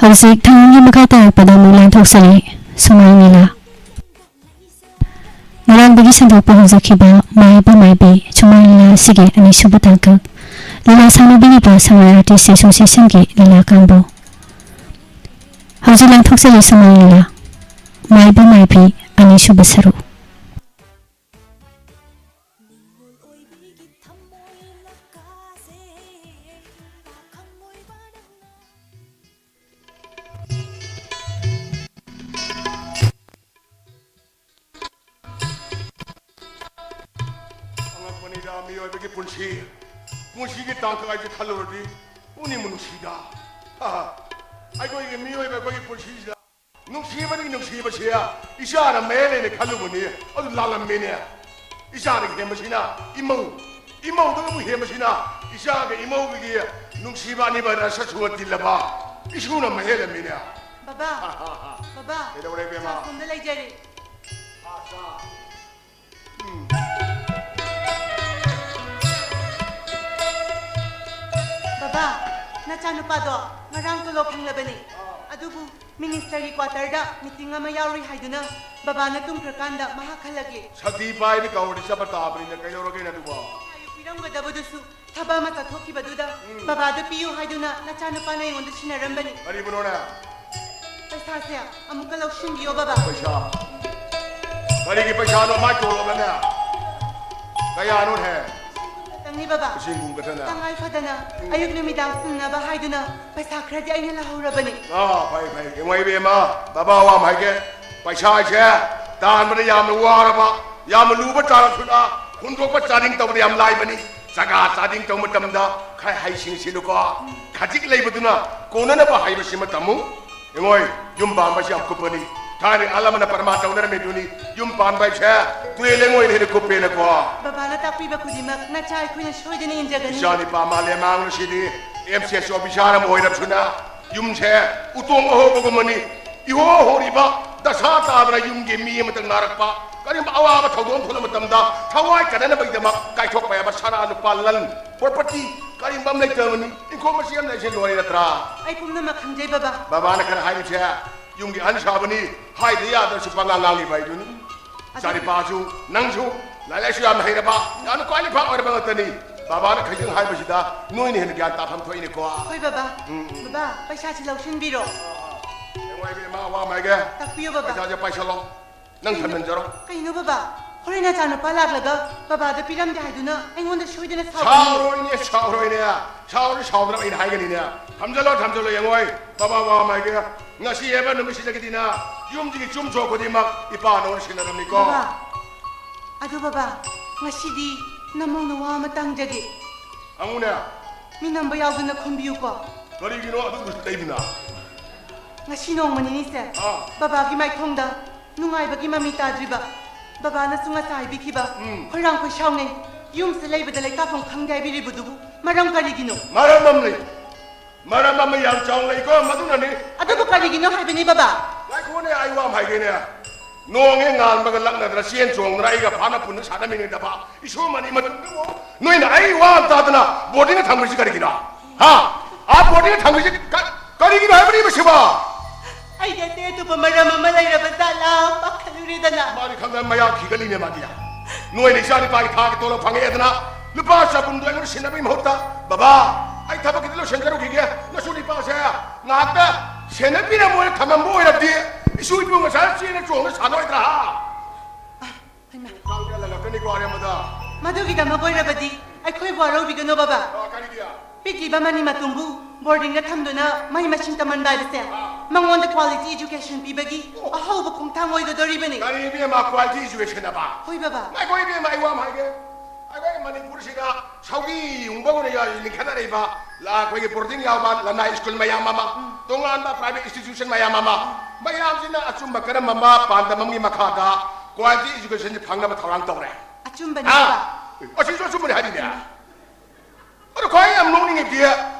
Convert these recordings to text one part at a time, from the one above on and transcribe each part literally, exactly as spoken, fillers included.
ꯍꯧꯖꯤꯛ ꯊꯧꯔꯝꯒꯤ ꯃꯈꯥ ꯇꯥꯔꯛꯄꯗ ꯑꯃꯨꯛ ꯂꯥꯟꯊꯣꯛꯆꯔꯤ꯫ ꯁꯨꯃꯥꯡ ꯂꯤꯂꯥ꯫ ꯉꯔꯥꯡꯗꯒꯤ ꯁꯟꯗꯣꯛꯄ ꯍꯧꯖꯈꯤꯕ ꯃꯥꯏꯕ ꯃꯥꯏꯕꯤ ꯁꯨꯃꯥꯡ ꯂꯤꯂꯥ ꯑꯁꯤꯒꯤ ꯑꯅꯤꯁꯨꯕ ꯇꯥꯡꯀꯛ꯫ ꯂꯤꯂꯥ ꯁꯥꯟꯅꯕꯤꯔꯤꯕ ꯁꯉꯥꯏ Artist Association ꯒꯤ ꯂꯤꯂꯥ ꯀꯥꯡꯕꯨ꯫ ꯍꯧꯖꯤꯛ ꯂꯥꯟꯊꯣꯛꯆꯔꯤ ꯁꯨꯃꯥꯡ ꯂꯤꯂꯥ꯫ ꯃꯥꯏꯕ ꯃꯥꯏꯕꯤ ꯑꯅꯤꯁꯨꯕ ꯁꯔꯨꯛ꯫ ꯑꯉꯛꯄꯅꯤꯗ ꯃꯤꯑꯣꯏꯕꯒꯤ ꯄꯨꯟꯁꯤ꯫ ꯄꯨꯟꯁꯤꯒꯤ ꯇꯥꯡꯀꯛ ꯍꯥꯏꯁꯦ ꯈꯜꯂꯨꯔꯗꯤ ꯄꯨꯛꯅꯤꯡꯕꯨ ꯅꯨꯡꯁꯤꯗ꯫ ꯑꯩꯈꯣꯏꯒꯤ ꯃꯤꯑꯣꯏꯕ ꯑꯩꯈꯣꯏꯒꯤ ꯄꯨꯟꯁꯤꯁꯤꯗ ꯅꯨꯡꯁꯤꯕꯗꯒꯤ ꯅꯨꯡꯁꯤꯕꯁꯦ ꯏꯆꯥꯅ ꯃꯌꯥꯏ ꯂꯩꯅ ꯈꯜꯂꯨꯕꯅꯤ꯫ ꯑꯗꯨ ꯂꯥꯜꯂꯝꯃꯦꯅꯦ꯫ ꯏꯆꯥꯗꯒꯤ ꯍꯦꯟꯕꯁꯤꯅ ꯏꯃꯧ, ꯏꯃꯧꯗꯒꯤ ꯑꯃꯨꯛ ꯍꯦꯟꯕꯁꯤꯅ ꯏꯆꯥꯒ ꯏꯃꯧꯒꯤ ꯅꯨꯡꯁꯤꯕ ꯑꯅꯤꯃꯛ ꯔꯁ ꯁꯨꯔ ꯇꯤꯜꯂꯕ ꯏꯁꯨꯅ ꯃꯍꯦꯜꯂꯝꯃꯤꯅꯦ꯫ ꯕꯕꯥ, ꯕꯕꯥ, ꯀꯩꯗꯧꯔꯦ, ꯏꯕꯦꯝꯃ? ꯆꯥꯛ ꯁꯣꯝꯗ ꯂꯩꯖꯔꯤ꯫ ꯑꯥ, ꯆꯥ꯫ ꯎꯝ꯫ ꯕꯕꯥ, ꯅꯆꯥꯅꯨꯄꯥꯗꯣ ꯉꯔꯥꯡ ꯇꯣꯂꯣꯞ ꯐꯪꯂꯕꯅꯤ꯫ ꯑꯥ꯫ ꯑꯗꯨꯕꯨ Minister ꯒꯤ quarter ꯗ meeting ꯑꯃ ꯌꯥꯎꯔꯨꯏ ꯍꯥꯏꯗꯨꯅ ꯕꯕꯥꯅ ꯇꯨꯝꯈ꯭ꯔꯀꯥꯟꯗ ꯃꯍꯥꯛ ꯍꯜꯂꯛꯂꯦ꯫ ꯁꯛꯇꯤ ꯄꯥꯏꯕꯤ ꯀꯧꯔꯗꯤ ꯆꯠꯄ ꯇꯥꯕꯅꯤꯅ ꯀꯩꯗꯧꯔꯒꯦꯅꯦ ꯑꯗꯨꯕꯣ? ꯄꯩꯁꯥ ꯄꯤꯔꯝꯒꯗꯕꯗꯨꯁꯨ ꯊꯕꯛ ꯑꯃ ꯆꯠꯊꯣꯛꯈꯤꯕꯗꯨꯗ ꯎꯝ꯫ ꯕꯕꯥꯗ ꯄꯤꯌꯨ ꯍꯥꯏꯗꯨꯅ ꯅꯆꯥꯅꯨꯄꯥꯅ ꯑꯩꯉꯣꯟꯗ ꯁꯤꯟꯅꯔꯝꯕꯅꯤ꯫ ꯀꯔꯤꯕꯨꯅꯣꯅꯦ? ꯄꯩꯁꯥꯁꯦ ꯑꯃꯨꯛꯀ ꯂꯧꯁꯤꯟꯕꯤꯌꯣ ꯕꯕꯥ꯫ ꯄꯩꯁꯥ? ꯀꯔꯤꯒꯤ ꯄꯩꯁꯥꯅꯣ ꯃꯥꯏ ꯇꯣꯂꯣꯞꯅꯅꯦ? ꯀꯌꯥꯅꯣꯅꯦ? ꯈꯛꯇꯪꯅꯤ ꯕꯕꯥ꯫ ꯂꯤꯁꯤꯡ ꯀꯨꯟ ꯈꯛꯇꯅ? ꯇꯉꯥꯏ ꯐꯗꯅ ꯑꯌꯨꯛ ꯅꯨꯃꯤꯗꯥꯡ ꯁꯤꯟꯅꯕ ꯍꯥꯏꯗꯨꯅ ꯄꯩꯁꯥ ꯈꯔꯗꯤ ꯑꯩꯅ ꯂꯧꯍꯧꯔꯕꯅꯤ꯫ ꯑꯥ, ꯐꯩ, ꯐꯩ꯫ ꯌꯦꯡꯉꯣ ꯏꯕꯦꯝꯃ, ꯕꯕꯥ ꯋꯥ ꯑꯃ ꯍꯥꯏꯒꯦ꯫ ꯄꯩꯁꯥ ꯍꯥꯏꯁꯦ ꯇꯥꯟꯕꯗ ꯌꯥꯝꯅ ꯋꯥꯔꯕ, ꯌꯥꯝꯅ ꯂꯨꯕ ꯇꯥꯔꯁꯨꯅ ꯍꯨꯟꯗꯣꯛꯄ ꯆꯥꯗꯤꯡ ꯇꯧꯕꯗ ꯌꯥꯝ ꯂꯥꯏꯕꯅꯤ꯫ ꯆꯒꯥ ꯆꯥꯗꯤꯡ ꯇꯧꯕ ꯃꯇꯝꯗ ꯈꯔ ꯍꯩꯁꯤꯡꯁꯤꯜꯂꯨꯀꯣ꯫ ꯈꯖꯤꯛ ꯂꯩꯕꯗꯨꯅ ꯀꯣꯟꯅꯅꯕ ꯍꯥꯏꯕꯁꯤꯃ ꯇꯝꯃꯨ꯫ ꯌꯦꯡꯉꯣꯏ, ꯌꯨꯝ ꯄꯥꯟꯕꯁꯤ ꯌꯥꯝ ꯀꯨꯞꯄꯅꯤ꯫ ꯊꯥꯏꯅ ꯑꯍꯜ ꯂꯃꯟꯅ ꯄ꯭ꯔꯃꯥꯟ ꯇꯧꯅꯔꯝꯃꯤꯗꯨꯅꯤ, ꯌꯨꯝ ꯄꯥꯟꯕ ꯍꯥꯏꯁꯦ ꯇꯨꯔꯦꯜ ꯂꯦꯡꯉꯣꯏꯅ ꯍꯦꯟꯅ ꯀꯨꯞꯄꯦꯅꯀꯣ꯫ ꯕꯕꯥꯅ ꯇꯥꯛꯄꯤꯕ ꯈꯨꯗꯤꯡꯃꯛ ꯅꯆꯥ ꯑꯩꯈꯣꯏꯅ ꯁꯣꯏꯗꯅ ꯏꯟꯖꯒꯅꯤ꯫ ꯏꯆꯥ ꯅꯤꯄꯥ ꯃꯥꯂꯦꯝ ꯃꯥꯡꯂꯁꯤꯗꯤ ꯑꯦꯝ ꯁꯤ ꯑꯦꯁ ꯑꯣꯐꯤꯁꯥꯔ ꯑꯃ ꯑꯣꯏꯔꯕꯁꯨꯅ ꯌꯨꯝꯁꯦ ꯎꯇꯣꯡ ꯑꯍꯣꯕꯒꯨꯝꯕꯅꯤ꯫ ꯏꯍꯣ ꯍꯣꯔꯤꯕ ꯗꯁꯥ ꯇꯥꯗꯅ ꯌꯨꯝꯒꯤ ꯃꯤ ꯑꯃꯇ ꯅꯥꯔꯛꯄ, ꯀꯔꯤꯒꯨꯝꯕ ꯑꯋꯥꯕ ꯊꯧꯗꯣꯛ ꯑꯃ ꯊꯣꯛꯂꯛꯄ ꯃꯇꯝꯗ ꯊꯋꯥꯏ ꯀꯟꯅꯅꯕꯒꯤꯗꯃꯛ ꯀꯥꯏꯊꯣꯛꯄ ꯌꯥꯕ ꯁꯅꯥ ꯂꯨꯄꯥ ꯂꯟ ꯄ꯭ꯔꯣꯄꯔꯇꯤ ꯀꯔꯤꯒꯨꯝꯕ ꯑꯃ ꯂꯩꯇꯕꯅꯤ, ꯏꯪꯈꯣꯜ ꯃꯆꯦ ꯑꯃ ꯂꯩꯁꯦ ꯂꯣꯏꯔꯦ ꯅꯠꯇ꯭ꯔꯥ? ꯑꯩ ꯄꯨꯝꯅꯃꯛ ꯈꯪꯖꯩ, ꯕꯕꯥ꯫ ꯕꯕꯥꯅ ꯈꯔ ꯍꯥꯏꯔꯤꯁꯦ ꯌꯨꯝꯒꯤ ꯑꯍꯟ ꯁꯥꯕꯅꯤ, ꯍꯥꯏꯗ ꯌꯥꯗ꯭ꯔꯁꯨ ꯄꯉꯥꯡ ꯉꯥꯡꯂꯤꯕ ꯍꯥꯏꯗꯨꯅꯤ꯫ ꯑꯗꯨ ꯏꯆꯥꯅꯤꯄꯥꯁꯨ, ꯅꯪꯁꯨ ꯂꯥꯏꯔꯤꯛ ꯂꯥꯏꯁꯨ ꯌꯥꯝꯅ ꯍꯩꯔꯕ, ꯌꯥꯝꯅ ꯈ꯭ꯋꯥꯏꯗꯒꯤ ꯐꯥ ꯑꯣꯏꯔꯕ ꯉꯥꯛꯇꯅꯤ꯫ ꯕꯕꯥꯅ ꯈꯖꯤꯛ ꯍꯥꯏꯕꯁꯤꯗ ꯅꯣꯏꯅ ꯍꯦꯟꯅ ꯒ꯭ꯌꯥꯟ ꯇꯥꯐꯝ ꯊꯣꯛꯏꯅꯦꯀꯣ꯫ ꯍꯣꯏ, ꯕꯕꯥ꯫ ꯎꯝ, ꯎꯝ꯫ ꯕꯕꯥ, ꯄꯩꯁꯥꯁꯤ ꯂꯧꯁꯤꯟꯕꯤꯔꯣ꯫ ꯑꯦ, ꯋꯥꯏꯕꯤ, ꯃꯥ ꯋꯥ ꯃꯥꯏꯒꯦ꯫ ꯇꯥꯛꯄꯤꯌꯨ, ꯕꯕꯥ꯫ ꯄꯩꯁꯥꯁꯦ ꯄꯥꯏꯁꯜꯂꯣ꯫ ꯅꯪ ꯀꯩꯅꯣ, ꯊꯝꯖꯤꯟꯖꯔꯣ꯫ ꯀꯩꯅꯣ ꯕꯕꯥ? ꯍꯣꯔꯦꯟ ꯅꯆꯥꯅꯨꯄꯥ ꯂꯥꯛꯂꯒ ꯕꯕꯥꯗ ꯄꯤꯔꯝꯗꯦ ꯍꯥꯏꯗꯨꯅ ꯑꯩꯉꯣꯟꯗ ꯁꯣꯏꯗꯅ ꯁꯥꯎꯒꯅꯤ꯫ ꯁꯥꯎꯔꯣꯏꯅꯦ, ꯁꯥꯎꯔꯣꯏꯅꯦ꯫ ꯁꯥꯎꯔꯗꯤ ꯁꯥꯎꯗꯅ ꯑꯩꯅ ꯍꯥꯏꯒꯅꯤꯅꯦ꯫ ꯊꯝꯖꯜꯂꯣ, ꯊꯝꯖꯜꯂꯣ, ꯌꯦꯡꯉꯣꯏ꯫ ꯕꯕꯥ ꯋꯥ ꯃꯥꯏꯒꯦ꯫ ꯉꯁꯤ ꯍꯥꯏꯕ ꯅꯨꯃꯤꯠꯁꯤꯗꯒꯤꯗꯤꯅ ꯌꯨꯝꯁꯤꯒꯤ ꯆꯨꯝ ꯁꯣꯛ ꯈꯨꯗꯤꯡꯃꯛ ꯏꯄꯥꯅ ꯑꯣꯏꯅ ꯁꯤꯟꯅꯔꯝꯅꯤꯀꯣ꯫ ꯕꯕꯥ, ꯑꯗꯨ ꯕꯕꯥ, ꯉꯁꯤꯗꯤ ꯅꯃꯧꯅ ꯋꯥ ꯑꯃ ꯇꯥꯡꯖꯒꯦ꯫ ꯍꯪꯉꯨꯅꯦ꯫ ꯃꯤ ꯅꯝꯕ ꯌꯥꯎꯗꯅ ꯈꯨꯝꯕꯤꯌꯨꯀꯣ꯫ ꯀꯔꯤꯒꯤꯅꯣ ꯑꯗꯨꯕꯨ ꯂꯩꯕꯅ? ꯉꯁꯤ ꯅꯣꯡꯃ ꯅꯤꯅꯤꯁꯦ ꯑꯥ꯫ ꯕꯕꯥꯒꯤ ꯃꯥꯏꯊꯣꯡꯗ ꯅꯨꯡꯉꯥꯏꯕꯒꯤ ꯃꯃꯤ ꯇꯥꯗ꯭ꯔꯤꯕ꯫ ꯕꯕꯥꯅꯁꯨ ꯉꯁꯥꯏ ꯍꯥꯏꯕꯤꯈꯤꯕ, ꯎꯝ꯫ "ꯈꯣꯏꯔꯥꯡ ꯈꯣꯏꯁꯥꯎꯅꯩ, ꯌꯨꯝꯁꯦ ꯂꯩꯕꯗ ꯂꯩꯇꯥꯐꯝ ꯈꯪꯗꯦ" ꯍꯥꯏꯕꯤꯔꯤꯕꯗꯨꯕꯨ ꯃꯔꯝ ꯀꯔꯤꯒꯤꯅꯣ? ꯃꯔꯝ ꯑꯃ ꯂꯩ꯫ ꯃꯔꯝ ꯑꯃ ꯌꯥꯝ ꯆꯥꯎꯅ ꯂꯩꯀꯣ, ꯃꯗꯨꯅꯅꯤ꯫ ꯑꯗꯨꯕꯨ ꯀꯔꯤꯒꯤꯅꯣ ꯍꯥꯏꯕꯅꯤ, ꯕꯕꯥ? ꯉꯥꯏꯈꯣꯅꯦ, ꯑꯩ ꯋꯥ ꯑꯃ ꯍꯥꯏꯒꯦꯅꯦ꯫ ꯅꯣꯡ ꯍꯦꯛ ꯉꯥꯟꯕꯒ ꯂꯛꯅꯗꯅ ꯆꯦꯟ ꯆꯣꯡꯗꯅ ꯑꯩꯒ ꯐꯥꯅ ꯄꯨꯟꯅ ꯁꯥꯟꯅꯃꯤꯟꯅꯗꯕ ꯏꯁꯨꯃꯅꯤ ꯃꯇꯨꯡꯗ ꯅꯣꯏꯅ ꯑꯩ ꯋꯥ ꯑꯃ ꯇꯥꯗꯅ ꯕꯣꯔꯗꯤꯡꯗ ꯊꯝꯈ꯭ꯔꯤꯁꯤ ꯀꯔꯤꯒꯤꯅꯣ? ꯍꯥ? ꯑꯥ, ꯕꯣꯔꯗꯤꯡꯗ ꯊꯝꯈ꯭ꯔꯤꯁꯤ ꯀ-, ꯀꯔꯤꯒꯤꯅꯣ ꯍꯥꯏꯕꯅꯤ ꯃꯁꯤꯕꯣ? ꯑꯩꯗꯤ ꯑꯇꯩ ꯑꯇꯣꯞꯄ ꯃꯔꯝ ꯑꯃ ꯂꯩꯔꯕ ꯖꯥꯠꯂꯥ ꯄꯥꯈꯠꯂꯨꯔꯦꯗꯅ꯫ ꯃꯥꯗꯤ ꯈꯪꯗꯅ ꯃꯌꯥ ꯈꯤꯒꯠꯂꯤꯅꯦ ꯃꯥꯗꯤ꯫ ꯅꯣꯏꯅ ꯏꯆꯥ ꯅꯨꯄꯥꯒꯤ ꯊꯥꯒꯤ ꯇꯣꯂꯣꯞ ꯐꯪꯉꯛꯑꯦꯗꯅ ꯂꯨꯄꯥ ꯆꯍꯨꯝꯗꯣ ꯑꯩꯉꯣꯟꯗ ꯁꯤꯟꯅꯕꯒꯤ ꯃꯍꯨꯠꯇ, "ꯕꯕꯥ, ꯑꯩ ꯊꯕꯛ ꯈꯤꯇ ꯂꯣꯏꯁꯤꯟꯖꯔꯨꯈꯤꯒꯦ, ꯅꯁꯨ ꯅꯨꯄꯥꯁꯦ ꯉꯥꯏꯍꯥꯛꯇ ꯁꯦꯟꯅꯕꯤꯔꯝꯃꯣꯅ" ꯊꯝꯃꯝꯕ ꯑꯣꯏꯔꯕꯗꯤ ꯏꯁꯨ ꯏꯕꯨꯡ ꯉꯁꯥꯏ ꯆꯦꯟꯅ ꯆꯣꯡꯅ ꯁꯥꯟꯅꯔꯣꯏꯗ꯭ꯔꯥ? ꯍꯥ? ꯍꯩꯃꯥ꯫ ꯈꯪꯗꯦ, ꯂꯪꯉꯛꯀꯅꯤꯀꯣ ꯑꯔꯦꯝꯕꯗ꯫ ꯃꯗꯨꯒꯤꯗꯃꯛ ꯑꯣꯏꯔꯕꯗꯤ ꯑꯩꯈꯣꯏꯕꯨ ꯋꯥꯔꯧꯕꯤꯒꯅꯨ, ꯕꯕꯥ꯫ ꯑ, ꯀꯔꯤꯒꯤ? ꯄꯤꯛꯂꯤꯕ ꯃꯅꯤ ꯃꯇꯨꯝꯕꯨ ꯕꯣꯔꯗꯤꯡꯗ ꯊꯝꯗꯨꯅ ꯃꯍꯩ ꯃꯁꯤꯡ ꯇꯝꯍꯟꯕ ꯍꯥꯏꯕꯁꯦ ꯑ꯫ ꯃꯉꯣꯟꯗ quality education ꯄꯤꯕꯒꯤ ꯑꯍꯧꯕ ꯈꯣꯡꯊꯥꯡ ꯑꯣꯏꯒꯗꯧꯔꯤꯕꯅꯤ꯫ ꯀꯔꯤ ꯏꯕꯦꯝꯃ quality education ꯑꯕ? ꯍꯣꯏ, ꯕꯕꯥ꯫ ꯉꯥꯏꯈꯣ ꯏꯕꯦꯝꯃ, ꯑꯩ ꯋꯥ ꯑꯃ ꯍꯥꯏꯒꯦ꯫ ꯑꯩꯈꯣꯏ ꯃꯅꯤꯄꯨꯔꯁꯤꯗ ꯁꯧꯒꯤ ꯌꯨꯡꯕꯒꯨꯝꯅ ꯌꯥ-, ꯂꯤꯡꯈꯠꯅꯔꯛꯏꯕ ꯂ-, ꯑꯩꯈꯣꯏꯒꯤ ꯕꯣꯔꯗꯤꯡ ꯌꯥꯎꯕ ꯂꯅꯥꯏ ꯁ꯭ꯀꯨꯜ ꯃꯌꯥꯝ ꯑꯃ, ꯎꯝ꯫ ꯇꯣꯉꯥꯟꯕ private institution ꯃꯌꯥꯝ ꯑꯃ, ꯃꯌꯥꯝꯁꯤꯅ ꯑꯆꯨꯝꯕ ꯀꯔꯝꯕ ꯑꯃ ꯄꯥꯟꯗꯝ ꯑꯃꯒꯤ ꯃꯈꯥꯗ quality education ꯁꯤ ꯐꯪꯅꯕ ꯊꯧꯔꯥꯡ ꯇꯧꯔꯦ꯫ ꯑꯆꯨꯝꯕꯅꯤ, ꯍꯥ? ꯕꯕꯥ꯫ ꯑꯁꯤꯁꯨ ꯑꯆꯨꯝꯕꯅꯤ ꯍꯥꯏꯔꯤꯅꯦ꯫ ꯑꯗꯣ ꯈ꯭ꯋꯥꯏ ꯌꯥꯝ ꯅꯣꯛꯅꯤꯡꯉꯤꯗꯤ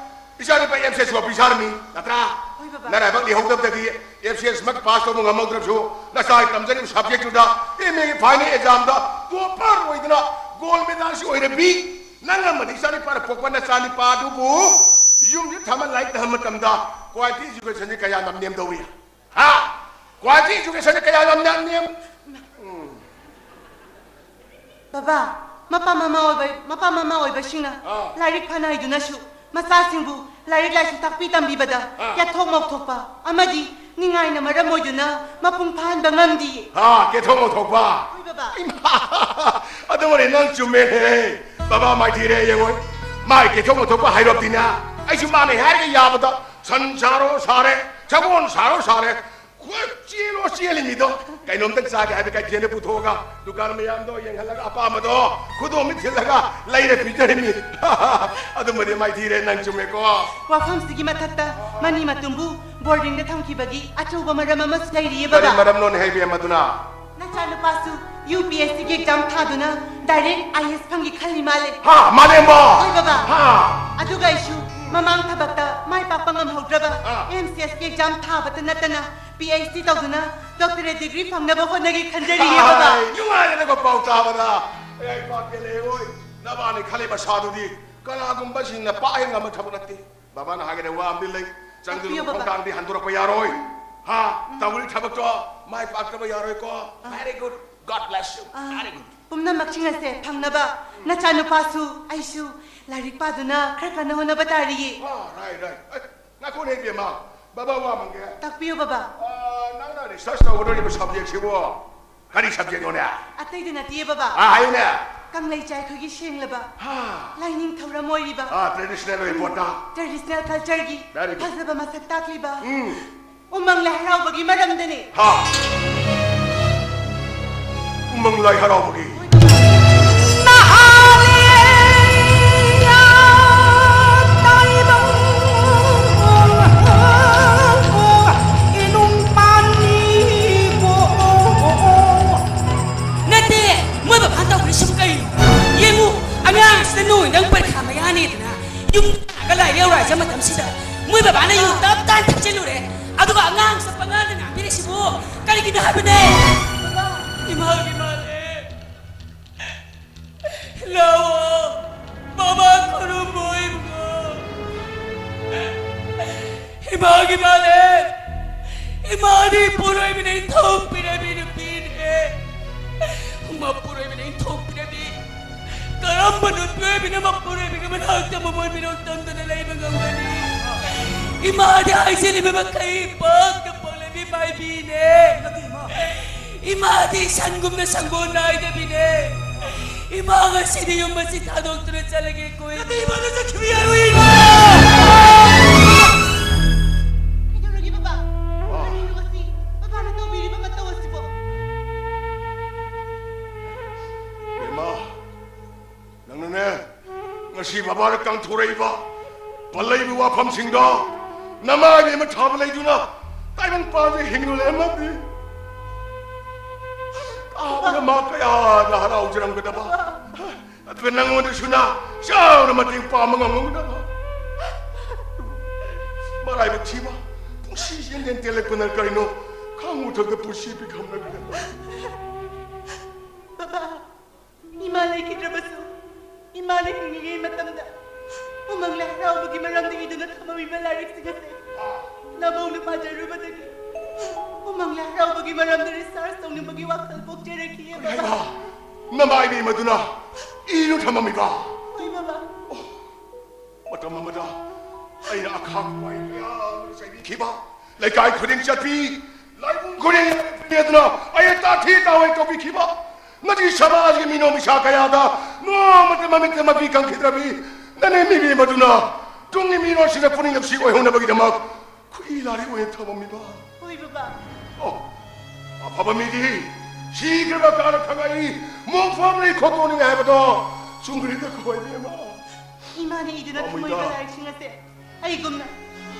ꯏꯆꯥꯅꯨꯄꯥ M C S officer ꯅꯤ, ꯅꯠꯇ꯭ꯔꯥ? ꯍꯣꯏ, ꯕꯕꯥ꯫ ꯅꯔꯥꯏꯕꯛ ꯂꯩꯍꯧꯗꯕꯗꯒꯤ M C S ꯃꯛ pass ꯇꯧꯕ ꯉꯝꯍꯧꯗ꯭ꯔꯕꯁꯨ, ꯅꯆꯥꯒꯤ ꯇꯝꯖꯔꯤꯕ subject ꯇꯨꯗ M A ꯒꯤ final exam ꯗ topper ꯑꯣꯏꯗꯅ gold medal ꯁꯤ ꯑꯣꯏꯔꯕꯤ꯫ ꯅꯪ ꯑꯃꯗꯤ ꯏꯆꯥꯅꯤꯄꯥꯅ ꯄꯣꯛꯄ ꯅꯆꯥꯅꯤꯄꯥ ꯑꯗꯨꯕꯨ ꯌꯨꯝꯁꯤ ꯊꯝꯃ ꯂꯥꯏꯔꯤꯛ ꯇꯝꯍꯟꯕ ꯃꯇꯝꯗ quality educationꯁꯤ ꯀꯌꯥ ꯌꯥꯝ ꯅꯦꯝꯗꯧꯔꯤ? ꯍꯥ? Quality educationꯁꯤ ꯀꯌꯥ ꯌꯥꯝ ꯅꯦꯝ? ꯎꯝ꯫ ꯕꯕꯥ, ꯃꯄꯥ ꯃꯃꯥ ꯑꯣꯏꯕ, ꯃꯄꯥ ꯃꯃꯥ ꯑꯣꯏꯕꯁꯤꯡꯅ ꯑꯥ꯫ ꯂꯥꯏꯔꯤꯛ ꯐꯅ ꯍꯩꯗꯨꯅꯁꯨ ꯃꯆꯥꯁꯤꯡꯕꯨ ꯂꯥꯏꯔꯤꯛ ꯂꯥꯏꯁꯨ ꯇꯥꯛꯄꯤ ꯇꯝꯕꯤꯕꯗ ꯑꯥ꯫ ꯌꯥꯊꯣꯛ ꯃꯧꯊꯣꯛꯄ ꯑꯃꯗꯤ ꯅꯤꯡꯉꯥꯏꯅ ꯃꯔꯝ ꯑꯣꯏꯗꯨꯅ ꯃꯄꯨꯡ ꯐꯥꯍꯟꯕ ꯉꯝꯗꯤꯌꯦ꯫ ꯍꯥ, ꯀꯦꯊꯣꯛ ꯃꯧꯊꯣꯛꯄ꯫ ꯍꯣꯏ, ꯕꯕꯥ꯫ ꯏꯃꯥ, ꯑꯗꯨꯕꯨꯗꯤ ꯅꯪ ꯆꯨꯝꯃꯦꯅꯦ꯫ ꯕꯕꯥ ꯃꯥꯏꯊꯤꯔꯦ ꯌꯦꯡꯉꯣ꯫ ꯃꯥꯏ ꯀꯦꯊꯣꯛ ꯃꯧꯊꯣꯛꯄ ꯍꯩꯔꯣꯞꯇꯤꯅ꯫ ꯑꯩꯁꯨ ꯃꯥꯅ ꯍꯥꯏꯔꯒ ꯌꯥꯕꯗ ꯁꯟ ꯁꯥꯔꯣ ꯁꯥꯔꯦ, ꯁꯒꯣꯜ ꯁꯥꯔꯣ ꯁꯥꯔꯦ꯫ ꯍꯣꯏ, ꯆꯦꯜꯂꯣ ꯆꯦꯜꯂꯤꯃꯤꯗꯣ꯫ ꯀꯩꯅꯣꯝꯇꯪ ꯆꯥꯒꯦ ꯍꯥꯏꯕ ꯀꯩꯊꯦꯜꯗ ꯄꯨꯊꯣꯛꯑꯒ ꯗꯨꯀꯥꯟ ꯃꯌꯥꯝꯗꯣ ꯌꯦꯡꯍꯜꯂꯒ ꯑꯄꯥꯝꯕꯗꯣ ꯈꯨꯗꯣꯝ ꯃꯤꯠ ꯊꯤꯜꯂꯒ ꯂꯩꯔ ꯄꯤꯖꯔꯤꯃꯤ꯫ ꯑꯗꯨꯃꯗꯤ ꯃꯥꯏꯊꯤꯔꯦ, ꯅꯪ ꯆꯨꯝꯃꯦꯀꯣ꯫ ꯋꯥꯐꯝꯁꯤꯒꯤ ꯃꯊꯛꯇ ꯃꯅꯤ ꯃꯇꯨꯝꯕꯨ ꯕꯣꯔꯗꯤꯡꯗ ꯊꯝꯈꯤꯕꯒꯤ ꯑꯆꯧꯕ ꯃꯔꯝ ꯑꯃꯁꯨ ꯂꯩꯔꯤꯌꯦ, ꯀꯔꯤ ꯕꯕꯥ꯫ ꯃꯔꯝꯅꯣꯅꯦ ꯍꯥꯏꯕꯤ ꯑꯃꯗꯨꯅ? ꯅꯆꯥꯅꯨꯄꯥꯁꯨ UPSCꯒꯤ exam ꯊꯥꯗꯨꯅ direct IAS ꯐꯪꯒꯦ ꯈꯜꯂꯤ ꯃꯥꯜꯂꯦ꯫ ꯍꯥ, ꯃꯥꯂꯦꯝꯕ? ꯍꯣꯏ, ꯕꯕꯥ꯫ ꯍꯥ꯫ ꯑꯗꯨꯒ ꯑꯩꯁꯨ ꯃꯃꯥꯡ ꯊꯕꯛꯇ ꯃꯥꯏ ꯄꯥꯛꯄ ꯉꯝꯍꯧꯗ꯭ꯔꯕ ꯑꯥ꯫ MCSꯀꯤ exam ꯊꯥꯕꯇ ꯅꯠꯇꯅ PhD ꯇꯧꯗꯨꯅ doctorate degree ꯐꯪꯅꯕ ꯍꯣꯠꯅꯒꯦ ꯈꯟꯖꯔꯤꯌꯦ, ꯕꯕꯥ꯫ ꯍꯥꯏ, ꯅꯨꯡꯉꯥꯏꯔꯦꯗꯀꯣ ꯄꯥꯎ ꯇꯥꯕꯗ꯫ ꯑꯩ ꯄꯥꯛꯇꯦ ꯂꯩꯔꯣꯏ꯫ ꯅꯕꯥꯅꯤ ꯈꯜꯂꯤꯕ ꯁꯥꯗꯨꯗꯤ ꯀꯅꯥꯒꯨꯝꯕꯁꯤꯡꯅ ꯄꯥꯛ ꯍꯦꯛ ꯉꯝꯕ ꯊꯕꯛ ꯅꯠꯇꯦ꯫ ꯕꯕꯥꯅ ꯍꯥꯏꯒꯗꯕ ꯋꯥ ꯑꯃꯗꯤ ꯂꯩ꯫ ꯆꯪꯗꯨꯅ ꯇꯥꯛꯄꯤꯌꯨ, ꯕꯕꯥ꯫ ꯈꯣꯡꯊꯥꯡꯗꯤ ꯍꯟꯗꯣꯔꯛꯄ ꯌꯥꯔꯣꯏ꯫ ꯍꯥ? ꯇꯧꯔꯤ ꯊꯕꯛꯇꯣ ꯃꯥꯏ ꯄꯥꯛꯇꯕ ꯌꯥꯔꯣꯏꯀꯣ꯫ ꯑꯥ꯫ Very good. God bless you. Ah, Very good. ꯄꯨꯝꯅꯃꯛꯁꯤꯡ ꯑꯁꯦ ꯐꯪꯅꯕ ꯅꯆꯥꯅꯨꯄꯥꯁꯨ ꯑꯩꯁꯨ ꯂꯥꯏꯔꯤꯛ ꯄꯥꯗꯨꯅ ꯈꯔ ꯀꯟꯅ ꯍꯣꯠꯅꯕ ꯇꯥꯔꯤꯌꯦ꯫ ꯑꯥ, right, right. ꯑꯦ, ꯉꯥꯏꯈꯣꯅꯦ ꯏꯕꯦꯝꯃ꯫ ꯕꯕꯥ ꯋꯥ ꯑꯃ ꯍꯪꯒꯦ꯫ ꯇꯥꯛꯄꯤꯌꯨ, ꯕꯕꯥ꯫ ꯑꯥ, ꯅꯪꯅ research ꯇꯧꯒꯗꯧꯔꯤꯕ subjectꯁꯤꯕꯨ ꯀꯔꯤ subjectꯅꯣꯅꯦ? ꯑꯇꯩꯗ ꯅꯠꯇꯤꯌꯦ, ꯕꯕꯥ꯫ ꯑꯥ, ꯍꯥꯏꯌꯨꯅꯦ꯫ ꯀꯪꯂꯩ ꯆꯥꯏꯈꯣꯏꯒꯤ ꯁꯦꯡꯂꯕ, ꯍꯥ꯫ ꯂꯥꯏꯅꯤꯡꯊꯧ ꯔꯝ ꯑꯣꯏꯔꯤꯕ, ꯑꯥ, traditional ꯑꯣꯏꯕ ꯄꯣꯠꯇ꯫ Traditional cultureꯒꯤ Very good. ꯐꯖꯕ ꯃꯁꯛ ꯇꯥꯛꯂꯤꯕ ꯎꯝ꯫ ꯎꯃꯪ ꯂꯥꯏ ꯍꯔꯥꯎꯕꯒꯤ ꯃꯔꯝꯗꯅꯤ꯫ ꯍꯥ? ꯎꯃꯪ ꯂꯥꯏ ꯍꯔꯥꯎꯕꯒꯤ? ꯍꯣꯏ, ꯕꯕꯥ꯫ ꯅꯠꯇꯦ, ꯃꯣꯏ ꯕꯕꯥꯅ ꯇꯧꯔꯤꯁꯤꯕꯨ ꯀꯩꯅꯣ? ꯌꯦꯡꯉꯨ, ꯑꯉꯥꯡꯁꯤꯗ ꯅꯣꯏ ꯅꯪ ꯄꯔꯤꯈꯥ ꯃꯌꯥꯅꯤꯗꯅ ꯌꯨꯝ ꯂꯥꯛꯑꯒ ꯂꯥꯏꯔꯤꯛ ꯌꯧꯔꯛꯏꯁꯦ ꯃꯇꯝꯁꯤꯗ ꯃꯣꯏ ꯕꯕꯥꯅ ꯌꯨ ꯇꯞ ꯇꯥꯏ ꯊꯛꯆꯤꯜꯂꯨꯔꯦ, ꯑꯗꯨꯒ ꯑꯉꯥꯡꯁꯤꯗ ꯄꯉꯥꯡꯗ ꯉꯥꯡꯕꯤꯔꯤꯁꯤꯕꯨ ꯀꯔꯤꯒꯤꯅꯣ ꯍꯥꯏꯕꯅꯦ? ꯏꯃꯥꯒꯤ ꯃꯥꯜꯂꯦ꯫ ꯂꯥꯛꯑꯣ꯫ ꯏꯃꯥꯅꯦ, ꯏꯃꯥꯗꯤ ꯏꯄꯨꯔꯣꯏꯕꯅ ꯏꯟꯊꯣꯛꯄꯤꯔꯕꯤ ꯅꯨꯄꯤꯅꯦ꯫ ꯃꯄꯨꯔꯣꯏꯕꯅ ꯏꯟꯊꯣꯛꯄꯤꯔꯕꯤ꯫ ꯀꯔꯝꯕ ꯅꯨꯄꯤ ꯑꯣꯏꯕꯅ ꯃꯄꯨꯔꯣꯏꯕꯒꯤ ꯃꯅꯥꯛꯇ ꯃꯃꯣꯏ ꯃꯤꯅꯣꯛ ꯇꯝꯗꯅ ꯂꯩꯕ ꯉꯝꯒꯅꯤ? ꯏꯃꯥꯗꯤ ꯍꯥꯏꯖꯔꯤꯕ ꯃꯈꯩ ꯄꯥꯛꯇ ꯄꯣꯛꯂꯕꯤ ꯃꯥꯏꯕꯤꯅꯦ꯫ ꯏꯃꯥꯗꯤ ꯁꯟꯒꯨꯝꯅ ꯁꯪꯒꯣꯟ ꯅꯥꯏꯗꯕꯤꯅꯦ꯫ ꯏꯃꯥ ꯉꯁꯤꯗꯤ ꯌꯨꯝ ꯑꯁꯤ ꯊꯥꯗꯣꯛꯇꯨꯅ ꯆꯠꯂꯒꯦꯀꯣ꯫ ꯅꯠꯇꯦ, ꯏꯃꯥꯅ ꯆꯠꯈꯤꯕ ꯌꯥꯔꯣꯏ, ꯏꯃꯥ! ꯀꯩꯗꯧꯔꯒꯦ, ꯕꯕꯥ? ꯀꯔꯤꯅꯣ ꯉꯁꯤ ꯕꯕꯥꯅ ꯇꯧꯕꯤꯔꯤꯕ ꯃꯇꯧ ꯑꯁꯤꯕꯣ? ꯏꯃꯥ, ꯅꯪꯅꯅꯦ, ꯉꯁꯤ ꯕꯕꯥꯅ ꯀꯥꯡꯊꯣꯔꯛꯏꯕ ꯄꯜꯂꯛꯏꯕ ꯋꯥꯐꯝꯁꯤꯡꯗꯣ ꯅꯃꯥꯏ ꯑꯃ ꯊꯥꯕ ꯂꯩꯗꯨꯅ ꯇꯥꯏꯕꯪ ꯄꯥꯟꯕ ꯍꯤꯡꯗꯨꯅ ꯂꯩꯔꯝꯃꯗꯤ, ꯇꯥꯕꯗ ꯃꯥ ꯀꯌꯥꯗ ꯍꯔꯥꯎꯖꯔꯝꯒꯗꯕ꯫ ꯑꯗꯨꯒ ꯅꯪꯉꯣꯟꯗꯁꯨ ꯅ ꯆꯥꯎꯅ ꯃꯇꯦꯡ ꯄꯥꯡꯕ ꯉꯝꯒꯗꯕ꯫ ꯃꯔꯥꯏꯕꯛ ꯊꯤꯕ, ꯄꯨꯟꯁꯤ ꯆꯦꯟꯗꯦꯟ ꯇꯦꯜꯂꯛꯄꯅ ꯀꯔꯤꯅꯣ ꯈꯪꯉꯨ ꯊꯛꯇ ꯄꯨꯟꯁꯤ ꯄꯤꯈꯝꯅꯒꯗꯕ꯫ ꯕꯕꯥ, ꯏꯃꯥ ꯂꯩꯈꯤꯗ꯭ꯔꯕꯁꯨ, ꯏꯃꯥꯅ ꯍꯤꯡꯂꯤꯉꯩ ꯃꯇꯝꯗ ꯎꯃꯪ ꯂꯥꯏ ꯍꯔꯥꯎꯕꯒꯤ ꯃꯔꯝꯗ ꯏꯗꯨꯅ ꯊꯝꯃꯝꯃꯤꯕ ꯂꯥꯏꯔꯤꯛꯁꯤꯡ ꯑꯁꯦ ꯅꯕꯧꯅ ꯄꯥꯖꯔꯨꯕꯗꯒꯤ ꯎꯃꯪ ꯂꯥꯏ ꯍꯔꯥꯎꯕꯒꯤ ꯃꯔꯝꯗ ꯔꯤꯁꯥꯔꯁ ꯇꯧꯅꯤꯡꯕꯒꯤ ꯋꯥꯈꯜ ꯄꯣꯛꯆꯔꯛꯈꯤꯑꯦ, ꯕꯕꯥ꯫ ꯍꯩꯃꯥ! ꯅꯃꯥꯏꯕꯤ ꯃꯗꯨꯅ ꯏꯗꯨꯅ ꯊꯝꯃꯝꯃꯤꯕ? ꯍꯣꯏ, ꯕꯕꯥ꯫ ꯃꯇꯝ ꯑꯃꯗ ꯑꯩꯅ ꯑꯈꯥꯛ ꯄꯥꯏ ꯀꯌꯥ ꯑꯃ ꯆꯩꯕꯤꯈꯤꯕ, ꯂꯩꯀꯥꯏ ꯈꯨꯗꯤꯡ ꯆꯠꯄꯤ, ꯂꯥꯏꯕꯨꯡ ꯈꯨꯗꯤꯡ ꯄꯤꯗꯨꯅ ꯑꯩ ꯇꯥꯊꯤ ꯇꯥꯑꯣꯏ ꯇꯧꯕꯤꯈꯤꯕ, ꯃꯗꯨꯒꯤ ꯁꯃꯥꯖꯒꯤ ꯃꯤꯅꯣꯛ ꯃꯤꯁꯥ ꯀꯌꯥꯗ ꯅꯣꯡꯃꯇ ꯃꯃꯤꯠꯇ ꯃꯄꯤ ꯀꯪꯈꯤꯗ꯭ꯔꯕꯤ ꯅꯅꯦ ꯃꯤꯕꯤ ꯃꯗꯨꯅ ꯇꯨꯡꯒꯤ ꯃꯤꯔꯣꯜꯁꯤꯡꯗ ꯄꯨꯛꯅꯤꯡ ꯅꯨꯡꯁꯤ ꯑꯣꯏꯍꯧꯅꯕꯒꯤꯗꯃꯛ ꯈꯨꯠꯏ ꯂꯥꯏꯔꯤꯛ ꯑꯣꯏꯅ ꯊꯝꯃꯝꯃꯤꯕ꯫ ꯍꯣꯏ, ꯕꯕꯥ꯫ ꯑꯣ, ꯑꯐꯕ ꯃꯤꯗꯤ ꯁꯤꯈ꯭ꯔꯕ ꯀꯥꯟꯗ ꯈꯪꯉꯛꯏ, ꯃꯣꯡꯐꯝ ꯂꯩ ꯈꯣꯠꯇꯣꯛꯅꯤꯡꯉꯥꯏ ꯍꯥꯏꯕꯗꯣ ꯆꯨꯝꯈ꯭ꯔꯦꯗꯀꯣ, ꯏꯕꯦꯝꯃ꯫ ꯏꯃꯥꯅ ꯏꯗꯨꯅ ꯊꯝꯃꯣꯏꯕ ꯂꯥꯏꯔꯤꯛꯁꯤꯡ ꯑꯁꯦ ꯑꯩꯒꯨꯝꯅ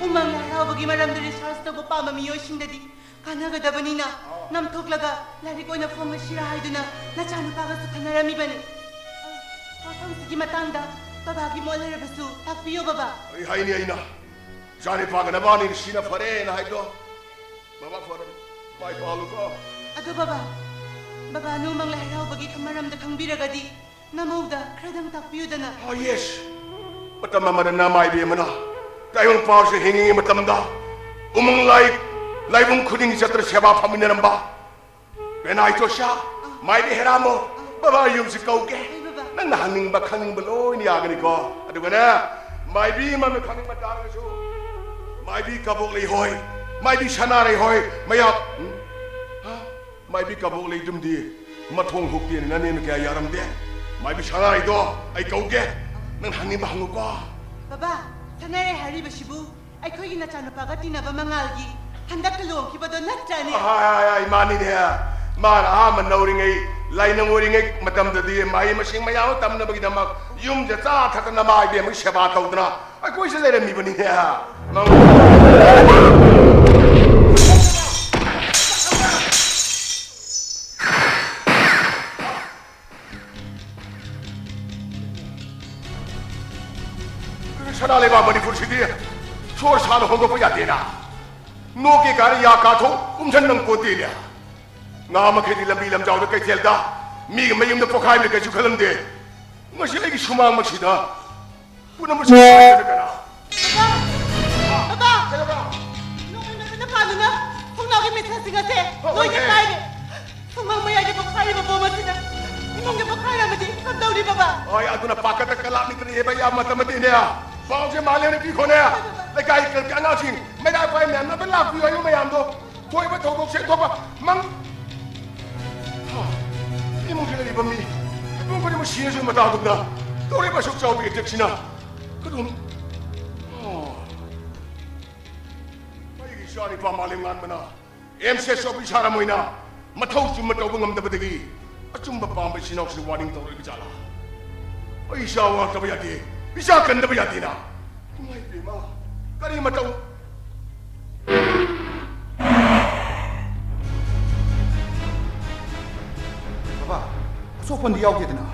ꯎꯃꯪ ꯂꯥꯏ ꯍꯔꯥꯎꯕꯒꯤ ꯃꯔꯝꯗ ꯔꯤꯁꯥꯔꯁ ꯇꯧꯕ ꯄꯥꯝꯕ ꯃꯤꯑꯣꯏꯁꯤꯡꯗꯗꯤ ꯀꯥꯟꯅꯒꯗꯕꯅꯤꯅ ꯅꯝꯊꯣꯛꯂꯒ ꯂꯥꯏꯔꯤꯛ ꯑꯣꯏꯅ ꯐꯣꯡꯂꯁꯤꯔꯥ ꯍꯥꯏꯗꯨꯅ ꯅꯆꯥꯅꯨꯄꯥꯒꯁꯨ ꯈꯟꯅꯔꯝꯃꯤꯕꯅꯤ꯫ ꯋꯥꯐꯝꯁꯤꯒꯤ ꯃꯇꯥꯡꯗ ꯕꯕꯥꯒꯤ ꯃꯣꯠ ꯂꯩꯔꯕꯁꯨ ꯇꯥꯛꯄꯤꯌꯨ, ꯕꯕꯥ꯫ ꯀꯔꯤ ꯍꯥꯏꯅꯤ ꯑꯩꯅ? ꯏꯆꯥꯅꯤꯄꯥꯒ ꯅꯕꯥꯅꯤꯅ ꯁꯤꯅ ꯐꯔꯦꯅ ꯍꯥꯏꯕꯗꯣ꯫ ꯕꯕꯥ ꯐꯔꯦ, ꯃꯥꯏ ꯄꯥꯛꯂꯨꯀꯣ꯫ ꯑꯗꯨ ꯕꯕꯥ, ꯕꯕꯥꯅ ꯎꯃꯪ ꯂꯥꯏ ꯍꯔꯥꯎꯕꯒꯤ ꯃꯔꯝꯗ ꯈꯪꯕꯤꯔꯒꯗꯤ ꯅꯃꯧꯗ ꯈꯔꯗꯪ ꯇꯥꯛꯄꯤꯌꯨꯗꯅ꯫ ꯑꯥ, ꯌꯦꯁ꯫ ꯃꯇꯝ ꯑꯃꯗ ꯅꯃꯥꯏꯕꯤ ꯑꯃꯅ ꯇꯥꯏꯕꯪ ꯄꯥꯎꯁꯦ ꯍꯤꯡꯉꯤꯉꯩ ꯃꯇꯝꯗ ꯎꯃꯪ ꯂꯥꯏ, ꯂꯥꯏꯕꯨꯡ ꯈꯨꯗꯤꯡꯒꯤ ꯆꯠꯇꯨꯅ ꯁꯦꯕꯥ ꯐꯪꯃꯤꯟꯅꯔꯝꯕ ꯄꯦꯅꯥꯏ ꯆꯣꯁꯥ, ꯃꯥꯏꯕꯤ ꯍꯦꯔꯥꯃꯣ, ꯕꯕꯥ ꯌꯨꯝꯁꯤ ꯀꯧꯒꯦ꯫ ꯍꯣꯏ, ꯕꯕꯥ꯫ ꯅꯪꯅ ꯍꯪꯅꯤꯡꯕ ꯈꯪꯅꯤꯡꯕ ꯂꯣꯏꯅ ꯌꯥꯒꯅꯤꯀꯣ꯫ ꯑꯗꯨꯒꯅꯦ, ꯃꯥꯏꯕꯤ ꯑꯃꯅ ꯈꯪꯅꯤꯡꯕ ꯇꯥꯔꯒꯁꯨ, ꯃꯥꯏꯕꯤ ꯀꯕꯣꯛꯂꯩ ꯍꯣꯏ, ꯃꯥꯏꯕꯤ ꯁꯅꯥꯔꯩ ꯍꯣꯏ, ꯃꯌꯥꯝ, ꯎꯝ? ꯍꯥ? ꯃꯥꯏꯕꯤ ꯀꯕꯣꯛꯂꯩ ꯌꯨꯝꯗꯤ ꯃꯊꯣꯡ ꯍꯨꯛꯇꯦꯅ ꯅꯅꯦꯅ ꯀꯌꯥ ꯌꯥꯔꯝꯗꯦ꯫ ꯃꯥꯏꯕꯤ ꯁꯅꯥꯔꯩꯗꯣ ꯑꯩ ꯀꯧꯒꯦ꯫ ꯅꯪ ꯍꯪꯅꯤꯡꯕ ꯍꯪꯉꯨꯀꯣ꯫ ꯕꯕꯥ, ꯁꯅꯥꯔꯩ ꯍꯥꯏꯔꯤꯕꯁꯤꯕꯨ ꯑꯩꯈꯣꯏꯒꯤ ꯅꯆꯥꯅꯨꯄꯥꯒ ꯇꯤꯟꯅꯕ ꯃꯉꯥꯜꯒꯤ ꯍꯟꯗꯛꯇ ꯂꯨꯍꯣꯡꯈꯤꯕꯗꯣ ꯅꯠꯇ꯭ꯔꯅꯦ? ꯑꯍꯥꯏ, ꯑꯍꯥꯏ, ꯑꯍꯥꯏ, ꯃꯥꯅꯤꯅꯦ꯫ ꯃꯥꯅ ꯑꯍꯥꯟꯕ ꯅꯧꯔꯤꯉꯩ, ꯂꯥꯏꯅꯪ ꯑꯣꯏꯔꯤꯉꯩ ꯃꯇꯝꯗꯗꯤ ꯃꯍꯩ ꯃꯁꯤꯡ ꯃꯌꯥꯝ ꯑꯃ ꯇꯝꯅꯕꯒꯤꯗꯃꯛ ꯌꯨꯝꯗ ꯆꯥ ꯊꯛꯇꯅ ꯃꯥ ꯏꯕꯦꯝꯃꯒꯤ ꯁꯦꯕꯥ ꯇꯧꯗꯅ ꯑꯩꯈꯣꯏꯁꯦ ꯂꯩꯔꯝꯃꯤꯕꯅꯤꯅꯦ꯫ ꯃꯉꯥꯜ꯫ ꯁꯅꯥ ꯂꯩꯕꯥꯛ ꯃꯅꯤꯄꯨꯔꯁꯤꯗꯤ ꯁꯣꯔ ꯁꯥꯅ ꯍꯣꯡꯗꯣꯛꯄ ꯌꯥꯗꯦꯅ꯫ ꯅꯣꯛꯀꯦ ꯀꯥꯏꯅ ꯌꯥ ꯀꯥꯊꯣꯛ ꯎꯝꯁꯟ ꯅꯪ ꯄꯣꯠꯇꯦꯅꯦ꯫ ꯉꯥ ꯃꯈꯩꯗꯤ ꯂꯝꯕꯤ ꯂꯝꯖꯥꯎꯗ ꯀꯩꯊꯦꯜꯗ ꯃꯤꯒꯤ ꯃꯌꯨꯝꯗ ꯄꯣꯈꯥꯏꯕꯅ ꯀꯩꯁꯨ ꯈꯜꯂꯝꯗꯦ꯫ ꯉꯁꯤ ꯑꯩꯒꯤ ꯁꯨꯃꯥꯡꯃꯛꯁꯤꯗ ꯄꯨꯝꯅꯃꯛ ꯁꯤꯖꯤꯟꯅꯔꯒꯅ꯫ ꯕꯕꯥ! ꯕꯕꯥ! ꯀꯩꯗꯧꯔꯕ? ꯅꯣꯡꯃꯩ ꯃꯔꯨꯅ ꯄꯥꯟꯗꯨꯅ ꯊꯣꯡꯅꯥꯎꯒꯤ ꯃꯤꯊꯜꯁꯤꯡ ꯑꯁꯦ ꯍꯣꯏ, ꯂꯣꯏꯅ ꯍꯣꯏ꯫ ꯀꯥꯏꯔꯦ꯫ ꯁꯨꯃꯥꯡ ꯃꯌꯥꯏꯗ ꯄꯣꯛꯈꯥꯏꯔꯤꯕ ꯕꯣꯝ ꯑꯁꯤꯅ ꯏꯃꯨꯡꯗ ꯄꯣꯛꯈꯥꯏꯔꯝꯃꯗꯤ ꯀꯝꯗꯧꯔꯤ, ꯕꯕꯥ? ꯍꯣꯏ, ꯑꯗꯨꯅ ꯄꯥꯈꯠꯇ ꯀꯂꯥꯞꯅꯤꯡꯗꯅ ꯍꯦꯕ ꯌꯥꯝ ꯃꯇꯝ ꯑꯃꯗꯤꯅꯦ꯫ ꯄꯥꯎꯁꯦ ꯃꯥꯂꯦꯝꯗ ꯄꯤꯈꯣꯅꯦ꯫ ꯍꯣꯏ, ꯕꯕꯥ꯫ ꯂꯩꯀꯥꯏꯒꯤ ꯑꯉꯥꯡꯁꯤꯡ, ꯃꯩꯔꯥ ꯄꯥꯏ ꯃꯌꯥꯝ ꯑꯝꯇ ꯂꯥꯛꯄꯤꯌꯨ ꯍꯥꯏꯌꯨ ꯃꯌꯥꯝꯗꯣ꯫ ꯊꯣꯛꯏꯕ ꯊꯧꯗꯣꯛꯁꯦ ꯊꯣꯛꯄ ꯃꯪ-, ꯍꯥ, ꯏꯃꯨꯡꯁꯤꯗ ꯂꯩꯕ ꯃꯤ ꯃꯤꯄꯨꯝ ꯈꯨꯗꯤꯡꯃꯛ ꯁꯤꯔꯁꯨ ꯃꯇꯥꯒꯨꯝꯅ ꯇꯧꯔꯤꯕ ꯑꯁꯨꯛ ꯆꯥꯎꯕ ꯑꯦꯇꯦꯛꯁꯤꯅ ꯀꯗꯣꯝ-, ꯑꯣ꯫ ꯑꯩꯒꯤ ꯏꯆꯥ ꯅꯤꯄꯥ ꯃꯥꯂꯦꯝ ꯉꯥꯟꯕꯅ ꯑꯦꯝ ꯁꯤ ꯑꯦꯁ ꯑꯣꯐꯤꯁꯥꯔ ꯑꯃ ꯑꯣꯏꯅ ꯃꯊꯧ ꯆꯨꯝꯅ ꯇꯧꯕ ꯉꯝꯗꯕꯗꯒꯤ ꯑꯆꯨꯝꯕ ꯄꯥꯝꯕ ꯏꯆꯤꯟ ꯏꯅꯥꯎꯁꯤꯡ ꯋꯥꯔꯅꯤꯡ ꯇꯧꯔꯛꯏꯕ ꯖꯥꯠꯂꯥ? ꯑꯩ ꯏꯆꯥ ꯋꯥꯔꯛꯇꯕ ꯌꯥꯗꯦ, ꯏꯆꯥ ꯀꯟꯗꯕ ꯌꯥꯗꯦꯅ꯫ ꯏꯃꯥ ꯏꯕꯦꯝꯃ, ꯀꯔꯤ ꯃꯇꯧ? ꯕꯕꯥ, ꯑꯁꯣꯛꯄꯟꯗꯤ ꯌꯥꯎꯗꯦꯗꯅ?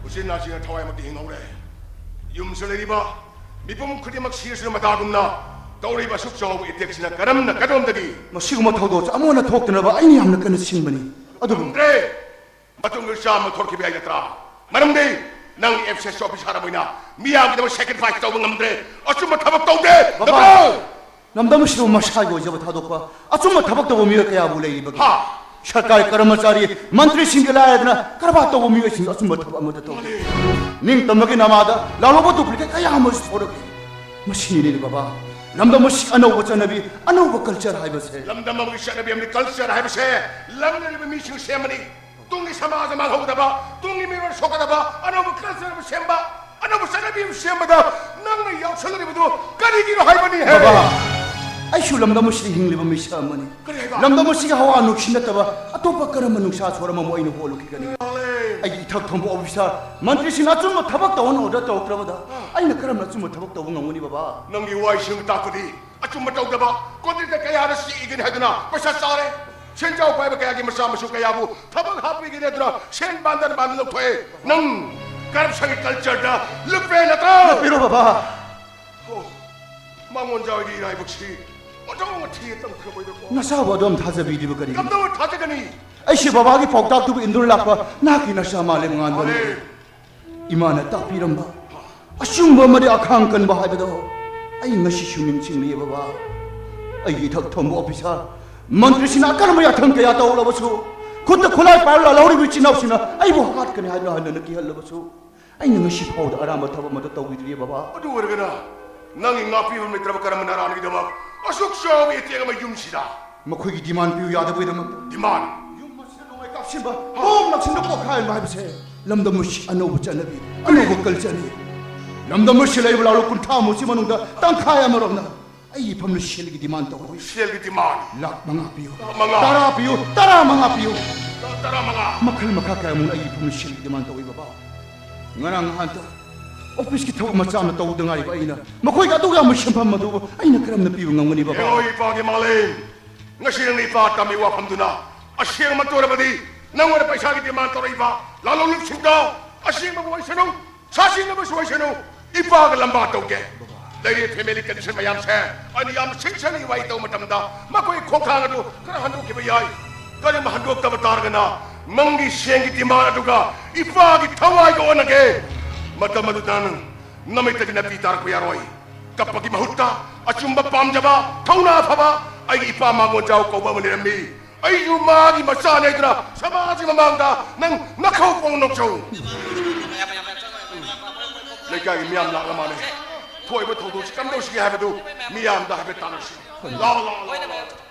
ꯎꯆꯤꯟ ꯅꯥꯆꯤꯟꯅ ꯊꯋꯥꯏꯃꯛꯇꯤ ꯍꯤꯡꯍꯧꯔꯦ꯫ ꯌꯨꯝꯁꯤꯗ ꯂꯩꯔꯤꯕ ꯃꯤꯄꯨꯝ ꯈꯨꯗꯤꯡꯃꯛ ꯁꯤꯔꯁꯨ ꯃꯇꯥꯒꯨꯝꯅ ꯇꯧꯔꯤꯕ ꯑꯁꯨꯛ ꯆꯥꯎꯕ ꯑꯦꯇꯦꯛꯁꯤꯅ ꯀꯔꯝꯅ ꯀꯗꯣꯝꯗꯒꯤ? ꯃꯁꯤꯒꯨꯝꯕ ꯊꯧꯗꯣꯛꯁꯦ ꯑꯃꯨꯛ ꯍꯟꯅ ꯊꯣꯛꯇꯅꯕ ꯑꯩꯅ ꯌꯥꯝꯅ ꯀꯟꯅ ꯁꯤꯡꯕꯅꯤ꯫ ꯑꯗꯨꯕꯨ ꯉꯝꯗ꯭ꯔꯦ꯫ ꯃꯇꯨꯡꯗ ꯆꯥꯝꯃ ꯊꯣꯛꯈꯤꯕ ꯌꯥꯏ ꯅꯠꯇ꯭ꯔꯥ? ꯃꯔꯝꯗꯤ ꯅꯪ ꯑꯦꯝ ꯁꯤ ꯑꯦꯁ ꯑꯣꯐꯤꯁꯥꯔ ꯑꯃ ꯑꯣꯏꯅ ꯃꯤꯌꯥꯝꯒꯤꯗꯃꯛ ꯁꯦꯀ꯭ꯔꯤꯐꯥꯏꯁ ꯇꯧꯕ ꯉꯝꯗ꯭ꯔꯦ꯫ ꯑꯆꯨꯝꯕ ꯊꯕꯛ ꯇꯧꯗꯦ꯫ ꯕꯕꯥ! ꯅꯠꯇ꯭ꯔꯣ? ꯂꯝꯗꯝ ꯑꯁꯤꯕꯨ ꯃꯁꯥꯒꯤ ꯑꯣꯏꯖꯕ ꯊꯥꯗꯣꯛꯄ, ꯑꯆꯨꯝꯕ ꯊꯕꯛ ꯇꯧꯕ ꯃꯤꯑꯣꯏ ꯀꯌꯥꯕꯨ ꯂꯩꯔꯤꯕꯒꯦ? ꯍꯥ? ꯁꯔꯀꯥꯔ ꯀꯔꯃꯆꯥꯔꯤ, ꯃꯟꯇ꯭ꯔꯤꯁꯤꯡꯒꯤ ꯂꯥꯏꯔꯗꯅ ꯀꯔꯕꯥꯔ ꯇꯧꯕ ꯃꯤꯑꯣꯏꯁꯤꯡ ꯑꯆꯨꯝꯕ ꯊꯕꯛ ꯑꯃꯠꯇ ꯇꯧꯗꯦ꯫ ꯅꯤꯡꯇꯝꯕꯒꯤ ꯅꯃꯥꯗ ꯂꯥꯜꯍꯧꯕ duplicate ꯀꯌꯥ ꯑꯃꯁꯨ ꯊꯣꯔꯛꯂꯤ꯫ ꯃꯁꯤꯅꯤꯅꯦ ꯕꯕꯥ, ꯂꯝꯗꯝ ꯑꯁꯤ ꯑꯅꯧꯕ ꯆꯠꯅꯕꯤ, ꯑꯅꯧꯕ culture ꯍꯥꯏꯕꯁꯦ꯫ ꯂꯝꯗꯝ ꯑꯃꯒꯤ ꯆꯠꯅꯕꯤ ꯑꯃꯗꯤ culture ꯍꯥꯏꯕꯁꯦ ꯂꯝꯅꯔꯤꯕ ꯃꯤꯁꯤꯡ ꯁꯦꯝꯕꯅꯤ꯫ ꯇꯨꯡꯒꯤ ꯁꯃꯥꯖ ꯃꯥꯡꯍꯧꯒꯗꯕ, ꯇꯨꯡꯒꯤ ꯃꯤꯔꯣꯜ ꯁꯣꯛꯀꯗꯕ ꯑꯅꯧꯕ culture ꯑꯃ ꯁꯦꯝꯕ, ꯑꯅꯧꯕ ꯆꯠꯅꯕꯤ ꯑꯃ ꯁꯦꯝꯕꯗ ꯅꯪꯅ ꯌꯥꯎꯁꯜꯂꯛꯂꯤꯕꯗꯨ ꯀꯔꯤꯒꯤꯅꯣ ꯍꯥꯏꯕꯅꯤ ꯍꯦ? ꯕꯕꯥ, ꯑꯩꯁꯨ ꯂꯝꯗꯝ ꯑꯁꯤꯗ ꯍꯤꯡꯂꯤꯕ ꯃꯤꯁꯛ ꯑꯃꯅꯤ꯫ ꯀꯔꯤ ꯍꯥꯏꯕ? ꯂꯝꯗꯝ ꯑꯁꯤꯒꯤ ꯍꯋꯥ ꯅꯨꯡꯁꯤꯠ ꯅꯠꯇꯕ ꯑꯇꯣꯞꯄ ꯀꯔꯝꯕ ꯅꯨꯡꯁꯥ ꯁꯣꯔ ꯑꯃ ꯑꯃꯨꯛ ꯑꯩꯅ ꯍꯣꯜꯂꯨꯈꯤꯒꯅꯤ? ꯌꯥꯔꯦ꯫ ꯑꯩꯒꯤ ꯏꯊꯛ ꯊꯣꯡꯕ officer, ꯃꯟꯇ꯭ꯔꯤꯁꯤꯡꯅ ꯑꯆꯨꯝꯕ ꯊꯕꯛ ꯇꯧꯍꯟꯅ order ꯇꯧꯔꯛꯇ꯭ꯔꯕꯗ ꯑꯩꯅ ꯀꯔꯝꯅ ꯑꯆꯨꯝꯕ ꯊꯕꯛ ꯇꯧꯕ ꯉꯝꯒꯅꯤ ꯕꯕꯥ? ꯅꯪꯒꯤ ꯋꯥꯍꯩꯁꯤꯡ ꯇꯥꯛꯄꯗꯤ ꯑꯆꯨꯝꯕ ꯇꯧꯗꯕ contractor ꯀꯌꯥꯗ ꯁꯤꯛꯏꯒꯅꯤ ꯍꯥꯏꯗꯨꯅ ꯄꯩꯁꯥ ꯆꯥꯔꯦ꯫ ꯁꯦꯟꯖꯥꯎ ꯄꯥꯏꯕ ꯀꯌꯥꯒꯤ ꯃꯆꯥ ꯃꯁꯨ ꯀꯌꯥꯕꯨ ꯊꯕꯛ ꯍꯥꯞꯄꯤꯒꯅꯤ ꯍꯥꯏꯗꯨꯅ ꯁꯦꯟ ꯕꯥꯟꯗꯟ ꯕꯥꯟꯗꯟ ꯂꯧꯊꯣꯛꯑꯦ꯫ ꯅꯪ corruptionꯒꯤ cultureꯗ ꯂꯨꯞꯄꯦ ꯅꯠꯇ꯭ꯔꯣ? ꯂꯨꯞꯄꯤꯔꯣ ꯕꯕꯥ꯫ ꯑꯣ, ꯃꯉꯣꯟꯖꯥꯒꯤ ꯏꯔꯥꯏꯕꯛꯁꯤ ꯑꯣꯟꯊꯣꯛꯅ ꯊꯤ ꯇꯝꯈ꯭ꯔꯕꯩꯗꯀꯣ꯫ ꯅꯆꯥꯕꯨ ꯑꯗꯨꯝ ꯊꯥꯖꯕꯤꯗ꯭ꯔꯤꯕ ꯀꯔꯤꯒꯤꯅꯣ? ꯀꯝꯗꯧꯅ ꯊꯥꯖꯒꯅꯤ? ꯑꯩꯁꯦ ꯕꯕꯥꯒꯤ ꯄꯥꯎꯇꯥꯛꯇꯨꯕꯨ ꯏꯟꯗꯨꯅ ꯂꯥꯛꯄ ꯅꯍꯥꯛꯀꯤ ꯅꯆꯥ ꯃꯥꯂꯦꯝꯉꯥꯟꯕꯅꯤ꯫ ꯍꯣꯏ꯫ ꯏꯃꯥꯅ ꯇꯥꯛꯄꯤꯔꯝꯕ ꯑꯆꯨꯝꯕ ꯑꯃꯗꯤ ꯑꯈꯥꯡ ꯀꯟꯕ ꯍꯥꯏꯕꯗꯣ ꯑꯩ ꯉꯁꯤꯁꯨ ꯅꯤꯡꯁꯤꯡꯂꯤ ꯕꯕꯥ꯫ ꯑꯩꯒꯤ ꯏꯊꯛ ꯊꯣꯡꯕ officer, ꯃꯟꯇ꯭ꯔꯤꯁꯤꯡꯅ ꯑꯀꯟꯕ ꯌꯥꯊꯪ ꯀꯌꯥ ꯇꯧꯔꯕꯁꯨ, ꯈꯨꯠꯇ ꯈꯨꯠꯂꯥꯏ ꯄꯥꯏꯔꯒ ꯂꯥꯜꯍꯧꯔꯤꯕ ꯏꯆꯤꯟ ꯏꯅꯥꯎꯁꯤꯡꯅ ꯑꯩꯕꯨ ꯍꯥꯠꯀꯅꯤ ꯍꯥꯏꯗꯨꯅ ꯍꯟꯅ ꯍꯟꯅ ꯀꯤꯍꯜꯂꯕꯁꯨ, ꯑꯩꯅ ꯉꯁꯤ ꯐꯥꯎꯕꯗ ꯑꯔꯥꯟꯕ ꯊꯕꯛ ꯑꯃꯠꯇ ꯇꯧꯈꯤꯗ꯭ꯔꯤꯌꯦ ꯕꯕꯥ꯫ ꯑꯗꯨ ꯑꯣꯏꯔꯒꯅ ꯅꯪꯒꯤ ꯉꯥꯛꯄꯤꯕ ꯂꯩꯇ꯭ꯔꯕ ꯀꯔꯝꯕ ꯅꯔꯥꯟꯒꯤꯗꯃꯛ ꯑꯁꯨꯛ ꯆꯥꯎꯕ ꯑꯦꯇꯦꯛ ꯑꯃ ꯌꯨꯝꯁꯤꯗ? ꯃꯈꯣꯏꯒꯤ demand ꯄꯤꯌꯨ ꯌꯥꯗꯕꯒꯤꯗꯃꯛꯇ꯫ Demand? ꯌꯨꯝ ꯑꯁꯤꯗ ꯅꯣꯡꯃꯩ ꯀꯥꯞꯁꯤꯟꯕ, bomb ꯂꯪꯁꯤꯟꯕ, ꯄꯣꯈꯥꯏꯍꯟꯕ ꯍꯥꯏꯕꯁꯦ ꯂꯝꯗꯝ ꯑꯁꯤ ꯑꯅꯧꯕ ꯆꯠꯅꯕꯤ, ꯑꯅꯧꯕ cultureꯅꯤ꯫ ꯂꯝꯗꯝ ꯑꯁꯤ ꯂꯩꯕ ꯂꯥꯂꯣꯡ ꯀꯨꯟꯊ꯭ꯔꯥ ꯃꯨꯛꯁꯤ ꯃꯅꯨꯡꯗ ꯇꯪꯈꯥꯏ ꯑꯃꯔꯣꯝꯅ ꯑꯩꯒꯤ ꯏꯐꯝꯗ ꯁꯦꯜꯒꯤ demand ꯇꯧꯔꯤ꯫ ꯁꯦꯜꯒꯤ demand? ꯂꯥꯈ ꯃꯉꯥ ꯄꯤꯌꯨ, ꯂꯥꯈ ꯃꯉꯥ? ꯇꯔꯥ ꯄꯤꯌꯨ, ꯇꯔꯥ ꯃꯉꯥ ꯄꯤꯌꯨ꯫ ꯂꯥꯈ ꯇꯔꯥ ꯃꯉꯥ? ꯃꯈꯜ ꯃꯈꯥ ꯀꯌꯥꯃꯨꯛ ꯑꯩꯒꯤ ꯏꯐꯝꯗ ꯁꯦꯜꯒꯤ demand ꯇꯧꯏ ꯕꯕꯥ꯫ ꯉꯔꯥꯡ ꯅꯍꯥꯟꯇ officeꯀꯤ ꯊꯕꯛ ꯃꯆꯥ ꯑꯃ ꯇꯧꯗ ꯉꯥꯏꯔꯤꯕ ꯑꯩꯅ ꯃꯈꯣꯏꯒꯤ ꯑꯗꯨꯛ ꯌꯥꯝꯕ ꯁꯦꯟꯐꯝ ꯑꯗꯨꯕꯨ ꯑꯩꯅ ꯀꯔꯝꯅ ꯄꯤꯕ ꯉꯝꯒꯅꯤ ꯕꯕꯥ? ꯍꯦꯔꯣ ꯏꯄꯥꯒꯤ ꯃꯥꯂꯦꯝ, ꯉꯁꯤ ꯅꯪꯅ ꯏꯄꯥ ꯇꯝꯕꯤ ꯋꯥꯐꯝꯗꯨꯅ ꯑꯁꯦꯡꯕ ꯑꯣꯏꯔꯕꯗꯤ ꯅꯪꯉꯣꯟꯗ ꯄꯩꯁꯥꯒꯤ demand ꯇꯧꯔꯛꯏꯕ ꯂꯥꯂꯣꯡ ꯂꯨꯞꯁꯤꯡꯗꯣ ꯑꯁꯦꯡꯕꯕꯨ ꯑꯣꯏꯁꯅꯨ, ꯁꯥꯁꯤꯡꯅꯕꯁꯨ ꯑꯣꯏꯁꯅꯨ, ꯏꯄꯥꯒ ꯂꯝꯕꯥ ꯇꯧꯒꯦ꯫ ꯂꯩꯔꯤꯕ family condition ꯃꯌꯥꯝꯁꯦ ꯑꯩꯅ ꯌꯥꯝꯅ ꯁꯤꯡꯁꯅ ꯏꯋꯥꯏ ꯇꯧꯕ ꯃꯇꯝꯗ ꯃꯈꯣꯏ ꯈꯣꯡꯊꯥꯡ ꯑꯗꯨ ꯈꯔ ꯍꯟꯗꯣꯛꯈꯤꯕ ꯌꯥꯏ꯫ ꯀꯔꯤꯒꯨꯝꯕ ꯍꯟꯗꯣꯛꯇꯕ ꯇꯥꯔꯒꯅ ꯅꯪꯒꯤ ꯁꯦꯟꯒꯤ demand ꯑꯗꯨꯒ ꯏꯄꯥꯒꯤ ꯊꯋꯥꯏꯒ ꯑꯣꯟꯅꯒꯦ꯫ ꯃꯇꯝ ꯑꯗꯨꯗ ꯅꯪ ꯅꯃꯤꯠꯇꯒꯤ ꯅꯥꯄꯤ ꯇꯥꯔꯛꯄ ꯌꯥꯔꯣꯏ꯫ ꯀꯞꯄꯒꯤ ꯃꯍꯨꯠꯇ ꯑꯆꯨꯝꯕ ꯄꯥꯝꯖꯕ, ꯊꯧꯅꯥ ꯐꯕ ꯑꯩꯒꯤ ꯏꯄꯥ ꯃꯥꯡꯒꯣꯟꯖꯥꯎ ꯀꯧꯕ ꯑꯃ ꯂꯩꯔꯝꯃꯤ꯫ ꯑꯩꯁꯨ ꯃꯥꯒꯤ ꯃꯆꯥꯅꯤ ꯍꯥꯏꯗꯨꯅ ꯁꯃꯥꯖꯒꯤ ꯃꯃꯥꯡꯗ ꯅꯪ ꯅꯈꯧ ꯄꯣꯡ ꯅꯣꯛꯆꯧ꯫ ꯂꯩꯀꯥꯏꯒꯤ ꯃꯤꯌꯥꯝ ꯂꯥꯛꯂ ꯃꯥꯜꯂꯦ꯫ ꯊꯣꯛꯏꯕ ꯊꯧꯗꯣꯛꯁꯤ ꯀꯝꯗꯧꯁꯤꯒꯦ ꯍꯥꯏꯕꯗꯨ ꯃꯤꯌꯥꯝꯗ ꯍꯥꯏꯐꯦꯠ ꯇꯥꯟꯅꯁꯤ꯫ ꯂꯥꯎ, ꯂꯥꯎ, ꯂꯥꯎ, ꯂꯥꯎ꯫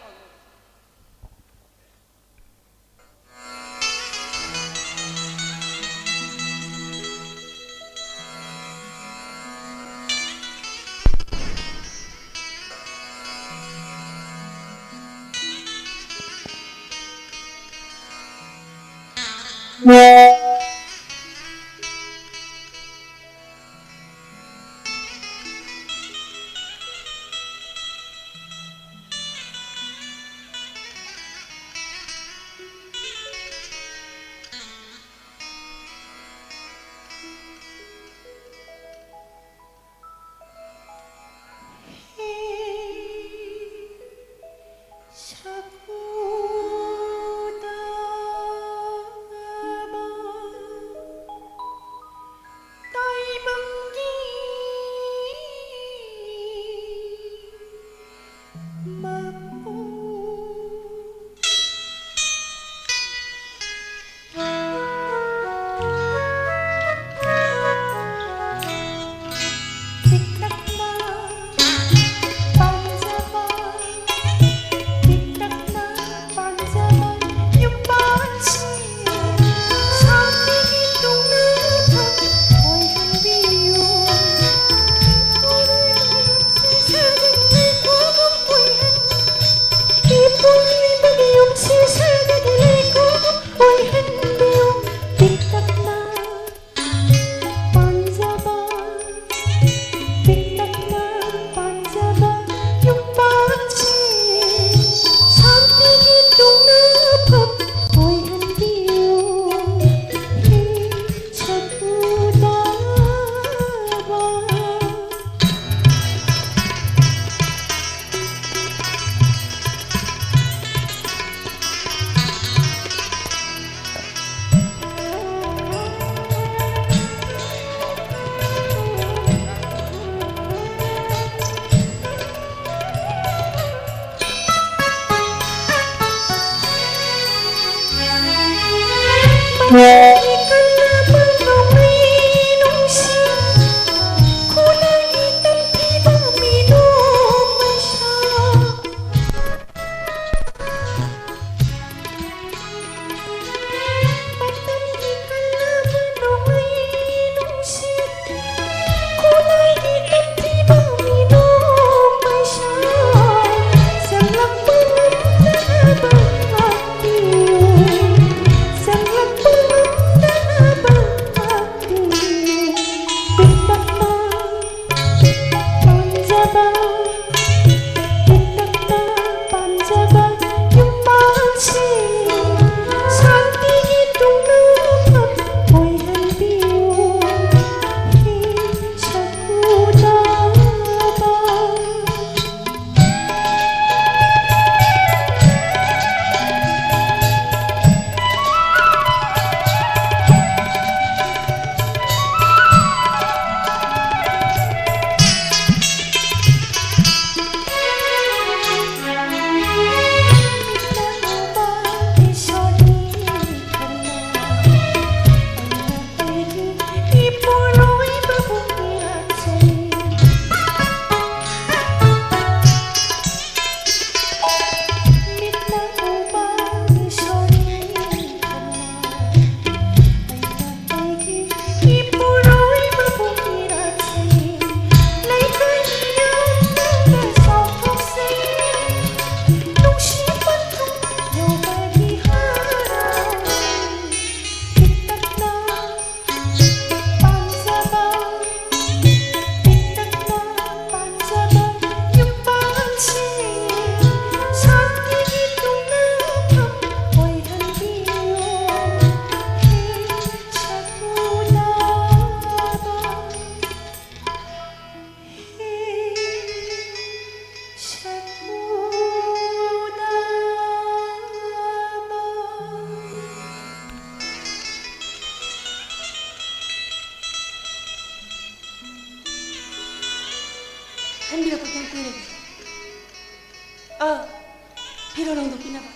ꯈꯟꯕꯤꯔꯛꯄ ꯀꯌꯥꯝ ꯀꯨꯏꯔꯒꯦ? ꯑꯥ, ꯐꯤꯔꯣꯜ ꯍꯣꯡꯗꯣꯛꯄꯤꯅꯕ꯫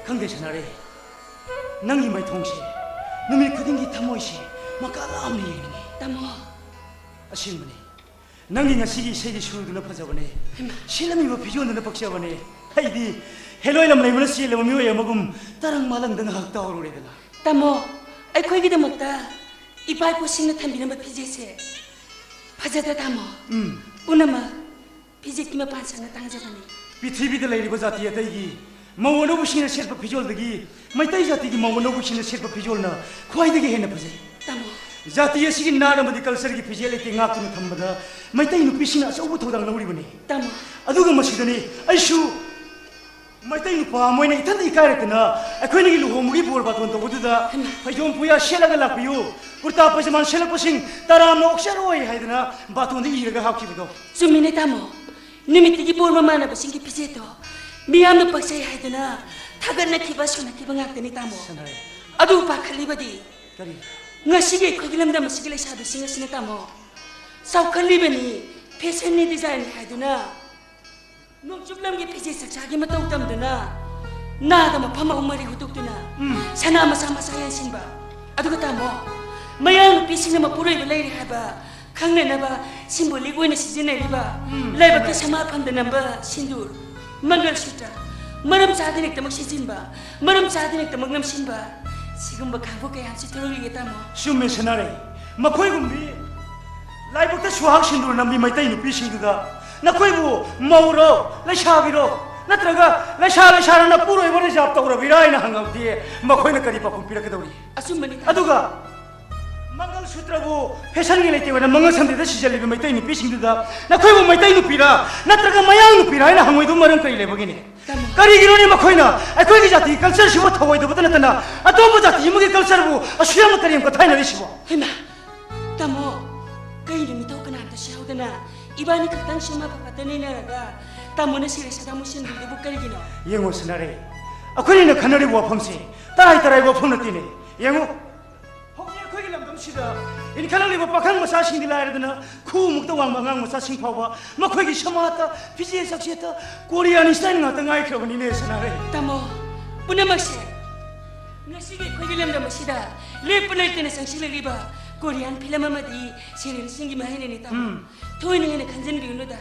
ꯈꯪꯗꯦ ꯁꯅꯥꯔꯩ, ꯅꯪꯒꯤ ꯃꯥꯏꯊꯣꯡꯁꯦ ꯅꯨꯃꯤꯠ ꯈꯨꯗꯤꯡꯒꯤ ꯊꯃꯣꯏꯁꯦ ꯃꯀꯥ ꯂꯥꯝꯅ ꯌꯦꯡꯅꯤꯡꯉꯤ꯫ ꯇꯥꯃꯣ꯫ ꯑꯁꯦꯡꯕꯅꯤ, ꯅꯪꯒꯤ ꯉꯁꯤꯒꯤ ꯏꯁꯩꯒꯤ ꯁꯨꯔꯗꯨꯅ ꯐꯖꯕꯅꯦ꯫ ꯍꯩꯃꯥ꯫ ꯁꯦꯠꯂꯝꯃꯤꯕ ꯐꯤꯖꯣꯜꯗꯨꯅ ꯄꯛꯆꯕꯅꯦ꯫ ꯑꯩꯗꯤ ꯍꯦꯂꯣꯏ ꯂꯝꯂꯩꯃꯅ ꯆꯦꯜꯂꯕ ꯃꯤꯑꯣꯏ ꯑꯃꯒꯨꯝ ꯇꯔꯪ ꯃꯥꯂꯪꯗ ꯉꯥꯏꯍꯥꯛ ꯇꯥꯎꯔꯨꯔꯦꯗꯅ꯫ ꯇꯥꯃꯣ, ꯑꯩꯈꯣꯏꯒꯤꯗꯃꯛꯇ ꯏꯄꯥ ꯏꯄꯨꯁꯤꯡꯅ ꯊꯝꯕꯤꯔꯝꯕ ꯐꯤꯖꯦꯠꯁꯦ ꯐꯖꯗ꯭ꯔ ꯇꯥꯃꯣ? ꯎꯝ꯫ ꯄꯨꯝꯅꯃꯛ ꯐꯤꯖꯦꯠꯀꯤ ꯃꯄꯥꯟ ꯁꯪꯅ ꯇꯥꯡꯖꯕꯅꯤ꯫ ꯄ꯭ꯔꯤꯊꯤꯕꯤꯗ ꯂꯩꯔꯤꯕ ꯖꯥꯇꯤ ꯑꯇꯩꯒꯤ ꯃꯧ ꯑꯅꯧꯕꯁꯤꯡꯅ ꯁꯦꯠꯄ ꯐꯤꯖꯣꯜꯗꯒꯤ ꯃꯩꯇꯩ ꯖꯥꯇꯤꯒꯤ ꯃꯧ ꯑꯅꯧꯕꯁꯤꯡꯅ ꯁꯦꯠꯄ ꯐꯤꯖꯣꯜꯅ ꯈ꯭ꯋꯥꯏꯗꯒꯤ ꯍꯦꯟꯅ ꯐꯖꯩ꯫ ꯇꯥꯃꯣ꯫ ꯖꯥꯇꯤ ꯑꯁꯤꯒꯤ ꯅꯥꯠ ꯑꯃꯗꯤ cultureꯒꯤ ꯐꯤꯖꯦꯠ ꯂꯩꯇꯦꯡ ꯉꯥꯛꯇꯨꯅ ꯊꯝꯕꯗ ꯃꯩꯇꯩ ꯅꯨꯄꯤꯁꯤꯡꯅ ꯑꯆꯧꯕ ꯊꯧꯗꯥꯡ ꯂꯧꯔꯤꯕꯅꯤ꯫ ꯇꯥꯃꯣ꯫ ꯑꯗꯨꯒ ꯃꯁꯤꯗꯅꯤ ꯑꯩꯁꯨ ꯃꯩꯇꯩ ꯅꯨꯄꯥ ꯑꯃ ꯑꯣꯏꯅ ꯏꯊꯟꯇ ꯏꯀꯥꯏꯔꯛꯇꯅ ꯑꯩꯈꯣꯏꯅꯤꯒꯤ ꯂꯨꯍꯣꯡꯕꯒꯤ ꯕꯣꯔ ꯕꯥꯇꯣꯟ ꯇꯧꯕꯗꯨꯗ ꯍꯩꯃꯥ꯫ ꯐꯩꯖꯣꯝ ꯄꯨꯌꯥ ꯁꯦꯠꯂꯒ ꯂꯥꯛꯄꯤꯌꯨ, ꯀꯨꯔꯇꯥ ꯄꯩꯖꯃꯥꯟ ꯁꯦꯠꯂꯛꯄꯁꯤꯡ ꯇꯔꯥꯝꯅ ꯑꯣꯛꯆꯔꯣꯏ ꯍꯥꯏꯗꯅ ꯕꯥꯇꯣꯟꯗ ꯏꯔꯒ ꯍꯥꯞꯈꯤꯕꯗꯣ꯫ ꯆꯨꯝꯃꯤꯅꯦ ꯇꯥꯃꯣ, ꯅꯨꯃꯤꯠꯇꯨꯒꯤ ꯕꯣꯔ ꯃꯃꯥꯟꯅꯕꯁꯤꯡꯒꯤ ꯐꯤꯖꯦꯠꯇꯣ ꯃꯤꯌꯥꯝꯅ ꯄꯛꯆꯩ ꯍꯥꯏꯗꯅ ꯊꯥꯒꯠꯅꯈꯤꯕ ꯁꯣꯟꯅꯈꯤꯕ ꯉꯥꯛꯇꯅꯤ ꯇꯥꯃꯣ꯫ ꯁꯅꯥꯔꯩ꯫ ꯑꯗꯨ ꯄꯥꯈꯠꯂꯤꯕꯗꯤ ꯀꯔꯤ? ꯉꯁꯤꯒꯤ ꯑꯩꯈꯣꯏꯒꯤ ꯂꯝꯗꯝ ꯑꯁꯤꯒꯤ ꯂꯩꯁꯥꯕꯤꯁꯤꯡ ꯑꯁꯤꯅ ꯇꯥꯃꯣ, ꯆꯥꯎꯈꯠꯂꯤꯕꯅꯤ, fashionꯅꯤ, designꯅꯤ ꯍꯥꯏꯗꯨꯅ ꯅꯣꯡꯆꯨꯞ ꯂꯝꯒꯤ ꯐꯤꯖꯦꯠ ꯆꯛꯆꯥꯒꯤ ꯃꯇꯧ ꯇꯝꯗꯨꯅ ꯅꯥꯗ ꯃꯐꯝ ꯑꯍꯨꯝ ꯃꯔꯤ ꯍꯨꯠꯇꯣꯛꯇꯨꯅ ꯎꯝ꯫ ꯁꯅꯥ ꯃꯆꯥ ꯃꯆꯥ ꯌꯥꯟꯁꯤꯟꯕ꯫ ꯑꯗꯨꯒ ꯇꯥꯃꯣ, ꯃꯌꯥꯡ ꯅꯨꯄꯤꯁꯤꯡꯅ ꯃꯄꯨꯔꯣꯏꯕ ꯂꯩꯔꯦ ꯍꯥꯏꯕ ꯈꯪꯅꯅꯕ symbolic ꯑꯣꯏꯅ ꯁꯤꯖꯤꯟꯅꯔꯤꯕ ꯎꯝ, ꯂꯥꯏꯕꯛꯀꯤ ꯆꯨꯝꯃꯦ꯫ ꯁꯃꯥꯐꯝꯗ ꯅꯝꯕ ꯁꯤꯟꯗꯨꯔ, ꯃꯪꯒꯜ ꯁꯨꯇ꯭ꯔ, ꯃꯔꯝ ꯆꯥꯗꯅ ꯍꯦꯛꯇꯃꯛ ꯁꯤꯖꯤꯟꯕ, ꯃꯔꯝ ꯆꯥꯗꯅ ꯍꯦꯛꯇꯃꯛ ꯅꯝꯁꯤꯟꯕ, ꯁꯤꯒꯨꯝꯕ ꯀꯥꯡꯕꯨ ꯀꯌꯥ ꯑꯃꯁꯨ ꯊꯣꯔꯛꯂꯤꯌꯦ ꯇꯥꯃꯣ꯫ ꯆꯨꯝꯃꯦ ꯁꯅꯥꯔꯩ, ꯃꯈꯣꯏꯒꯨꯝꯕꯤ ꯂꯥꯏꯕꯛꯇ ꯁꯨꯍꯥꯛ ꯁꯤꯟꯗꯨꯔ ꯅꯝꯕꯤ ꯃꯩꯇꯩ ꯅꯨꯄꯤꯁꯤꯡꯗꯨꯗ ꯅꯈꯣꯏꯕꯨ ꯃꯧꯔꯣ, ꯂꯩꯁꯥꯕꯤꯔꯣ, ꯅꯠꯇ꯭ꯔꯒ ꯂꯩꯁꯥ ꯂꯩꯁꯥꯔ ꯅꯄꯨꯔꯣꯏꯕ reserve ꯇꯧꯔꯕꯤꯔꯥ ꯍꯥꯏꯅ ꯍꯪꯉꯕꯗꯤ ꯃꯈꯣꯏꯅ ꯀꯔꯤ ꯄꯥꯎꯈꯨꯝ ꯄꯤꯔꯛꯀꯗꯧꯔꯤ? ꯑꯆꯨꯝꯕꯅꯤ ꯇꯥꯃꯣ꯫ ꯑꯗꯨꯒ ꯃꯪꯒꯜ ꯁꯨꯇ꯭ꯔꯕꯨ fashionꯒꯤ ꯂꯩꯇꯦꯡ ꯑꯣꯏꯅ ꯃꯪꯒꯜ ꯁꯟꯗꯦꯗ ꯁꯤꯖꯜꯂꯤꯕ ꯃꯩꯇꯩ ꯅꯨꯄꯤꯁꯤꯡꯗꯨꯗ ꯅꯈꯣꯏꯕꯨ ꯃꯩꯇꯩ ꯅꯨꯄꯤꯔꯥ ꯅꯠꯇ꯭ꯔꯒ ꯃꯌꯥꯡ ꯅꯨꯄꯤꯔꯥ ꯍꯥꯏꯅ ꯍꯪꯉꯣꯏꯗꯕ ꯃꯔꯝ ꯀꯔꯤ ꯂꯩꯕꯒꯤꯅꯤ? ꯇꯥꯃꯣ꯫ ꯀꯔꯤꯒꯤꯅꯣꯅꯦ ꯃꯈꯣꯏꯅ ꯑꯩꯈꯣꯏꯒꯤ ꯖꯥꯇꯤꯒꯤ cultureꯁꯤꯕꯨ ꯊꯧꯑꯣꯏꯗꯕꯇ ꯅꯠꯇꯅ ꯑꯇꯣꯞꯄ ꯖꯥꯇꯤ ꯑꯃꯒꯤ cultureꯕꯨ ꯑꯁꯨꯛ ꯌꯥꯝꯅ ꯀꯔꯦꯝ ꯀꯊꯥꯏꯅꯔꯤꯁꯤꯕꯣ? ꯍꯩꯃꯥ, ꯇꯥꯃꯣ, ꯀꯩꯅꯣ ꯃꯤꯊꯧ ꯀꯅꯥꯝꯇꯁꯨ ꯌꯥꯎꯗꯅ ꯏꯕꯥꯅꯤ ꯈꯛꯇꯪ ꯁꯨꯝ ꯑꯐ ꯐꯠꯇ ꯅꯩꯅꯔꯒ ꯇꯥꯃꯣꯅ ꯁꯤꯔꯦ ꯁꯗꯥ ꯃꯨꯁꯤꯟꯕꯤꯗꯨꯕꯨ ꯀꯔꯤꯒꯤꯅꯣ? ꯌꯦꯡꯉꯣ ꯁꯅꯥꯔꯩ, ꯑꯩꯈꯣꯏꯅ ꯈꯟꯅꯔꯤꯕ ꯋꯥꯐꯝꯁꯦ ꯇꯔꯥꯏ ꯇꯔꯥꯏꯕ ꯋꯥꯐꯝ ꯅꯠꯇꯦꯅꯦ꯫ ꯌꯦꯡꯉꯨ, ꯍꯧꯖꯤꯛ ꯑꯩꯈꯣꯏꯒꯤ ꯂꯝꯗꯝꯁꯤꯗ ꯏꯟꯈꯠꯂꯛꯂꯤꯕ ꯄꯥꯈꯪ ꯃꯆꯥꯁꯤꯡꯗꯤ ꯂꯥꯏꯔꯗꯅ, ꯈꯨꯃꯨꯛꯇ ꯋꯥꯡꯕ ꯑꯉꯥꯡ ꯃꯆꯥꯁꯤꯡ ꯐꯥꯎꯕ ꯃꯈꯣꯏꯒꯤ ꯁꯃꯥꯖꯇ, ꯐꯤꯖꯦꯠ ꯆꯥꯛꯁꯦꯠꯇ ꯀꯣꯔꯤꯌꯥꯟ ꯁ꯭ꯇꯥꯏꯜ ꯉꯥꯛꯇ ꯉꯥꯏꯈ꯭ꯔꯕꯅꯤꯅꯦ, ꯁꯅꯥꯔꯩ꯫ ꯇꯥꯃꯣ, ꯄꯨꯝꯅꯃꯛꯁꯦ ꯉꯁꯤꯒꯤ ꯑꯩꯈꯣꯏꯒꯤ ꯂꯝꯗꯝ ꯑꯁꯤꯗ ꯂꯦꯞꯄ ꯂꯩꯇꯅ ꯆꯪꯁꯤꯜꯂꯛꯂꯤꯕ ꯀꯣꯔꯤꯌꯥꯟ ꯐꯤꯂꯝ ꯑꯃꯗꯤ ꯁꯦꯔꯤꯌꯦꯜꯁꯤꯡꯒꯤ ꯃꯍꯩꯅꯅꯤ, ꯇꯥꯃꯣ꯫ ꯎꯝ꯫ ꯊꯣꯏꯅ ꯍꯦꯟꯅ ꯈꯟꯖꯤꯟꯕꯤꯒꯅꯨꯗ꯫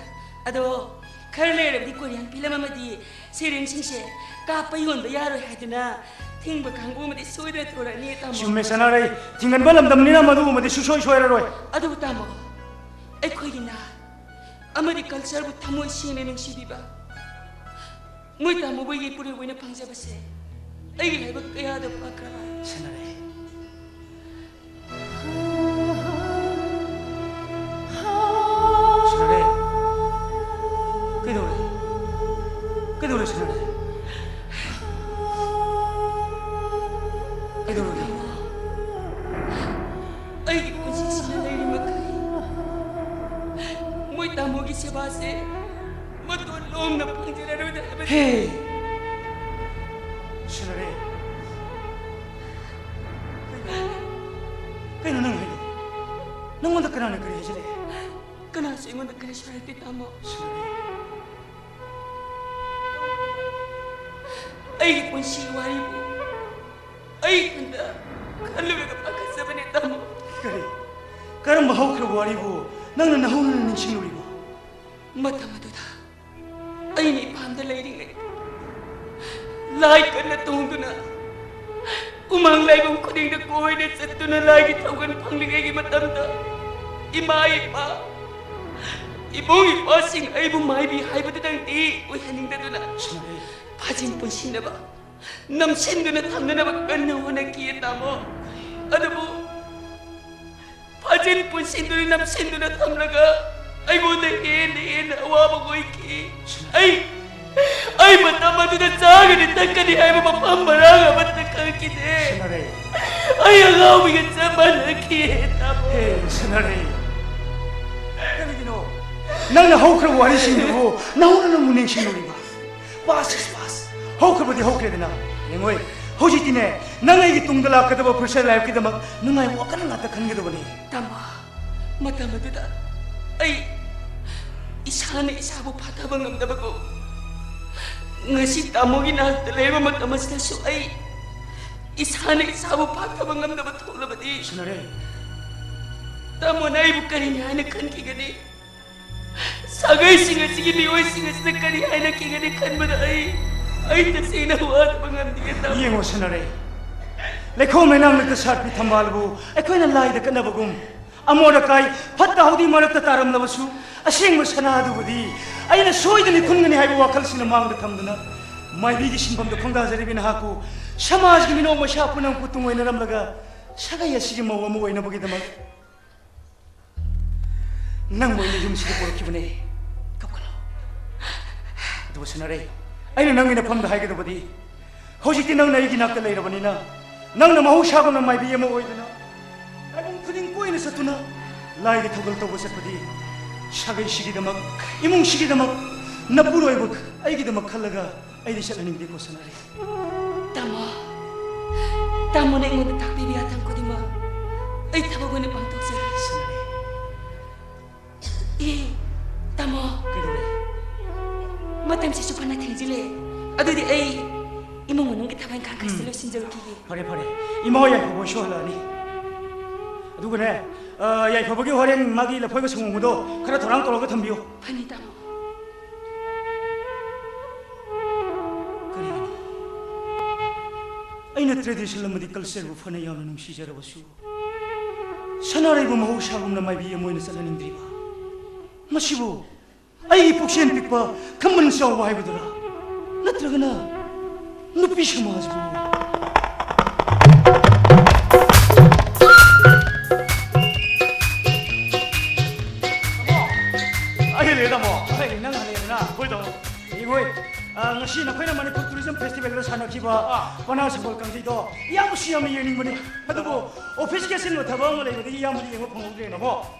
ꯑꯗꯣ, ꯈꯔ ꯂꯩꯔꯕꯗꯤ ꯀꯣꯔꯤꯌꯥꯟ ꯐꯤꯂꯝ ꯑꯃꯗꯤ ꯁꯦꯔꯤꯌꯦꯜꯁꯤꯡꯁꯦ ꯀꯥꯞꯄ ꯌꯣꯟꯕ ꯌꯥꯔꯣꯏ ꯍꯥꯏꯗꯅ ꯊꯤꯡꯕ ꯀꯥꯡꯕꯨ ꯑꯃꯗꯤ ꯁꯣꯏꯗꯅ ꯊꯣꯔꯛꯑꯅꯤ, ꯇꯥꯃꯣ꯫ ꯆꯨꯝꯃꯦ, ꯁꯅꯥꯔꯩ꯫ ꯊꯤꯡꯒꯟꯕ ꯂꯝꯗꯝꯅꯤꯅ ꯃꯗꯨꯒꯨꯝꯕꯗꯤ ꯁꯨꯡꯁꯣꯏ ꯁꯣꯏꯔꯔꯣꯏ꯫ ꯑꯗꯨꯕꯨ, ꯇꯥꯃꯣ, ꯑꯩꯈꯣꯏꯒꯤ ꯅꯥꯠ ꯑꯃꯗꯤ ꯀꯜꯆꯔꯕꯨ ꯊꯃꯣꯏ ꯁꯦꯡꯅ ꯅꯨꯡꯁꯤꯕꯤꯕ ꯃꯣꯏ ꯇꯥꯃꯣꯕꯨ ꯌꯦꯛꯄꯨꯔꯦ ꯑꯣꯏꯅ ꯐꯪꯖꯕꯁꯦ ꯑꯩꯒꯤ ꯂꯥꯏꯕꯛ ꯀꯌꯥꯗ ꯐꯈ꯭ꯔꯕ꯫ ꯁꯅꯥꯔꯩ꯫ ꯁꯅꯥꯔꯩ꯫ ꯀꯩꯗꯧꯔꯦ? ꯀꯩꯗꯧꯔꯦ, ꯁꯅꯥꯔꯩ? ꯀꯩꯗꯧꯔꯒꯦ? ꯑꯩꯒꯤ ꯄꯨꯟꯁꯤꯁꯤꯗ ꯂꯩꯔꯤ ꯃꯈꯩ ꯃꯣꯏ ꯇꯥꯃꯣꯒꯤ ꯁꯦꯕꯥꯁꯦ ꯃꯇꯣꯟ ꯂꯣꯝꯅ ꯐꯪꯖꯔꯔꯣꯏꯗ ꯍꯥꯏꯕꯅꯤ꯫ ꯍꯦ! ꯁꯅꯥꯔꯩ꯫ ꯀꯩꯅꯣ? ꯀꯩꯅꯣ ꯅꯪ ꯍꯥꯏꯗꯣ? ꯅꯪꯉꯣꯟꯗ ꯀꯅꯥꯅ ꯀꯔꯤ ꯍꯥꯏꯖꯤꯜꯂꯛꯑꯦ? ꯀꯅꯥꯁꯨ ꯑꯩꯉꯣꯟꯗ ꯀꯔꯤꯁꯨ ꯍꯥꯏꯔꯛꯇꯦ, ꯇꯥꯃꯣ꯫ ꯁꯅꯥꯔꯩ꯫ ꯑꯩꯒꯤ ꯄꯨꯟꯁꯤ ꯋꯥꯔꯤꯕꯨ ꯑꯩ ꯏꯊꯟꯇ ꯈꯜꯂꯨꯔꯒ ꯄꯥꯈꯠꯆꯕꯅꯦ, ꯇꯥꯃꯣ꯫ ꯀꯔꯤ? ꯀꯔꯝꯕ ꯍꯧꯈ꯭ꯔꯕ ꯋꯥꯔꯤꯕꯨ ꯅꯪꯅ ꯅꯍꯧꯅꯅ ꯅꯤꯡꯁꯤꯡꯂꯨꯔꯤꯕ? ꯃꯇꯝ ꯑꯗꯨꯗ ꯑꯩꯅ ꯏꯄꯥꯝꯗ ꯂꯩꯔꯤꯉꯩ ꯂꯥꯏ ꯀꯟꯅ ꯇꯣꯡꯗꯨꯅ ꯎꯃꯪ ꯂꯥꯏꯕꯨꯡ ꯈꯨꯗꯤꯡꯗ ꯀꯣꯏꯅ ꯆꯠꯇꯨꯅ ꯂꯥꯏꯒꯤ ꯊꯧꯒꯜ ꯐꯪꯂꯤꯉꯩꯒꯤ ꯃꯇꯝꯗ ꯏꯃꯥ ꯏꯄꯥ, ꯏꯕꯨꯡ ꯏꯄ꯭ꯋꯥꯁꯤꯡ ꯑꯩꯕꯨ ꯃꯥꯏꯕꯤ ꯍꯥꯏꯕꯗꯨꯗꯪꯗꯤ ꯑꯣꯏꯍꯟꯅꯤꯡꯗꯗꯨꯅ ꯁꯅꯥꯔꯩ꯫ ꯐꯥꯖꯤꯟ ꯄꯨꯟꯁꯤꯟꯅꯕ, ꯅꯝꯁꯤꯟꯗꯨꯅ ꯊꯝꯅꯅꯕ ꯀꯟꯅ ꯍꯣꯠꯅꯈꯤ, ꯇꯥꯃꯣ꯫ ꯑꯗꯨꯕꯨ ꯐꯥꯖꯤꯟ ꯄꯨꯟꯁꯤꯟꯗꯨꯅ ꯅꯝꯁꯤꯟꯗꯨꯅ ꯊꯝꯂꯒ ꯑꯩꯉꯣꯟꯗ ꯍꯦꯟꯅ ꯍꯦꯟꯅ ꯑꯋꯥꯕ ꯑꯣꯏꯈꯤ꯫ ꯑꯩ, ꯑꯩ ꯃꯇꯝ ꯑꯗꯨꯗ ꯆꯥꯒꯅꯤ ꯊꯛꯀꯅꯤ ꯍꯥꯏꯕ ꯃꯐꯝ ꯃꯔꯥꯡ ꯑꯃꯠꯇ ꯈꯪꯈꯤꯗꯦ꯫ ꯁꯅꯥꯔꯩ꯫ ꯑꯩ ꯑꯉꯥꯎꯕꯤꯒ ꯆꯞ ꯃꯥꯟꯅꯈꯤ, ꯇꯥꯃꯣ꯫ ꯍꯦ, ꯁꯅꯥꯔꯩ꯫ ꯀꯔꯤꯒꯤꯅꯣ ꯅꯪꯅ ꯍꯧꯈ꯭ꯔꯕ ꯋꯥꯔꯤꯁꯤꯡꯗꯨꯕꯨ ꯅꯧꯅ ꯑꯃꯨꯛ ꯅꯤꯡꯁꯤꯡꯂꯨꯔꯤꯕ? Past is past꯫ ꯍꯧꯈ꯭ꯔꯕꯗꯤ ꯍꯧꯈ꯭ꯔꯦꯗꯅ꯫ ꯌꯦꯡꯉꯣꯏ, ꯍꯧꯖꯤꯛꯇꯤꯅꯦ, ꯅꯪ ꯑꯩꯒꯤ ꯇꯨꯡꯗ ꯂꯥꯛꯀꯗꯕ future lifeꯀꯤꯗꯃꯛ ꯅꯨꯡꯉꯥꯏꯕ ꯋꯥꯈꯜ ꯉꯥꯛꯇ ꯈꯟꯒꯗꯕꯅꯤ꯫ ꯇꯥꯃꯣ, ꯃꯇꯝ ꯑꯗꯨꯗ ꯑꯩ ꯏꯁꯥꯅ ꯏꯁꯥꯕꯨ ꯐꯥꯊꯕ ꯉꯝꯗꯕꯒꯨꯝ, ꯉꯁꯤ ꯇꯥꯃꯣꯒꯤ ꯅꯥꯛꯇ ꯂꯩꯔꯕ ꯃꯇꯝ ꯑꯁꯤꯗꯁꯨ ꯑꯩ ꯏꯁꯥꯅ ꯏꯁꯥꯕꯨ ꯐꯥꯊꯕ ꯉꯝꯗꯕ ꯊꯣꯛꯂꯕꯗꯤ, ꯁꯅꯔꯩ, ꯇꯥꯃꯣꯅ ꯑꯩꯕꯨ ꯀꯔꯤꯅꯤ ꯍꯥꯏꯅ ꯈꯟꯈꯤꯒꯅꯤ? ꯁꯥꯒꯩꯁꯤꯡ ꯑꯁꯤꯒꯤ ꯃꯤꯑꯣꯏꯁꯤꯡ ꯑꯁꯤꯅ ꯀꯔꯤ ꯍꯥꯏꯅꯈꯤꯒꯅꯤ ꯈꯟꯕꯗ ꯑꯩ, ꯑꯩ ꯇꯁꯦꯡꯅ ꯋꯥꯗꯕ ꯉꯝꯗꯦ, ꯇꯥꯃꯣ꯫ ꯌꯦꯡꯉꯣ ꯁꯅꯔꯩ, ꯂꯩꯈꯣꯝ ꯂꯩꯅꯥꯡ ꯂꯛꯇ ꯁꯥꯠꯄꯤ ꯊꯝꯕꯥꯜꯕꯨ ꯑꯩꯈꯣꯏꯅ ꯂꯥꯏꯗ ꯀꯠꯅꯕꯒꯨꯝ, ꯑꯃꯣꯠ ꯑꯀꯥꯏ ꯐꯠꯇ ꯍꯥꯎꯗꯤ ꯃꯔꯛꯇ ꯇꯥꯔꯝꯂꯕꯁꯨ, ꯑꯁꯦꯡꯕ ꯁꯅꯥ ꯑꯗꯨꯕꯨꯗꯤ ꯑꯩꯅ ꯁꯣꯏꯗꯅ ꯈꯨꯟꯒꯅꯤ ꯍꯥꯏꯕ ꯋꯥꯈꯜꯁꯤꯅ ꯃꯥꯡꯗ ꯊꯝꯗꯨꯅ, ꯃꯥꯏꯕꯤꯒꯤ ꯁꯤꯟꯐꯝꯗ ꯈꯣꯡꯗꯥꯖꯔꯤꯕꯤ ꯅꯍꯥꯛꯄꯨ ꯁꯃꯥꯖꯒꯤ ꯃꯤꯅꯣꯛ ꯃꯩꯁꯥ ꯄꯨꯝꯅꯃꯛꯄꯨ ꯇꯨꯡꯑꯣꯏꯅꯔꯝꯂꯒ, ꯁꯥꯒꯩ ꯑꯁꯤꯒꯤ ꯃꯧ ꯑꯃ ꯑꯣꯏꯅꯕꯒꯤꯗꯃꯛ ꯅꯪꯕꯨ ꯑꯩꯅ ꯌꯨꯝꯁꯤꯗ ꯄꯨꯔꯛꯈꯤꯕꯅꯦ꯫ ꯀꯞꯀꯅꯨ꯫ ꯑꯗꯨꯕꯨ ꯁꯅꯔꯩ, ꯑꯩꯅ ꯅꯪꯒꯤ ꯅꯐꯝꯗ ꯍꯥꯏꯒꯗꯕꯗꯤ, ꯍꯧꯖꯤꯛꯇꯤ ꯅꯪꯅ ꯑꯩꯒꯤ ꯅꯥꯛꯇ ꯂꯩꯔꯕꯅꯤꯅ, ꯅꯪꯅ ꯃꯍꯧꯁꯥꯒꯨꯝꯅ ꯃꯥꯏꯕꯤ ꯑꯃ ꯑꯣꯏꯗꯨꯅ, ꯇꯥꯏꯕꯪ ꯈꯨꯗꯤꯡ ꯀꯣꯏꯅ ꯆꯠꯇꯨꯅ ꯂꯥꯏꯒꯤ ꯊꯧꯒꯜ ꯇꯧꯕ ꯆꯠꯄꯗꯤ, ꯁꯥꯒꯩꯁꯤꯒꯤꯗꯃꯛ, ꯏꯃꯨꯡꯁꯤꯒꯤꯗꯃꯛ, ꯅꯄꯨꯔꯣꯏꯕ ꯑꯩꯒꯤꯗꯃꯛ ꯈꯜꯂꯒ ꯑꯩꯗꯤ ꯆꯠꯍꯟꯅꯤꯡꯗꯦꯀꯣ ꯁꯅꯔꯩ꯫ ꯇꯥꯃꯣ, ꯇꯥꯃꯣꯅ ꯑꯩꯉꯣꯟꯗ ꯇꯥꯛꯄꯤꯕ ꯌꯥꯊꯪ ꯈꯨꯗꯤꯡꯃꯛ ꯑꯩ ꯊꯕꯛ ꯑꯣꯏꯅ ꯄꯥꯡꯊꯣꯛꯆꯒꯦ꯫ ꯁꯅꯔꯩ꯫ ꯑꯦ, ꯇꯥꯃꯣ꯫ ꯀꯩꯗꯧꯔꯦ? ꯃꯇꯝꯁꯤꯁꯨ ꯐꯅ ꯊꯦꯡꯖꯤꯜꯂꯦ꯫ ꯑꯗꯨꯗꯤ ꯑꯩ ꯏꯃꯨꯡ ꯃꯅꯨꯡꯒꯤ ꯊꯕꯛ ꯏꯪꯈꯥꯡ ꯈꯔꯁꯨ ꯎꯝ꯫ ꯂꯣꯏꯁꯤꯟꯖꯔꯨꯈꯤꯒꯦ꯫ ꯐꯔꯦ, ꯐꯔꯦ꯫ ꯏꯃꯥ ꯍꯣꯏ ꯌꯥꯏꯐꯕ ꯍꯣꯏꯁꯨ ꯍꯜꯂꯛꯑꯅꯤ꯫ ꯑꯗꯨꯒꯅꯦ, ꯑ, ꯌꯥꯏꯐꯕꯒꯤ ꯍꯣꯔꯦꯟ ꯃꯥꯒꯤ ꯂꯐꯣꯏꯒ ꯁꯪꯒꯣꯝꯒꯗꯣ ꯈꯔ ꯊꯧꯔꯥꯡ ꯇꯧꯔꯒ ꯊꯝꯕꯤꯌꯨ꯫ ꯐꯅꯤ, ꯇꯥꯃꯣ꯫ ꯀꯔꯤꯒꯤꯅꯣ? ꯑꯩꯅ tradition ꯑꯃꯗꯤ cultureꯕꯨ ꯐꯅ ꯌꯥꯝꯅ ꯅꯨꯡꯁꯤꯖꯔꯕꯁꯨ, ꯁꯅꯥꯔꯩꯕꯨ ꯃꯍꯧꯁꯥꯒꯨꯝꯅ ꯃꯥꯏꯕꯤ ꯑꯃ ꯑꯣꯏꯅ ꯆꯠꯍꯟꯅꯤꯡꯗ꯭ꯔꯤꯕ? ꯃꯁꯤꯕꯨ ꯑꯩꯒꯤ ꯄꯨꯛꯆꯦꯜ ꯄꯤꯛꯄ, ꯈꯝꯕꯟ ꯆꯥꯎꯕ ꯍꯥꯏꯕꯗꯨꯔꯥ? ꯅꯠꯇ꯭ꯔꯒꯅ ꯅꯨꯄꯤ ꯁꯃꯥꯖꯕꯨ? ꯑꯩ ꯂꯩꯔꯦ, ꯇꯥꯃꯣ꯫ ꯑꯍꯩ, ꯅꯪ ꯍꯜꯂꯛꯑꯦꯗꯅ? ꯍꯣꯏ, ꯇꯥꯃꯣ꯫ ꯌꯦꯡꯉꯣꯏ, ꯑ, ꯉꯁꯤ ꯅꯈꯣꯏꯅ ꯃꯅꯤꯄꯨꯔ tourism festivalꯗ ꯁꯥꯟꯅꯈꯤꯕ ꯑꯥ꯫ ꯄꯅꯥ ꯁꯒꯣꯜ ꯀꯥꯡꯖꯩꯗꯣ ꯏꯌꯥꯝꯕꯁꯨ ꯌꯥꯝꯅ ꯌꯦꯡꯅꯤꯡꯕꯅꯤ꯫ ꯑꯗꯨꯕꯨ officeꯀꯤ ꯑꯆꯤꯟꯕ ꯊꯕꯛ ꯑꯃ ꯂꯩꯕꯗꯒꯤ ꯏꯌꯥꯝꯕꯗꯤ ꯌꯦꯡꯕ ꯐꯪꯍꯧꯗ꯭ꯔꯦꯅꯦ꯫ ꯇꯥꯃꯣ,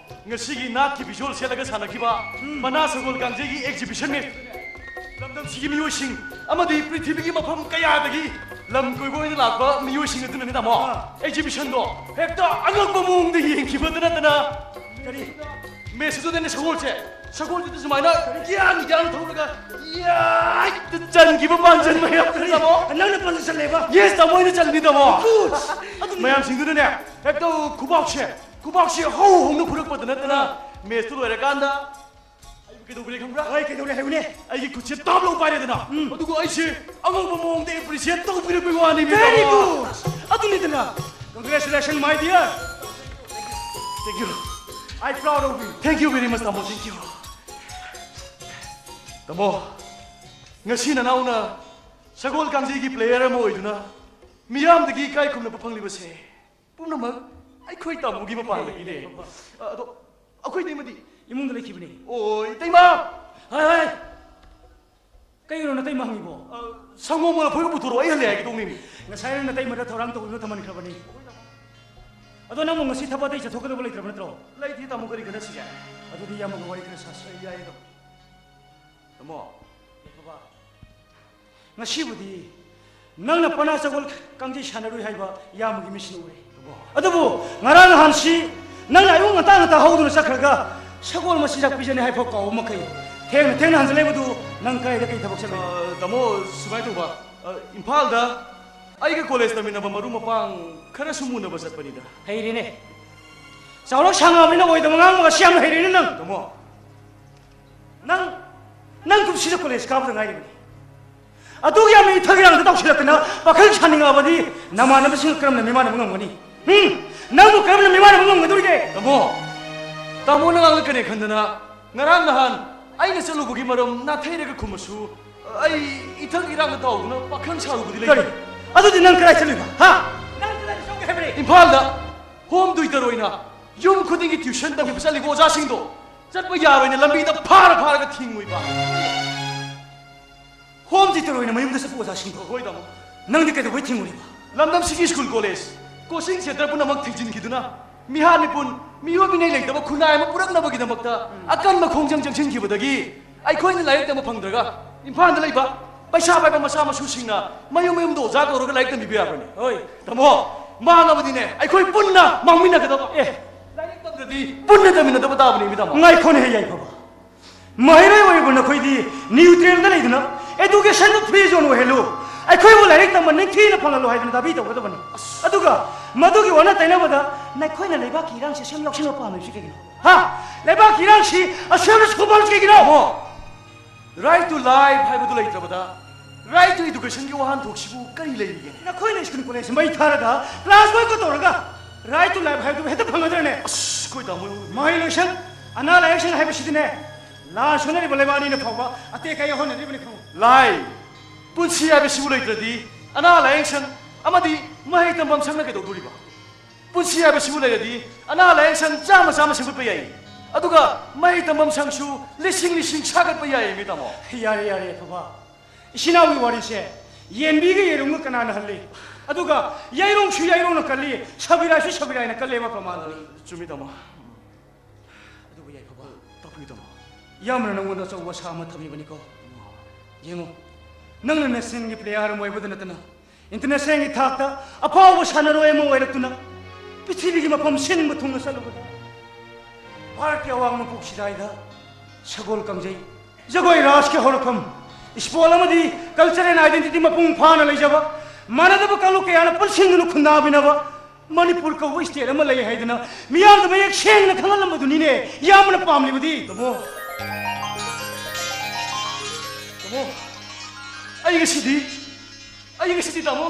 ꯉꯁꯤꯒꯤ ꯅꯥꯠꯀꯤ visual ꯁꯦꯠꯂꯒ ꯁꯥꯟꯅꯈꯤꯕ ꯎꯝ꯫ ꯄꯅꯥ ꯁꯒꯣꯜ ꯀꯥꯡꯖꯩꯒꯤ exhibition match, ꯂꯝꯗꯝꯁꯤꯒꯤ ꯃꯤꯑꯣꯏꯁꯤꯡ ꯑꯃꯗꯤ ꯄ꯭ꯔꯤꯊꯤꯕꯤꯒꯤ ꯃꯐꯝ ꯀꯌꯥꯗꯒꯤ ꯂꯝ ꯀꯣꯏꯕ ꯑꯣꯏꯅ ꯂꯥꯛꯄ ꯃꯤꯑꯣꯏꯁꯤꯡ ꯑꯗꯨꯅꯅꯤ, ꯇꯥꯃꯣ꯫ ꯑꯥ꯫ ꯑꯦꯛꯖꯤꯕꯤꯁꯟꯗꯣ ꯍꯦꯛꯇ ꯑꯉꯛꯄ ꯃꯑꯣꯡꯗ ꯌꯦꯡꯈꯤꯕꯗ ꯅꯠꯇꯅ, ꯀꯔꯤ? ꯃꯦꯁ ꯑꯗꯨꯗꯅꯦ, ꯁꯒꯣꯜꯁꯦ, ꯁꯒꯣꯜꯁꯤꯗ ꯁꯨꯃꯥꯏꯅ ꯌꯥꯡ ꯌꯥꯡ ꯊꯧꯔꯒ ꯌꯥꯏꯗ ꯆꯟꯈꯤꯕ ꯄꯥꯟꯖꯟ ꯃꯌꯥꯝ, ꯀꯔꯤ? ꯇꯥꯃꯣ꯫ ꯅꯪꯅ ꯄꯥꯟꯖꯟ ꯆꯜꯂꯦꯕ? Yes, ꯇꯥꯃꯣ, ꯑꯩꯅ ꯆꯜꯂꯤ, ꯇꯥꯃꯣ꯫ Good! ꯑꯗꯨꯅꯤ꯫ ꯃꯌꯥꯝꯁꯤꯡꯗꯨꯅꯅꯦ, ꯍꯦꯛꯇ ꯈꯨꯕꯥꯛꯁꯦ, ꯈꯨꯕꯥꯛꯁꯦ ꯍꯧ ꯍꯧꯅ ꯐꯨꯔꯛꯄꯗ ꯅꯠꯇꯅ, ꯑꯥ꯫ ꯃꯦꯁꯇꯨ ꯂꯣꯏꯔꯀꯥꯟꯗ ꯑꯩꯕꯨ ꯀꯩꯗꯧꯕꯤꯔꯦ ꯈꯪꯕ꯭ꯔꯥ? ꯍꯣꯏ, ꯀꯩꯗꯧꯔꯦ ꯍꯥꯏꯌꯨꯅꯦ꯫ ꯑꯩꯒꯤ ꯈꯨꯠꯁꯦ ꯇꯥꯞ ꯂꯧ ꯄꯥꯏꯔꯦꯗꯅ, ꯎꯝ꯫ ꯑꯗꯨꯒ ꯑꯩꯁꯦ ꯑꯉꯛꯄ ꯃꯑꯣꯡꯗ ꯑꯦꯄ꯭ꯔꯤꯁꯤꯌꯦꯠ ꯇꯧꯕꯤꯔꯛꯄꯒꯤ ꯋꯥꯅꯤ, ꯃꯤ, Very ꯇꯥꯃꯣ꯫ Good! ꯑꯗꯨꯅꯤꯗꯅ꯫ Congratulations, my dear. Thank you. I proud of you. Thank you very much, ꯇꯥꯃꯣ, thank you. ꯇꯥꯃꯣ, ꯉꯁꯤ ꯅꯅꯥꯎꯅ ꯁꯒꯣꯜ ꯀꯥꯡꯖꯩꯒꯤ ꯄ꯭ꯂꯦꯌꯔ ꯑꯃ ꯑꯣꯏꯗꯨꯅ ꯃꯤꯌꯥꯝꯗꯒꯤ ꯏꯀꯥꯏ ꯈꯨꯝꯅꯕ ꯐꯪꯂꯤꯕꯁꯦ ꯄꯨꯝꯅꯃꯛ ꯑꯩꯈꯣꯏ ꯇꯥꯃꯣꯒꯤ ꯃꯄꯥꯟꯗꯒꯤꯅꯦ꯫ ꯑ, ꯑꯗꯣ ꯑꯩꯈꯣꯏ ꯏꯇꯩꯃꯗꯤ? ꯏꯃꯨꯡꯗ ꯂꯩꯈꯤꯕꯅꯤ꯫ ꯑꯣ, ꯏꯇꯩꯃ! ꯍꯥꯏ, ꯍꯥꯏ! ꯀꯩꯒꯤꯅꯣ ꯅꯇꯩꯃ ꯍꯪꯉꯤꯕꯣ? ꯑ, ꯁꯪꯒꯣꯝ ꯂꯐꯣꯏꯒ ꯄꯨꯊꯣꯔꯛꯑꯣ, ꯑꯩ ꯍꯜꯂꯦ ꯍꯥꯏꯒꯦ ꯇꯧꯅꯤꯃꯤ꯫ ꯉꯁꯥꯏꯅ ꯅꯇꯩꯃꯗ ꯊꯧꯔꯥꯡ ꯇꯧꯗꯨꯅ ꯊꯝꯍꯟꯈ꯭ꯔꯕꯅꯤ꯫ ꯑꯗꯣ ꯅꯪꯕꯨ ꯉꯁꯤ ꯊꯕꯛ ꯑꯇꯩ ꯆꯠꯊꯣꯛꯀꯗꯕ ꯂꯩꯇ꯭ꯔꯕ ꯅꯠꯇ꯭ꯔꯣ? ꯂꯩꯇꯦ ꯇꯥꯃꯣ, ꯀꯔꯤ ꯈꯟꯅꯁꯤꯒꯦ? ꯑꯗꯨꯗꯤ ꯏꯌꯥꯝꯕꯒ ꯋꯥꯔꯤ ꯈꯔ ꯁꯥꯁꯤ꯫ ꯑꯩ ꯌꯥꯏꯌꯦ ꯇꯥꯃꯣ꯫ ꯇꯥꯃꯣ꯫ ꯑꯦ ꯕꯕꯥ, ꯉꯁꯤꯕꯨꯗꯤ ꯅꯪꯅ ꯄꯅꯥ ꯁꯒꯣꯜ ꯀꯥꯡꯖꯩ ꯁꯥꯟꯅꯔꯨꯏ ꯍꯥꯏꯕ ꯏꯌꯥꯝꯕꯒꯤ ꯃꯤꯠꯁꯤꯅ ꯎꯔꯦ꯫ ꯇꯥꯃꯣ꯫ ꯑꯗꯨꯕꯨ ꯉꯔꯥꯡ ꯅꯍꯥꯟꯁꯤ ꯅꯪꯅ ꯑꯌꯨꯛ ꯉꯟꯇꯥ ꯉꯟꯇꯥ ꯍꯧꯗꯨꯅ ꯆꯠꯈ꯭ꯔꯒ ꯁꯒꯣꯜ ꯃꯆꯤꯟꯖꯥꯛ ꯄꯤꯖꯅꯤ ꯍꯥꯏꯐꯥꯎ ꯀꯥꯎꯕ ꯃꯈꯩ ꯊꯦꯡꯅ ꯊꯦꯡꯅ ꯍꯟꯖꯤꯜꯂꯛꯏꯕꯗꯨ ꯅꯪ ꯀꯗꯥꯏꯗ ꯀꯩ ꯊꯕꯛ ꯆꯠꯂꯨꯏ? ꯑ, ꯇꯥꯃꯣ, ꯁꯨꯃꯥꯏꯅ ꯇꯧꯕ, ꯑ, ꯏꯝꯐꯥꯜꯗ ꯑꯩꯒ ꯀꯣꯂꯦꯖ ꯇꯝꯃꯤꯟꯅꯕ ꯃꯔꯨꯞ ꯃꯄꯥꯡ ꯈꯔ ꯁꯨꯝ ꯎꯅꯕ ꯆꯠꯄꯅꯤꯗ꯫ ꯍꯩꯔꯦꯅꯦ꯫ ꯆꯥꯎꯔ ꯁꯥꯡꯉꯕꯅꯤꯅ ꯑꯣꯏꯗꯕ ꯉꯥꯡꯕꯒꯁꯤ ꯌꯥꯝꯅ ꯍꯩꯔꯦꯅꯦ ꯅꯪ꯫ ꯇꯥꯃꯣ꯫ ꯅꯪ, ꯅꯪ ꯀꯨꯝꯁꯤꯗ ꯀꯣꯂꯦꯖ ꯀꯥꯕꯗ ꯉꯥꯏꯔꯤꯕꯅꯤ꯫ ꯑꯗꯨꯒꯤ ꯌꯥꯝꯅ ꯏꯊꯛ ꯏꯔꯥꯡꯗ ꯇꯧꯁꯤꯜꯂꯛꯇꯅ ꯄꯥꯈꯪ ꯁꯥꯅꯤꯡꯉꯛꯑꯕꯗꯤ ꯅꯃꯥꯟꯅꯕꯁꯤꯡꯒ ꯀꯔꯝꯅ ꯃꯤꯃꯥꯟꯅꯕ ꯉꯝꯒꯅꯤ? ꯎꯝ? ꯅꯪꯕꯨ ꯀꯔꯝꯅ ꯃꯤꯃꯥꯟꯅꯕ ꯉꯝꯒꯗꯧꯔꯤꯒꯦ? ꯇꯥꯃꯣ, ꯇꯥꯃꯣꯅ ꯉꯥꯡꯂꯛꯀꯅꯤ ꯈꯟꯗꯅ ꯉꯔꯥꯡ ꯅꯍꯥꯟ ꯑꯩꯅ ꯆꯠꯂꯨꯕꯒꯤ ꯃꯔꯝ ꯅꯥꯊꯩꯔꯒ ꯈꯨꯝꯃꯁꯨ, ꯑꯩ ꯏꯊꯛ ꯏꯔꯥꯡꯗ ꯇꯥꯎꯗꯨꯅ ꯄꯥꯈꯪ ꯁꯥꯔꯨꯕꯗꯤ ꯂꯩꯇꯦ꯫ ꯀꯔꯤ? ꯑꯗꯨꯗꯤ ꯅꯪ ꯀꯗꯥꯏ ꯆꯠꯂꯨꯏꯕ? ꯍꯥ? ꯅꯪ ꯀꯗꯥꯏꯗ ꯆꯠꯂꯨꯒꯦ ꯍꯥꯏꯕꯅꯤ? ꯏꯝꯐꯥꯜꯗ ꯍꯣꯝ ꯇ꯭ꯌꯨꯇꯔ ꯑꯣꯏꯅ ꯌꯨꯝ ꯈꯨꯗꯤꯡꯒꯤ ꯇ꯭ꯌꯨꯁꯟ ꯇꯝꯕꯤꯕ ꯆꯠꯂꯤꯕ ꯑꯣꯖꯥꯁꯤꯡꯗꯣ ꯆꯠꯄ ꯌꯥꯔꯣꯏꯅ ꯂꯝꯕꯤꯗ ꯐꯥꯔ ꯐꯥꯔꯒ ꯊꯤꯡꯉꯨꯏꯕ꯫ ꯍꯣꯝ ꯇ꯭ꯌꯨꯇꯔ ꯑꯣꯏꯅ ꯃꯌꯨꯝꯗ ꯆꯠꯄ ꯑꯣꯖꯥꯁꯤꯡꯗꯣ? ꯍꯣꯏ, ꯇꯥꯃꯣ꯫ ꯅꯪꯗꯤ ꯀꯩꯗꯧꯕꯩ ꯊꯤꯡꯉꯨꯔꯤꯕ? ꯂꯝꯗꯝꯁꯤꯒꯤ ꯁ꯭ꯀꯨꯜ ꯀꯣꯂꯦꯖ, ꯀꯣꯆꯤꯡ ꯁꯦꯟꯇꯔ ꯄꯨꯝꯅꯃꯛ ꯊꯤꯡꯖꯤꯟꯈꯤꯗꯨꯅ ꯃꯤꯍꯥꯠ ꯃꯤꯄꯨꯟ, ꯃꯤꯑꯣꯠ ꯃꯤꯅꯩ ꯂꯩꯇꯕ ꯈꯨꯟꯅꯥꯏ ꯑꯃ ꯄꯨꯔꯛꯅꯕꯒꯤꯗꯃꯛꯇ ꯑꯀꯟꯕ ꯈꯣꯡꯖꯪ ꯆꯪꯁꯤꯟꯈꯤꯕꯗꯒꯤ ꯑꯩꯈꯣꯏꯅ ꯂꯥꯏꯔꯤꯛ ꯇꯝꯕ ꯐꯪꯗ꯭ꯔꯒ ꯏꯝꯐꯥꯜꯗ ꯂꯩꯕ ꯄꯩꯁꯥ ꯄꯥꯏꯕ ꯃꯆꯥ ꯃꯁꯨꯁꯤꯡꯅ ꯃꯌꯨꯝ ꯃꯌꯨꯝꯗ ꯑꯣꯖꯥ ꯀꯧꯔꯒ ꯂꯥꯏꯔꯤꯛ ꯇꯝꯕꯤꯕ ꯌꯥꯕ꯭ꯔꯅꯦ? ꯍꯣꯏ꯫ ꯇꯥꯃꯣ, ꯃꯥꯡꯉꯕꯗꯤꯅꯦ, ꯑꯩꯈꯣꯏ ꯄꯨꯟꯅ ꯃꯥꯡꯃꯤꯟꯅꯒꯗꯕ꯫ ꯑꯦ꯫ ꯂꯥꯏꯔꯤꯛ ꯇꯝꯗ꯭ꯔꯗꯤ ꯄꯨꯟꯅ ꯇꯝꯃꯤꯟꯅꯗꯕ ꯇꯥꯕꯅꯦ, ꯃꯤ ꯇꯥꯃꯣ꯫ ꯉꯥꯏꯈꯣꯅꯦ, ꯌꯥꯏꯐꯕ꯫ ꯃꯍꯩꯔꯣꯏ ꯑꯣꯏꯔꯤꯕ ꯅꯈꯣꯏꯗꯤ ꯅ꯭ꯌꯨꯇ꯭ꯔꯦꯜꯗ ꯂꯩꯗꯨꯅ educationꯗꯨ free zone ꯑꯣꯏꯍꯜꯂꯨ, ꯑꯩꯈꯣꯏꯕꯨ ꯂꯥꯏꯔꯤꯛ ꯇꯝꯕ ꯅꯤꯡꯊꯤꯅ ꯐꯪꯍꯜꯂꯨ ꯍꯥꯏꯗꯅ ꯗꯥꯕꯤ ꯇꯧꯒꯗꯕꯅꯤ꯫ ꯑꯗꯨꯒ ꯃꯗꯨꯒꯤ ꯑꯣꯟꯅ ꯇꯩꯅꯕꯗ ꯅꯈꯣꯏꯅ ꯂꯩꯕꯥꯛꯀꯤ ꯏꯔꯥꯡꯁꯤ ꯑꯁꯨꯝ ꯌꯥꯎꯁꯟꯕ ꯄꯥꯝꯂꯤꯕꯁꯤ ꯀꯩꯒꯤꯅꯣ? ꯍꯥ? ꯂꯩꯕꯥꯛꯀꯤ ꯏꯔꯥꯡꯁꯤ ꯑꯁꯨꯝ ꯁꯨꯝ ꯄꯥꯝꯂꯤꯕꯁꯤ ꯀꯩꯒꯤꯅꯣ? ꯇꯥꯃꯣ, right to life ꯍꯥꯏꯕꯗꯨ ꯂꯩꯇ꯭ꯔꯕꯗ, right to educationꯒꯤ ꯋꯥꯍꯟꯊꯣꯛꯁꯤꯕꯨ ꯀꯔꯤ ꯂꯩꯔꯤꯒꯦ? ꯅꯈꯣꯏꯅ ꯁ꯭ꯀꯨꯜ ꯀꯣꯂꯦꯖ ꯃꯩ ꯊꯥꯔꯒ class boycott ꯇꯧꯔꯒ right to life ꯍꯥꯏꯕꯗꯨ ꯍꯦꯛꯇ ꯐꯪꯒꯗ꯭ꯔꯅꯦ? ꯑꯁ, ꯑꯩꯈꯣꯏ ꯇꯥꯃꯣ꯫ ꯃꯍꯩ ꯂꯣꯏꯁꯪ, ꯑꯅꯥ ꯂꯥꯏꯌꯦꯡ ꯁꯪ ꯍꯥꯏꯕꯁꯤꯗꯤꯅꯦ, ꯂꯥꯟ ꯁꯣꯛꯅꯔꯤꯕ ꯂꯩꯕꯥꯛ ꯑꯅꯤꯅ ꯐꯥꯎꯕ ꯑꯇꯦꯛ ꯑꯀꯥꯏ ꯌꯥꯎꯍꯟꯅꯔꯤꯕꯅꯤ, ꯈꯪꯉꯨ꯫ ꯂꯥꯏ, ꯄꯨꯟꯁꯤ ꯍꯥꯏꯕꯁꯤꯕꯨ ꯂꯩꯇ꯭ꯔꯗꯤ ꯑꯅꯥ ꯂꯥꯏꯌꯦꯡ ꯁꯪ ꯑꯃꯗꯤ ꯃꯍꯩ ꯇꯝꯐꯝ ꯁꯪꯅ ꯀꯩꯗꯧꯗꯣꯔꯤꯕ? ꯄꯨꯟꯁꯤ ꯍꯥꯏꯕꯁꯤꯕꯨ ꯂꯩꯔꯗꯤ ꯑꯅꯥ ꯂꯥꯏꯌꯦꯡ ꯁꯪ ꯆꯥꯝꯃ ꯆꯥꯝꯃ ꯁꯦꯝꯒꯠꯄ ꯌꯥꯏ, ꯑꯗꯨꯒ ꯃꯍꯩ ꯇꯝꯐꯝ ꯁꯪꯁꯨ ꯂꯤꯁꯤꯡ ꯂꯤꯁꯤꯡ ꯁꯥꯒꯠꯄ ꯌꯥꯏ, ꯃꯤ ꯇꯥꯃꯣ꯫ ꯌꯥꯔꯦ, ꯌꯥꯔꯦ, ꯌꯥꯏꯐꯕ꯫ ꯏꯆꯤꯟ ꯏꯅꯥꯎꯒꯤ ꯋꯥꯔꯤꯁꯦ ꯌꯦꯟꯕꯤꯒ ꯌꯦꯔꯨꯝꯒ ꯀꯅꯥꯅ ꯍꯜꯂꯤ? ꯑꯗꯨꯒ ꯌꯥꯏꯔꯣꯡꯁꯨ ꯌꯥꯏꯔꯣꯡꯅ ꯀꯜꯂꯤ, ꯁꯕꯤꯔꯥꯏꯁꯨ ꯁꯕꯤꯔꯥꯏꯅ ꯀꯜꯂꯦꯕ ꯄ꯭ꯔꯃꯥꯟꯗꯨꯅꯤ꯫ ꯆꯨꯝꯃꯤ, ꯇꯥꯃꯣ꯫ ꯑꯗꯨꯕꯨ ꯌꯥꯏꯐꯕ, ꯇꯥꯛꯄꯤꯌꯨ, ꯇꯥꯃꯣ꯫ ꯏꯌꯥꯝꯕꯅ ꯅꯪꯉꯣꯟꯗ ꯑꯆꯧꯕ ꯑꯁꯥ ꯑꯃ ꯊꯝꯃꯤꯕꯅꯤꯀꯣ꯫ ꯌꯦꯡꯉꯨ, ꯅꯪꯅ nationꯒꯤ player ꯑꯃ ꯑꯣꯏꯕꯗ ꯅꯠꯇꯅ, internationalꯒꯤ ꯊꯥꯛꯇ ꯑꯐꯥꯎꯕ ꯁꯥꯟꯅꯔꯣꯏ ꯑꯃ ꯑꯣꯏꯔꯛꯇꯨꯅ, ꯄ꯭ꯔꯤꯊꯤꯕꯤꯒꯤ ꯃꯐꯝ ꯁꯤꯟꯕ ꯊꯨꯡꯅ ꯆꯠꯂꯨꯕꯗ, ꯚꯥꯔꯠꯀꯤ ꯑꯋꯥꯡ ꯅꯣꯡꯄꯣꯛ ꯁꯤꯗꯥꯏꯗ ꯁꯒꯣꯜ ꯀꯥꯡꯖꯩ, ꯖꯒꯣꯏ ꯔꯥꯁꯀꯤ ꯍꯧꯔꯛꯐꯝ, sport ꯑꯃꯗꯤ culture and identity ꯃꯄꯨꯡ ꯐꯥꯅ ꯂꯩꯖꯕ, ꯃꯥꯟꯅꯗꯕ ꯀꯥꯡꯂꯨꯞ ꯀꯌꯥꯅ ꯄꯨꯟꯁꯤꯟꯗꯨꯅ ꯈꯨꯟꯗꯥꯃꯤꯟꯅꯕ ꯃꯅꯤꯄꯨꯔ ꯀꯧꯕ state ꯑꯃ ꯂꯩ ꯍꯥꯏꯗꯅ ꯃꯤꯌꯥꯝꯗ ꯃꯌꯦꯛ ꯁꯦꯡꯅ ꯈꯪꯍꯜꯂꯝꯕꯗꯨꯅꯤꯅꯦ ꯏꯌꯥꯝꯕꯅ ꯄꯥꯝꯂꯤꯕꯗꯤ꯫ ꯇꯥꯃꯣ, ꯇꯥꯃꯣ, ꯑꯩ ꯉꯁꯤꯗꯤ, ꯑꯩ ꯉꯁꯤꯗꯤ, ꯇꯥꯃꯣ,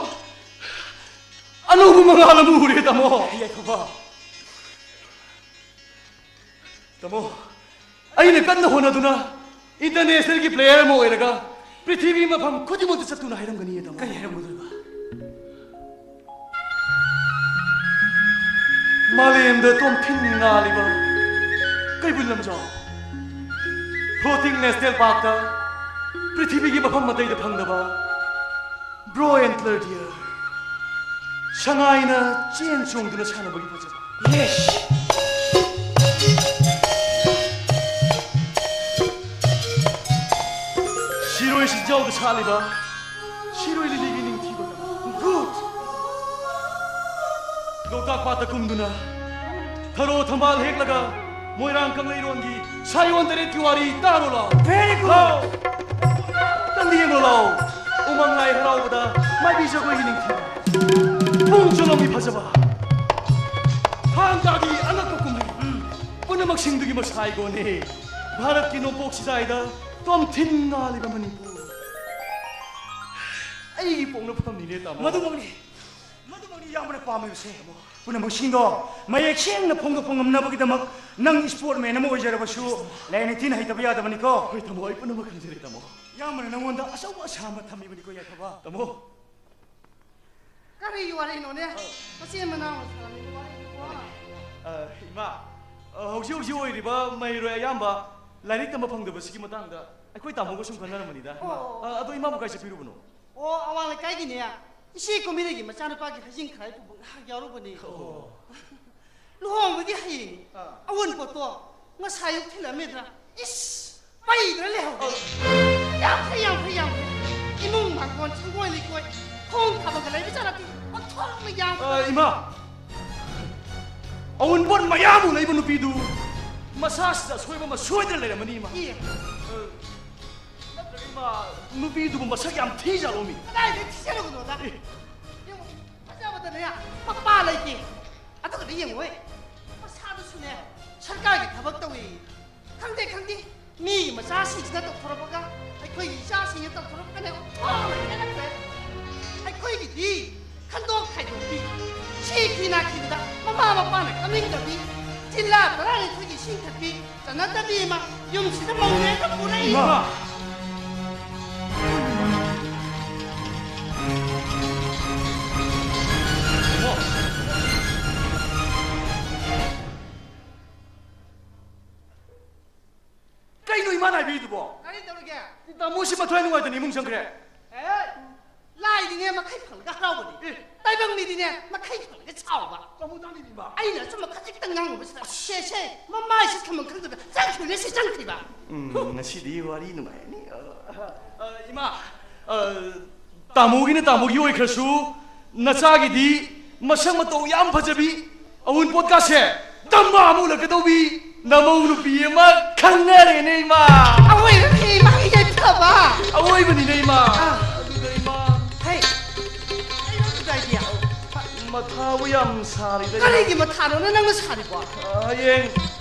ꯑꯅꯧꯕ ꯃꯉꯥꯜ ꯑꯃ ꯎꯔꯦ, ꯇꯥꯃꯣ꯫ ꯌꯥꯏꯐꯕ꯫ ꯇꯥꯃꯣ, ꯑꯩꯅ ꯀꯟꯅ ꯍꯣꯠꯅꯗꯨꯅ internationalꯒꯤ player ꯑꯃ ꯑꯣꯏꯔꯒ ꯄ꯭ꯔꯤꯊꯤꯕꯤ ꯃꯐꯝ ꯈꯨꯗꯤꯡꯃꯛꯇ ꯆꯠꯇꯨꯅ ꯍꯥꯏꯔꯝꯒꯅꯤ, ꯇꯥꯃꯣ꯫ ꯀꯔꯤ ꯍꯥꯏꯔꯝꯒꯗꯣꯏꯕ? ꯃꯥꯂꯦꯝꯗ ꯇꯣꯝꯊꯤꯟ ꯉꯥꯜꯂꯤꯕ ꯀꯩꯕꯨꯜ ꯂꯝꯖꯥꯎ, floating national parkꯇ ꯄ꯭ꯔꯤꯊꯤꯕꯤꯒꯤ ꯃꯐꯝ ꯑꯇꯩꯗ ꯐꯪꯗꯕ bro antler deer, ꯁꯉꯥꯏꯅ ꯆꯦꯟ ꯆꯣꯡꯗꯨꯅ ꯁꯥꯟꯅꯕꯒꯤ ꯐꯖꯕ꯫ Yes! ꯁꯤꯔꯣꯏ ꯁꯤꯖꯥ ꯄꯥꯎꯗ ꯁꯥꯠꯂꯤꯕ ꯁꯤꯔꯣꯏ ꯂꯤꯂꯤꯒꯤ ꯅꯤꯡꯊꯤꯕ ꯇꯝꯃꯣ꯫ Good! ꯂꯣꯛꯇꯥꯛ ꯄꯥꯠꯇ ꯀꯨꯝꯗꯨꯅ ꯊꯔꯣ ꯊꯝꯕꯥꯜ ꯍꯦꯛꯂꯒ ꯃꯣꯏꯔꯥꯡ ꯀꯪꯂꯩꯔꯣꯟꯒꯤ ꯁꯥꯌꯣꯟ ꯇꯔꯦꯠꯀꯤ ꯋꯥꯔꯤ ꯇꯥꯔꯣ ꯂꯥꯎ꯫ Very good! ꯂꯥꯎ! ꯅꯪꯗꯤ ꯌꯦꯡꯉꯣ ꯂꯥꯎ꯫ ꯎꯃꯪ ꯂꯥꯏ ꯍꯔꯥꯎꯕꯗ ꯃꯥꯏꯕꯤ ꯖꯒꯣꯏꯒꯤ ꯅꯤꯡꯊꯤꯕ꯫ ꯄꯨꯡ ꯆꯣꯂꯣꯝꯒꯤ ꯐꯖꯕ꯫ ꯊꯥꯡ ꯇꯥꯒꯤ ꯑꯉꯛꯄ ꯀꯨꯝꯍꯩ꯫ ꯄꯨꯝꯅꯃꯛꯁꯤꯡꯗꯨꯒꯤ ꯃꯁꯥꯏꯒꯣꯅꯦ꯫ ꯚꯥꯔꯠꯀꯤ ꯅꯣꯡꯄꯣꯛ ꯁꯤꯖꯥꯏꯗ ꯇꯣꯝꯊꯤꯟ ꯉꯥꯜꯂꯤꯕ ꯃꯅꯤꯄꯨꯔ꯫ ꯑꯩꯒꯤ ꯄꯣꯛꯅꯐꯝꯅꯤꯅꯦ, ꯇꯥꯃꯣ꯫ ꯃꯗꯨꯃꯛꯅꯤ, ꯃꯗꯨꯃꯛꯅꯤ ꯏꯌꯥꯝꯕꯅ ꯄꯥꯝꯃꯤꯕꯁꯦ꯫ ꯄꯨꯝꯅꯃꯛꯁꯤꯡꯗꯣ ꯃꯌꯦꯛ ꯁꯦꯡꯅ ꯐꯣꯡꯗꯣꯛꯄ ꯉꯝꯅꯕꯒꯤꯗꯃꯛ ꯅꯪ sportsman ꯑꯃ ꯑꯣꯏꯖꯔꯕꯁꯨ ꯂꯥꯏ ꯅꯤꯡꯊꯤꯅ ꯍꯩꯇꯕ ꯌꯥꯗꯕꯅꯤꯀꯣ꯫ ꯍꯣꯏ, ꯇꯥꯃꯣ, ꯑꯩ ꯄꯨꯝꯅꯃꯛ ꯈꯪꯖꯔꯦ, ꯇꯥꯃꯣ꯫ ꯏꯌꯥꯝꯕꯅ ꯅꯪꯉꯣꯟꯗ ꯑꯆꯧꯕ ꯑꯁꯥ ꯑꯃ ꯊꯝꯃꯤꯕꯅꯤꯀꯣ, ꯌꯥꯏꯐꯕ꯫ ꯇꯥꯃꯣ꯫ ꯀꯔꯤ ꯋꯥꯔꯤꯅꯣꯅꯦ? ꯃꯆꯤꯟ ꯃꯅꯥꯎꯅ ꯁꯥꯔꯝꯃꯤꯕ ꯋꯥꯔꯤꯗꯨꯕꯣ? ꯑ, ꯏꯃꯥ, ꯑ, ꯍꯧꯖꯤꯛ ꯍꯧꯖꯤꯛ ꯑꯣꯏꯔꯤꯕ ꯃꯍꯩꯔꯣꯏ ꯑꯌꯥꯝꯕ ꯂꯥꯏꯔꯤꯛ ꯇꯝꯕ ꯐꯪꯗꯕꯁꯤꯒꯤ ꯃꯇꯥꯡꯗ ꯑꯩꯈꯣꯏ ꯇꯥꯃꯣꯒ ꯁꯨꯝ ꯈꯟꯅꯔꯝꯕꯅꯤꯗ꯫ ꯑꯣ꯫ ꯑ, ꯑꯗꯣ ꯏꯃꯥꯕꯨ ꯀꯥꯏ ꯆꯠꯄꯤꯔꯨꯕꯅꯣ? ꯑꯣ, ꯑꯋꯥꯡ ꯂꯩꯀꯥꯏꯒꯤꯅꯦ, ꯏꯆꯦ ꯀꯨꯝꯕꯤꯔꯩꯒꯤ ꯃꯆꯥꯅꯨꯄꯥꯒꯤ ꯍꯩꯖꯤꯡ ꯈꯔꯥꯏ ꯄꯨꯕ ꯉꯥꯏꯍꯥꯛ ꯌꯥꯎꯔꯨꯕꯅꯦ꯫ ꯑꯣ꯫ ꯂꯨꯍꯣꯡꯕꯗꯤ ꯍꯌꯦꯡꯅꯤ꯫ ꯑꯥ꯫ ꯑꯑꯣꯟꯄꯣꯠꯇꯣ ꯉꯁꯥꯏ ꯑꯌꯨꯛ ꯊꯤꯜꯂꯝꯃꯦꯗꯅ꯫ ꯏꯁ! ꯄꯩꯗꯅ ꯂꯩꯍꯧꯔꯦ꯫ ꯌꯥꯝ ꯐꯩ, ꯌꯥꯝ ꯐꯩ, ꯌꯥꯝ ꯐꯩ꯫ ꯏꯃꯨꯡ ꯃꯥꯡꯒꯣꯟ ꯁꯪꯒꯣꯏ ꯂꯩꯀꯣꯏ, ꯊꯣꯡ ꯊꯥꯕꯜꯒ ꯂꯩꯕ ꯖꯥꯠ ꯅꯠꯇꯦ꯫ ꯑꯣꯟꯊꯣꯛꯅ ꯌꯥꯝ ꯐꯩ꯫ ꯑ, ꯏꯃꯥ, ꯑꯎꯟꯄꯣꯠ ꯃꯌꯥꯝ ꯑꯃ ꯂꯩꯕ ꯅꯨꯄꯤꯗꯨ ꯃꯁꯥꯁꯤꯗ ꯑꯁꯣꯏꯕ ꯑꯃ ꯁꯣꯏꯗꯅ ꯂꯩꯔꯝꯃꯅꯤ, ꯏꯃꯥ꯫ ꯏ꯫ ꯑ, ꯅꯠꯇ꯭ꯔꯒ, ꯏꯃꯥ, ꯅꯨꯄꯤꯗꯨꯕꯨ ꯃꯁꯛ ꯌꯥꯝ ꯊꯤꯖꯥꯠꯂꯣ, ꯃꯤ? ꯀꯗꯥꯏꯗꯩ ꯊꯤꯖꯔꯨꯕꯅꯣꯗ? ꯏ꯫ ꯌꯦꯡꯉꯨ, ꯐꯖꯕꯗꯅꯦ ꯃꯄꯥ ꯂꯩꯇꯦ꯫ ꯑꯗꯨꯒꯗꯤ ꯌꯦꯡꯉꯨꯍꯦ, ꯃꯁꯥꯗꯨꯁꯨꯅꯦ ꯁꯔꯀꯥꯔꯒꯤ ꯊꯕꯛ ꯇꯧꯏ꯫ ꯈꯪꯗꯦ, ꯈꯪꯗꯦ꯫ ꯃꯤꯒꯤ ꯃꯆꯥꯁꯤꯡꯁꯤꯅ ꯇꯧꯊꯣꯔꯛꯄꯒ ꯑꯩꯈꯣꯏꯒꯤ ꯏꯆꯥꯁꯤꯡꯅ ꯇꯧꯊꯣꯔꯛꯄꯒꯅꯦ ꯑꯣꯟꯊꯣꯛꯅ ꯈꯦꯠꯅꯈ꯭ꯔꯦ꯫ ꯑꯩꯈꯣꯏꯒꯤꯗꯤ ꯈꯟꯗꯣꯛ ꯈꯥꯏꯗꯣꯛꯄꯤ, ꯁꯤ ꯈꯤ ꯅꯥꯈꯤꯕꯗ ꯃꯃꯥ ꯃꯄꯥꯅ ꯀꯞꯅꯤꯡꯗꯕꯤ, ꯖꯤꯜꯂꯥ ꯇꯔꯥꯅꯤꯊꯣꯏꯒꯤ ꯏꯁꯤꯡ ꯊꯛꯄꯤ, ꯆꯠꯅꯗꯕꯤ ꯑꯃ ꯌꯨꯝꯁꯤꯗ ꯃꯧꯅꯦꯅ ꯄꯨꯔꯛꯏ꯫ ꯏꯃꯥ! ꯀꯩꯅꯣ ꯏꯃꯥꯅ ꯍꯥꯏꯕꯤꯔꯤꯗꯨꯕꯣ? ꯀꯔꯤ ꯇꯧꯔꯒꯦ? ꯇꯥꯃꯣꯁꯤ ꯃꯊ꯭ꯋꯥꯏ ꯅꯨꯡꯉꯥꯏꯇꯅ ꯏꯃꯨꯡ ꯆꯪꯈ꯭ꯔꯦ꯫ ꯑꯦ, ꯂꯥꯏꯗꯤꯅꯦ ꯃꯈꯩ ꯐꯪꯉꯒ ꯍꯔꯥꯎꯕꯅꯤ꯫ ꯑꯦ꯫ ꯇꯥꯏꯕꯪ ꯃꯤꯗꯤꯅꯦ ꯃꯈꯩ ꯐꯪꯉꯒ ꯁꯥꯎꯕ꯫ ꯇꯥꯃꯣ ꯇꯥꯅꯤꯡꯉꯤꯕ꯫ ꯑꯩꯅ ꯑꯆꯨꯝꯕ ꯈꯖꯤꯛꯇꯪ ꯉꯥꯡꯉꯨꯕꯁꯤꯗ ꯁꯦ, ꯁꯦ, ꯃꯃꯥꯏꯁꯤ ꯊꯝꯐꯝ ꯈꯪꯗꯗꯅ ꯆꯪꯈꯤꯕꯅꯦ, ꯁꯤ ꯆꯪꯈꯤꯕ꯫ ꯎꯝ, ꯉꯁꯤꯗꯤ ꯋꯥꯔꯤ ꯅꯨꯡꯉꯥꯏꯔꯅꯤ꯫ ꯑ, ꯑ, ꯏꯃꯥ, ꯑ, ꯇꯥꯃꯣꯒꯤꯅ ꯇꯥꯃꯣꯒꯤ ꯑꯣꯏꯈ꯭ꯔꯁꯨ, ꯅꯆꯥꯒꯤꯗꯤ ꯃꯁꯛ ꯃꯇꯧ ꯌꯥꯝ ꯐꯖꯕꯤ, ꯑꯋꯨꯟꯄꯣꯠꯀꯥꯁꯦ ꯗꯃꯥ ꯑꯃ ꯎꯠꯂꯛꯀꯗꯧꯕꯤ ꯅꯃꯧ ꯅꯨꯄꯤ ꯑꯃ ꯈꯪꯅꯔꯦꯅꯦ, ꯏꯃꯥ꯫ ꯑꯋꯣꯏꯕꯅꯤ, ꯏꯃꯥꯒꯤ ꯌꯥꯏꯐꯕ꯫ ꯑꯋꯣꯏꯕꯅꯤꯅꯦ, ꯏꯃꯥ꯫ ꯑꯥ꯫ ꯑꯗꯨꯗ, ꯏꯃꯥ꯫ ꯍꯩ, ꯑꯩ ꯅꯪ ꯀꯗꯥꯏꯗꯤ? ꯃꯊꯥꯕꯨ ꯌꯥꯝ ꯁꯥꯔꯤꯗ, ꯏꯃꯥ꯫ ꯀꯔꯤꯒꯤ ꯃꯊꯥꯅꯣꯅꯦ ꯅꯪꯅ ꯁꯥꯔꯤꯕꯣ? ꯑ, ꯍꯌꯦꯡ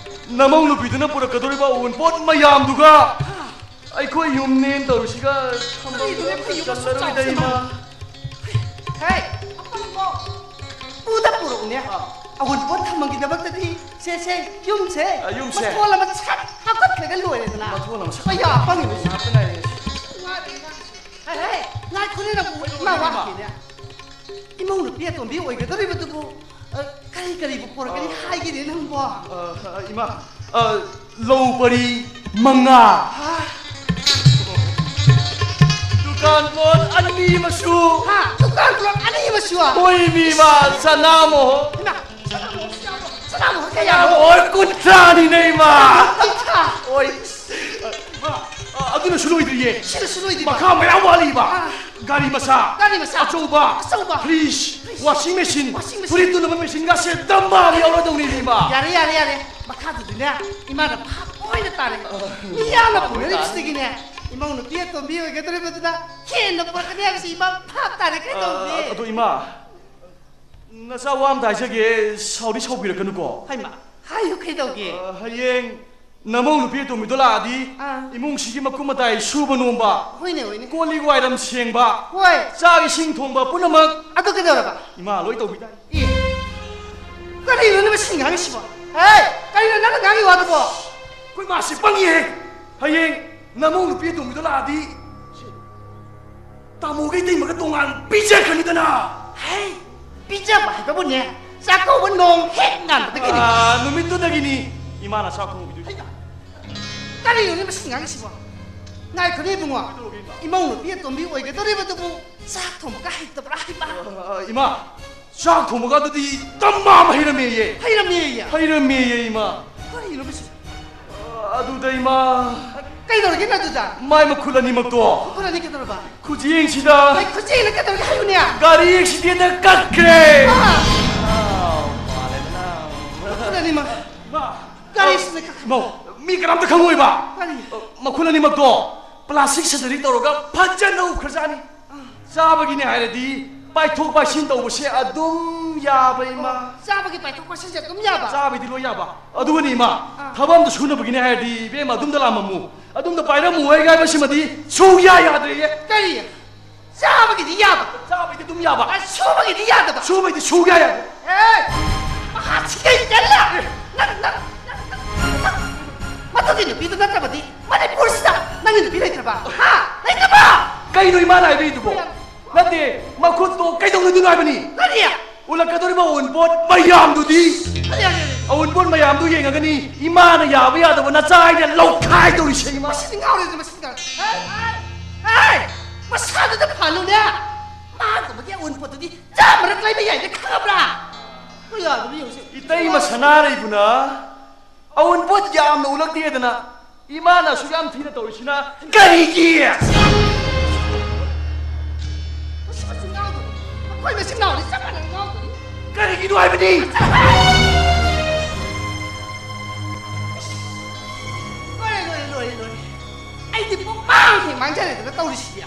ꯅꯃꯧ ꯅꯨꯄꯤꯗꯨꯅ ꯄꯨꯔꯛꯀꯗꯧꯔꯤꯕ ꯑꯋꯨꯟꯄꯣꯠ ꯃꯌꯥꯝꯗꯨꯒ, ꯑꯥ꯫ ꯑꯩꯈꯣꯏ ꯌꯨꯝꯅꯦꯅ ꯇꯧꯔꯤꯁꯤꯒ ꯊꯝꯐꯝ ꯀꯔꯤꯅꯣꯅꯦ, ꯑꯝꯇ ꯑꯩꯈꯣꯏ ꯌꯨꯝ ꯑꯁꯨꯛ ꯆꯜꯂꯔꯣꯏꯗ, ꯆꯥꯎꯁꯤꯕꯣ? ꯏꯃꯥ꯫ ꯍꯦ, ꯑꯄꯪꯕꯣ! ꯄꯨꯗ ꯄꯨꯔꯛꯎꯅꯦ꯫ ꯑꯥ꯫ ꯑꯋꯨꯟꯄꯣꯠ ꯊꯝꯃꯒꯤꯗꯃꯛꯇꯗꯤ ꯁꯦ, ꯁꯦ, ꯌꯨꯝꯁꯦ, ꯑ, ꯌꯨꯝꯁꯦ꯫ ꯃꯊꯣꯜ ꯑꯃ ꯁꯠ ꯍꯥꯞꯀꯠꯈ꯭ꯔꯒ ꯂꯣꯏꯔꯦꯗꯅ꯫ ꯃꯊꯣꯜ ꯑꯃ ꯁꯠ ꯑꯩ ꯌꯥ ꯄꯪꯉꯤꯕ꯫ ꯉꯥꯏꯍꯥꯛꯇ ꯉꯥꯏꯔꯦ꯫ ꯉꯥꯏꯔꯦ, ꯉꯥꯏꯔꯦ꯫ ꯍꯦ, ꯍꯦ, ꯉꯥꯏꯈꯣꯅꯦ ꯅꯪꯕꯨ, ꯏꯃꯥ ꯏꯃꯥ꯫ ꯋꯥꯠꯂꯤꯅꯦ꯫ ꯏꯃꯧ ꯅꯨꯄꯤ ꯑꯇꯣꯝꯕꯤ ꯑꯣꯏꯒꯗꯧꯔꯤꯕꯗꯨꯕꯨ, ꯑ, ꯀꯔꯤ ꯀꯔꯤꯕꯨ ꯄꯨꯔꯛꯀꯅꯤ ꯑ, ꯍꯥꯏꯒꯦꯅꯦ ꯅꯪꯕꯣ? ꯑ, ꯏꯃꯥ, ꯑ, ꯂꯧ ꯄꯔꯤ ꯃꯉꯥ꯫ ꯍꯥ? ꯗꯨꯀꯥꯟ ꯄꯣꯠ ꯑꯅꯤ ꯑꯃꯁꯨ꯫ ꯍꯥ? ꯗꯨꯀꯥꯟ ꯄꯣꯠ ꯑꯅꯤ ꯑꯃꯁꯨ? ꯍꯣꯏ, ꯃꯤ ꯏꯃꯥ, ꯁꯅꯥꯃꯣꯍꯣ-, ꯏꯃꯥ, ꯁꯅꯥꯃꯣꯍꯣꯔ ꯀꯌꯥꯅꯣ? ꯁꯅꯥꯃꯣꯍꯣꯔ ꯀꯨꯟꯊ꯭ꯔꯥꯅꯤꯅꯦ, ꯏꯃꯥ꯫ ꯀꯨꯟꯊ꯭ꯔꯥ? ꯍꯣꯏ꯫ ꯏꯃꯥ, ꯑ, ꯑꯗꯨꯅꯁꯨ ꯂꯣꯏꯗ꯭ꯔꯤꯌꯦ꯫ ꯁꯤꯅꯁꯨ ꯂꯣꯏꯗ꯭ꯔꯤꯕ? ꯃꯈꯥ ꯃꯌꯥꯝ ꯋꯥꯠꯂꯤꯕ꯫ ꯑꯥ꯫ ꯒꯥꯔꯤ ꯃꯆꯥ, ꯒꯥꯔꯤ ꯃꯆꯥ, ꯑꯆꯧꯕ, ꯑꯆꯧꯕ, ꯐ꯭ꯔꯤꯖ, ꯐ꯭ꯔꯤꯖ, ꯋꯥꯁꯤꯡ ꯃꯦꯆꯤꯟ, ꯋꯥꯁꯤꯡ ꯃꯦꯆꯤꯟ, ꯐꯨꯔꯤꯠ ꯇꯨꯅꯕ ꯃꯦꯆꯤꯟꯒꯁꯦ ꯗꯃꯥ ꯑꯃ ꯌꯥꯎꯔꯗꯧꯅꯤ, ꯏꯃꯥ꯫ ꯌꯥꯔꯦ, ꯌꯥꯔꯦ, ꯌꯥꯔꯦ꯫ ꯃꯈꯥꯗꯨꯗꯤꯅꯦ, ꯏꯃꯥꯅ ꯚꯥꯞ ꯑꯣꯏꯅ ꯇꯥꯔꯦ꯫ ꯑ, ꯃꯤ ꯌꯥꯝꯅ ꯚꯥꯞ ꯑꯣꯏꯅ ꯄꯨꯅꯔꯤꯕꯁꯤꯗꯒꯤꯅꯦ, ꯏꯃꯧ ꯅꯨꯄꯤ ꯑꯇꯣꯝꯕꯤ ꯑꯣꯏꯒꯗꯧꯔꯤꯕꯗꯨꯅ ꯍꯦꯟꯅ ꯄꯨꯔꯛꯀꯅꯤ ꯍꯥꯏꯕꯁꯤ ꯏꯃꯥ ꯚꯥꯞ ꯇꯥꯔꯦ꯫ ꯑ, ꯀꯩꯗꯧꯅꯤ? ꯑꯗꯣ ꯏꯃꯥ, ꯅꯆꯥ ꯋꯥ ꯑꯝꯇ ꯍꯥꯏꯖꯒꯦ, ꯁꯥꯎꯗꯤ ꯁꯥꯎꯕꯤꯔꯛꯀꯅꯨꯀꯣ꯫ ꯍꯩꯃꯥ, ꯍꯥꯏꯌꯨ, ꯀꯩꯗꯧꯒꯦ? ꯑ, ꯍꯌꯦꯡ ꯅꯃꯧ ꯅꯨꯄꯤ ꯑꯇꯣꯝꯕꯤꯗꯣ ꯂꯥꯛꯑꯗꯤ, ꯑꯥ꯫ ꯏꯃꯨꯡꯁꯤꯒꯤ ꯃꯀꯨꯞ ꯃꯇꯥꯏ ꯁꯨꯕ ꯅꯣꯝꯕ, ꯍꯣꯏꯅꯦ, ꯍꯣꯏꯅꯦ꯫ ꯀꯣꯜ ꯂꯤꯛ ꯋꯥꯏꯔꯝ ꯁꯦꯡꯕ, ꯍꯣꯏ꯫ ꯆꯥꯛ ꯏꯁꯤꯡ ꯊꯣꯡꯕ ꯄꯨꯝꯅꯃꯛ ꯑꯗꯨ ꯀꯩꯗꯧꯔꯕ? ꯏꯃꯥ ꯂꯣꯏ ꯇꯧꯕꯤꯗꯥꯏ꯫ ꯑꯦ, ꯀꯔꯤꯅꯣꯅꯦ ꯃꯁꯤ ꯉꯥꯡꯉꯤꯁꯤꯕꯣ? ꯍꯦ, ꯀꯔꯤꯅꯣ ꯅꯪꯅ ꯉꯥꯡꯉꯤ ꯋꯥꯗꯨꯕꯣ? ꯑꯩꯈꯣꯏ ꯃꯥꯁꯤ ꯄꯪꯉꯤꯍꯦ꯫ ꯍꯌꯦꯡ ꯅꯃꯧ ꯅꯨꯄꯤ ꯑꯇꯣꯝꯕꯤꯗꯣ ꯂꯥꯛꯑꯗꯤ, ꯇꯥꯃꯣꯒ ꯏꯇꯩꯃꯒ ꯇꯣꯉꯥꯟ ꯄꯤꯖꯈ꯭ꯔꯅꯤꯗꯅ꯫ ꯍꯩ, ꯄꯤꯖꯕ ꯍꯥꯏꯕꯕꯨꯅꯦ, ꯆꯥꯛꯀꯧꯕ ꯅꯣꯡ ꯍꯦꯛ ꯉꯥꯟꯕꯗꯒꯤꯅꯤ꯫ ꯑꯥ, ꯅꯨꯃꯤꯠꯇꯨꯗꯒꯤꯅꯤ ꯏꯃꯥꯅ ꯆꯥꯛ ꯊꯣꯡꯕꯤꯗꯣꯏꯁꯦ꯫ ꯍꯩꯃꯥ, ꯀꯔꯤꯅꯣꯅꯦ ꯃꯁꯤ ꯉꯥꯡꯉꯤꯁꯤꯕꯣ? ꯉꯥꯏꯈꯣꯅꯦ ꯏꯕꯨꯡꯉꯣ, ꯀꯩꯗꯧꯔꯒꯦ ꯏꯃꯥ? ꯏꯃꯧ ꯅꯨꯄꯤ ꯑꯇꯣꯝꯕꯤ ꯑꯣꯏꯒꯗꯧꯔꯤꯕꯗꯨꯕꯨ ꯆꯥꯛ ꯊꯣꯡꯕꯒ ꯍꯩꯇꯕ꯭ꯔꯥ ꯍꯥꯏꯕ? ꯑꯥ, ꯏꯃꯥ, ꯆꯥꯛ ꯊꯣꯡꯕꯒ ꯑꯗꯨꯗꯤ ꯇꯝꯕ ꯑꯃ ꯍꯩꯔꯝꯃꯦꯌꯦ꯫ ꯍꯩꯔꯝꯃꯦꯌꯦ? ꯍꯩꯔꯝꯃꯦꯌꯦ, ꯏꯃꯥ꯫ ꯀꯔꯤꯅꯣ ꯃꯁꯤ? ꯑꯥ, ꯑꯗꯨꯗ ꯏꯃꯥ꯫ ꯀꯩꯗꯧꯔꯒꯦ ꯅꯪ ꯑꯗꯨꯗ? ꯃꯥꯏ ꯃꯈꯨꯠ ꯑꯅꯤꯃꯛꯇꯣ ꯈꯨꯠ ꯑꯅꯤ ꯀꯩꯗꯧꯔꯕ? ꯈꯨꯖꯦꯡꯁꯤꯗ ꯀꯩ ꯈꯨꯖꯦꯡꯅ ꯀꯩꯗꯧꯔꯒꯦ ꯍꯥꯏꯌꯨꯅꯦ? ꯒꯥꯔꯤ ꯑꯦꯛꯁꯤꯗꯦꯟꯗ ꯀꯛꯈ꯭ꯔꯦ꯫ ꯑꯥ! ꯑꯥꯎ, ꯃꯥꯂꯦ ꯃꯅꯥꯎ꯫ ꯃꯈꯨꯠ ꯑꯅꯤꯃꯛ ꯏꯃꯥ! ꯒꯥꯔꯤꯁꯤꯅ ꯀꯛ- ꯏꯃꯥꯎ, ꯃꯤ ꯀꯅꯥꯝꯇ ꯈꯪꯉꯣꯏꯕ꯫ ꯀꯔꯤ? ꯃꯈꯨꯠ ꯑꯅꯤꯃꯛꯇꯣ ꯄ꯭ꯂꯥꯁꯇꯤꯛ ꯁꯔꯖꯔꯤ ꯇꯧꯔꯒ ꯐꯖꯅ ꯎꯞꯈ꯭ꯔꯖꯥꯠꯅꯤ꯫ ꯆꯥꯕꯒꯤꯅꯦ ꯍꯥꯏꯔꯗꯤ ꯄꯥꯏꯊꯣꯛ ꯄꯥꯏꯁꯤꯟ ꯇꯧꯕꯁꯦ ꯑꯗꯨꯝ ꯌꯥꯕ, ꯏꯃꯥ꯫ ꯆꯥꯕꯒꯤ ꯄꯥꯏꯊꯣꯛ ꯄꯥꯏꯁꯤꯟꯁꯦ ꯑꯗꯨꯝ ꯌꯥꯕ? ꯆꯥꯕꯩꯗꯤ ꯂꯣꯏ ꯌꯥꯕ꯫ ꯑꯗꯨꯒꯅꯤ, ꯏꯃꯥ, ꯑꯥ꯫ ꯊꯕꯛ ꯑꯝꯇ ꯁꯨꯅꯕꯒꯤꯅꯦ ꯍꯥꯏꯔꯗꯤ, ꯏꯕꯦꯝꯃ, ꯑꯗꯨꯝꯗ ꯂꯥꯛꯑꯝꯃꯝꯃꯨ, ꯑꯗꯨꯝꯗ ꯄꯥꯏꯔꯝꯃꯨ ꯍꯥꯏ ꯍꯥꯏꯕꯁꯤꯃꯗꯤ ꯁꯨꯡꯌꯥ ꯌꯥꯗ꯭ꯔꯦꯌꯦ꯫ ꯀꯔꯤ? ꯆꯥꯕꯒꯤꯗꯤ ꯌꯥꯕ? ꯆꯥꯕꯩꯗꯤ ꯑꯗꯨꯝ ꯌꯥꯕ꯫ ꯑ, ꯁꯨꯕꯒꯤꯗꯤ ꯌꯥꯗꯕ? ꯁꯨꯕꯩꯗꯤ ꯁꯨꯡꯌꯥ ꯌꯥꯗꯦ꯫ ꯑꯦ! ꯃꯍꯥꯛꯁꯤ ꯀꯩ ꯀꯜꯂ? ꯅꯪ, ꯅꯪ, ꯅꯪ, ꯅꯪ, ꯅꯪ, ꯃꯗꯨꯒꯤ ꯅꯨꯄꯤꯗꯨ ꯅꯠꯇꯕꯗꯤ ꯃꯅꯤꯄꯨꯔꯁꯤꯗ ꯅꯪꯒꯤ ꯅꯨꯄꯤ ꯂꯩꯇ꯭ꯔꯕ? ꯍꯥ? ꯂꯩꯇ꯭ꯔꯕ? ꯀꯩꯅꯣ ꯏꯃꯥꯅ ꯍꯥꯏꯕꯤꯔꯤꯗꯨꯕꯣ? ꯅꯠꯇꯦ, ꯃꯈꯨꯠꯇꯣ ꯀꯩꯗꯧꯅꯗꯣꯏꯅꯣ ꯍꯥꯏꯕꯅꯤ? ꯀꯔꯤ? ꯎꯠꯂꯛꯀꯗꯧꯔꯤꯕ ꯑꯎꯟꯄꯣꯠ ꯃꯌꯥꯝꯗꯨꯗꯤ? ꯀꯔꯤ, ꯀꯔꯤ, ꯀꯔꯤ? ꯑꯎꯟꯄꯣꯠ ꯃꯌꯥꯝꯗꯨ ꯌꯦꯡꯉꯒꯅꯤ ꯏꯃꯥꯅ ꯌꯥꯕ ꯌꯥꯗꯕ ꯅꯆꯥ ꯍꯥꯏꯅ ꯂꯧꯈꯥꯏꯗꯧꯔꯤꯁꯦ, ꯏꯃꯥ꯫ ꯃꯁꯤꯗꯤ ꯉꯥꯎꯔꯦꯗ, ꯃꯁꯤꯗꯤ ꯉꯥꯎꯔꯦ꯫ ꯍꯦ, ꯍꯦ, ꯍꯦ! ꯃꯁꯥꯗꯨꯗ ꯐꯍꯜꯂꯨꯅꯦ꯫ ꯃꯥꯒꯨꯝꯕꯒꯤ ꯑꯎꯟꯄꯣꯠꯇꯨꯗꯤ ꯆꯥꯝꯃꯔꯛ ꯂꯩꯕ ꯌꯥꯏꯅ ꯈꯪꯉꯕ꯭ꯔꯥ? ꯀꯌꯥꯗꯨꯕꯨ ꯌꯦꯡꯉꯨꯁꯦ꯫ ꯏꯇꯩꯃ ꯁꯅꯥꯔꯩꯕꯨꯅ ꯑꯎꯟꯄꯣꯠ ꯌꯥꯝꯅ ꯎꯠꯂꯛꯇꯦꯗꯅ ꯏꯃꯥꯅ ꯑꯁꯨꯛ ꯌꯥꯝ ꯊꯤꯅ ꯇꯧꯔꯤꯁꯤꯅ ꯀꯔꯤꯒꯤ? ꯃꯁꯤ ꯃꯆꯤꯟ ꯉꯥꯎꯗꯣ꯫ ꯑꯩꯈꯣꯏ ꯃꯆꯤꯟ ꯉꯥꯎꯗꯤ ꯆꯞ ꯃꯥꯟꯅꯅ ꯉꯥꯎꯗꯣꯔꯤ꯫ ꯀꯔꯤꯒꯤꯅꯣ ꯍꯥꯏꯕꯅꯤ? ꯂꯣꯏꯔꯦ, ꯂꯣꯏꯔꯦ, ꯂꯣꯏꯔꯦ, ꯂꯣꯏꯔꯦ꯫ ꯑꯩꯗꯤ ꯄꯨꯡꯃꯥꯡ ꯍꯦꯛ ꯃꯥꯡꯖꯔꯦꯗꯅ ꯇꯧꯔꯤꯁꯤꯗꯤ꯫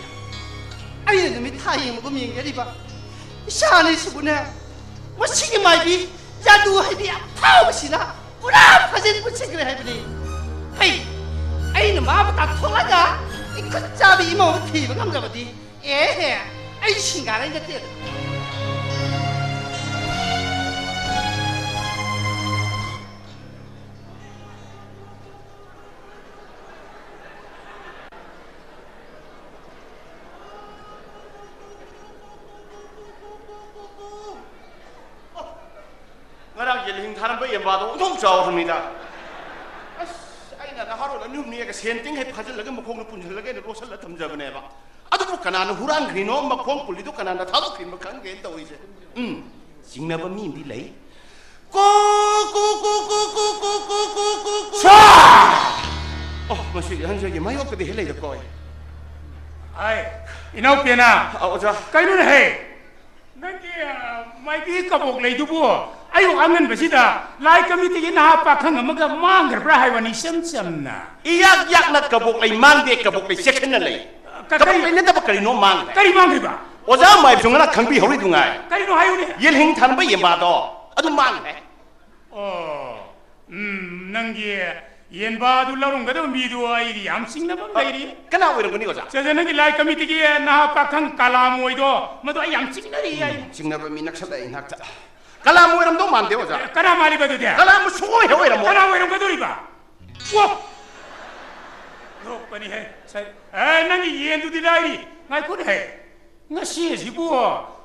ꯑꯩꯅ ꯅꯨꯃꯤꯠ ꯊꯥ ꯌꯦꯡꯕꯒꯨꯝ ꯌꯦꯡꯖꯔꯤꯕ ꯏꯆꯥ ꯑꯅꯤꯁꯤꯕꯨꯅꯦ, ꯃꯁꯤꯒꯤ ꯃꯥꯏꯕꯤ ꯖꯥꯗꯨ ꯍꯩꯕꯤ ꯑꯐꯥꯎꯕꯁꯤꯅ ꯄꯨꯔꯥ ꯐꯖꯅ ꯄꯨꯟꯁꯤꯟꯈ꯭ꯔꯦ ꯍꯥꯏꯕꯅꯤ꯫ ꯍꯩ, ꯑꯩꯅ ꯃꯥꯕꯨ ꯇꯥꯟꯊꯣꯛꯂꯒ ꯏꯈꯨꯠ ꯆꯥꯕꯤ ꯏꯃꯧ ꯑꯃ ꯊꯤꯕ ꯉꯝꯗ꯭ꯔꯕꯗꯤ, ꯑꯦꯍꯦ, ꯑꯩ ꯁꯤꯡꯒꯥꯔꯩ ꯅꯠꯇꯦꯗ꯫ ꯉꯔꯥꯡ ꯌꯦꯜꯍꯤꯡ ꯊꯥꯔꯝꯕ ꯌꯦꯟꯕꯥꯗꯣ ꯑꯣꯟꯊꯣꯛ ꯆꯥꯎꯔꯝꯃꯤꯗ꯫ ꯑꯁ, ꯑꯩꯅ ꯅꯍꯥꯔꯣꯜ ꯑꯅꯤ ꯑꯍꯨꯝꯅꯤ ꯍꯦꯛ ꯁꯦꯟ ꯇꯤꯡ ꯍꯦꯛ ꯐꯥꯖꯤꯜꯂꯒ ꯃꯈꯣꯡꯗ ꯄꯨꯟꯁꯤꯜꯂꯒ ꯑꯩꯅ ꯂꯣꯠꯁꯤꯜꯂ ꯊꯝꯖꯕꯅꯦꯕ꯫ ꯑꯗꯨꯕꯨ ꯀꯅꯥꯅ ꯍꯨꯔꯥꯟꯈ꯭ꯔꯤꯅꯣ, ꯃꯈꯣꯡ ꯄꯨꯜꯂꯤꯗꯣ ꯀꯅꯥꯅ ꯊꯥꯗꯣꯛꯈ꯭ꯔꯤꯅꯣ ꯈꯪꯗꯦꯅ ꯇꯧꯔꯤꯁꯦ꯫ ꯎꯝ, ꯆꯤꯡꯅꯕ ꯃꯤ ꯑꯃꯗꯤ ꯂꯩ꯫ ꯀꯣ, ꯀꯣ, ꯀꯣ, ꯀꯣ, ꯀꯣ, ꯀꯣ, ꯀꯣ, ꯀꯣ, ꯀꯣ, ꯀꯣ꯫ ꯁꯥ! ꯑꯣ, ꯃꯁꯤꯒꯤ ꯑꯍꯟꯁꯤꯒꯤ ꯃꯥꯌꯣꯛꯇꯗꯤ ꯍꯦꯛ ꯂꯩꯔꯀꯣꯏ꯫ ꯍꯥꯏ, ꯏꯅꯥꯎꯄꯦꯅ꯫ ꯑ, ꯑꯣꯖꯥ꯫ ꯀꯩꯅꯣꯅꯦ ꯍꯦ? ꯅꯪꯒꯤ, ꯑ, ꯃꯥꯏꯕꯤ ꯀꯕꯣꯛ ꯂꯩꯗꯨꯕꯨ ꯑꯌꯨꯛ ꯑꯉꯟꯕꯁꯤꯗ ꯂꯥꯏ ꯀꯃꯤꯇꯤꯒꯤ ꯅꯍꯥ ꯄꯥꯈꯪ ꯑꯃꯒ ꯃꯥꯡꯈ꯭ꯔꯕ꯭ꯔꯥ ꯍꯥꯏꯕꯅꯤ, ꯏꯆꯝ ꯆꯝꯅ꯫ ꯏꯌꯥꯛ ꯌꯥꯛꯅ ꯀꯕꯣꯛ ꯂꯩ ꯃꯥꯡꯗꯦ, ꯀꯕꯣꯛ ꯂꯩ ꯆꯦꯛꯁꯤꯟꯅ ꯂꯩ꯫ ꯀ-, ꯀꯕꯣꯛ ꯀꯔꯤ? ꯂꯩ ꯅꯠꯇꯕ ꯀꯔꯤꯅꯣ ꯃꯥꯡꯈ꯭ꯔꯦ꯫ ꯀꯔꯤ ꯃꯥꯡꯈ꯭ꯔꯤꯕ? ꯑꯣꯖꯥ ꯃꯥꯏꯕꯁꯨ ꯉꯔꯥꯡ ꯈꯪꯕꯤꯍꯧꯔꯤꯗꯨ ꯉꯥꯏ꯫ ꯀꯔꯤꯅꯣ ꯍꯥꯏꯌꯨꯅꯦ? ꯌꯦꯜꯍꯤꯡ ꯊꯥꯟꯕ ꯌꯦꯟꯕꯥꯗꯣ ꯑꯗꯨ ꯃꯥꯡꯈ꯭ꯔꯦ꯫ ꯑꯣ, ꯎꯝ, ꯅꯪꯒꯤ ꯌꯦꯟꯕꯥ ꯑꯗꯨ ꯂꯧꯔꯝꯒꯗꯕ ꯃꯤꯗꯨ ꯑꯩꯗꯤ ꯌꯥꯝ ꯆꯤꯡꯅꯕ ꯑꯃ ꯂꯩꯔꯤ꯫ ꯀꯅꯥ ꯑꯣꯏꯔꯝꯒꯅꯤ ꯑꯣꯖꯥ? ꯁꯦ, ꯁꯦ, ꯅꯪꯒꯤ ꯂꯥꯏ ꯀꯃꯤꯇꯤꯒꯤ ꯅꯍꯥ ꯄꯥꯈꯪ ꯀꯂꯥꯝ ꯑꯣꯏꯗꯣ, ꯃꯗꯨ ꯑꯩ ꯌꯥꯝ ꯆꯤꯡꯅꯔꯤ ꯑꯩ꯫ ꯆꯤꯡꯅꯕ ꯃꯤ ꯅꯛꯁꯜꯂꯛꯑꯦ ꯏꯅꯥꯛꯇ꯫ ꯀꯂꯥꯝ ꯑꯣꯏꯔꯝꯗꯧ ꯃꯥꯟꯗꯦ ꯑꯣꯖꯥ꯫ ꯀꯅꯥ ꯃꯥꯜꯂꯤꯕ ꯑꯗꯨꯗꯤ? ꯀꯂꯥꯝ ꯁꯨꯡꯑꯣꯏ ꯍꯦꯛ ꯑꯣꯏꯔꯝꯃꯣꯏ꯫ ꯀꯅꯥ ꯑꯣꯏꯔꯝꯒꯗꯧꯔꯤꯕ? ꯋꯥ! ꯅꯣꯛꯄꯅꯤꯍꯦ꯫ ꯁꯦ, ꯑꯦ, ꯅꯪꯒꯤ ꯌꯦꯟꯗꯨꯗꯤ ꯂꯥꯏꯔꯤ꯫ ꯉꯥꯏꯈꯣꯅꯦꯍꯦ꯫ ꯉꯁꯤ ꯑꯁꯤꯕꯨ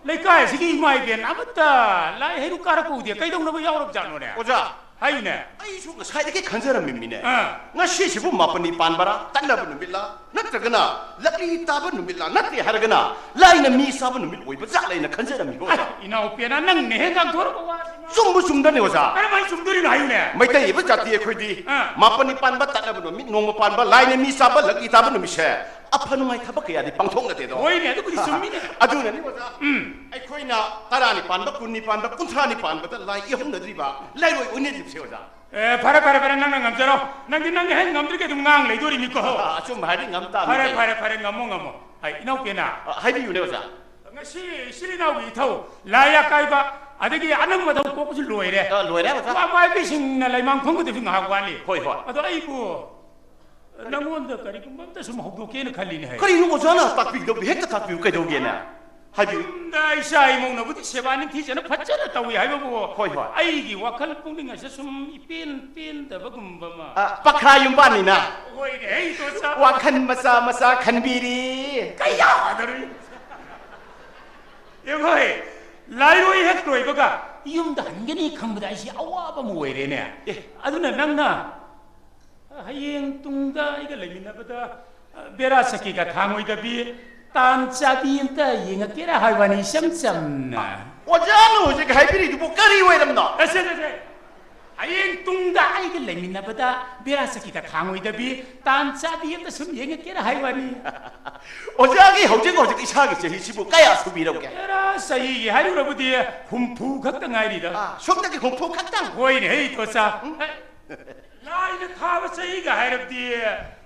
ꯂꯩꯀꯥꯏ ꯑꯁꯤꯒꯤ ꯏꯃꯥ ꯏꯕꯦꯟ ꯑꯃꯠꯇ ꯂꯥꯏ ꯍꯩꯔꯨꯛ ꯀꯥꯔꯛꯄ ꯎꯗꯦ꯫ ꯀꯩꯗꯧꯅꯕ ꯌꯥꯎꯔꯕꯖꯥꯠꯅꯣꯅꯦ? ꯑꯣꯖꯥ, ꯍꯥꯏꯌꯨꯅꯦ꯫ ꯑꯩꯁꯨ ꯉꯁꯥꯏꯗꯒꯤ ꯈꯟꯖꯔꯝꯃꯤꯅꯦ꯫ ꯑꯥ꯫ ꯉꯁꯤꯁꯤꯕꯨ ꯃꯥꯄꯅꯤ ꯄꯥꯟꯕꯔꯥ, ꯇꯠꯅꯕ ꯅꯨꯃꯤꯠꯂꯥ, ꯅꯠꯇ꯭ꯔꯒꯅ ꯂꯛꯂꯤ ꯇꯥꯕ ꯅꯨꯃꯤꯠꯂꯥ, ꯅꯠꯇꯦ ꯍꯥꯏꯔꯒꯅ ꯂꯥꯏꯅ ꯃꯤ ꯆꯥꯕ ꯅꯨꯃꯤꯠ ꯑꯣꯏꯕ ꯖꯥꯠꯂ ꯍꯥꯏꯅ ꯈꯟꯖꯔꯝꯃꯤꯕ ꯑꯣꯖꯥ꯫ ꯏꯅꯥꯎꯄꯦꯅ, ꯅꯪꯅ ꯍꯦꯛ ꯉꯥꯡꯊꯣꯔꯛꯄ ꯋꯥꯁꯤꯅ꯫ ꯆꯨꯝꯕꯨ ꯆꯨꯝꯗꯅꯤ ꯑꯣꯖꯥ꯫ ꯀꯔꯝꯍꯥꯏꯅ ꯆꯨꯝꯗꯣꯔꯤꯅꯣ ꯍꯥꯏꯌꯨꯅꯦ? ꯃꯩꯇꯩ ꯑꯣꯏꯕ ꯖꯥꯇꯤ ꯑꯩꯈꯣꯏꯗꯤ ꯑꯥ꯫ ꯃꯥꯄꯅꯤ ꯄꯥꯟꯕ, ꯇꯠꯅꯕ ꯅꯨꯃꯤꯠ, ꯅꯣꯡꯃ ꯄꯥꯟꯕ, ꯂꯥꯏꯅ ꯃꯤ ꯆꯥꯕ, ꯂꯛꯂꯤ ꯇꯥꯕ ꯅꯨꯃꯤꯠꯁꯦ ꯑꯐ ꯅꯨꯡꯉꯥꯏ ꯊꯕꯛ ꯀꯌꯥꯗꯤ ꯄꯥꯡꯊꯣꯛꯅꯗꯦꯗꯣ꯫ ꯍꯣꯏꯅꯦ, ꯑꯗꯨꯕꯨꯗꯤ ꯆꯨꯝꯃꯤꯅꯦ꯫ ꯑꯗꯨꯅꯅꯤ ꯑꯣꯖꯥ꯫ ꯎꯝ꯫ ꯑꯩꯈꯣꯏꯅ ꯇꯔꯥꯅꯤ ꯄꯥꯟꯕ, ꯀꯨꯟꯅꯤ ꯄꯥꯟꯕ, ꯀꯨꯟꯊ꯭ꯔꯥꯅꯤ ꯄꯥꯟꯕꯗ ꯂꯥꯏ ꯏꯍꯧꯅꯗ꯭ꯔꯤꯕ, ꯂꯥꯏꯔꯣꯏ ꯑꯣꯏꯅꯗ꯭ꯔꯤꯕꯁꯦ ꯑꯣꯖꯥ꯫ ꯑꯦ, ꯐꯔꯦ, ꯐꯔꯦ, ꯐꯔꯦ, ꯅꯪꯅ ꯉꯝꯖꯔꯣ꯫ ꯅꯪꯗꯤ ꯅꯪꯅ ꯍꯦꯛ ꯉꯝꯗ꯭ꯔꯒꯗꯤ ꯑꯗꯨꯝ ꯉꯥꯡ ꯂꯩꯗꯣꯔꯤꯅꯤꯀꯣ꯫ ꯑ, ꯑꯆꯨꯝꯕ ꯍꯥꯏꯗꯤ ꯉꯝ ꯇꯥꯕꯅꯤ ꯐꯔꯦ, ꯀꯩꯅꯣ꯫ ꯐꯔꯦ, ꯐꯔꯦ, ꯉꯝꯃꯣ, ꯉꯝꯃꯣ꯫ ꯍꯥꯏ, ꯏꯅꯥꯎꯄꯦꯅ꯫ ꯑ, ꯍꯥꯏꯕꯤꯌꯨꯅꯦ ꯑꯣꯖꯥ꯫ ꯉꯁꯤ ꯏꯆꯤꯜ ꯏꯅꯥꯎꯒꯤ ꯏꯊꯧ, ꯂꯥꯏ ꯑꯀꯥꯏꯕ, ꯑꯗꯒꯤ ꯑꯅꯪꯕ ꯊꯧ ꯀꯣꯛꯄꯁꯨ ꯂꯣꯏꯔꯦ꯫ ꯑ, ꯂꯣꯏꯔꯦ ꯑꯣꯖꯥ꯫ ꯋꯥ ꯃꯥꯏꯕꯤꯁꯤꯡꯅ ꯂꯩꯃꯥꯡ ꯐꯝꯒꯗꯕꯁꯨ ꯉꯥꯏꯍꯥꯛ ꯋꯥꯠꯂꯤ꯫ ꯍꯣꯏ, ꯍꯣꯏ꯫ ꯑꯗꯣ ꯑꯩꯕꯨ ꯅꯪꯉꯣꯟꯗ ꯀꯔꯤꯒꯨꯝꯕ ꯑꯝꯇ ꯁꯨꯝ ꯍꯧꯗꯣꯛꯀꯦꯅ ꯈꯜꯂꯤꯅꯦ ꯍꯥꯏ꯫ ꯀꯔꯤꯅꯣ ꯑꯣꯖꯥꯅ ꯇꯥꯛꯄꯤꯒꯗꯕꯗꯤ ꯍꯦꯛꯇ ꯇꯥꯛꯄꯤꯌꯨ ꯀꯩꯗꯧꯒꯦꯅꯦ? ꯍꯥꯏꯕꯤꯌꯨ꯫ ꯌꯨꯝꯗ ꯏꯆꯥ ꯏꯃꯧꯅꯕꯨꯗꯤ ꯁꯦꯕꯥ ꯅꯤꯡꯊꯤꯖꯅ ꯐꯖꯅ ꯇꯧꯏ ꯍꯥꯏꯕꯕꯨ, ꯍꯣꯏ, ꯍꯣꯏ꯫ ꯑꯩꯒꯤ ꯋꯥꯈꯜ ꯄꯨꯛꯅꯤꯡ ꯑꯁꯦ ꯁꯨꯝ ꯏꯄꯦꯟ ꯄꯦꯟꯗꯕꯒꯨꯝꯕ ꯑꯃ꯫ ꯑ, ꯄꯈꯥ ꯌꯨꯝꯕꯥꯟꯅꯤꯅ ꯍꯣꯏꯅꯦ, ꯑꯩ ꯏꯆꯥ ꯋꯥꯈꯜ ꯃꯆꯥ ꯃꯆꯥ ꯈꯟꯕꯤꯔꯤ꯫ ꯀꯌꯥꯗꯔꯨꯏ? ꯌꯦꯡꯉꯣꯏ, ꯂꯥꯏꯔꯣꯏ ꯍꯦꯛ ꯂꯣꯏꯕꯒ ꯌꯨꯝꯗ ꯍꯟꯒꯅꯤ ꯈꯪꯕꯗ ꯑꯩꯁꯤ ꯑꯋꯥꯕ ꯑꯃ ꯑꯣꯏꯔꯦꯅꯦ꯫ ꯑꯦ꯫ ꯑꯗꯨꯅ ꯅꯪꯅ ꯍꯌꯦꯡ ꯇꯨꯡꯗ ꯑꯩꯒ ꯂꯩꯃꯤꯟꯅꯕꯗ ꯕꯦꯔꯥ ꯁꯛꯀꯤꯒ ꯊꯥꯡꯉꯣꯏꯗꯕꯤ, ꯇꯥꯟ ꯆꯥꯕꯤ ꯑꯝꯇ ꯌꯦꯡꯉꯛꯀꯦꯔꯥ ꯍꯥꯏꯕꯅꯤ, ꯏꯆꯝ ꯆꯝꯅ꯫ ꯑꯣꯖꯥꯅ ꯍꯧꯖꯤꯛ ꯍꯥꯏꯕꯤꯔꯤꯗꯨꯕꯨ ꯀꯔꯤ ꯑꯣꯏꯔꯝꯅꯣ? ꯑꯁꯦ, ꯑꯁꯦ, ꯑꯁꯦ꯫ ꯍꯌꯦꯡ ꯇꯨꯡꯗ ꯑꯩꯒ ꯂꯩꯃꯤꯟꯅꯕꯗ ꯕꯦꯔꯥ ꯆꯀꯤꯗ ꯈꯥꯡꯉꯣꯏꯗꯕꯤ, ꯇꯥꯟ ꯆꯥꯕꯤ ꯑꯃꯗ ꯁꯨꯝ ꯌꯦꯡꯉꯛꯀꯦꯅ ꯍꯥꯏ ꯋꯥꯅꯤ꯫ ꯑꯣꯖꯥꯒꯤ ꯍꯧꯖꯤꯛ ꯍꯧꯖꯤꯛ ꯏꯁꯥꯒꯤ ꯆꯍꯤꯁꯤꯕꯨ ꯀꯌꯥ ꯁꯨꯕꯤꯔꯕꯒꯦ? ꯑꯦꯔꯥ, ꯆꯍꯤꯒꯤ ꯍꯥꯏꯔꯨꯔꯕꯗꯤ ꯍꯨꯝꯐꯨ ꯈꯛꯇ ꯉꯥꯏꯔꯤꯗ꯫ ꯑꯥ, ꯁꯣꯝꯗꯒꯤ ꯍꯨꯝꯐꯨ ꯈꯛꯇꯪ? ꯍꯣꯏꯅꯦ, ꯍꯩ ꯇꯣꯆꯥ꯫ ꯎꯝ꯫ ꯑꯦ, ꯂꯥꯏꯅ ꯊꯥꯕ ꯆꯍꯤꯒ ꯍꯥꯏꯔꯕꯗꯤ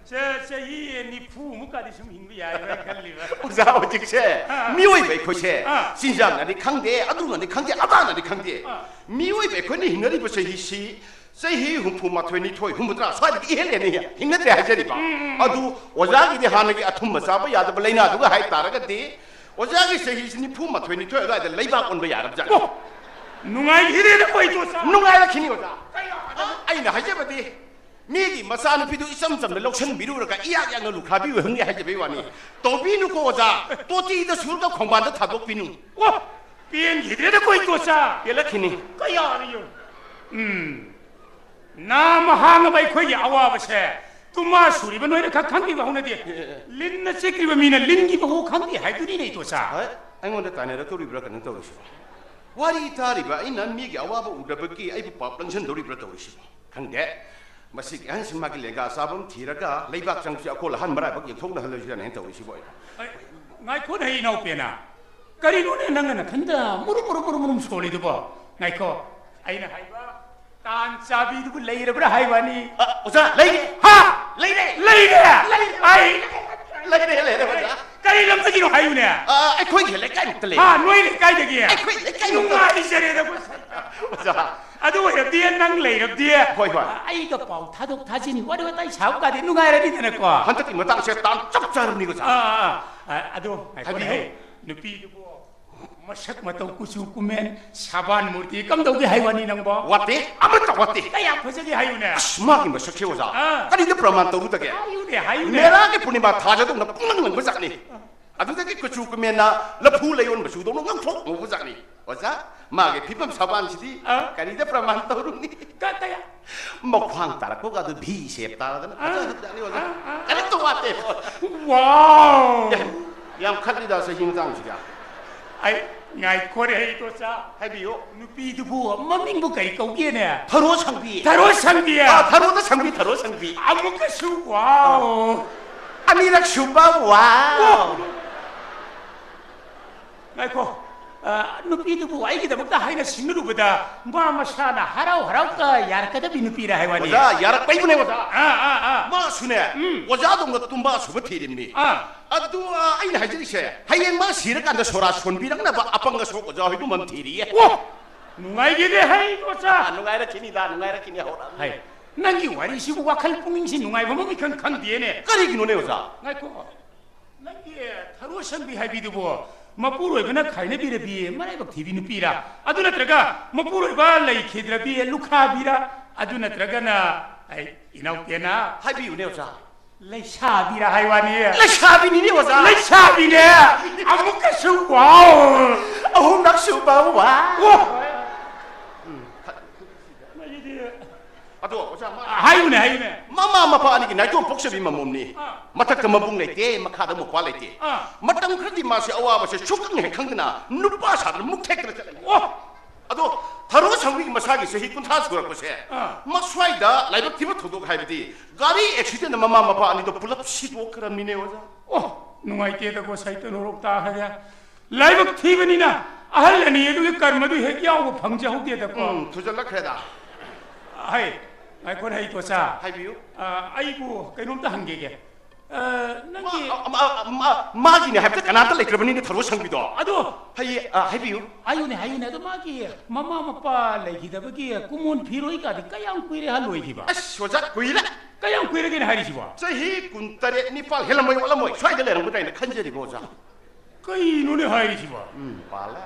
ꯆ-, ꯆꯍꯤ ꯅꯤꯐꯨ ꯃꯨꯛꯀꯗꯤ ꯁꯨꯝ ꯍꯤꯡꯕ ꯌꯥꯏꯕ꯭ꯔꯥ ꯈꯜꯂꯤꯕ꯫ ꯑꯣꯖꯥ, ꯍꯧꯖꯤꯛꯁꯦ ꯑꯥ꯫ ꯃꯤꯑꯣꯏꯕ ꯑꯩꯈꯣꯏꯁꯦ ꯑꯥ꯫ ꯆꯤꯟꯖꯥꯛꯅꯅꯤ ꯈꯪꯗꯦ, ꯑꯗꯨꯅꯅꯤ ꯈꯪꯗꯦ, ꯑꯗꯥꯅꯅꯤ ꯈꯪꯗꯦ꯫ ꯑꯥ꯫ ꯃꯤꯑꯣꯏꯕ ꯑꯩꯈꯣꯏꯅ ꯍꯤꯡꯅꯔꯤꯕ ꯆꯍꯤꯁꯤ ꯆꯍꯤ ꯍꯨꯝꯐꯨ ꯃꯥꯊꯣꯏ, ꯅꯤꯊꯣꯏ, ꯍꯨꯝꯐꯨꯇꯔꯥ ꯁ꯭ꯋꯥꯏꯗꯒꯤ ꯏꯍꯦꯟ ꯍꯦꯟꯅ ꯍꯤꯡꯅꯗ꯭ꯔꯦ ꯍꯥꯏꯖꯔꯤꯕ꯫ ꯎꯝ, ꯎꯝ, ꯎꯝ꯫ ꯑꯗꯨ ꯑꯣꯖꯥꯒꯤꯗꯤ ꯍꯥꯟꯅꯒꯤ ꯑꯊꯨꯝꯕ ꯆꯥꯕ ꯌꯥꯗꯕ ꯂꯥꯏꯅꯥꯗꯨꯒ ꯍꯥꯏꯇꯥꯔꯒꯗꯤ ꯑꯣꯖꯥꯒꯤ ꯆꯍꯤꯁꯤ ꯅꯤꯐꯨ ꯃꯥꯊꯣꯏ, ꯅꯤꯊꯣꯏ ꯑꯗꯨꯋꯥꯏꯗ ꯂꯩꯕꯥꯛ ꯑꯣꯟꯕ ꯌꯥꯔꯕꯖꯥꯠꯅꯤ꯫ ꯑꯣ, ꯅꯨꯡꯉꯥꯏꯈꯤꯗꯦꯗ ꯀꯣꯏ ꯇꯣꯆꯥ꯫ ꯅꯨꯡꯉꯥꯏꯔꯛꯈꯤꯅꯤ ꯑꯣꯖꯥ꯫ ꯀꯌꯥ? ꯑꯩꯅ ꯍꯥꯏꯖꯕꯗꯤ ꯃꯤꯒꯤ ꯃꯆꯥꯅꯨꯄꯤꯗꯨ ꯏꯆꯝ ꯆꯝꯅ ꯂꯧꯁꯤꯟꯕꯤꯔꯨꯔꯒ ꯏꯌꯥꯛ ꯌꯥꯛꯅ ꯂꯨꯈ꯭ꯔꯥꯕꯤ ꯑꯣꯏꯍꯟꯒꯦ ꯍꯥꯏꯖꯕꯩ ꯋꯥꯅꯤ꯫ ꯇꯧꯕꯤꯅꯨꯀꯣ ꯑꯣꯖꯥ, ꯇꯣꯇꯤꯗ ꯁꯨꯔꯒ ꯈꯣꯡꯕꯥꯟꯗ ꯊꯥꯗꯣꯛꯄꯤꯅꯨ꯫ ꯑꯣ, ꯄꯦꯟꯈꯤꯗ꯭ꯔꯦꯗ ꯀꯣꯏ ꯇꯣꯆꯥ꯫ ꯄꯦꯜꯂꯛꯈꯤꯅꯤ꯫ ꯀꯌꯥꯅꯤꯌꯣ? ꯎꯝ꯫ ꯅꯥ ꯃꯍꯥꯡꯉꯕ ꯑꯩꯈꯣꯏꯒꯤ ꯑꯋꯥꯕꯁꯦ ꯇꯨꯃꯥ ꯁꯨꯔꯤꯕ ꯅꯣꯏꯅ ꯈꯛ ꯈꯪꯕꯤꯕ ꯍꯧꯅꯗꯦ꯫ ꯑꯦ, ꯑꯦ, ꯑꯦ꯫ ꯂꯤꯟꯅ ꯆꯤꯛꯈ꯭ꯔꯤꯕ ꯃꯤꯅ ꯂꯤꯟꯒꯤ ꯃꯍꯨ ꯈꯪꯗꯦ ꯍꯥꯏꯗꯨꯅꯤꯅꯦ ꯏꯇꯣꯆꯥ꯫ ꯍꯣꯏ, ꯑꯩꯉꯣꯟꯗ ꯇꯥꯏꯅꯔꯛꯇꯧꯔꯤꯕ꯭ꯔꯥ ꯀꯩꯅꯣ ꯇꯧꯔꯤꯁꯤꯕꯣ? ꯋꯥꯔꯤ ꯇꯥꯔꯤꯕ ꯑꯩꯅ ꯃꯤꯒꯤ ꯑꯋꯥꯕ ꯎꯗꯕꯒꯤ ꯑꯩꯕꯨ ꯄꯥꯞ ꯂꯪꯁꯟꯗꯧꯔꯤꯕ꯭ꯔꯥ ꯇꯧꯔꯤꯁꯤꯕꯣ? ꯈꯪꯗꯦ꯫ ꯃꯁꯤꯒꯤ ꯑꯍꯟꯁꯤ ꯃꯥꯒꯤ ꯂꯦꯡꯒꯥ ꯆꯥꯕ ꯑꯃ ꯊꯤꯔꯒ ꯂꯩꯕꯥꯛ ꯆꯪꯕꯁꯤ ꯑꯩꯈꯣꯏ ꯑꯍꯟ ꯃꯔꯥꯏꯕꯛ ꯌꯦꯡꯊꯣꯛꯅꯍꯜꯂꯁꯤꯔꯅ ꯍꯦꯟꯅ ꯇꯧꯔꯤꯁꯤꯕꯣ ꯑꯩꯅ꯫ ꯑꯩ, ꯉꯥꯏꯈꯣꯅꯦ ꯏꯅꯥꯎꯄꯦꯅ, ꯀꯔꯤꯅꯣꯅꯦ ꯅꯪꯅ ꯅꯊꯟꯗ ꯃꯨꯔꯨꯝ ꯃꯨꯔꯨꯝ ꯃꯨꯔꯨꯝ ꯃꯨꯔꯨꯝ ꯁꯣꯜꯂꯤꯗꯨꯕꯣ? ꯉꯥꯏꯈꯣ, ꯑꯩꯅ ꯍꯥꯏꯕ ꯇꯥꯟ ꯆꯥꯕꯤꯗꯨꯕꯨ ꯂꯩꯔꯕ꯭ꯔꯥ ꯍꯥꯏꯕꯅꯤ꯫ ꯑ, ꯑꯣꯖꯥ, ꯂꯩꯔꯦ꯫ ꯍꯥ? ꯂꯩꯔꯦ꯫ ꯂꯩꯔꯦ? ꯂꯩꯔꯦ꯫ ꯑꯩ ꯂꯩꯔꯦ, ꯂꯩꯔꯦ, ꯑꯣꯖꯥ꯫ ꯀꯔꯤ ꯂꯝꯗꯒꯤꯅꯣ ꯍꯥꯏꯌꯨꯅꯦ? ꯑ, ꯑꯩꯈꯣꯏꯒꯤ ꯂꯩꯀꯥꯏꯃꯨꯛꯇ ꯂꯩꯔꯦ꯫ ꯍꯥ, ꯅꯣꯏ ꯂꯩꯀꯥꯏꯗꯒꯤ? ꯑꯩꯈꯣꯏ ꯂꯩꯀꯥꯏꯃꯨꯛꯇ꯫ ꯅꯨꯡꯉꯥꯏꯖꯔꯦꯗ, ꯑꯩꯈꯣꯏ꯫ ꯑꯣꯖꯥ꯫ ꯑꯗꯨ ꯑꯣꯏꯔꯗꯤ ꯅꯪ ꯂꯩꯔꯕꯗꯤ ꯍꯣꯏ, ꯍꯣꯏ꯫ ꯑꯩꯒ ꯄꯥꯎ ꯊꯥꯗꯣꯛ ꯊꯥꯖꯤꯟ ꯋꯥꯔꯤ ꯋꯥꯇꯥꯏ ꯁꯥꯕ ꯀꯥꯗꯤ ꯅꯨꯡꯉꯥꯏꯔꯅꯤꯗꯅꯀꯣ꯫ ꯍꯟꯗꯛꯀꯤ ꯃꯇꯥꯡꯁꯦ ꯇꯥꯟ ꯆꯞ ꯆꯥꯔꯕꯅꯤ, ꯑꯣꯖꯥ꯫ ꯑꯥ, ꯑꯥ, ꯑꯥ꯫ ꯑ-, ꯑꯗꯣ ꯉꯥꯏꯈꯣꯅꯦ, ꯍꯥꯏꯕꯤꯌꯨ꯫ ꯍꯦ, ꯅꯨꯄꯤꯗꯨꯕꯨ ꯃꯁꯛ ꯃꯇꯧ ꯀꯨꯆꯨ ꯀꯨꯃꯦꯟ ꯁꯥꯕꯥꯟ ꯃꯨꯔꯇꯤ ꯀꯝꯗꯧꯒꯦ ꯍꯥꯏ ꯋꯥꯅꯤ ꯅꯪꯕꯣ? ꯋꯥꯠꯇꯦ, ꯑꯃꯠꯇ ꯋꯥꯠꯇꯦ꯫ ꯀꯌꯥ ꯐꯖꯒꯦ ꯍꯥꯏꯌꯨꯅꯦ꯫ ꯑꯁ, ꯃꯥꯒꯤ ꯃꯁꯛꯁꯦ ꯑꯣꯖꯥ, ꯑꯥ꯫ ꯀꯔꯤꯗ ꯄ꯭ꯔꯃꯥꯟ ꯇꯧꯔꯨꯗꯒꯦ? ꯍꯥꯏꯌꯨꯅꯦ, ꯍꯥꯏꯌꯨꯅꯦ꯫ ꯃꯦꯔꯥꯒꯤ ꯄꯨꯔꯅꯤꯃꯥ ꯊꯥꯖꯗꯧꯅ ꯄꯨꯡꯅꯪ ꯅꯪꯕ ꯖꯥꯠꯅꯤ꯫ ꯑꯗꯨꯗꯒꯤ ꯀꯨꯆꯨ ꯀꯨꯃꯦꯟꯅ ꯂꯐꯨ ꯂꯩꯌꯣꯟ ꯃꯆꯨꯗꯧꯅ ꯉꯧꯊ꯭ꯔꯣꯛ ꯉꯧꯕ ꯖꯥꯠꯅꯤ꯫ ꯑꯣꯖꯥ, ꯃꯥꯒꯤ ꯐꯤꯕꯝ ꯁꯥꯕꯥꯟꯁꯤꯗꯤ ꯑꯥ꯫ ꯀꯔꯤꯗ ꯄ꯭ꯔꯃꯥꯟ ꯇꯧꯔꯨꯅꯤ? ꯀ-, ꯀꯌꯥ? ꯃꯈ꯭ꯋꯥꯡ ꯇꯥꯔꯛꯄꯒ ꯑꯗꯨ ꯚꯤ ꯁꯦꯞ ꯇꯥꯔꯗꯅ ꯑꯥ, ꯐꯖꯈ꯭ꯔꯖꯥꯠꯅꯤ ꯑꯣꯖꯥ꯫ ꯑꯥ, ꯑꯥ, ꯑꯥ꯫ ꯀꯔꯤꯝꯇ ꯋꯥꯠꯇꯦ꯫ ꯋꯥꯎ! ꯑꯦ, ꯌꯥꯝ ꯈꯠꯂꯤꯗ ꯆꯍꯤ ꯃꯇꯥꯡꯁꯤꯗ꯫ ꯑꯩ, ꯉꯥꯏꯈꯣꯅꯦ, ꯍꯩ ꯏꯗꯣꯆꯥ꯫ ꯍꯥꯏꯕꯤꯌꯨ꯫ ꯅꯨꯄꯤꯗꯨꯕꯨ ꯃꯃꯤꯡꯕꯨ ꯀꯔꯤ ꯀꯧꯒꯦꯅꯦ? ꯊꯔꯣ ꯁꯪꯕꯤ꯫ ꯊꯔꯣ ꯁꯪꯕꯤ꯫ ꯑꯥ, ꯊꯔꯣꯗ ꯁꯪꯕꯤ, ꯊꯔꯣ ꯁꯪꯕꯤ꯫ ꯑꯃꯨꯛꯀꯁꯨ, ꯋꯥꯎ꯫ ꯑꯅꯤꯔꯛ ꯁꯨꯕ, ꯋꯥꯎ꯫ ꯉꯥꯏꯈꯣ꯫ ꯑ, ꯅꯨꯄꯤꯗꯨꯕꯨ ꯑꯩꯒꯤꯗꯃꯛꯇ ꯍꯥꯏꯅ ꯁꯤꯡꯅꯔꯨꯕꯗ ꯃꯥ ꯃꯁꯥꯅ ꯍꯔꯥꯎ ꯍꯔꯥꯎꯒ ꯌꯥꯔꯛꯀꯗꯕꯤ ꯅꯨꯄꯤꯔ ꯍꯥꯏ ꯋꯥꯅꯤ꯫ ꯑꯣꯖꯥ, ꯌꯥꯔꯛꯄꯩꯕꯨꯅꯦ, ꯑꯣꯖꯥ꯫ ꯑꯥ, ꯑꯥ, ꯑꯥ꯫ ꯃꯥꯁꯨꯅꯦ, ꯎꯝ꯫ ꯑꯣꯖꯥꯗꯧꯅ ꯇꯨꯝꯕ ꯑꯁꯨꯕ ꯊꯤꯔꯤꯕꯅꯤ꯫ ꯑꯥ꯫ ꯑꯗꯨ, ꯑ, ꯑꯩꯅ ꯍꯥꯏꯖꯔꯤꯁꯦ, ꯍꯌꯦꯡ ꯃꯥ ꯁꯤꯔꯀꯥꯟꯗ ꯁꯣꯔꯥ ꯁꯣꯟꯕꯤꯔꯛꯅꯕ ꯑꯄꯪ ꯑꯁꯣꯛ ꯑꯣꯖꯥ ꯍꯣꯏꯒꯨꯝꯕ ꯑꯃ ꯊꯤꯔꯤꯌꯦ꯫ ꯑꯣ! ꯅꯨꯡꯉꯥꯏꯒꯦꯅꯦ, ꯍꯩ ꯏꯗꯣꯆꯥ꯫ ꯑ, ꯅꯨꯡꯉꯥꯏꯔꯛꯈꯤꯅꯤꯗ, ꯅꯨꯡꯉꯥꯏꯔꯛꯈꯤꯅꯤ, ꯍꯧꯔꯛꯑꯕꯅꯤ꯫ ꯍꯩ, ꯅꯪꯒꯤ ꯋꯥꯔꯤꯁꯤꯕꯨ ꯋꯥꯈꯜ ꯄꯨꯛꯅꯤꯡꯁꯤ ꯅꯨꯡꯉꯥꯏꯕ ꯑꯃ ꯏꯈꯪ ꯈꯪꯗꯦꯅꯦ꯫ ꯀꯔꯤꯒꯤꯅꯣꯅꯦ, ꯑꯣꯖꯥ? ꯉꯥꯏꯈꯣ꯫ ꯅꯪꯒꯤ ꯊꯔꯣ ꯁꯪꯕꯤ ꯍꯥꯏꯕꯤꯗꯨꯕꯨ ꯃꯄꯨꯔꯣꯏꯕꯅ ꯈꯥꯏꯅꯕꯤꯔꯕꯤ ꯃꯔꯥꯏꯕꯛ ꯊꯤꯕꯤ ꯅꯨꯄꯤꯔꯥ? ꯑꯗꯨ ꯅꯠꯇ꯭ꯔꯒ ꯃꯄꯨꯔꯣꯏꯕ ꯂꯩꯈꯤꯗ꯭ꯔꯕꯤ ꯂꯨꯈꯥꯕꯤꯔꯥ? ꯑꯗꯨ ꯅꯠꯇ꯭ꯔꯒꯅ, ꯑꯩ, ꯏꯅꯥꯎꯄꯦꯅ? ꯍꯥꯏꯕꯤꯌꯨꯅꯦ, ꯑꯣꯖꯥ꯫ ꯂꯩꯁꯥꯕꯤꯔꯥ ꯍꯥꯏ ꯋꯥꯅꯤ꯫ ꯂꯩꯁꯥꯕꯤꯅꯤꯅꯦ, ꯑꯣꯖꯥ꯫ ꯂꯩꯁꯥꯕꯤꯅꯦ꯫ ꯑꯃꯨꯛꯀꯁꯨ, ꯋꯥꯎ! ꯑꯍꯨꯝꯂꯛ ꯁꯨꯕ, ꯋꯥꯎ꯫ ꯋꯥ! ꯑꯗꯣ, ꯑꯣꯖꯥ, ꯃꯥ-, ꯍꯥꯏꯌꯨꯅꯦ, ꯍꯥꯏꯌꯨꯅꯦ꯫ ꯃꯃꯥ ꯃꯄꯥ ꯑꯅꯤꯒꯤ ꯅꯥꯏꯇꯣꯝ ꯄꯣꯛꯆꯕꯤ ꯃꯃꯣꯝꯅꯤ꯫ ꯑꯥ꯫ ꯃꯊꯛꯇ ꯃꯕꯨꯡ ꯂꯩꯇꯦ, ꯃꯈꯥꯗ ꯃꯧꯄ꯭ꯋꯥ ꯂꯩꯇꯦ꯫ ꯑꯥ꯫ ꯃꯇꯝ ꯈꯔꯗꯤ ꯃꯥꯁꯦ ꯑꯋꯥꯕꯁꯦ ꯁꯨꯛꯈꯪ ꯍꯦꯛ ꯈꯪꯗꯅ ꯅꯨꯄꯥ ꯁꯥꯗꯅ ꯃꯨꯛ ꯊꯦꯛꯇꯅ ꯆꯠꯂꯝꯃꯤ꯫ ꯑꯣ! ꯑꯗꯣ, ꯊꯔꯣ ꯁꯪꯕꯤꯒꯤ ꯃꯁꯥꯒꯤ ꯆꯍꯤ ꯀꯨꯟꯊ꯭ꯔꯥ ꯁꯨꯔꯛꯄꯁꯦ, ꯑꯥ꯫ ꯃꯁ꯭ꯋꯥꯏꯗ ꯂꯥꯏꯕꯛ ꯊꯤꯕ ꯊꯧꯗꯣꯛ ꯍꯥꯏꯕꯗꯤ ꯒꯥꯔꯤ ꯑꯦꯛꯁꯤꯗꯦꯟꯗ ꯃꯃꯥ ꯃꯄꯥ ꯑꯅꯤꯗꯣ ꯄꯨꯂꯞ ꯁꯤꯗꯣꯛꯈ꯭ꯔꯕꯅꯤꯅꯦ, ꯑꯣꯖꯥ꯫ ꯑꯣ, ꯅꯨꯡꯉꯥꯏꯇꯦꯗꯀꯣ, ꯁꯥꯏꯇ ꯅꯣꯔꯣꯛ ꯇꯥꯈ꯭ꯔꯦ꯫ ꯂꯥꯏꯕꯛ ꯊꯤꯕꯅꯤꯅ ꯑꯍꯜ ꯑꯅꯤ ꯑꯗꯨꯒꯤ ꯀꯔꯃꯗꯨ ꯍꯦꯛ ꯌꯥꯎꯕ ꯐꯪꯖꯍꯧꯗꯦꯗꯀꯣ꯫ ꯎꯝ, ꯊꯨꯖꯜꯂꯛꯈ꯭ꯔꯦꯗ꯫ ꯍꯩ, ꯉꯥꯏꯈꯣ, ꯍꯩ ꯏꯗꯣꯆꯥ꯫ ꯍꯥꯏꯕꯤꯌꯨ꯫ ꯑ, ꯑꯩꯕꯨ ꯀꯩꯅꯣꯝꯇ ꯍꯪꯒꯦꯒꯦ꯫ ꯑ, ꯅꯪꯒꯤ ꯃꯥ-, ꯃꯥ-, ꯃꯥ-, ꯃꯥꯒꯤꯅꯦ ꯍꯥꯏꯕꯗ ꯀꯅꯥꯝꯇ ꯂꯩꯇ꯭ꯔꯕꯅꯤꯅꯦ, ꯊꯔꯣ ꯁꯪꯕꯤꯗꯣ꯫ ꯑꯗꯣ ꯍꯩ-, ꯑ, ꯍꯥꯏꯕꯤꯌꯨ꯫ ꯍꯥꯏꯌꯨꯅꯦ, ꯍꯥꯏꯌꯨꯅꯦ꯫ ꯑꯗꯣ ꯃꯥꯒꯤ ꯃꯃꯥ ꯃꯄꯥ ꯂꯩꯈꯤꯗꯕꯒꯤ ꯀꯨꯃꯣꯟ ꯐꯤꯔꯣꯏꯒꯗꯤ ꯀꯌꯥꯝ ꯀꯨꯏꯔꯦ ꯍꯥ ꯂꯣꯏꯈꯤꯕ? ꯑꯁ, ꯑꯣꯖꯥ, ꯀꯨꯏꯔꯦ꯫ ꯀꯌꯥꯝ ꯀꯨꯏꯔꯒꯦꯅꯦ ꯍꯥꯏꯔꯤꯁꯤꯕꯣ? ꯆꯍꯤ ꯀꯨꯟꯇꯔꯦꯠ ꯅꯤꯄꯥꯜ ꯍꯦꯜꯂꯝꯃꯣꯏ, ꯑꯣꯜꯂꯝꯃꯣꯏ, ꯁ꯭ꯋꯥꯏꯗ ꯂꯩꯔꯝꯒꯗ꯭ꯔꯥ ꯍꯥꯏꯅ ꯈꯟꯖꯔꯤꯕ, ꯑꯣꯖꯥ꯫ ꯀꯩꯅꯣꯅꯦ ꯍꯥꯏꯔꯤꯁꯤꯕꯣ? ꯎꯝ, ꯄꯥꯜꯂꯦ꯫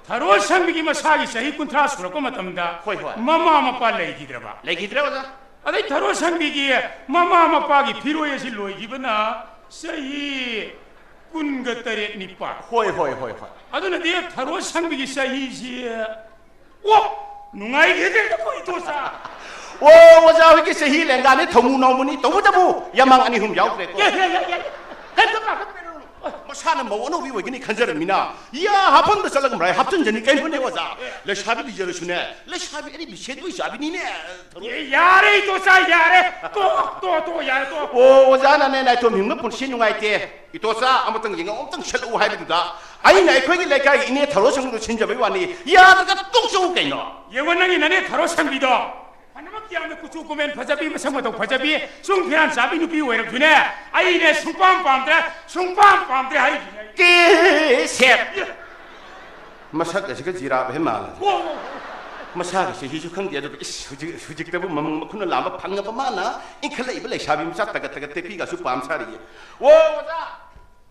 ꯊꯔꯣ ꯁꯪꯕꯤꯒꯤ ꯃꯁꯥꯒꯤ ꯆꯍꯤ ꯀꯨꯟꯊ꯭ꯔꯥ ꯁꯨꯔꯛꯄ ꯃꯇꯝꯗ ꯍꯣꯏ, ꯍꯣꯏ꯫ ꯃꯃꯥ ꯃꯄꯥ ꯂꯩꯈꯤꯗ꯭ꯔꯕ? ꯂꯩꯈꯤꯗ꯭ꯔꯦ, ꯑꯣꯖꯥ꯫ ꯑꯗꯩ ꯊꯔꯣ ꯁꯪꯕꯤꯒꯤ ꯃꯃꯥ ꯃꯄꯥꯒꯤ ꯐꯤꯔꯣꯏ ꯑꯁꯤ ꯂꯣꯏꯈꯤꯕꯅ ꯆꯍꯤ ꯀꯨꯟꯒ ꯇꯔꯦꯠ ꯅꯤꯄꯥꯜ꯫ ꯍꯣꯏ, ꯍꯣꯏ, ꯍꯣꯏ, ꯍꯣꯏ꯫ ꯑꯗꯨꯅꯗꯤ ꯊꯔꯣ ꯁꯪꯕꯤꯒꯤ ꯆꯍꯤꯁꯤ, ꯑꯣ! ꯅꯨꯡꯉꯥꯏꯈꯤꯗ꯭ꯔꯦꯗꯀꯣ, ꯏꯗꯣꯆꯥ꯫ ꯑꯣ, ꯑꯣꯖꯥ ꯍꯣꯏꯒꯤ ꯆꯍꯤ ꯂꯦꯡꯒꯥꯅꯤ, ꯊꯧꯃꯨ ꯅꯥꯎꯃꯨꯅꯤ, ꯇꯧꯕꯇꯕꯨ ꯌꯥꯃꯥꯡ ꯑꯅꯤ ꯑꯍꯨꯝ ꯌꯥꯎꯈ꯭ꯔꯦꯀꯣ꯫ ꯌꯥ, ꯌꯥ, ꯌꯥ, ꯌꯥ꯫ ꯀꯩꯝꯇ ꯄꯥꯈꯠꯄꯤꯔꯨꯅꯨ꯫ ꯃꯁꯥꯅ ꯃꯧ ꯑꯅꯧꯕꯤ ꯑꯣꯏꯒꯅꯤ ꯈꯟꯖꯔꯝꯃꯤꯅ, ꯌꯥ ꯍꯥꯐꯝꯗ ꯆꯠꯂꯒ ꯃꯔꯥꯏ ꯍꯥꯞꯆꯤꯟꯖꯅꯤ꯫ ꯀꯩꯅꯣꯅꯦ ꯑꯣꯖꯥ, ꯂꯩꯁꯥꯕꯤ ꯂꯤꯖꯔꯁꯨꯅꯦ, ꯂꯩꯁꯥꯕꯤ ꯑꯔꯤꯕꯤ ꯁꯦꯟꯗꯣꯏ ꯆꯥꯕꯤꯅꯤꯅꯦ꯫ ꯊꯧꯔꯣ꯫ ꯑꯦ, ꯌꯥꯔꯦ ꯏꯇꯣꯆꯥ, ꯌꯥꯔꯦ꯫ ꯇꯣ, ꯇꯣ, ꯇꯣ, ꯌꯥꯔꯦ, ꯇꯣ꯫ ꯑꯣ, ꯑꯣꯖꯥꯅꯅꯦ ꯅꯥꯏꯇꯣꯝ ꯍꯤꯡꯕ ꯄꯨꯟꯁꯤ ꯅꯨꯡꯉꯥꯏꯇꯦ, ꯏꯇꯣꯆꯥ ꯑꯃꯇꯪ ꯌꯦꯡꯉꯛꯑꯣ, ꯑꯃꯇꯪ ꯁꯠꯂꯛꯎ ꯍꯥꯏꯕꯗꯨꯗ ꯑꯩꯅ ꯑꯩꯈꯣꯏꯒꯤ ꯂꯩꯀꯥꯏꯒꯤ ꯏꯅꯦ ꯊꯧꯔꯣ ꯁꯪꯗꯨ ꯁꯤꯟꯖꯕꯩ ꯋꯥꯅꯤ꯫ ꯌꯥꯗ꯭ꯔꯒ ꯇꯣꯛꯆꯧ ꯀꯩꯅꯣ꯫ ꯌꯦꯡꯉꯣ ꯅꯪꯒꯤ ꯅꯅꯦ ꯊꯧꯔꯣ ꯁꯪꯕꯤꯗꯣ꯫ ꯐꯅꯃꯛ ꯌꯥꯝꯅ ꯀꯨꯆꯨ ꯀꯨꯃꯦꯟ ꯐꯖꯕꯤ, ꯃꯁꯛ ꯃꯇꯧ ꯐꯖꯕꯤ, ꯁꯨꯝ ꯐꯤꯔꯥꯟ ꯆꯥꯕꯤ ꯅꯨꯄꯤ ꯑꯣꯏꯔꯕꯁꯨꯅꯦ, ꯑꯩꯅꯦ ꯁꯨꯡꯄꯥꯝ ꯄꯥꯝꯗ꯭ꯔꯦ, ꯁꯨꯡꯄꯥꯝ ꯄꯥꯝꯗ꯭ꯔꯦ ꯍꯥꯏꯔꯤꯁꯤꯅꯦ ꯑꯩ꯫ ꯀꯦ ꯁꯦꯠ꯫ ꯃꯁꯛ ꯑꯁꯤꯒ ꯖꯤꯔꯥꯞ ꯍꯦꯛ ꯃꯥꯜꯂꯦ꯫ ꯑꯣ꯫ ꯃꯁꯥꯒꯤ ꯆꯍꯤꯁꯨ ꯈꯪꯗꯦ, ꯑꯗꯨꯒ ꯏꯁ, ꯍꯧꯖꯤꯛ, ꯍꯧꯖꯤꯛꯇꯕꯨ ꯃꯃꯪ ꯃꯈꯨꯠꯅ ꯂꯥꯝꯕ ꯐꯪꯉꯕ ꯃꯥꯅ ꯏꯟꯈꯠꯂꯛꯏꯕ ꯂꯩꯁꯥꯕꯤ ꯃꯆꯥ ꯇꯒꯠ ꯇꯒꯠ ꯇꯦꯛꯄꯤꯒꯁꯨ ꯄꯥꯝ ꯁꯥꯔꯤꯌꯦ꯫ ꯑꯣ, ꯑꯣꯖꯥ,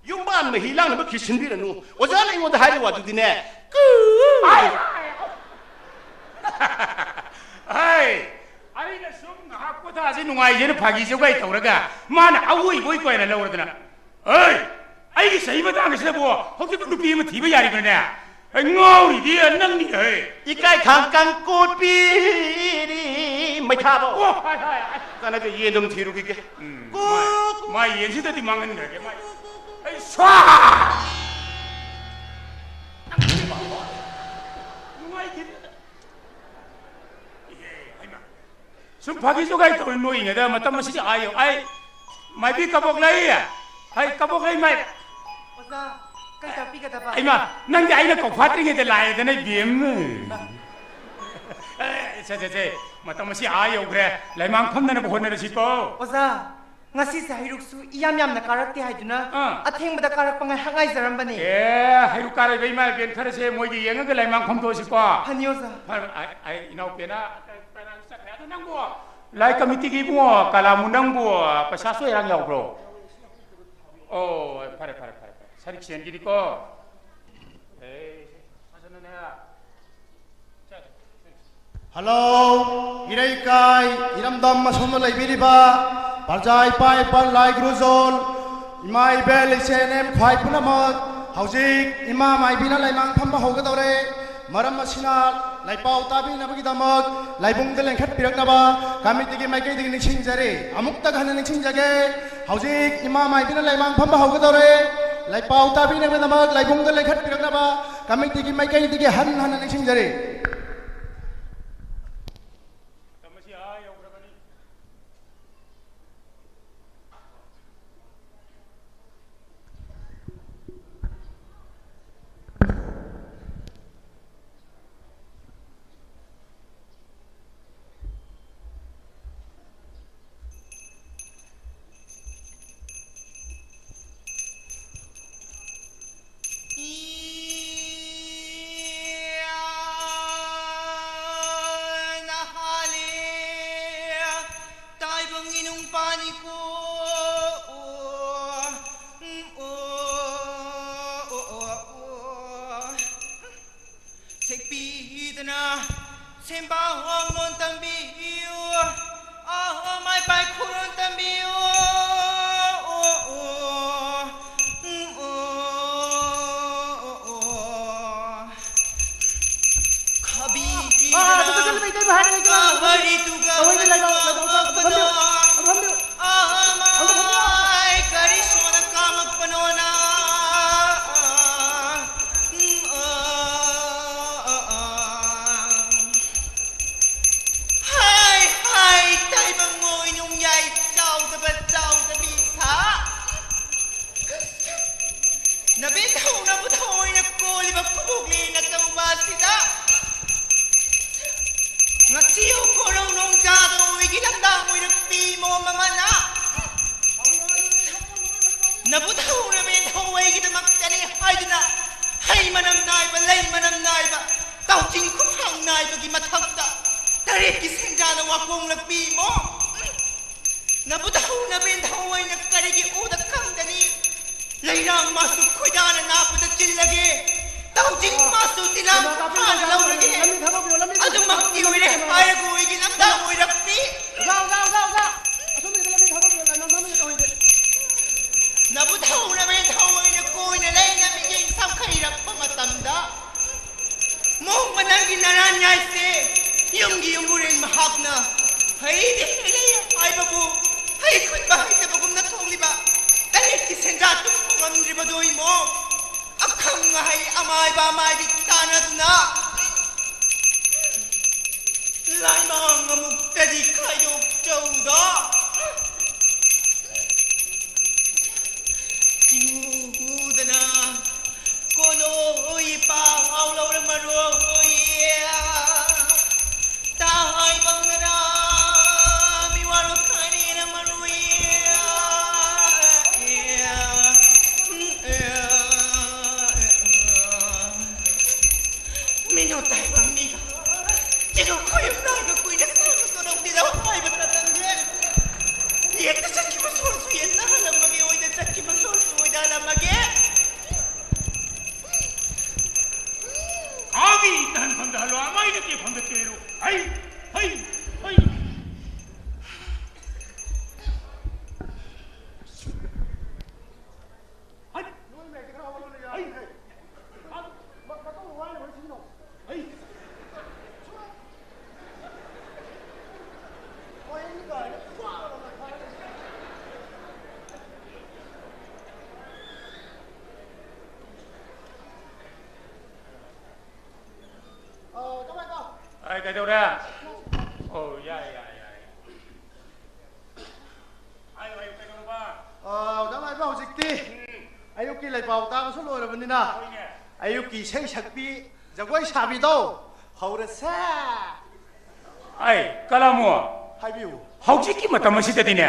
ꯌꯨꯝꯕꯥꯟ ꯃꯍꯤ ꯂꯥꯡꯅꯕ ꯈꯤꯠ ꯁꯤꯟꯕꯤꯔꯅꯨ꯫ ꯑꯣꯖꯥꯅ ꯑꯩꯉꯣꯟꯗ ꯍꯥꯏꯔꯤꯕ ꯋꯥꯗꯨꯗꯤꯅꯦ, ꯀꯨ-, ꯑꯥꯏ, ꯑꯥꯏ, ꯑꯥꯏ꯫ ꯑꯩꯅ ꯁꯨꯝ ꯉꯥꯏꯍꯥꯛ ꯄꯣꯊꯥꯁꯤ ꯅꯨꯡꯉꯥꯏꯁꯦꯅ ꯐꯥꯒꯤ ꯖꯣꯒꯥꯏ ꯇꯧꯔꯒ ꯃꯥꯅ ꯑꯋꯣꯏꯕꯣꯏ ꯀꯣꯏꯅ ꯂꯧꯔꯗꯅ꯫ ꯑꯩ, ꯑꯩꯒꯤ ꯆꯍꯤ ꯃꯇꯥꯡ ꯑꯁꯤꯗꯕꯨ ꯍꯧꯖꯤꯛ ꯅꯨꯄꯤ ꯑꯃ ꯊꯤꯕ ꯌꯥꯔꯤꯕ꯭ꯔꯅꯦ? ꯑꯩ ꯉꯥꯎꯔꯤꯗꯤ ꯅꯪꯅꯤ, ꯍꯦ꯫ ꯏꯀꯥꯏ ꯈꯥꯡ ꯀꯥꯡ ꯀꯣꯠꯄꯤꯔꯤ ꯃꯩꯊꯥꯕꯧ꯫ ꯑꯣ, ꯍꯥꯏ, ꯍꯥꯏ, ꯍꯥꯏ꯫ ꯀꯥꯟꯅꯗꯦ, ꯌꯦꯟ ꯑꯗꯨꯝ ꯊꯤꯔꯨꯈꯤꯒꯦ꯫ ꯎꯝ, ꯀꯣ-, ꯃꯥꯏ, ꯃꯥꯏ ꯌꯦꯟꯁꯤꯗꯗꯤ ꯃꯥꯡꯍꯟꯈ꯭ꯔꯒꯦ, ꯃꯥꯏ꯫ ꯑꯩ ꯁ꯭ꯋꯥ! ꯅꯨꯡꯉꯥꯏꯈꯤꯗꯦꯗ꯫ ꯏꯍꯦ, ꯍꯩꯃꯥ꯫ ꯁꯨꯝ ꯐꯥꯒꯤ ꯖꯣꯒꯥꯏ ꯇꯧꯔ ꯅꯣꯛꯏꯉꯩꯗ ꯃꯇꯝ ꯑꯁꯤꯗꯤ ꯑꯥ ꯌꯧ-, ꯑꯩ ꯃꯥꯏꯕꯤ ꯀꯕꯣꯛꯂꯩ! ꯍꯩ, ꯀꯕꯣꯛꯂꯩ ꯃꯥꯏ-, ꯑꯣꯖꯥ, ꯀꯩ ꯇꯥꯛꯄꯤꯒꯗꯕ? ꯏꯃꯥ, ꯅꯪꯗꯤ ꯑꯩꯅ ꯀꯧꯐꯥꯠꯇ꯭ꯔꯤꯉꯩꯗ ꯂꯥꯛꯑꯦꯗꯅ, ꯏꯕꯦꯝ꯫ ꯑꯦ, ꯁꯦ, ꯁꯦ, ꯁꯦ, ꯃꯇꯝ ꯑꯁꯤ ꯑꯥ ꯌꯧꯈ꯭ꯔꯦ꯫ ꯂꯩꯃꯥꯡ ꯐꯝꯅꯅꯕ ꯍꯣꯠꯅꯔꯁꯤꯀꯣ꯫ ꯑꯣꯖꯥ, ꯉꯁꯤꯁꯦ ꯍꯩꯔꯨꯛꯁꯨ ꯏꯌꯥꯝ ꯌꯥꯝꯅ ꯀꯥꯔꯛꯇꯦ ꯍꯥꯏꯗꯨꯅ ꯑꯥ꯫ ꯑꯊꯦꯡꯕꯗ ꯀꯥꯔꯛꯄ ꯉꯥꯏꯍꯥꯛ ꯉꯥꯏꯖꯔꯝꯕꯅꯦ꯫ ꯑꯦ, ꯍꯩꯔꯨꯛ ꯀꯥꯔꯛꯏꯕ ꯏꯃꯥ ꯏꯕꯦꯟ ꯈꯔꯁꯦ ꯃꯣꯏꯒꯤ ꯌꯦꯡꯉꯒ ꯂꯩꯃꯥꯡ ꯐꯝꯗꯣꯛꯑꯁꯤꯀꯣ꯫ ꯐꯅꯤ, ꯑꯣꯖꯥ꯫ ꯐꯔꯦ, ꯑꯩ, ꯑꯩ ꯏꯅꯥꯎꯄꯦꯅ ꯀꯅꯥꯅꯣ ꯆꯠꯈ꯭ꯔꯦ꯫ ꯑꯗꯣ ꯅꯪꯕꯨ ꯂꯥꯏ ꯀꯃꯤꯇꯤꯒꯤ ꯏꯕꯨꯡꯉꯣ ꯀꯂꯥꯃꯨ, ꯅꯪꯕꯨ ꯄꯩꯁꯥ ꯆꯣꯏ ꯏꯔꯥꯡ ꯌꯥꯎꯕ꯭ꯔꯣ? ꯑꯣ, ꯐꯔꯦ, ꯐꯔꯦ, ꯐꯔꯦ, ꯐꯔꯦ꯫ ꯁꯔꯤꯛ ꯁꯦꯟꯒꯤꯗꯤꯀꯣ꯫ ꯑꯦ, ꯐꯖꯅꯅꯦ꯫ ꯍꯜꯂꯣ, ꯏꯔꯩꯀꯥꯏ, ꯏꯔꯝꯗꯝ ꯑꯁꯣꯝꯗ ꯂꯩꯕꯤꯔꯤꯕ ꯄ꯭ꯔꯖꯥ ꯏꯄꯥ ꯏꯄꯥ ꯂꯥꯏ ꯒꯨꯔꯨꯖꯣꯜ, ꯏꯃꯥ ꯏꯕꯦꯜ ꯏꯆꯦ ꯏꯅꯦꯝ ꯈ꯭ꯋꯥꯏ ꯄꯨꯝꯅꯃꯛ, ꯍꯧꯖꯤꯛ ꯏꯃꯥ ꯃꯥꯏꯕꯤꯅ ꯂꯩꯃꯥꯡ ꯐꯝꯕ ꯍꯧꯒꯗꯧꯔꯦ꯫ ꯃꯔꯝ ꯑꯁꯤꯅ ꯂꯥꯏꯄꯥꯎ ꯇꯥꯕꯤꯅꯕꯒꯤꯗꯃꯛ ꯂꯥꯏꯕꯨꯡꯗ ꯂꯦꯡꯈꯠꯄꯤꯔꯛꯅꯕ ꯀꯃꯤꯇꯤꯒꯤ ꯃꯥꯏꯀꯩꯗꯒꯤ ꯅꯤꯡꯁꯤꯡꯖꯔꯤ꯫ ꯑꯃꯨꯛꯇ ꯍꯟꯅ ꯅꯤꯡꯁꯤꯡꯖꯒꯦ, ꯍꯧꯖꯤꯛ ꯏꯃꯥ ꯃꯥꯏꯕꯤꯅ ꯂꯩꯃꯥꯡ ꯐꯝꯕ ꯍꯧꯒꯗꯧꯔꯦ꯫ ꯂꯥꯏꯄꯥꯎ ꯇꯥꯕꯤꯅꯕꯒꯤꯗꯃꯛ ꯂꯥꯏꯕꯨꯡꯗ ꯂꯦꯡꯈꯠꯄꯤꯔꯛꯅꯕ ꯀꯃꯤꯇꯤꯒꯤ ꯃꯥꯏꯀꯩꯗꯒꯤ ꯍꯟꯅ ꯍꯟꯅ ꯅꯤꯡꯁꯤꯡꯖꯔꯤ꯫ ꯇꯥꯏꯕꯪ ꯏꯅꯨꯡ ꯄꯥꯅꯤꯀꯣ꯫ ꯎꯝ, ꯑꯣ, ꯑꯣ, ꯑꯣ, ꯑꯣ꯫ ꯁꯦꯛꯄꯤꯗꯅ ꯁꯦꯝꯕꯥ ꯍꯣꯡꯂꯣꯟ ꯇꯝꯕꯤꯌꯨ꯫ ꯑꯍꯣ ꯃꯥꯏ ꯄꯥꯏ ꯈꯨꯔꯣꯟ ꯇꯝꯕꯤꯌꯨ꯫ ꯑꯣ, ꯑꯣ, ꯎꯝ, ꯑꯣ, ꯑꯣ, ꯑꯣ꯫ ꯈꯕꯤ ꯑꯥ, ꯑꯗꯨ ꯆꯠꯂꯨꯕ ꯏꯇꯩꯃ ꯍꯥꯏꯔꯒ ꯂꯩꯀꯣ꯫ ꯀꯕꯔꯤꯗꯨꯒ ꯇꯧꯍꯩꯗꯦ, ꯂꯥꯏꯕꯛ, ꯂꯥꯏꯕꯛ, ꯂꯥꯏꯕꯛ, ꯐꯝꯕꯤꯌꯨ, ꯐꯝꯕꯤꯌꯨ꯫ ꯑꯃꯥꯏ ꯀꯔꯤ ꯁꯣꯅ ꯀꯥꯃꯛꯄꯅꯣꯅ꯫ ꯍꯥꯏ, ꯍꯥꯏ, ꯇꯥꯏꯕꯪ ꯃꯣꯏ ꯅꯨꯡꯌꯥꯏ ꯆꯥꯎꯗꯕ ꯆꯥꯎꯗꯕꯤ ꯁꯥ꯫ ꯅꯕꯦꯟ ꯊꯧꯅꯕꯨ ꯊꯑꯣꯏꯅ ꯀꯣꯜꯂꯤꯕ ꯈꯨꯕꯣꯛꯂꯦꯟ ꯑꯆꯧꯕ ꯑꯁꯤꯗ ꯉꯁꯤ ꯎꯈꯣꯔꯧ ꯅꯣꯡꯖꯥꯗ ꯑꯣꯏꯒꯤ ꯂꯝꯗꯥꯡ ꯑꯣꯏꯔꯛꯄꯤ ꯃꯣꯝ ꯑꯃꯅ ꯅꯕꯨ ꯊꯧꯅꯕꯦꯟ ꯊꯧꯋꯩꯒꯤꯗꯃꯛꯇꯅꯤ ꯍꯥꯏꯗꯨꯅ ꯍꯩ ꯃꯅꯝ ꯅꯥꯏꯕ, ꯂꯩ ꯃꯅꯝ ꯅꯥꯏꯕ, ꯇꯥꯎꯆꯤꯡ ꯈꯨꯐꯥꯡ ꯅꯥꯏꯕꯒꯤ ꯃꯊꯛꯇ ꯇꯔꯦꯠꯀꯤ ꯁꯦꯟꯖꯥꯅ ꯋꯥꯀꯣꯡꯂꯛꯄꯤ ꯃꯣꯝ꯫ ꯅꯕꯨ ꯊꯧꯅꯕꯦꯟ ꯊꯧꯋꯩꯅ ꯀꯔꯤꯒꯤ ꯎꯗ ꯈꯪꯗꯅꯤ? ꯂꯩꯔꯥꯡ ꯃꯥꯁꯨ ꯈꯣꯏꯗꯥꯅ ꯅꯥꯄꯗ ꯆꯤꯜꯂꯒꯦ, ꯇꯧꯖꯤꯡ ꯃꯥꯁꯨ ꯇꯤꯂꯥꯡ ꯐꯥꯅ ꯂꯧꯔꯒꯦ꯫ ꯑꯗꯨꯃꯛꯇꯤ ꯑꯣꯏꯔꯦ ꯍꯥꯏꯔꯒ ꯑꯣꯏꯒꯤ ꯂꯝꯗꯥꯡ ꯑꯣꯏꯔꯛꯄꯤ꯫ ꯑꯣꯖꯥ, ꯑꯣꯖꯥ, ꯑꯣꯖꯥ, ꯑꯣꯖꯥ꯫ ꯑꯁꯣꯝꯗ ꯂꯝꯕꯤ ꯊꯕꯛ ꯂꯩ, ꯂꯝ ꯑꯃ ꯇꯧꯍꯩꯗꯦ꯫ ꯅꯕꯨ ꯊꯧꯅꯕꯦꯟ ꯊꯧꯋꯩꯅ ꯀꯣꯏꯅ ꯂꯩꯅ ꯃꯤꯠꯌꯦꯡ ꯁꯝꯈꯩꯔꯛꯄ ꯃꯇꯝꯗ, ꯃꯣꯡꯕ ꯅꯪꯒꯤ ꯅꯔꯥꯟ ꯌꯥꯏꯁꯦ, ꯌꯨꯝꯒꯤ ꯌꯨꯝꯕꯨꯔꯦꯟ ꯃꯍꯥꯛꯅ ꯍꯩꯗꯤ ꯍꯩꯔꯦ ꯍꯥꯏꯕꯕꯨ ꯍꯩ ꯈꯨꯠꯄ ꯍꯩꯇꯕꯒꯨꯝꯅ ꯊꯣꯛꯂꯤꯕ ꯇꯟ ꯑꯩꯒꯤ ꯁꯦꯟꯖꯥ ꯇꯨꯝꯕ ꯉꯝꯗ꯭ꯔꯤꯕꯗꯣ ꯏꯃꯣ꯫ ꯑꯈꯪ ꯑꯍꯩ ꯑꯃꯥꯏꯕ ꯑꯃꯥꯏꯕꯤ ꯇꯥꯟꯅꯗꯨꯅ ꯂꯥꯏꯃꯥꯡ ꯑꯃꯨꯛꯇꯗꯤ ꯈꯥꯏꯗꯣꯛꯆꯧꯗꯣ꯫ ꯆꯤꯡꯃꯨꯗꯅ ꯀꯣꯂꯣꯏ ꯄꯥꯎ ꯂꯧꯔꯝꯃꯔꯣꯏ꯫ ꯇꯥ ꯍꯥꯏꯕ ꯉꯔꯥ ꯃꯤꯋꯥꯔꯣ ꯈꯥꯏꯅꯤꯅ ꯃꯔꯨꯏ꯫ ꯃꯤꯅꯣ ꯇꯥꯏꯕ ꯃꯤꯒ ꯆꯤꯔꯨ ꯈꯣꯏ ꯅꯥꯏꯕ ꯀꯨꯏꯅ ꯁꯥꯡꯅ ꯆꯠꯍꯧꯗꯦꯗ ꯍꯥꯏꯕ ꯇꯇꯪꯁꯦ꯫ ꯌꯦꯠꯇ ꯆꯠꯈꯤꯕ ꯁꯣꯔꯁꯨ ꯌꯦꯠꯅ ꯍꯜꯂꯝꯃꯒꯦ, ꯑꯣꯏꯗ ꯆꯠꯈꯤꯕ ꯁꯣꯔꯁꯨ ꯑꯣꯏꯗ ꯍꯜꯂꯝꯃꯒꯦ꯫ ꯀꯥꯒꯤ ꯇꯍꯟꯐꯝꯗ ꯍꯜꯂꯣ, ꯑꯃꯥꯏꯅ ꯇꯦꯛꯐꯝꯗ ꯇꯦꯔꯣ꯫ ꯍꯩ, ꯍꯩ, ꯍꯩ꯫ ꯍꯩ꯫ ꯍꯩ꯫ ꯃꯇꯧ ꯋꯥꯏꯅ ꯋꯥꯔꯤ ꯁꯤꯖꯤꯟꯅꯧ꯫ ꯍꯩ꯫ ꯑꯥ, ꯀꯃꯥꯏ ꯇꯧ? ꯑꯩ ꯀꯩꯗꯧꯔꯦ? ꯑꯣ, ꯌꯥꯏ, ꯌꯥꯏ, ꯌꯥꯏ꯫ ꯍꯥꯏꯌꯨ, ꯍꯥꯏꯌꯨ, ꯀꯩꯗꯧꯔꯕ? ꯑꯥ, ꯑꯣꯖꯥ ꯃꯥꯏꯕ, ꯍꯧꯖꯤꯛꯇꯤ ꯎꯝ꯫ ꯑꯌꯨꯛꯀꯤ ꯂꯩꯄꯥꯎ ꯇꯥꯕꯁꯨ ꯂꯣꯏꯔꯕꯅꯤꯅ, ꯍꯣꯏꯅꯦ꯫ ꯑꯌꯨꯛꯀꯤ ꯏꯁꯩ ꯁꯛꯄꯤ, ꯖꯒꯣꯏ ꯁꯥꯕꯤꯗꯣ ꯍꯧꯔꯁꯦ꯫ ꯑꯩ, ꯀꯂꯥꯃꯣ꯫ ꯍꯥꯏꯕꯤꯌꯨ꯫ ꯍꯧꯖꯤꯛꯀꯤ ꯃꯇꯝ ꯑꯁꯤꯗꯗꯤꯅꯦ,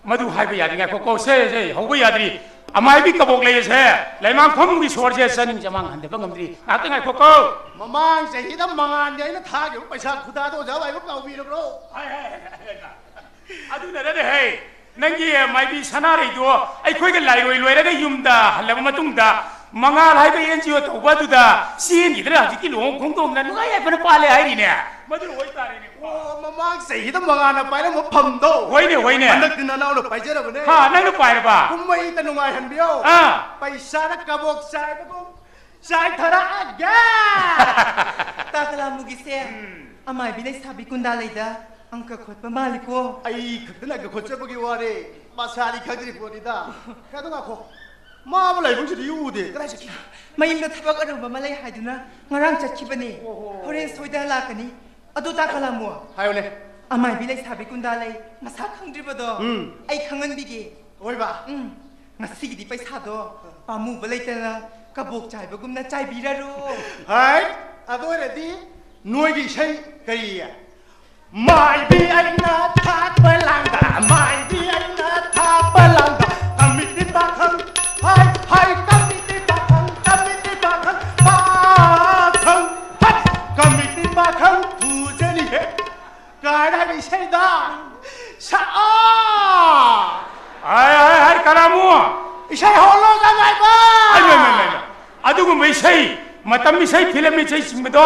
ꯃꯗꯨ ꯍꯥꯏꯕ ꯌꯥꯗ꯭ꯔꯤ, ꯉꯥꯏꯈꯣꯀꯣ, ꯁꯦ, ꯁꯦ, ꯍꯧꯕ ꯌꯥꯗ꯭ꯔꯤ꯫ ꯑꯃꯥꯏꯕꯤ ꯀꯕꯣꯛ ꯂꯩ ꯑꯁꯦ, ꯂꯩꯃꯥꯡ ꯐꯝꯒꯤ ꯁꯣꯔꯁꯦ ꯆꯥꯅꯤꯡ ꯆꯃꯥꯡ ꯍꯟꯊꯕ ꯉꯝꯗ꯭ꯔꯤ꯫ ꯉꯥꯏꯍꯥꯛꯇ ꯉꯥꯏꯈꯣꯀꯣ꯫ ꯃꯃꯥꯡ ꯆꯍꯤꯗ ꯃꯉꯥꯜꯒꯤ ꯑꯩꯅ ꯊꯥꯈꯤꯕ ꯄꯩꯁꯥ ꯈꯨꯗꯥꯗꯣ ꯑꯣꯖꯥ ꯃꯥꯏꯕ ꯀꯥꯎꯕꯤꯔꯕ꯭ꯔꯣ? ꯍꯥꯏ, ꯍꯥꯏ, ꯍꯥꯏ, ꯍꯥꯏ, ꯍꯥꯏ꯫ ꯑꯗꯨꯅꯔꯅꯦ ꯍꯦ, ꯅꯪꯒꯤ ꯃꯥꯏꯕꯤ ꯁꯅꯥꯔꯩꯗꯣ ꯑꯩꯈꯣꯏꯒ ꯂꯥꯏꯔꯣꯏ ꯂꯣꯏꯔꯒ ꯌꯨꯝꯗ ꯍꯜꯂꯕ ꯃꯇꯨꯡꯗ, ꯃꯉꯥꯜ ꯍꯥꯏꯕ NGO ꯇꯧꯕ ꯑꯗꯨꯗ ꯆꯦꯟꯈꯤꯗꯅ ꯍꯧꯖꯤꯛꯇꯤ ꯂꯨꯍꯣꯡ ꯈꯣꯡꯗꯣꯡꯗꯅ ꯅꯨꯡꯉꯥꯏ ꯌꯥꯏꯐꯅ ꯄꯥꯜꯂꯦ ꯍꯥꯏꯔꯤꯅꯦ꯫ ꯃꯗꯨ ꯑꯣꯏꯇꯥꯔꯦꯅꯦ꯫ ꯑꯣ, ꯃꯃꯥꯡ ꯆꯍꯤꯗ ꯃꯉꯥꯜꯅ ꯄꯥꯏꯔꯝꯕ ꯐꯝꯗꯣ꯫ ꯍꯣꯏꯅꯦ, ꯍꯣꯏꯅꯦ꯫ ꯍꯟꯗꯛꯇꯤ ꯅꯅꯥꯎꯅ ꯄꯥꯏꯖꯔꯕꯅꯦ꯫ ꯍꯥ, ꯅꯪꯅ ꯄꯥꯏꯔꯕ? ꯀꯨꯝꯍꯩꯗ ꯅꯨꯡꯉꯥꯏꯍꯟꯕꯤꯌꯣ꯫ ꯑꯥ꯫ ꯄꯩꯁꯥꯅ ꯀꯕꯣꯛ ꯆꯥꯏꯕꯒꯨꯝ ꯆꯥꯏꯊꯔꯛꯑꯒꯦ! ꯇꯥ ꯀꯂꯥꯃꯨꯒꯤꯁꯦ ꯎꯝ꯫ ꯑꯃꯥꯏꯕꯤ ꯂꯩꯁꯥꯕꯤ ꯀꯨꯟꯗꯥ ꯂꯩꯗ ꯑꯪꯀ ꯈꯣꯠꯄ ꯃꯥꯜꯂꯤꯀꯣ꯫ ꯑꯩ ꯈꯛꯇꯅ ꯑꯪꯀ ꯈꯣꯠꯆꯕꯒꯤ ꯋꯥꯔꯦ꯫ ꯃꯁꯥꯗꯤ ꯈꯪꯗ꯭ꯔꯤ ꯄꯣꯠꯅꯤꯗ꯫ ꯀꯩꯅꯣ, ꯉꯥꯏꯈꯣ꯫ ꯃꯥꯕꯨ ꯂꯩꯐꯝꯁꯤꯗ ꯎꯗꯦ꯫ ꯀꯗꯥꯏ ꯆꯠꯈꯤ? ꯃꯌꯨꯝꯗ ꯊꯕꯛ ꯑꯔꯨꯕ ꯑꯃ ꯂꯩ ꯍꯥꯏꯗꯨꯅ ꯉꯔꯥꯡ ꯆꯠꯈꯤꯕꯅꯦ꯫ ꯑꯣꯍꯣ꯫ ꯍꯣꯔꯦꯟ ꯁꯣꯏꯗꯅ ꯂꯥꯛꯀꯅꯤ꯫ ꯑꯗꯨ ꯇꯥ ꯀꯂꯥꯃꯣ꯫ ꯍꯥꯏꯌꯨꯅꯦ꯫ ꯑꯃꯥꯏꯕꯤ ꯂꯩꯁꯥꯕꯤ ꯒꯨꯟꯗꯥ ꯂꯩ, ꯃꯁꯥ ꯈꯪꯗ꯭ꯔꯤꯕꯗꯣ꯫ ꯎꯝ꯫ ꯑꯩ ꯈꯪꯍꯟꯕꯤꯒꯦ꯫ ꯑꯣꯏꯕ? ꯎꯝ꯫ ꯉꯁꯤꯒꯤꯗꯤ ꯄꯩꯁꯥꯗꯣ ꯄꯥꯝꯃꯨꯕ ꯂꯩꯇꯅ ꯀꯕꯣꯛ ꯆꯥꯏꯕꯒꯨꯝꯅ ꯆꯥꯏꯕꯤꯔꯔꯣ꯫ ꯍꯥꯏ, ꯑꯗꯨ ꯑꯣꯏꯔꯗꯤ ꯅꯣꯏꯒꯤ ꯏꯁꯩ ꯀꯔꯤ? ꯃꯥꯏꯕꯤ ꯑꯩꯅ ꯊꯥꯛꯄ ꯂꯥꯡꯗ, ꯃꯥꯏꯕꯤ ꯑꯩꯅ ꯊꯥꯛꯄ ꯂꯥꯡꯗ, ꯀꯃꯤꯇꯤ ꯄꯥꯈꯪ, ꯍꯥꯏ, ꯍꯥꯏ, ꯀꯃꯤꯇꯤ ꯄꯥꯈꯪ, ꯀꯃꯤꯇꯤ ꯄꯥꯈꯪ, ꯄꯥꯈꯪ, ꯍꯥꯏ, ꯀꯃꯤꯇꯤ ꯄꯥꯈꯪ, ꯊꯨꯖꯅꯤꯍꯦ꯫ ꯀꯥꯏꯅ ꯍꯥꯏꯕ ꯏꯁꯩꯗ ꯁꯛꯑꯣ꯫ ꯍꯥꯏ, ꯍꯥꯏ, ꯍꯥꯏ, ꯀꯔꯥꯃꯨ꯫ ꯏꯁꯩ ꯍꯧꯔꯣ, ꯖꯃꯥꯏꯕ꯫ ꯑꯩ, ꯃꯩ, ꯃꯩ, ꯃꯩ, ꯃꯩ꯫ ꯑꯗꯨꯒꯨꯝꯕ ꯏꯁꯩ, ꯃꯇꯝ ꯏꯁꯩ, ꯐꯤꯂꯝ ꯏꯁꯩꯁꯤꯡꯕꯗꯣ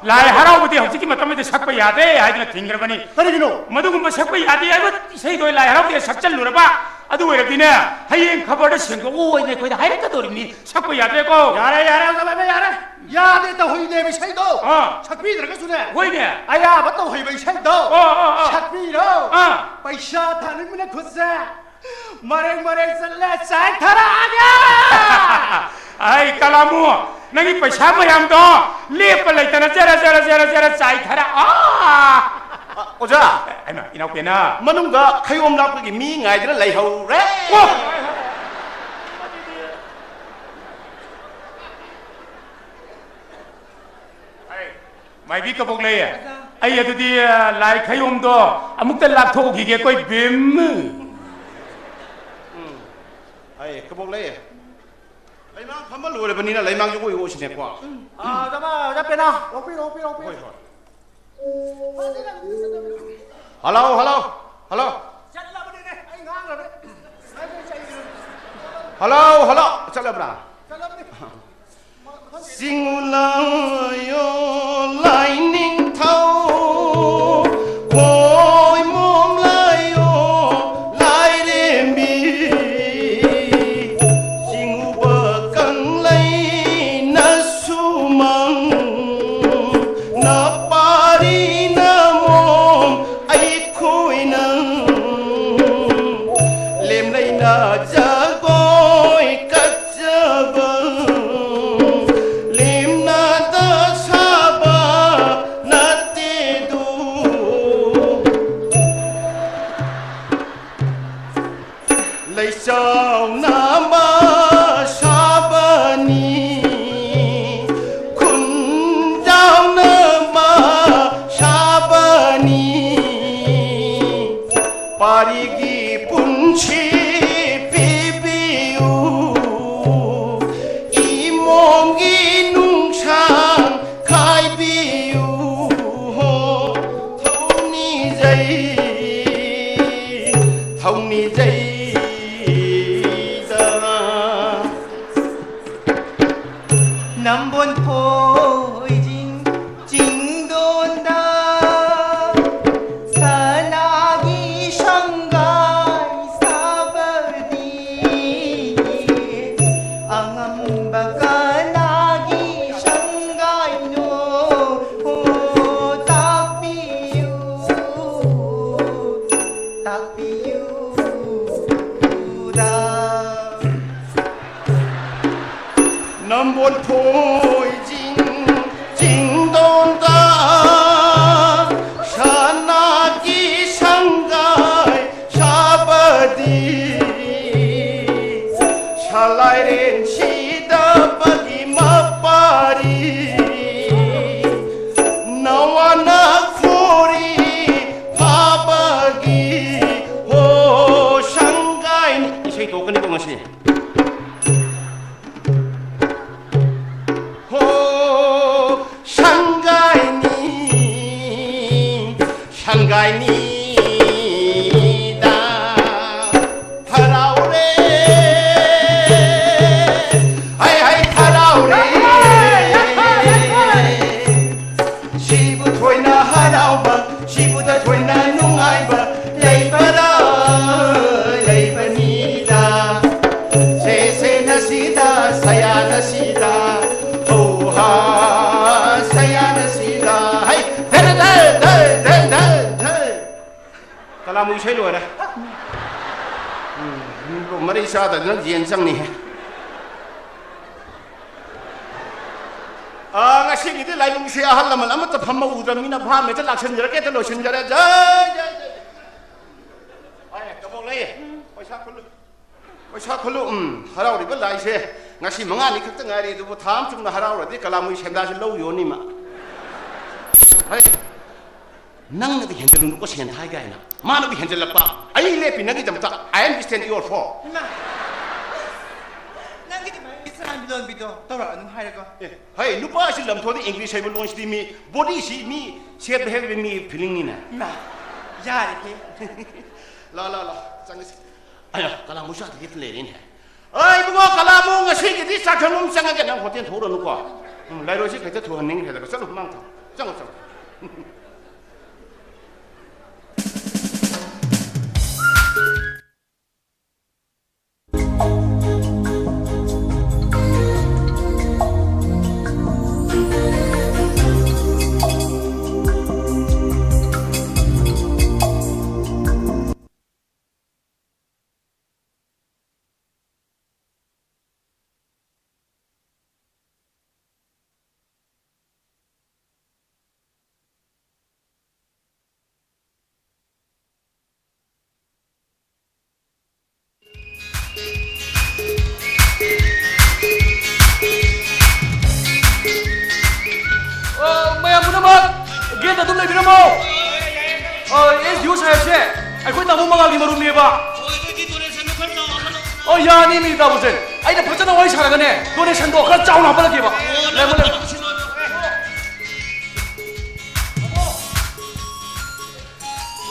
ꯂꯥꯏ ꯍꯔꯥꯎꯕꯗꯤ ꯍꯧꯖꯤꯛꯀꯤ ꯃꯇꯝꯗ ꯁꯛꯄ ꯌꯥꯗꯦ ꯍꯥꯏꯗꯨꯅ ꯊꯤꯡꯈ꯭ꯔꯕꯅꯤ꯫ ꯀꯔꯤꯒꯤꯅꯣ? ꯃꯗꯨꯒꯨꯝꯕ ꯁꯛꯄ ꯌꯥꯗꯦ ꯍꯥꯏꯕ ꯏꯁꯩꯗꯣ ꯂꯥꯏ ꯍꯔꯥꯎꯕꯗ ꯁꯛꯆꯜꯂꯨꯔꯕ, ꯑꯗꯨ ꯑꯣꯏꯔꯗꯤꯅꯦ, ꯍꯌꯦꯡ ꯈꯕꯔꯗ ꯁꯦꯡꯗꯣꯛꯑꯣ ꯑꯣꯏꯅ ꯑꯩꯈꯣꯏꯗ ꯍꯥꯏꯔꯛꯀꯗꯧꯔꯤꯕꯅꯤ꯫ ꯁꯛꯄ ꯌꯥꯗ꯭ꯔꯦꯀꯣ꯫ ꯌꯥꯔꯦ, ꯌꯥꯔꯦ, ꯌꯥꯔꯦ, ꯌꯥꯔꯦ꯫ ꯌꯥꯗꯦ ꯇꯧꯍꯩꯗꯦꯕ ꯏꯁꯩꯗꯣ꯫ ꯑꯥ꯫ ꯁꯛꯄꯤꯗ꯭ꯔꯒꯁꯨꯅꯦ꯫ ꯍꯣꯏꯅꯦ꯫ ꯑꯌꯥꯕ ꯇꯧꯍꯩꯕ ꯏꯁꯩꯗꯣ꯫ ꯑꯣ, ꯑꯣ, ꯑꯣ꯫ ꯁꯛꯄꯤꯔꯣ꯫ ꯑꯥ꯫ ꯄꯩꯁꯥ ꯊꯥꯅꯤꯡꯕꯅ ꯈꯨꯠꯁꯦ ꯃꯔꯦꯡ ꯃꯔꯦꯡ ꯆꯠꯂꯦ, ꯆꯥꯏꯊꯔꯛꯑꯒꯦ! ꯑꯩ ꯀꯂꯥꯃꯨ, ꯅꯪꯒꯤ ꯄꯩꯁꯥ ꯃꯌꯥꯝꯗꯣ ꯂꯦꯞꯄ ꯂꯩꯇꯅ ꯖꯔ, ꯖꯔ, ꯖꯔ, ꯖꯔ ꯆꯥꯏꯊꯔꯛ-, ꯑꯥ! ꯑ, ꯑꯣꯖꯥ! ꯍꯩꯃꯥ, ꯏꯅꯥꯎꯄꯦꯅ꯫ ꯃꯅꯨꯡꯗ ꯈꯌꯣꯝ ꯂꯥꯛꯄꯒꯤ ꯃꯤ ꯉꯥꯏꯗꯅ ꯂꯩꯍꯧꯔꯦ! ꯑꯣ! ꯃꯥꯏꯕꯤ ꯀꯕꯣꯛ ꯂꯩ꯫ ꯑꯣꯖꯥ꯫ ꯑꯩ ꯑꯗꯨꯗꯤ, ꯑ, ꯂꯥꯏ ꯈꯌꯣꯝꯗꯣ ꯑꯃꯨꯛꯇ ꯂꯥꯛꯊꯣꯛꯎꯈꯤꯒꯦ, ꯑꯩꯈꯣꯏ ꯕꯤꯝ꯫ ꯎꯝ꯫ ꯑꯩ ꯀꯕꯣꯛ ꯂꯩ꯫ ꯂꯩꯃꯥꯡ ꯐꯝꯕ ꯂꯣꯏꯔꯕꯅꯤꯅ ꯂꯩꯃꯥꯡꯁꯦ ꯑꯣꯏ ꯑꯣꯏꯁꯤꯅꯦꯀꯣ꯫ ꯎꯝ꯫ ꯑ, ꯖꯃꯥ, ꯑꯣꯖꯥ ꯄꯦꯅꯥ, ꯑꯣꯛꯄꯤꯔꯣ, ꯑꯣꯛꯄꯤꯔꯣ, ꯑꯣꯛꯄꯤꯔꯣ꯫ ꯍꯣꯏ, ꯍꯣꯏ꯫ Hello, hello, hello. ꯆꯠꯂꯕꯅꯤꯅꯦ, ꯑꯩ ꯉꯥꯡꯈ꯭ꯔꯕꯅꯦ꯫ Hello, hello. ꯆꯠꯂꯕ꯭ꯔꯥ? ꯆꯠꯂꯕꯅꯤ꯫ ꯆꯤꯡꯂꯥꯌꯣ ꯂꯥꯏꯅꯤꯡꯊꯧ, ꯈꯣꯏꯃꯣꯝ ꯂꯥꯏꯌꯣ ꯂꯥꯏꯔꯦꯝꯕꯤ, ꯆꯤꯡꯎꯕ ꯀꯪꯂꯩꯅ ꯁꯨꯃꯪ, ꯅꯄꯥꯔꯤꯅ ꯃꯣꯝ ꯑꯩꯈꯣꯏꯅ ꯅꯝꯕꯣꯟ ꯊꯣꯏꯖꯤꯡ ꯆꯤꯡꯗꯣꯟꯗ ꯁꯅꯥꯒꯤ ꯁꯪꯒꯥꯏ ꯁꯥꯕꯗꯤ ꯑꯉꯝꯕ ꯀꯅꯥꯒꯤ ꯁꯪꯒꯥꯏꯅꯣ? ꯑꯣ, ꯇꯥꯛꯄꯤꯌꯨ, ꯇꯥꯛꯄꯤꯌꯨꯗ꯫ ꯅꯝꯕꯣꯜ ꯊꯣꯏꯖꯤꯡ ꯆꯤꯡꯗꯣꯟꯗ ꯁꯅꯥꯒꯤ ꯁꯪꯒꯥꯏ ꯁꯥꯕꯗꯤ ꯁꯂꯥꯏꯔꯦꯟ ꯁꯤꯗꯕꯒꯤ ꯃꯄꯥꯔꯤ ꯅꯋꯥꯅ ꯈꯣꯔꯤ ꯐꯥꯕꯒꯤ ꯍꯣ ꯁꯪꯒꯥꯏꯅꯤ꯫ ꯏꯁꯩ ꯇꯣꯛꯀꯅꯤꯀꯣ ꯉꯁꯤ꯫ ꯍꯣ ꯁꯪꯒꯥꯏꯅꯤ, ꯁꯪꯒꯥꯏꯅꯤꯗ ꯍꯔꯥꯎꯔꯦ, ꯍꯩ ꯍꯩ ꯍꯔꯥꯎꯔꯦ꯫ ꯁꯤꯕꯨ ꯊꯣꯏꯅ ꯍꯔꯥꯎꯕ, ꯁꯤꯕꯨꯗ ꯊꯣꯏꯅ ꯅꯨꯡꯉꯥꯏꯕ ꯂꯩꯕꯔꯥ? ꯂꯩꯕꯅꯤꯗ꯫ ꯁꯦ ꯁꯦ ꯅꯁꯤꯗ, ꯁꯌꯥ ꯅꯁꯤꯗ, ꯍꯧ ꯍꯥ ꯁꯌꯥ ꯅꯁꯤꯗ꯫ ꯍꯩ! ꯙꯦ ꯙꯦ ꯙꯦ ꯙꯦ ꯙꯦ ꯙꯦ꯫ ꯀꯂꯥꯃꯨ ꯏꯁꯩ ꯂꯣꯏꯔꯦ꯫ ꯎꯝ, ꯃꯔꯩ ꯆꯥꯗꯗꯅ ꯌꯦꯟ ꯆꯪꯅꯤꯍꯦ꯫ ꯑꯥ, ꯉꯁꯤꯒꯤꯗꯤ ꯂꯥꯏꯕꯨꯡꯁꯦ ꯑꯍꯜ ꯂꯃꯟ ꯑꯃꯠꯇ ꯐꯝꯕ ꯎꯗ꯭ꯔꯕꯅꯤꯅ ꯚꯥꯞ ꯍꯦꯛꯇ ꯂꯥꯛꯁꯤꯟꯖꯔꯛꯀꯦ, ꯍꯦꯛꯇ ꯂꯣꯏꯁꯤꯟꯖꯔꯦ꯫ ꯖꯥꯏ, ꯖꯥꯏ, ꯖꯥꯏ꯫ ꯑꯥꯏ, ꯀꯕꯣꯛ ꯂꯩ꯫ ꯄꯩꯁꯥ ꯈꯨꯜꯂꯨ꯫ ꯄꯩꯁꯥ ꯈꯨꯜꯂꯨ꯫ ꯎꯝ, ꯍꯔꯥꯎꯔꯤꯕ ꯂꯥꯏꯁꯦ ꯉꯁꯤ ꯃꯉꯥꯅꯤ ꯈꯛꯇ ꯉꯥꯏꯔꯤ, ꯑꯗꯨꯕꯨ ꯊꯥ ꯑꯃ ꯆꯨꯝꯅ ꯍꯔꯥꯎꯔꯗꯤ ꯀꯂꯥꯃꯨꯏ ꯁꯦꯟꯗꯥꯁꯦ ꯂꯧ ꯌꯣꯟꯅꯤꯃ꯫ ꯍꯩ, ꯅꯪꯅꯗꯤ ꯍꯦꯟꯖꯜꯂꯨꯅꯨꯀꯣ ꯁꯦꯟ ꯊꯥꯏ ꯀꯥꯏꯅ꯫ ꯃꯥꯅꯕꯨ ꯍꯦꯟꯖꯜꯂꯛꯄ꯫ ꯑꯩ ꯂꯦꯞꯄꯤ ꯅꯪꯒꯤꯗꯃꯛꯇ꯫ I am stand your four꯫ ꯏꯃꯥ! ꯅꯪꯒꯤ ꯑꯗꯨꯃꯥꯏꯅ ꯃꯤꯠ ꯁꯂꯥꯟꯕꯤ ꯂꯣꯟꯕꯤꯗꯣ ꯇꯧꯔꯛꯑꯅꯨ ꯍꯥꯏꯔꯒ꯫ ꯑꯦ, ꯍꯩ, ꯅꯨꯄꯥꯁꯤ ꯂꯝꯊꯣꯗ English ꯍꯩꯕ ꯂꯣꯟꯁꯤꯗꯤ ꯃꯤ body ꯁꯤ ꯃꯤ ꯁꯦꯠꯄ ꯍꯩꯕ ꯃꯤ feeling ꯅꯤꯅꯦ꯫ ꯏꯃꯥ! ꯌꯥꯔꯦꯍꯦ꯫ ꯂꯥ, ꯂꯥ, ꯂꯥ, ꯆꯪꯉꯁꯤ꯫ ꯑꯌꯥ, ꯀꯂꯥ ꯃꯨꯁꯥꯗ ꯍꯦꯛꯇ ꯂꯩꯔꯦꯅꯦ꯫ ꯑꯩ ꯏꯕꯨꯡꯉꯣ ꯀꯂꯥꯕꯨ, ꯉꯁꯤꯒꯤꯗꯤ ꯆꯥꯛ ꯊꯣꯡꯕ ꯆꯪꯉꯒꯦ, ꯅꯪ ꯍꯣꯇꯦꯜ ꯊꯣꯛꯎꯔꯅꯨꯀꯣ꯫ ꯎꯝ, ꯂꯩꯔꯣꯏꯁꯤ ꯈꯛꯇ ꯊꯨꯍꯟꯅꯤꯡꯈ꯭ꯔꯦꯗ꯫ ꯆꯠꯂꯨ, ꯃꯥꯡ ꯊꯝ꯫ ꯆꯪꯉꯣ, ꯆꯪꯉꯣ꯫ ꯑꯣ, ꯃꯌꯥꯝ ꯄꯨꯝꯅꯃꯛ ꯒꯦꯠꯇ ꯑꯗꯨꯝ ꯂꯩꯕꯤꯔꯝꯃꯣ꯫ ꯑꯣ, ꯑꯦꯁ ꯗꯤ ꯑꯣ ꯁꯥꯍꯦꯕꯁꯦ ꯑꯩꯈꯣꯏ ꯇꯥꯃꯣ ꯃꯉꯥꯜꯒꯤ ꯃꯔꯨꯞꯅꯦꯕ꯫ ꯑꯣ, ꯌꯥꯅꯤ, ꯃꯤ ꯇꯥꯕꯁꯦ꯫ ꯑꯩꯅ ꯐꯖꯅ ꯋꯥꯔꯤ ꯁꯥꯔꯒꯅꯦ, ꯗꯣꯅꯦꯁꯟꯗꯣ ꯈꯔ ꯆꯥꯎꯅ ꯍꯥꯞꯄꯜꯂꯛꯀꯦꯕ꯫ ꯂꯩꯃꯣ, ꯂꯩꯃꯣ꯫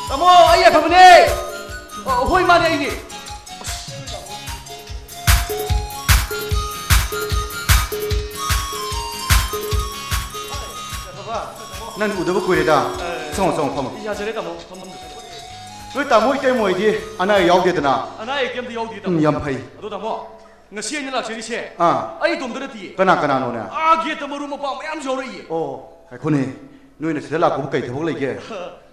ꯇꯥꯃꯣ, ꯑꯩ ꯑꯐꯕꯅꯦ꯫ ꯑ, ꯍꯣꯏ, ꯃꯥꯅꯦ, ꯑꯩꯅꯦ꯫ ꯅꯪ ꯎꯗꯕ ꯀꯨꯏꯔꯦꯗ꯫ ꯑ, ꯆꯪꯉꯣ, ꯆꯪꯉꯣ, ꯐꯝꯃꯣ꯫ ꯌꯥꯖꯔꯦ, ꯇꯥꯃꯣ, ꯐꯝꯐꯝꯗꯨꯗ꯫ ꯅꯣꯏ ꯇꯥꯃꯣ ꯏꯇꯩꯃ ꯍꯣꯏꯗꯤ ꯑꯅꯥ ꯑꯌꯦꯛ ꯌꯥꯎꯗꯦꯗꯅ? ꯑꯅꯥ ꯑꯌꯦꯛ ꯀꯩꯝꯇ ꯌꯥꯎꯗꯦ, ꯇꯥꯃꯣ꯫ ꯎꯝ, ꯌꯥꯝ ꯐꯩ꯫ ꯑꯗꯣ, ꯇꯥꯃꯣ, ꯉꯁꯤ ꯑꯩꯅ ꯂꯥꯛꯆꯔꯤꯁꯦ ꯑꯥ꯫ ꯑꯩ ꯏꯇꯣꯝꯇ ꯅꯠꯇꯤꯌꯦ꯫ ꯀꯅꯥ ꯀꯅꯥꯅꯣꯅꯦ? ꯑꯥ, ꯒꯦꯠꯇ ꯃꯔꯨꯞ ꯃꯄꯥꯡ ꯃꯌꯥꯝꯁꯨ ꯌꯥꯎꯔꯛꯏꯌꯦ꯫ ꯑꯣ, ꯉꯥꯏꯈꯣꯅꯦ꯫ ꯅꯣꯏꯅ ꯁꯤꯗ ꯂꯥꯛꯄꯕꯨ ꯀꯩ ꯊꯕꯛ ꯂꯩꯒꯦ?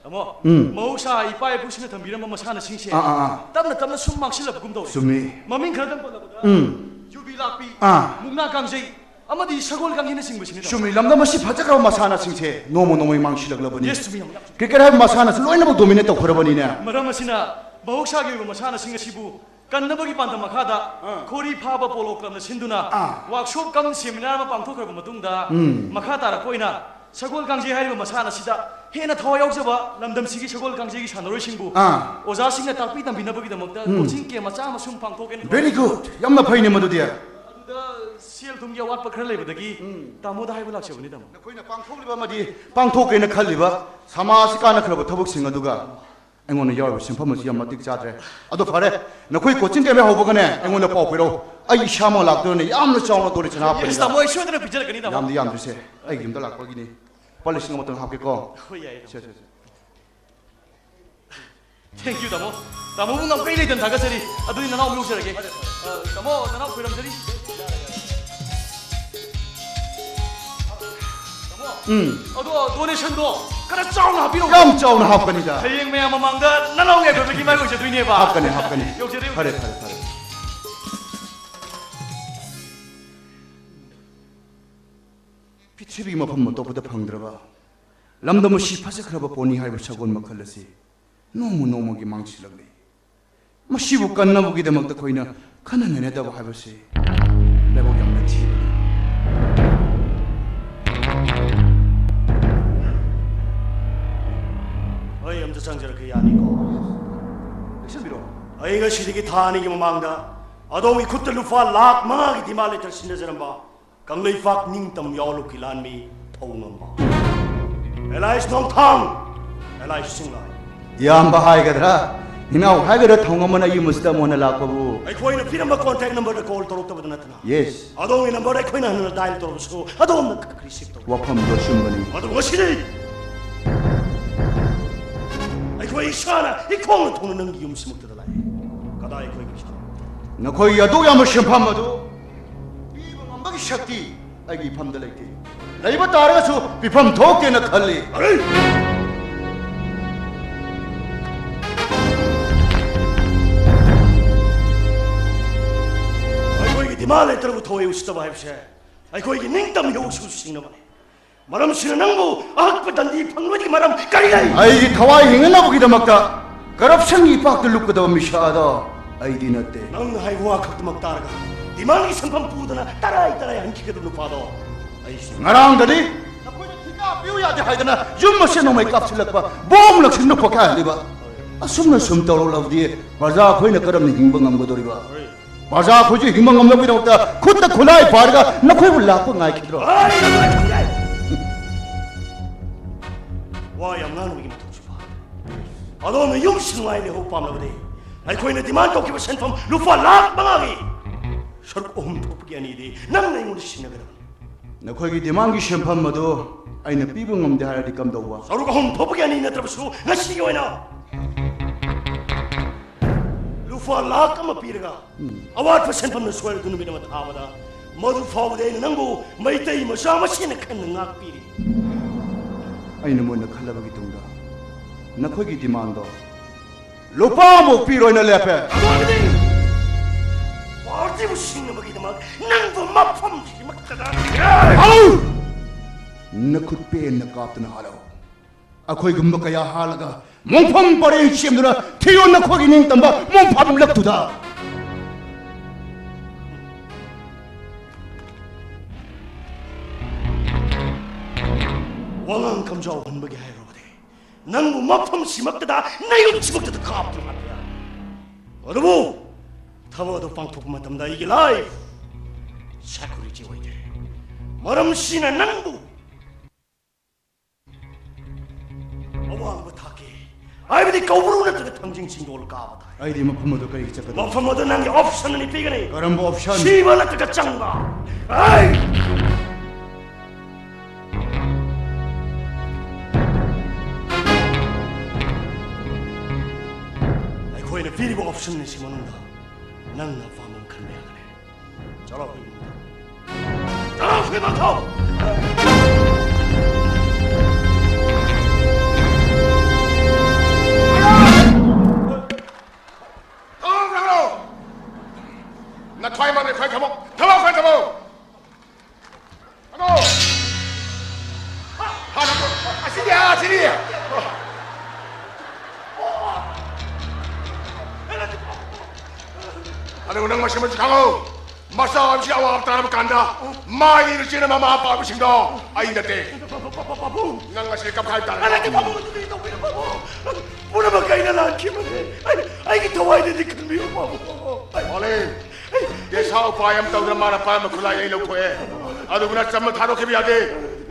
ꯇꯥꯃꯣ, ꯎꯝ꯫ ꯃꯍꯧꯁꯥ ꯏꯄꯥ ꯏꯄꯨꯁꯤꯡꯅ ꯊꯝꯕꯤꯔꯝꯕ ꯃꯁꯥꯟꯅꯁꯤꯡꯁꯦ ꯑꯥ, ꯑꯥ, ꯑꯥ꯫ ꯇꯞꯅ ꯇꯞꯅ ꯁꯨꯝ ꯃꯥꯡꯁꯤꯜꯂꯛꯄꯒꯨꯝ ꯇꯧꯔꯦ꯫ ꯆꯨꯝꯃꯤ꯫ ꯃꯃꯤꯡ ꯈꯔꯗꯪ ꯄꯜꯂꯕꯗ, ꯎꯝ꯫ ꯌꯨꯕꯤ ꯂꯥꯛꯄꯤ, ꯑꯥ꯫ ꯃꯨꯛꯅꯥ ꯀꯥꯡꯖꯩ, ꯑꯃꯗꯤ ꯁꯒꯣꯜ ꯀꯥꯡꯖꯩꯅꯆꯤꯡꯕꯁꯤꯅꯤ, ꯇꯥꯃꯣ꯫ ꯆꯨꯝꯃꯤ꯫ ꯂꯝꯗꯝ ꯑꯁꯤ ꯐꯖꯈ꯭ꯔꯕ ꯃꯁꯥꯟꯅꯁꯤꯡꯁꯦ ꯅꯣꯡꯃ ꯅꯣꯡꯃꯒꯤ ꯃꯥꯡꯁꯤꯜꯂꯛꯂꯕꯅꯤ꯫ Yes, ꯆꯨꯝꯃꯤ, ꯌꯥꯝ, ꯌꯥꯝ ꯆꯨꯝꯃꯤ꯫ ꯀ꯭ꯔꯤꯀꯦꯠ ꯍꯥꯏꯕ ꯃꯁꯥꯟꯅꯁꯤ ꯂꯣꯏꯅꯃꯛ ꯗꯣꯃꯤꯅꯦꯠ ꯇꯧꯈ꯭ꯔꯕꯅꯤꯅꯦ꯫ ꯃꯔꯝ ꯑꯁꯤꯅ ꯃꯍꯧꯁꯥꯒꯤ ꯑꯣꯏꯕ ꯃꯁꯥꯟꯅꯁꯤꯡ ꯑꯁꯤꯕꯨ ꯀꯟꯅꯕꯒꯤ ꯄꯥꯟꯗꯝ ꯃꯈꯥꯗ ꯑꯥ꯫ ꯈꯣꯔꯤ ꯐꯥꯕ ꯄꯣꯂꯣ ꯀ꯭ꯂꯕꯅ ꯁꯤꯟꯗꯨꯅ ꯑꯥ꯫ ꯋꯥꯔꯛꯁꯣꯞ ꯀꯝ ꯁꯦꯃꯤꯅꯥꯔ ꯑꯃ ꯄꯥꯡꯊꯣꯛꯈ꯭ꯔꯕ ꯃꯇꯨꯡꯗ, ꯎꯝ꯫ ꯃꯈꯥ ꯇꯥꯔꯛꯄ ꯑꯣꯏꯅ ꯁꯒꯣꯜ ꯀꯥꯡꯖꯩ ꯍꯥꯏꯔꯤꯕ ꯃꯁꯥꯟꯅ ꯑꯁꯤꯗ ꯍꯦꯟꯅ ꯊꯋꯥꯏ ꯌꯥꯎꯖꯕ ꯂꯝꯗꯝꯁꯤꯒꯤ ꯁꯒꯣꯜ ꯀꯥꯡꯖꯩꯒꯤ ꯁꯥꯟꯅꯔꯣꯏꯁꯤꯡꯕꯨ ꯑꯥ꯫ ꯑꯣꯖꯥꯁꯤꯡꯅ ꯇꯥꯛꯄꯤ ꯇꯝꯕꯤꯅꯕꯒꯤꯗꯃꯛꯇ ꯎꯝ꯫ ꯀꯣꯆꯤꯡ ꯀꯦꯝ ꯃꯆꯥ ꯑꯃ ꯁꯨꯝ ꯄꯥꯡꯊꯣꯛꯀꯦꯅ ꯈꯟꯕ꯫ Very good꯫ ꯌꯥꯝꯅ ꯐꯩꯅꯦ ꯃꯗꯨꯗꯤ꯫ ꯑꯗꯨꯗ ꯁꯦꯜ ꯊꯨꯝꯒꯤ ꯑꯋꯥꯠꯄ ꯈꯔ ꯂꯩꯕꯗꯒꯤ ꯎꯝ꯫ ꯇꯥꯃꯣꯗ ꯍꯥꯏꯕ ꯂꯥꯛꯆꯕꯅꯤ, ꯇꯥꯃꯣ꯫ ꯅꯈꯣꯏꯅ ꯄꯥꯡꯊꯣꯛꯂꯤꯕ ꯑꯃꯗꯤ ꯄꯥꯡꯊꯣꯛꯀꯦꯅ ꯈꯜꯂꯤꯕ ꯁꯃꯥꯖ ꯀꯥꯟꯅꯈ꯭ꯔꯕ ꯊꯕꯛꯁꯤꯡ ꯑꯗꯨꯒ ꯑꯩꯉꯣꯟꯗ ꯌꯥꯎꯔꯤꯕ ꯁꯦꯟꯐꯝ ꯑꯁꯤ ꯌꯥꯝ ꯃꯇꯤꯛ ꯆꯥꯗ꯭ꯔꯦ꯫ ꯑꯗꯣ ꯐꯔꯦ, ꯅꯈꯣꯏ coaching camp ꯍꯧꯕꯒꯅꯦ ꯑꯩꯉꯣꯟꯗ ꯄꯥꯎ ꯄꯤꯔꯛꯎ꯫ ꯑꯩ ꯏꯁꯥꯃꯛ ꯂꯥꯛꯇꯨꯅ ꯌꯥꯝꯅ ꯆꯥꯎꯅ donation ꯍꯥꯞꯀꯅꯤ꯫ Yes, ꯇꯥꯃꯣ, ꯑꯩ ꯁꯣꯏꯗꯅ ꯄꯤꯖꯔꯛꯀꯅꯤ, ꯇꯥꯃꯣ꯫ ꯌꯥꯝꯗꯤ ꯌꯥꯝꯗ꯭ꯔꯤꯁꯦ, ꯑꯩꯒꯤ ꯌꯨꯝꯗ ꯂꯥꯛꯄꯒꯤꯅꯤ꯫ ꯂꯨꯄꯥ ꯂꯤꯁꯤꯡ ꯑꯃꯇꯪ ꯍꯥꯞꯀꯦꯀꯣ꯫ ꯍꯣꯏ, ꯌꯥꯏꯌꯦ, ꯇꯥꯃꯣ꯫ ꯁꯦ, ꯁꯦ, ꯁꯦ꯫ Thank you, ꯇꯥꯃꯣ꯫ ꯇꯥꯃꯣꯕꯨ ꯉꯝꯈꯩ ꯂꯩꯇꯅ ꯊꯥꯒꯠꯆꯔꯤ꯫ ꯑꯗꯨꯗꯤ ꯅꯅꯥꯎ ꯌꯧꯖꯔꯒꯦ꯫ ꯐꯔꯦ, ꯐꯔꯦ꯫ ꯑ, ꯇꯥꯃꯣ, ꯅꯅꯥꯎ ꯈꯣꯏꯔꯝꯖꯔꯤ꯫ ꯇꯥꯃꯣ, ꯎꯝ꯫ ꯑꯗꯣ donationꯗꯣ ꯈꯔ ꯆꯥꯎꯅ ꯍꯥꯞꯄꯤꯔꯛꯎ꯫ ꯌꯥꯝ ꯆꯥꯎꯅ ꯍꯥꯞꯀꯅꯤꯗ꯫ ꯍꯌꯦꯡ ꯃꯌꯥꯝ ꯃꯃꯥꯡꯗ ꯅꯅꯥꯎ ꯌꯥꯏꯐꯕꯒꯤ ꯃꯥꯏ ꯑꯣꯏꯖꯗꯣꯏꯅꯦꯕ꯫ ꯍꯥꯞꯀꯅꯤ, ꯍꯥꯞꯀꯅꯤ꯫ ꯌꯧꯖꯔꯦ, ꯌꯧꯖꯔꯦ꯫ ꯐꯔꯦ, ꯐꯔꯦ, ꯐꯔꯦ꯫ ꯄ꯭ꯔꯤꯊꯤꯕꯤꯒꯤ ꯃꯐꯝ ꯑꯇꯣꯞꯄꯗ ꯐꯪꯗ꯭ꯔꯕ ꯂꯝꯗꯝ ꯑꯁꯤ ꯐꯖꯈ꯭ꯔꯕ ꯄꯣꯠꯅꯤ ꯍꯥꯏꯕ ꯁꯒꯣꯜ ꯃꯈꯜ ꯑꯁꯤ ꯅꯣꯡꯃ ꯅꯣꯡꯃꯒꯤ ꯃꯥꯡꯁꯤꯜꯂꯛꯂꯤ꯫ ꯃꯁꯤꯕꯨ ꯀꯟꯅꯕꯒꯤꯗꯃꯛꯇ ꯑꯩꯈꯣꯏꯅ ꯈꯟꯅ ꯅꯩꯅꯗꯕ ꯍꯥꯏꯕꯁꯤ ꯂꯥꯏꯕꯛ ꯌꯥꯝꯅ ꯊꯤꯕꯅꯤ꯫ ꯑꯩ ꯑꯝꯇ ꯆꯪꯖꯔꯛꯀꯦ, ꯌꯥꯅꯤꯀꯣ? ꯂꯦꯡꯁꯤꯟꯕꯤꯔꯣ꯫ ꯑꯩ ꯉꯁꯤꯗꯒꯤ ꯊꯥ ꯑꯅꯤꯒꯤ ꯃꯃꯥꯡꯗ ꯑꯗꯣꯝꯒꯤ ꯈꯨꯠꯇ ꯂꯨꯄꯥ ꯂꯥꯈ ꯃꯉꯥꯒꯤ demand letter ꯁꯤꯟꯅꯖꯔꯝꯕ ꯀꯪꯂꯩꯄꯥꯛ ꯅꯤꯡꯇꯝ ꯌꯥꯑꯣꯟꯂꯨꯞꯀꯤ ꯂꯥꯟꯃꯤ ꯊꯧꯉꯝꯕ, alias ꯅꯣꯡꯊꯥꯡ, alias ꯁꯤꯡꯂꯥꯏ꯫ ꯏꯌꯥꯝꯕ ꯍꯥꯏꯒꯗ꯭ꯔꯥ, ꯏꯅꯥꯎ ꯍꯥꯏꯒꯗ꯭ꯔꯥ, ꯊꯧꯉꯝꯕꯅ ꯌꯨꯝ ꯑꯁꯤꯗ ꯑꯃꯨꯛ ꯍꯟꯅ ꯂꯥꯛꯄꯕꯨ? ꯑꯩꯈꯣꯏꯅ ꯄꯤꯔꯝꯕ contact numberꯗ call ꯇꯧꯔꯛꯇꯕꯗ ꯅꯠꯇꯅ, Yes꯫ ꯑꯗꯣꯝꯒꯤ number ꯑꯩꯈꯣꯏꯅ ꯍꯟꯅ dial ꯇꯧꯔꯕꯁꯨ ꯑꯗꯣꯝꯅ receive ꯇꯧꯔꯛꯇꯦ꯫ ꯋꯥꯐꯝꯗꯣ ꯑꯆꯨꯝꯕꯅꯤ꯫ ꯑꯗꯨꯕꯨ ꯉꯁꯤꯗꯤ ꯑꯩꯈꯣꯏ ꯏꯁꯥꯅ ꯏꯈꯣꯡꯅ ꯊꯣꯡꯅ ꯅꯪꯒꯤ ꯌꯨꯝꯁꯤꯃꯛꯇꯗ ꯂꯥꯛꯑꯦ꯫ ꯀꯗꯥꯏ ꯑꯩꯈꯣꯏꯒꯤ ꯄꯩꯁꯥ? ꯅꯈꯣꯏꯒꯤ ꯑꯗꯨꯛ ꯌꯥꯝꯕ ꯁꯦꯟꯐꯝ ꯑꯗꯨ ꯄꯤꯕ ꯉꯝꯕꯒꯤ ꯁꯛꯇꯤ ꯑꯩꯒꯤ ꯏꯐꯝꯗ ꯂꯩꯇꯦ꯫ ꯂꯩꯕ ꯇꯥꯔꯒꯁꯨ ꯄꯤꯐꯝ ꯊꯣꯛꯇꯦꯅ ꯈꯜꯂꯤ꯫ ꯑꯔꯦ! ꯑꯩꯈꯣꯏꯒꯤ demand letterꯕꯨ ꯊꯋꯥꯏ ꯎꯁꯤꯠꯇꯕ ꯍꯥꯏꯕꯁꯦ ꯑꯩꯈꯣꯏꯒꯤ ꯅꯤꯡꯇꯝ ꯏꯍꯧꯁꯨ ꯁꯤꯡꯅꯕꯅꯤ꯫ ꯃꯔꯝꯁꯤꯅ ꯅꯪꯕꯨ ꯑꯍꯛꯄ ꯗꯟꯗꯤ ꯐꯪꯂꯣꯏꯗꯒꯤ ꯃꯔꯝ ꯀꯔꯤ ꯂꯩ? ꯑꯩꯒꯤ ꯊꯋꯥꯏ ꯍꯤꯡꯅꯅꯕꯒꯤꯗꯃꯛꯇ corruptionꯒꯤ ꯏꯄꯥꯛꯇ ꯂꯨꯞꯀꯗꯕ ꯃꯤꯁꯛ ꯑꯗꯣ ꯑꯩꯗꯤ ꯅꯠꯇꯦ꯫ ꯅꯪꯅ ꯍꯥꯏꯕ ꯋꯥ ꯈꯛꯇꯃꯛ ꯇꯥꯔꯒ demandꯒꯤ ꯁꯦꯟꯐꯝ ꯄꯨꯗꯨꯅ ꯇꯔꯥꯏ ꯇꯔꯥꯏ ꯍꯟꯈꯤꯒꯗꯕ ꯅꯨꯄꯥꯗꯣ ꯑꯩꯁꯨ꯫ ꯉꯔꯥꯡꯗꯗꯤ ꯅꯈꯣꯏꯅ ꯊꯤꯀꯥ ꯄꯤꯌꯨ ꯌꯥꯗꯦ ꯍꯥꯏꯗꯅ ꯌꯨꯝ ꯑꯁꯦ ꯅꯣꯡꯃꯩ ꯀꯥꯞꯁꯤꯜꯂꯛꯄ, bomb ꯂꯪꯁꯤꯟꯕ ꯄꯣꯈꯥꯏꯍꯜꯂꯤꯕ꯫ ꯑꯁꯨꯝꯅ ꯁꯨꯝ ꯇꯧꯔꯛꯂꯕꯗꯤ ꯄ꯭ꯔꯖꯥ ꯑꯩꯈꯣꯏꯅ ꯀꯔꯝꯅ ꯍꯤꯡꯕ ꯉꯝꯒꯗꯧꯔꯤꯕ? ꯄ꯭ꯔꯖꯥ ꯑꯩꯈꯣꯏꯁꯨ ꯍꯤꯡꯕ ꯉꯝꯅꯕꯒꯤꯗꯃꯛꯇ ꯈꯨꯠꯇ ꯈꯨꯠꯂꯥꯏ ꯄꯥꯏꯔꯒ ꯅꯈꯣꯏꯕꯨ ꯂꯥꯛꯄ ꯉꯥꯏꯈꯤꯗ꯭ꯔꯣ? ꯋꯥ ꯌꯥꯝ ꯉꯥꯡꯕꯒꯤ ꯃꯊꯧꯁꯨ ꯐꯥꯗꯦ꯫ ꯑꯗꯣꯝꯅ ꯌꯨꯝꯁꯤ ꯅꯨꯡꯉꯥꯏꯅ ꯂꯩꯍꯧ ꯄꯥꯝꯂꯕꯗꯤ, ꯑꯩꯈꯣꯏꯅ demand ꯇꯧꯈꯤꯕ ꯁꯦꯟꯐꯝ ꯂꯨꯄꯥ ꯂꯥꯈ ꯃꯉꯥꯒꯤ ꯁꯔꯨꯛ ꯑꯍꯨꯝ ꯊꯣꯛꯄꯒꯤ ꯑꯅꯤꯗꯤ ꯅꯪꯅ ꯑꯩꯉꯣꯟꯗ ꯁꯤꯟꯅꯒꯗꯕꯅꯤ꯫ ꯅꯈꯣꯏꯒꯤ demandꯒꯤ ꯁꯦꯟꯐꯝ ꯑꯗꯨ ꯑꯩꯅ ꯄꯤꯕ ꯉꯝꯗꯦ ꯍꯥꯏꯔꯗꯤ ꯀꯝꯗꯧꯕ? ꯁꯔꯨꯛ ꯑꯍꯨꯝ ꯊꯣꯛꯄꯒꯤ ꯑꯅꯤ ꯅꯠꯇ꯭ꯔꯕꯁꯨ, ꯉꯁꯤꯒꯤ ꯑꯣꯏꯅ ꯂꯨꯄꯥ ꯂꯥꯈ ꯑꯃ ꯄꯤꯔꯒ, ꯑꯋꯥꯠꯄ ꯁꯦꯟꯐꯝꯅ ꯁꯣꯏꯔꯗꯨ ꯅꯨꯃꯤꯠ ꯑꯃ ꯊꯥꯕꯗ, ꯃꯗꯨ ꯐꯥꯎꯕꯗ ꯑꯩꯅ ꯅꯪꯕꯨ ꯃꯩꯇꯩ ꯃꯆꯥ ꯃꯁꯦꯅ ꯈꯟꯅ ꯉꯥꯛꯄꯤꯔꯤ꯫ ꯑꯩꯅ ꯃꯨꯟꯅ ꯈꯜꯂꯕꯒꯤ ꯇꯨꯡꯗ ꯅꯈꯣꯏꯒꯤ demandꯗꯣ ꯂꯨꯄꯥ ꯑꯃꯐꯥꯎ ꯄꯤꯔꯣꯏꯅ ꯂꯦꯞꯄꯦ꯫ ꯑꯗꯨ ꯑꯣꯏꯔꯒꯗꯤ ꯄꯥꯔꯇꯤꯕꯨ ꯁꯤꯡꯅꯕꯒꯤꯗꯃꯛ ꯅꯪꯕꯨ ꯃꯐꯝꯁꯤꯃꯛꯇꯗ ꯍꯧ! ꯅꯈꯨꯠ ꯄꯦꯟꯅ ꯀꯥꯞꯇꯨꯅ ꯍꯥꯠꯂꯣ꯫ ꯑꯩꯈꯣꯏꯒꯨꯝꯕ ꯀꯌꯥ ꯍꯥꯠꯂꯒ ꯃꯣꯡꯐꯝ ꯄꯔꯦꯡ ꯁꯦꯝꯗꯨꯅ ꯊꯤꯌꯣ ꯅꯈꯣꯏꯒꯤ ꯅꯤꯡꯇꯝꯕ ꯃꯣꯡꯐꯝ ꯂꯛꯇꯨꯗ꯫ ꯋꯥꯉꯥꯡ ꯀꯝꯖꯥꯎ ꯍꯟꯕꯒꯤ ꯍꯥꯏꯔꯨꯔꯕꯗꯤ, ꯅꯪꯕꯨ ꯃꯐꯝꯁꯤꯃꯛꯇꯗ, ꯅꯌꯨꯝꯁꯤꯃꯛꯇꯗ ꯀꯥꯞꯇꯨꯅ ꯍꯥꯠꯄ ꯌꯥꯏ꯫ ꯑꯗꯨꯕꯨ ꯊꯕꯛ ꯑꯗꯨ ꯄꯥꯡꯊꯣꯛꯄ ꯃꯇꯝꯗ ꯑꯩꯒꯤ life security ꯑꯣꯏꯗꯦ꯫ ꯃꯔꯝꯁꯤꯅ ꯅꯪꯕꯨ ꯑꯋꯥꯡꯕ ꯊꯥꯛꯀꯤ, ꯍꯥꯏꯕꯗꯤ ꯀꯧꯕ꯭ꯔꯨ ꯅꯠꯇ꯭ꯔꯒ ꯊꯥꯡꯖꯤꯡ ꯆꯤꯡꯗꯣꯜ ꯀꯥꯕ ꯊꯥꯏ꯫ ꯑꯩꯗꯤ ꯃꯐꯝ ꯑꯗꯨ ꯀꯔꯤꯒꯤ ꯆꯠꯀꯗꯕ? ꯃꯐꯝ ꯑꯗꯨ ꯅꯪꯒꯤ option ꯑꯅꯤ ꯄꯤꯒꯅꯤ꯫ ꯀꯔꯝꯕ option? ꯁꯤꯕ ꯅꯠꯇ꯭ꯔꯒ ꯆꯪꯕ꯫ ꯑꯩ! ꯑꯩꯈꯣꯏꯅ ꯄꯤꯔꯤꯕ option ꯑꯁꯤ ꯃꯅꯨꯡꯗ ꯅꯪꯅ ꯑꯄꯥꯝꯕ ꯑꯃ ꯈꯟꯕ ꯌꯥꯒꯅꯤ꯫ ꯆꯠꯂꯣ, ꯑꯩꯈꯣꯏ ꯏꯃꯨꯡꯗ꯫ ꯆꯠꯂꯣ, ꯑꯩꯈꯣꯏ ꯏꯃꯨꯡꯗ꯫ ꯊꯣꯡ ꯍꯥꯡꯂꯣ! ꯅꯊ꯭ꯋꯥꯏ ꯃꯥꯟꯅ ꯈ꯭ꯋꯥꯏ ꯊꯝꯃꯣ! ꯊꯝꯃꯣ, ꯈ꯭ꯋꯥꯏ ꯊꯝꯃꯣ! ꯍꯥꯡꯉꯣ! ꯍꯥꯡꯉꯣ! ꯑꯁꯤꯗꯤ, ꯑꯥ, ꯑꯁꯤꯗꯤ! ꯑꯗꯨꯒ ꯅꯪ ꯃꯁꯤꯃꯁꯨ ꯈꯪꯉꯨ! ꯃꯆꯥ ꯑꯃꯁꯤ ꯑꯋꯥꯕ ꯇꯥꯔꯕ ꯀꯥꯟꯗ ꯃꯥꯏꯅ ꯆꯦꯟꯕ ꯃꯃꯥ ꯑꯄꯥꯕꯁꯤꯡꯗꯣ ꯑꯩ ꯅꯠꯇꯦ꯫ ꯄꯥꯕꯨꯡ! ꯅꯪ ꯉꯁꯤ ꯀꯞꯈꯥꯏ ꯇꯥꯔꯦ꯫ ꯅꯠꯇꯦ, ꯄꯥꯕꯨꯡ, ꯑꯗꯨꯗꯤ ꯇꯧꯕꯤꯔꯣ, ꯄꯥꯕꯨꯡ! ꯄꯨꯝꯅꯃꯛ ꯑꯩꯅ ꯂꯥꯟꯈꯤꯕꯅꯤ꯫ ꯑꯩ, ꯑꯩꯒꯤ ꯊꯋꯥꯏꯗꯗꯤ ꯈꯟꯕꯤꯌꯨ, ꯄꯥꯕꯨꯡ, ꯄꯥꯕꯨꯡ! ꯑꯩ, ꯃꯣꯂꯦ, ꯑꯩ, ꯗꯦꯁꯥ ꯎꯄꯥꯏ ꯑꯃ ꯇꯧꯗꯅ ꯃꯥꯅ ꯄꯥꯏꯔꯝꯕ ꯈꯨꯠꯂꯥꯏ ꯑꯩ ꯂꯧꯊꯣꯛꯑꯦ꯫ ꯑꯗꯨꯕꯨ ꯅꯪ ꯆꯝꯅ ꯊꯥꯗꯣꯛꯈꯤꯕ ꯌꯥꯗꯦ꯫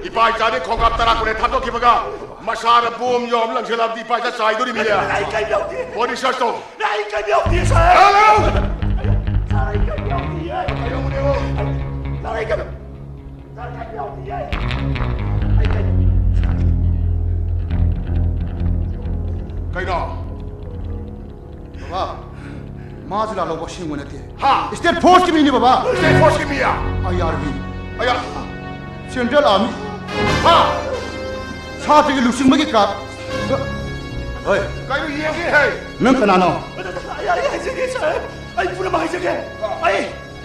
ꯏꯄꯥ ꯏꯆꯥꯗꯤ ꯈꯣꯡꯀꯥꯞ ꯇꯔꯥ ꯀꯨꯟ ꯊꯥꯗꯣꯛꯈꯤꯕꯒ ꯃꯁꯥꯗ ꯕꯣꯝ ꯌꯥꯎꯔꯝ ꯂꯪꯁꯤꯜꯂꯛꯑꯕꯗꯤ ꯏꯄꯥ ꯏꯆꯥ ꯆꯥꯏꯗꯣꯔꯤꯃꯤꯅꯦ꯫ ꯑꯩ ꯀꯩꯝ ꯌꯥꯎꯗꯦ꯫ ꯕꯣꯗꯤ ꯁꯔꯆ ꯇꯧ꯫ ꯑꯩ ꯀꯩꯝ ꯌꯥꯎꯗꯦ, ꯁꯥꯔ꯫ ꯁꯥꯔ, ꯑꯩ ꯀꯩꯝ ꯌꯥꯎꯗꯤꯌꯦ꯫ ꯀꯩꯗꯧꯕꯅꯦꯕ? ꯁꯥꯔ, ꯑꯩ ꯀꯩꯝ, ꯁꯥꯔ, ꯀꯩꯝ ꯌꯥꯎꯗꯤꯌꯦ꯫ ꯑꯩ ꯀꯩꯝ, ꯀꯩꯅꯣ? ꯕꯕꯥ, ꯃꯥꯁꯦ ꯂꯥꯜꯍꯧꯕ ꯑꯁꯦꯡꯕ ꯅꯠꯇꯦ꯫ ꯍꯥ? ꯁ꯭ꯇꯦꯠ ꯐꯣꯔꯁꯀꯤ ꯃꯤꯅꯤ, ꯕꯕꯥ꯫ ꯁ꯭ꯇꯦꯠ ꯐꯣꯔꯁꯀꯤ ꯃꯤꯌꯥ? ꯑꯥꯏ ꯑꯥꯔ ꯕꯤ꯫ ꯑꯌꯥ꯫ Central army. ꯍꯥ? ꯁꯥꯇ꯭ꯔꯒꯤ ꯂꯨꯆꯤꯡꯕꯒꯤ ꯀꯥ-, ꯍꯣꯏ꯫ ꯀꯩꯅꯣ ꯌꯦꯡꯒꯦ ꯍꯥꯏ? ꯅꯪ ꯀꯅꯥꯅꯣ? ꯑꯩ, ꯑꯩ ꯍꯥꯏꯖꯒꯦ, ꯁꯥꯔ꯫ ꯑꯩ ꯄꯨꯝꯅꯃꯛ ꯍꯥꯏꯖꯒꯦ꯫ ꯑꯩ,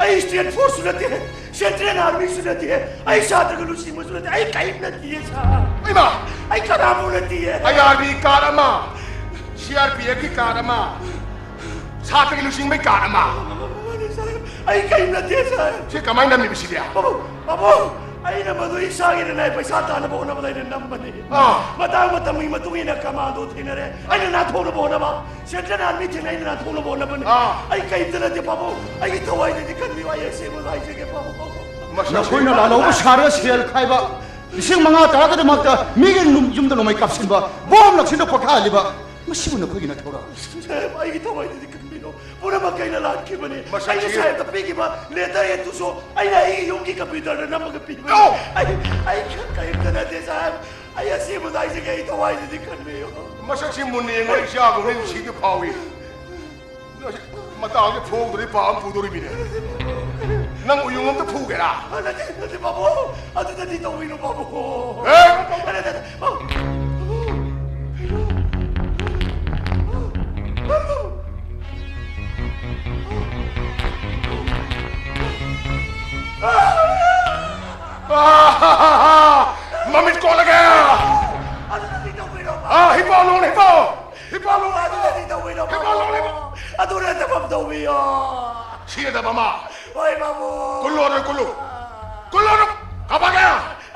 ꯑꯩ ꯁ꯭ꯇꯦꯠ ꯐꯣꯔꯁꯁꯨ ꯅꯠꯇꯦ꯫ ꯁꯦꯟꯇ꯭ꯔꯦꯜ ꯑꯥꯔꯃꯤꯁꯨ ꯅꯠꯇꯦ, ꯑꯩ ꯁꯥꯇ꯭ꯔꯒ ꯂꯨꯆꯤꯡꯕꯁꯨ ꯅꯠꯇꯦ, ꯑꯩ ꯀꯔꯤꯝ ꯅꯠꯇꯤꯌꯦ, ꯁꯥꯔ꯫ ꯏꯃꯥ! ꯑꯩ ꯀꯅꯥꯕꯨ ꯅꯠꯇꯤꯌꯦ꯫ ꯑꯥꯏ ꯑꯥꯔ ꯕꯤ ꯀꯥꯔꯗ ꯑꯃ, ꯁꯤ ꯑꯥꯔ ꯄꯤ ꯑꯦꯐꯀꯤ ꯀꯥꯔꯗ ꯑꯃ, ꯁꯥꯇ꯭ꯔꯒꯤ ꯂꯨꯆꯤꯡꯕꯒꯤ ꯀꯥꯔꯗ ꯑꯃ꯫ ꯃꯥꯅꯤ, ꯁꯥꯔ, ꯑꯩ ꯀꯔꯤꯝ ꯅꯠꯇꯦ, ꯁꯥꯔ꯫ ꯁꯤ ꯀꯃꯥꯏꯅ ꯅꯝꯃꯤꯕ ꯁꯤꯗꯤ? ꯄꯥꯕꯨꯡ, ꯄꯥꯕꯨꯡ, ꯑꯩꯅ ꯃꯗꯨ ꯏꯁꯥꯒꯤ ꯅꯅꯥꯏ ꯄꯩꯁꯥ ꯇꯥꯅꯕ ꯍꯣꯠꯅꯕꯗ ꯑꯩꯅ ꯅꯝꯕꯅꯤ꯫ ꯑꯥ꯫ ꯃꯇꯥꯡ ꯃꯇꯝꯒꯤ ꯃꯇꯨꯡ ꯏꯟꯅ ꯀꯃꯥꯟꯗꯣ ꯊꯦꯡꯅꯔꯦ, ꯑꯩꯅ ꯅꯥꯟꯊꯣꯛꯅꯕ ꯍꯣꯠꯅꯕ꯫ ꯁꯦꯟꯇ꯭ꯔꯦꯜ ꯑꯥꯔꯃꯤ ꯊꯦꯡꯅꯩꯅ ꯅꯥꯟꯊꯣꯛꯅꯕ ꯍꯣꯠꯅꯕꯅꯤ꯫ ꯑꯥ꯫ ꯑꯩ ꯀꯩꯝꯇ ꯅꯠꯇꯦ, ꯄꯥꯕꯨꯡ꯫ ꯑꯩꯒꯤ ꯊꯋꯥꯏꯗꯗꯤ ꯈꯟꯕꯤꯌꯨ, ꯑꯩ ꯑꯁꯦꯡꯕꯗꯣ ꯍꯥꯏꯖꯒꯦ, ꯄꯥꯕꯨꯡ꯫ ꯃꯁꯛꯁꯦ ꯅꯈꯣꯏꯅ ꯂꯥꯜꯍꯧꯕ ꯁꯥꯔꯒ ꯁꯦꯜ ꯈꯥꯏꯕ, ꯂꯤꯁꯤꯡ ꯃꯉꯥ ꯇꯔꯥꯒꯤꯗꯃꯛꯇ ꯃꯤꯒꯤ ꯅꯨꯡ-, ꯌꯨꯝꯗ ꯅꯣꯡꯃꯩ ꯀꯥꯞꯁꯤꯟꯕ, ꯕꯣꯝ ꯂꯪꯁꯤꯟꯗ ꯄꯣꯊꯥꯍꯜꯂꯤꯕ, ꯃꯁꯤꯕꯨ ꯅꯈꯣꯏꯒꯤ ꯅꯊꯧꯔꯣ? ꯁꯥꯍꯦꯕ, ꯑꯩꯒꯤ ꯊꯋꯥꯏꯗꯗꯤ ꯈꯟꯕꯤꯌꯨ, ꯄꯨꯝꯅꯃꯛ ꯑꯩꯅ ꯂꯥꯟꯈꯤꯕꯅꯤ꯫ ꯃꯁꯛꯁꯤ ꯑꯩꯅ ꯁꯥꯍꯦꯕꯇ ꯄꯤꯈꯤꯕ ꯂꯦꯇꯔ ꯍꯦꯠꯇꯨꯁꯨ ꯑꯩꯅ ꯑꯩꯒꯤ ꯌꯨꯝꯒꯤ ꯀꯝꯄ꯭ꯌꯨꯇꯔꯗ ꯅꯝꯃꯒ ꯄꯤꯕꯅꯤ꯫ ꯅꯣ! ꯑꯩ, ꯑꯩ ꯀꯔꯤꯝꯇ ꯅꯠꯇꯦ, ꯁꯥꯍꯦꯕ꯫ ꯑꯩ ꯑꯁꯦꯡꯕꯗ ꯍꯥꯏꯖꯒꯦ, ꯑꯩ ꯊꯋꯥꯏꯗꯗꯤ ꯈꯟꯕꯤꯌꯨ꯫ ꯃꯁꯛꯁꯤ ꯃꯨꯟꯅ ꯌꯦꯡꯕꯗ ꯏꯆꯥꯒꯨꯝꯅ ꯅꯨꯡꯁꯤꯕ ꯐꯥꯎꯏ꯫ ꯃꯇꯥꯡꯁꯦ ꯐꯣꯡꯗ꯭ꯔꯗꯤ ꯄꯥꯞ ꯑꯃ ꯄꯨꯗꯣꯔꯤꯃꯤꯅꯦ꯫ ꯅꯪ ꯎꯌꯨꯡ ꯑꯝꯇ ꯐꯨꯒꯦꯔꯥ? ꯑ, ꯅꯠꯇꯦ, ꯅꯠꯇꯦ, ꯄꯥꯕꯨꯡ꯫ ꯑꯗꯨꯗꯗꯤ ꯇꯧꯕꯤꯅꯨ, ꯄꯥꯕꯨꯡ꯫ ꯑꯦ! ꯅꯠꯇꯦ, ꯅꯠꯇꯦ, ꯄꯥꯕꯨꯡ꯫ ꯄꯥꯕꯨꯡ! ꯀꯩꯅꯣ? ꯄꯥꯕꯨꯡ! ꯑꯥ! ꯃꯃꯤꯠ ꯀꯣꯜꯂꯒꯦ! ꯑꯗꯨꯗꯗꯤ ꯇꯧꯕꯤꯔꯣ, ꯑꯥ, ꯍꯤꯞꯄꯣ, ꯅꯣꯡ ꯍꯤꯞꯄꯣ! ꯍꯤꯞꯄꯣ, ꯅꯣꯡ ꯍꯤꯞꯄꯣ! ꯑꯗꯨꯗꯤ ꯇꯧꯕꯤꯔꯣ, ꯍꯤꯞꯄꯣ, ꯅꯣꯡ ꯍꯤꯞꯄꯣ! ꯑꯗꯨꯅ ꯊꯕꯛ ꯇꯧꯕꯤꯌꯣ! ꯁꯤꯒꯗꯕ ꯑꯃ! ꯍꯣꯏ, ꯕꯥꯕꯨ! ꯀꯨꯜꯂꯣ, ꯑꯗꯨ ꯀꯨꯜꯂꯨ! ꯀꯨꯜꯂꯣ, ꯑꯗꯨ! ꯀꯥꯄꯛꯀꯦ!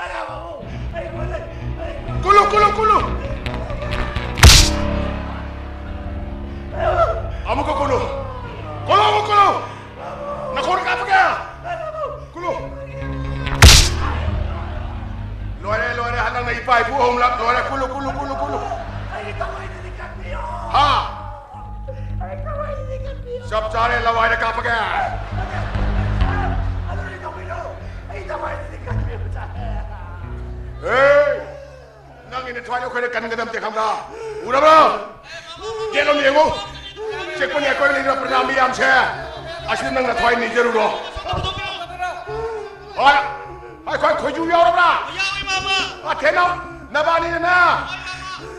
ꯑꯩ, ꯕꯥꯕꯨ! ꯑꯩ ꯀꯨꯜꯂꯦ! ꯑꯩ ꯀꯨꯜꯂꯦ! ꯀꯨꯜꯂꯨ, ꯀꯨꯜꯂꯨ, ꯀꯨꯜꯂꯨ! ꯑꯃꯨꯛꯀ ꯀꯨꯜꯂꯨ! ꯀꯨꯜꯂꯨ, ꯑꯃꯨꯛ ꯀꯨꯜꯂꯨ! ꯅꯈꯣꯡꯗ ꯀꯥꯄꯛꯀꯦ! ꯀꯨꯜꯂꯨ! ꯂꯣꯏꯔꯦ, ꯂꯣꯏꯔꯦ, ꯍꯟꯗꯛꯅ ꯏꯄꯥ ꯏꯄꯨ ꯑꯍꯨꯝꯂꯛ ꯂꯣꯏꯔꯦ꯫ ꯀꯨꯜꯂꯨ, ꯀꯨꯜꯂꯨ, ꯀꯨꯜꯂꯨ, ꯀꯨꯜꯂꯨ꯫ ꯍꯥ? ꯆꯞ ꯆꯥꯔꯦ, ꯂꯋꯥꯏꯗ ꯀꯥꯞꯄꯒꯦ꯫ ꯑꯦ! ꯅꯪꯒꯤ ꯅꯊ꯭ꯋꯥꯏꯗꯣ ꯑꯩꯈꯣꯏꯅ ꯀꯟꯒꯗꯕꯅꯦ, ꯈꯪꯕ꯭ꯔꯥ? ꯎꯔꯕ꯭ꯔꯣ? ꯌꯦꯠꯂꯣꯝ ꯌꯦꯡꯉꯨ꯫ ꯆꯦꯛꯄꯅꯤ ꯑꯩꯈꯣꯏ ꯂꯩꯔꯤꯕ ꯄ꯭ꯔꯖꯥ ꯃꯤꯌꯥꯝꯁꯦ꯫ ꯑꯁꯤꯗ ꯅꯪ ꯅꯊ꯭ꯋꯥꯏ ꯅꯤꯖꯔꯨꯔꯣ꯫ ꯍꯣꯏ꯫ ꯑꯩꯈꯣꯏ ꯈꯣꯏꯖꯨ ꯌꯥꯎꯔꯕ꯭ꯔꯥ? ꯌꯥꯎꯏ, ꯃꯥꯃ꯫ ꯑ, ꯊꯦꯅꯧ꯫ ꯅꯕꯥꯅꯤꯅꯅꯦ꯫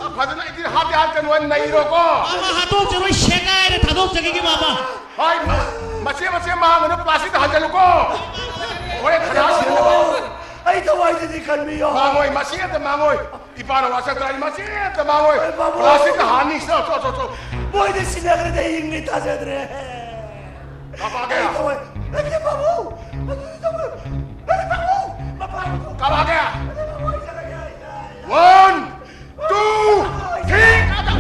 ꯑ, ꯐꯖꯅ ꯏꯗꯤꯠ ꯍꯥꯞꯇꯤ ꯍꯥꯞꯀꯅꯨ, ꯅꯩꯔꯣꯀꯣ꯫ ꯃꯥꯃ, ꯍꯥꯠꯇꯣꯛꯆꯔꯣꯏ, ꯁꯦꯒꯥꯏꯔ ꯊꯥꯗꯣꯛꯆꯈꯤꯒꯦ, ꯃꯥꯃ꯫ ꯍꯣꯏ, ꯃꯆꯦ ꯃꯆꯦ ꯃꯥꯡꯉꯅꯨ, ꯄ꯭ꯂꯥꯁꯇꯤꯛꯇ ꯍꯥꯟꯖꯜꯂꯨꯀꯣ꯫ ꯍꯣꯔꯦꯟ ꯈꯅꯥ ꯁꯤꯅꯕ꯫ ꯑꯩ ꯊꯋꯥꯏꯗꯨꯗꯤ ꯈꯟꯕꯤꯌꯣ꯫ ꯃꯥꯡꯉꯣꯏ, ꯃꯆꯦ ꯑꯝꯇ ꯃꯥꯡꯉꯣꯏ꯫ ꯏꯄꯥꯅ ꯋꯥꯁꯛꯇ ꯑꯩ ꯃꯆꯦ ꯑꯝꯇ ꯃꯥꯡꯉꯣꯏ꯫ ꯑꯩ ꯄꯥꯕꯨꯡ꯫ ꯄ꯭ꯂꯥꯁꯇꯤꯛꯇ ꯍꯥꯟꯅꯤ꯫ ꯆꯣ, ꯆꯣ, ꯆꯣ, ꯆꯣ꯫ ꯃꯣꯏꯗꯤ ꯁꯤꯟꯅꯈ꯭ꯔꯗꯤ ꯑꯩ ꯍꯤꯡꯅꯤ ꯊꯥꯖꯗ꯭ꯔꯦ꯫ ꯀꯥꯄꯛꯑꯒꯦ꯫ ꯑꯩ ꯊꯋꯥꯏ, ꯅꯠꯇꯦ ꯄꯥꯕꯨꯡ꯫ ꯅꯠꯇꯦ ꯄꯥꯕꯨꯡ꯫ ꯅꯠꯇꯦ ꯄꯥꯕꯨꯡ꯫ ꯃꯄꯥ ꯄꯥꯕꯨꯡ꯫ ꯀꯥꯄꯛꯑꯒꯦ꯫ ꯅꯠꯇꯦ ꯄꯥꯕꯨꯡ, ꯑꯩ ꯆꯠꯂꯒꯦ, ꯑꯩ, ꯑꯩ, ꯑꯩ꯫ One, two, three, ꯀꯥꯗ꯫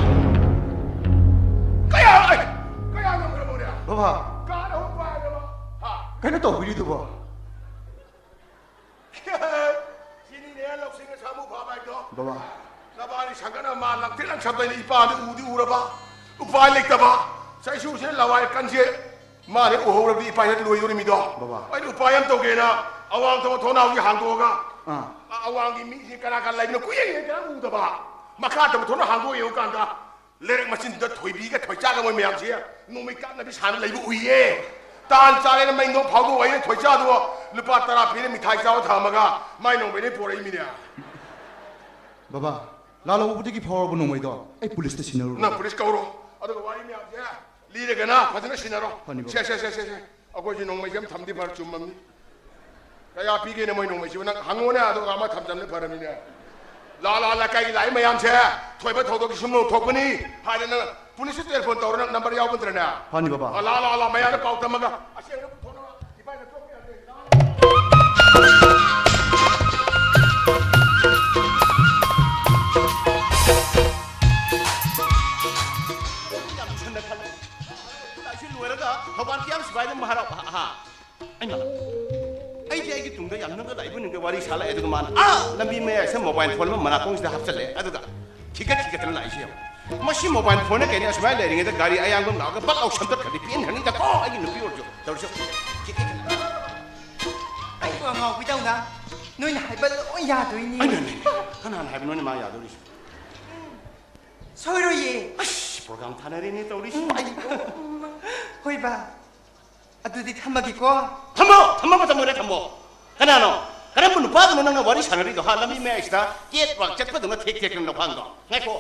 ꯀꯌꯥ, ꯑꯩ, ꯀꯌꯥ ꯉꯝꯈ꯭ꯔꯕꯅꯣꯅꯦ? ꯕꯕꯥ꯫ ꯀꯥꯗ ꯑꯍꯨꯝ ꯄꯥꯏꯔꯕ? ꯍꯥ? ꯀꯩꯅꯣ ꯇꯧꯕꯤꯔꯤꯗꯨꯕꯣ? ꯁꯤꯅꯤꯅꯦ ꯂꯧꯁꯤꯡ ꯑꯁꯥꯡꯕ ꯐꯕ ꯍꯥꯏꯗꯣ꯫ ꯕꯕꯥ꯫ ꯅꯕꯥꯅꯤ ꯁꯪꯒꯅ ꯃꯥ ꯂꯪꯇ꯭ꯔꯤꯛ ꯂꯪꯁꯟꯕꯩꯅꯤ, ꯏꯄꯥꯗꯤ ꯎꯗꯤ ꯎꯔꯕ꯫ ꯎꯄꯥꯏ ꯂꯩꯇꯕ꯫ ꯆꯩꯁꯨꯁꯤꯅ ꯂꯋꯥꯏ ꯀꯟꯁꯦ ꯃꯥꯅ ꯎꯍꯧꯔꯕꯗꯤ ꯏꯄꯥ ꯍꯦꯛ ꯂꯣꯏꯗꯣꯔꯤꯃꯤꯗꯣ꯫ ꯕꯕꯥ꯫ ꯑꯩꯅ ꯎꯄꯥꯏ ꯑꯃ ꯇꯧꯒꯦꯅ ꯑꯋꯥꯡ ꯊꯪꯕ ꯊꯣꯡꯅꯥꯎꯁꯤ ꯍꯥꯡꯗꯣꯛꯑꯒ ꯑꯥ꯫ ꯑ-, ꯑꯋꯥꯡꯒꯤ ꯃꯤꯁꯤ ꯀꯅꯥ ꯀꯅꯥ ꯂꯩꯕꯅꯣ ꯀꯨꯏꯌꯦ ꯀꯅꯥ ꯎꯗꯕ꯫ ꯃꯈꯥ ꯊꯪꯕ ꯊꯣꯡꯅꯥꯎ ꯍꯥꯡꯗꯣꯛꯑ ꯌꯦꯡꯉꯨꯀꯥꯟꯗ ꯂꯩꯔꯛ ꯃꯆꯤꯟꯗꯨꯗ ꯊꯣꯏꯕꯤꯒ ꯊꯣꯏꯆꯥꯒ ꯃꯣꯏ ꯃꯌꯥꯝꯁꯦ ꯅꯣꯡꯃꯩ ꯀꯥꯞꯅꯕꯤ ꯁꯥꯟꯅ ꯂꯩꯕ ꯎꯏꯌꯦ꯫ ꯇꯥꯟ ꯆꯥꯔꯦꯅ ꯃꯩ ꯅꯣꯡ ꯐꯥꯎꯗꯣꯛ ꯑꯩꯅ ꯊꯣꯏꯆꯥꯗꯣ ꯂꯨꯄꯥ ꯇꯔꯥ ꯄꯤꯔ ꯃꯤꯊꯥꯏ ꯆꯥꯎ ꯊꯝꯃꯒ ꯃꯥꯏ ꯅꯣꯡꯃꯩꯗꯩ ꯄꯣꯔꯛꯏꯃꯤꯅꯦ꯫ ꯕꯕꯥ, ꯂꯥꯜꯍꯧꯕꯗꯒꯤ ꯐꯥꯎꯔꯕ ꯅꯣꯡꯃꯩꯗꯣ ꯑꯩ ꯄꯨꯂꯤꯁꯇ ꯁꯤꯟꯅꯔꯨꯔꯣ꯫ ꯅꯪ ꯄꯨꯂꯤꯁ ꯀꯧꯔꯣ, ꯑꯗꯨꯒ ꯋꯥꯔꯤ ꯃꯌꯥꯝꯁꯦ ꯂꯤꯔꯒꯅ ꯐꯖꯅ ꯁꯤꯟꯅꯔꯣ꯫ ꯐꯅꯤ, ꯕꯕꯥ꯫ ꯁꯦ, ꯁꯦ, ꯁꯦ, ꯁꯦ, ꯁꯦ꯫ ꯑꯩꯈꯣꯏꯁꯨ ꯅꯣꯡꯃꯩꯁꯦ ꯑꯃ ꯊꯝꯗꯤ ꯐꯔ ꯆꯨꯝꯃꯝꯅꯤ꯫ ꯀꯌꯥ ꯄꯤꯒꯦꯅꯦ ꯃꯣꯏ ꯅꯣꯡꯃꯩꯁꯤꯕꯨ? ꯅꯪ ꯍꯪꯉꯣꯅꯦ, ꯑꯗꯨꯒ ꯑꯃ ꯊꯝꯖꯟꯕ ꯐꯔꯝꯃꯤꯅꯦ꯫ ꯂꯥ, ꯂꯥ, ꯂꯩꯀꯥꯏꯒꯤ ꯂꯥꯛꯏ ꯃꯌꯥꯝꯁꯦ ꯊꯣꯏꯕ ꯊꯧꯗꯣꯛꯀꯤ ꯁꯨꯝ ꯊꯣꯛꯄꯅꯤ ꯍꯥꯏꯗꯅ ꯄꯨꯂꯤꯁꯇ ꯇꯦꯂꯤꯐꯣꯟ ꯇꯧꯔꯣ, ꯅꯪ ꯅꯝꯕꯔ ꯌꯥꯎꯕ ꯅꯠꯇ꯭ꯔꯅꯦ? ꯐꯅꯤ, ꯕꯕꯥ꯫ ꯑ, ꯂꯥ, ꯂꯥ, ꯂꯥ, ꯃꯌꯥꯝꯗ ꯄꯥꯎ ꯇꯝꯃꯒ ꯑꯁꯦꯡꯕ ꯄꯨꯊꯣꯛꯅꯕ ꯏꯕꯥꯏꯅ ꯇꯣꯛꯄ ꯌꯥꯗꯦ꯫ ꯂꯥ, ꯂꯥ, ꯂꯥ꯫ ꯌꯥꯝ ꯊꯨꯅ ꯈꯜꯂꯦ꯫ ꯂꯥꯏꯁꯤ ꯂꯣꯏꯔꯒ ꯊꯧꯕꯥꯜ ꯀꯤꯌꯥꯝ ꯁꯤꯐꯥꯏꯗ ꯑꯃꯨꯛ ꯍꯥꯏꯔꯛꯑꯣ꯫ ꯍꯥ, ꯍꯥ꯫ ꯑꯩꯅ, ꯑꯩꯗꯤ ꯑꯩꯒꯤ ꯇꯨꯡꯗ ꯌꯥꯝ ꯅꯪꯒ ꯂꯥꯛꯏꯕ ꯅꯪꯒ ꯋꯥꯔꯤ ꯁꯥ ꯂꯥꯛꯑꯦ, ꯑꯗꯨꯒ ꯃꯥꯅ, "ꯑꯥ, ꯂꯝꯕꯤ ꯃꯌꯥꯏꯁꯤꯗ ꯃꯣꯕꯥꯏꯜ ꯐꯣꯟ ꯑꯃ ꯃꯅꯥꯀꯣꯡꯁꯤꯗ ꯍꯥꯞꯆꯜꯂꯦ, ꯑꯗꯨꯒ ꯊꯤꯒꯠ ꯊꯤꯒꯠꯇꯅ ꯂꯥꯛꯏꯁꯦ ꯌꯦꯡꯉꯣ꯫ ꯃꯁꯤ ꯃꯣꯕꯥꯏꯜ ꯐꯣꯟꯅ ꯀꯩꯅꯣ, ꯑꯁꯨꯃꯥꯏꯅ ꯂꯩꯔꯤꯉꯩꯗ ꯒꯥꯔꯤ ꯑꯌꯥꯡꯕ ꯑꯃ ꯂꯥꯛꯑꯒ ꯕꯛ ꯂꯥꯎ ꯁꯝꯇꯠꯈ꯭ꯔꯗꯤ ꯄꯦꯟꯈ꯭ꯔꯅꯤꯗꯀꯣ ꯑꯩꯒꯤ ꯅꯨꯄꯤ ꯑꯣꯏꯔꯁꯨ꯫ ꯇꯧꯔꯤꯁꯦ ꯊꯤꯒꯠ ꯊꯤꯒꯠ꯫ ꯑꯩꯕꯨ ꯑꯉꯥꯎꯕꯤꯗꯧꯅ ꯅꯣꯏꯅ ꯍꯥꯏꯕ ꯂꯣꯏ ꯌꯥꯗꯣꯏꯅꯤ꯫ ꯑꯩꯅꯅꯦ, ꯀꯅꯥꯅ ꯍꯥꯏꯕꯅꯣꯅꯦ ꯃꯥ ꯌꯥꯗꯧꯔꯤꯁꯦ? ꯁꯣꯏꯔꯣꯏꯌꯦ꯫ ꯑꯁ, ꯄ꯭ꯔꯣꯒ꯭ꯔꯥꯝ ꯊꯥꯅꯔꯦꯅꯦ ꯇꯧꯔꯤꯁꯤ꯫ ꯍꯣꯏꯕ꯫ ꯑꯗꯨꯗꯤ ꯊꯝꯃꯒꯦꯀꯣ꯫ ꯊꯝꯃꯣ, ꯊꯝꯃꯣ, ꯃꯇꯝ ꯑꯣꯏꯔꯦ, ꯊꯝꯃꯣ꯫ ꯀꯅꯥꯅꯣ? ꯀꯔꯝꯕ ꯅꯨꯄꯥꯗꯨꯅꯣ ꯅꯪꯅ ꯋꯥꯔꯤ ꯁꯥꯟꯅꯔꯤꯗꯣ? ꯍꯥ, ꯂꯝꯕꯤ ꯃꯌꯥꯏꯁꯤꯗ ꯀꯦꯠ ꯋꯥꯛ ꯆꯠꯄꯗꯧꯅ ꯊꯦꯛ ꯊꯦꯛꯇꯅ ꯂꯧꯈꯥꯡꯗꯣ? ꯉꯥꯏꯈꯣ,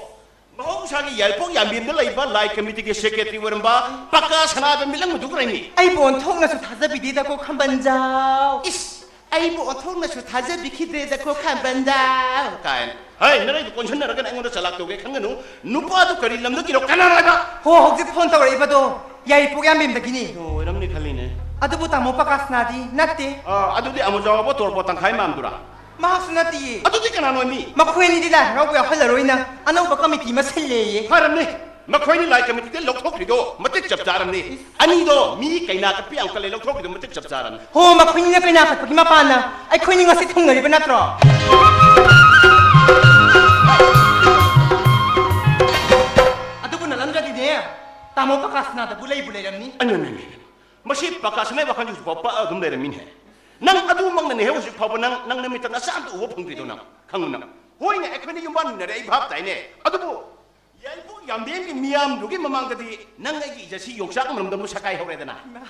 ꯃꯍꯧꯁꯥꯒꯤ ꯌꯥꯏꯔꯤꯄꯣꯛ ꯌꯥꯝꯕꯦꯝꯗ ꯂꯩꯕ ꯂꯥꯏ ꯀꯃꯤꯇꯤꯒꯤ ꯁꯦꯀ꯭ꯔꯦꯇꯔꯤ ꯑꯣꯏꯔꯝꯕ ꯄꯀꯥ ꯁꯅꯥꯗ ꯃꯤꯠꯂꯪꯕꯗꯨ ꯀꯔꯤꯅꯤ? ꯑꯩꯕꯨ ꯑꯣꯟꯊꯣꯛꯅꯁꯨ ꯊꯥꯖꯕꯤꯗꯦꯗꯀꯣ ꯈꯝꯕꯟꯖꯥꯎ꯫ ꯏꯁ, ꯑꯩꯕꯨ ꯑꯣꯟꯊꯣꯛꯅꯁꯨ ꯊꯥꯖꯕꯤꯈꯤꯗ꯭ꯔꯦꯗꯀꯣ ꯈꯝꯕꯟꯖꯥꯎ ꯀꯥꯏꯅ꯫ ꯍꯩ, ꯅꯔꯩꯗꯨ ꯀꯣꯟꯁꯤꯟꯅꯔꯒꯅ ꯑꯩꯉꯣꯟꯗ ꯆꯂꯥꯛ ꯇꯧꯒꯦ ꯈꯪꯒꯅꯨ꯫ ꯅꯨꯄꯥꯗꯨ ꯀꯔꯤ ꯂꯝꯗꯒꯤꯅꯣ? ꯀꯅꯥꯅꯣ ꯍꯥꯏꯕ? ꯍꯣ, ꯍꯧꯖꯤꯛ ꯐꯣꯟ ꯇꯧꯔꯛꯏꯕꯗꯣ ꯌꯥꯏꯔꯤꯄꯣꯛ ꯌꯥꯝꯕꯦꯝꯗꯒꯤꯅꯤ꯫ ꯑꯣ, ꯑꯣꯏꯔꯝꯅꯤ ꯈꯜꯂꯤꯅꯦ꯫ ꯑꯗꯨꯕꯨ ꯇꯥꯃꯣ ꯄꯀꯥꯁꯅꯥꯗꯤ ꯅꯠꯇꯦ꯫ ꯑ, ꯑꯗꯨꯗꯤ ꯑꯃꯨꯖꯥꯎꯕ ꯇꯣꯔꯕꯣꯠ ꯇꯪꯈꯥꯏ ꯃꯥꯟꯗꯨꯔꯥ? ꯃꯍꯥꯛꯁꯨ ꯅꯠꯇꯤꯌꯦ꯫ ꯑꯗꯨꯗꯤ ꯀꯅꯥꯅꯣ ꯃꯤ? ꯃꯈꯣꯏ ꯑꯅꯤꯗꯤ ꯂꯥꯏ ꯍꯔꯥꯎꯕ ꯌꯥꯎꯍꯜꯂꯔꯣꯏꯅ ꯑꯅꯧꯕ ꯀꯃꯤꯇꯤ ꯑꯃ ꯁꯤꯜꯂꯦꯌꯦ꯫ ꯐꯔꯝꯅꯤ꯫ ꯃꯈꯣꯏꯅꯤ ꯂꯥꯏ ꯀꯃꯤꯇꯤꯗ ꯂꯧꯊꯣꯛꯈ꯭ꯔꯤꯗꯣ ꯃꯇꯤꯛ ꯆꯞ ꯆꯥꯔꯝꯅꯤ꯫ ꯑꯅꯤꯗꯣ ꯃꯤ ꯀꯩꯅꯥ ꯀꯠꯄ ꯌꯥꯝ ꯀꯜꯂꯦ, ꯂꯧꯊꯣꯛꯈ꯭ꯔꯤꯗꯣ ꯃꯇꯤꯛ ꯆꯞ ꯆꯥꯔꯝꯅꯤ꯫ ꯍꯣ, ꯃꯈꯣꯏꯅꯤꯅ ꯀꯩꯅꯥ ꯀꯠꯄꯒꯤ ꯃꯄꯥꯟꯅ ꯑꯩꯈꯣꯏꯅꯤ ꯉꯁꯤ ꯊꯨꯡꯅꯔꯤꯕ ꯅꯠꯇ꯭ꯔꯣ? ꯑꯗꯨꯕꯨ ꯅꯠꯂꯝꯗ꯭ꯔꯗꯤꯅꯦ, ꯇꯥꯃꯣ ꯄꯀꯥꯁꯅꯥꯗꯕꯨ ꯂꯩꯕꯨ ꯂꯩꯔꯝꯅꯤ꯫ ꯑꯩꯅ ꯅꯪ ꯃꯁꯤ ꯄꯀꯥꯁꯅꯥꯒꯤ ꯋꯥꯈꯜꯁꯤ ꯍꯧꯖꯤꯛ ꯐꯥꯎ ꯄꯛꯑ ꯑꯗꯨꯝ ꯂꯩꯔꯝꯃꯤꯅꯦ꯫ ꯅꯪ ꯑꯗꯨꯃꯛꯅꯅꯦ ꯍꯧꯖꯤꯛ ꯐꯥꯎꯕ ꯅꯪ, ꯅꯪ ꯅꯃꯤꯠꯇ ꯅꯆꯥ ꯑꯝꯇ ꯎꯕ ꯐꯪꯗ꯭ꯔꯤꯗꯣ ꯅꯪ, ꯈꯪꯉꯨ ꯅꯪ꯫ ꯍꯣꯏꯅꯦ, ꯑꯩꯈꯣꯏꯅ ꯌꯨꯝ ꯄꯥꯟꯃꯤꯟꯅꯔꯦ, ꯑꯩ ꯚꯥꯞ ꯇꯥꯏꯅꯦ꯫ ꯑꯗꯨꯕꯨ ꯌꯥꯏꯔꯤꯄꯣꯛ ꯌꯥꯝꯕꯦꯝꯒꯤ ꯃꯤꯌꯥꯝꯗꯨꯒꯤ ꯃꯃꯥꯡꯗꯗꯤ ꯅꯪ ꯑꯩꯒꯤ ꯏꯖꯠꯁꯤ ꯌꯣꯡꯆꯥꯛ ꯑꯃꯔꯣꯝꯗ ꯑꯃꯨꯛ ꯁꯛꯀꯥꯏ ꯍꯧꯔꯦꯗꯅ꯫ ꯏꯃꯥ,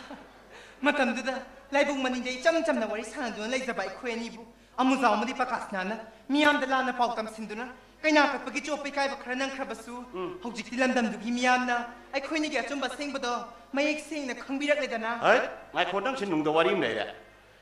ꯃꯇꯝꯗꯨꯗ ꯂꯥꯏꯕꯨꯡ ꯃꯅꯤꯡꯗ ꯏꯆꯝ ꯆꯝꯅ ꯋꯥꯔꯤ ꯁꯥꯟꯅꯗꯨꯅ ꯂꯩꯖꯕ ꯑꯩꯈꯣꯏ ꯑꯅꯤꯕꯨ ꯑꯃꯨꯖꯥꯎ ꯑꯃꯗꯤ ꯄꯀꯥꯁꯅꯥꯅ ꯃꯤꯌꯥꯝꯗ ꯂꯥꯟꯅ ꯄꯥꯎ ꯇꯝꯁꯤꯟꯗꯨꯅ ꯀꯩꯅꯥ ꯀꯠꯄꯒꯤ ꯆꯣꯞꯄ ꯏꯀꯥꯏꯕ ꯈꯔ ꯅꯪꯈ꯭ꯔꯕꯁꯨ, ꯎꯝ꯫ ꯍꯧꯖꯤꯛꯇꯤ ꯂꯝꯗꯝꯗꯨꯒꯤ ꯃꯤꯌꯥꯝꯅ ꯑꯩꯈꯣꯏꯅꯤꯒꯤ ꯑꯆꯨꯝꯕ ꯑꯁꯦꯡꯕꯗꯣ ꯃꯌꯦꯛ ꯁꯦꯡꯅ ꯈꯪꯕꯤꯔꯛꯂꯦꯗꯅ꯫ ꯍꯩ, ꯉꯥꯏꯈꯣ, ꯅꯪꯁꯦ ꯅꯨꯡꯗ ꯋꯥꯔꯤ ꯑꯃ ꯂꯩꯔꯦ꯫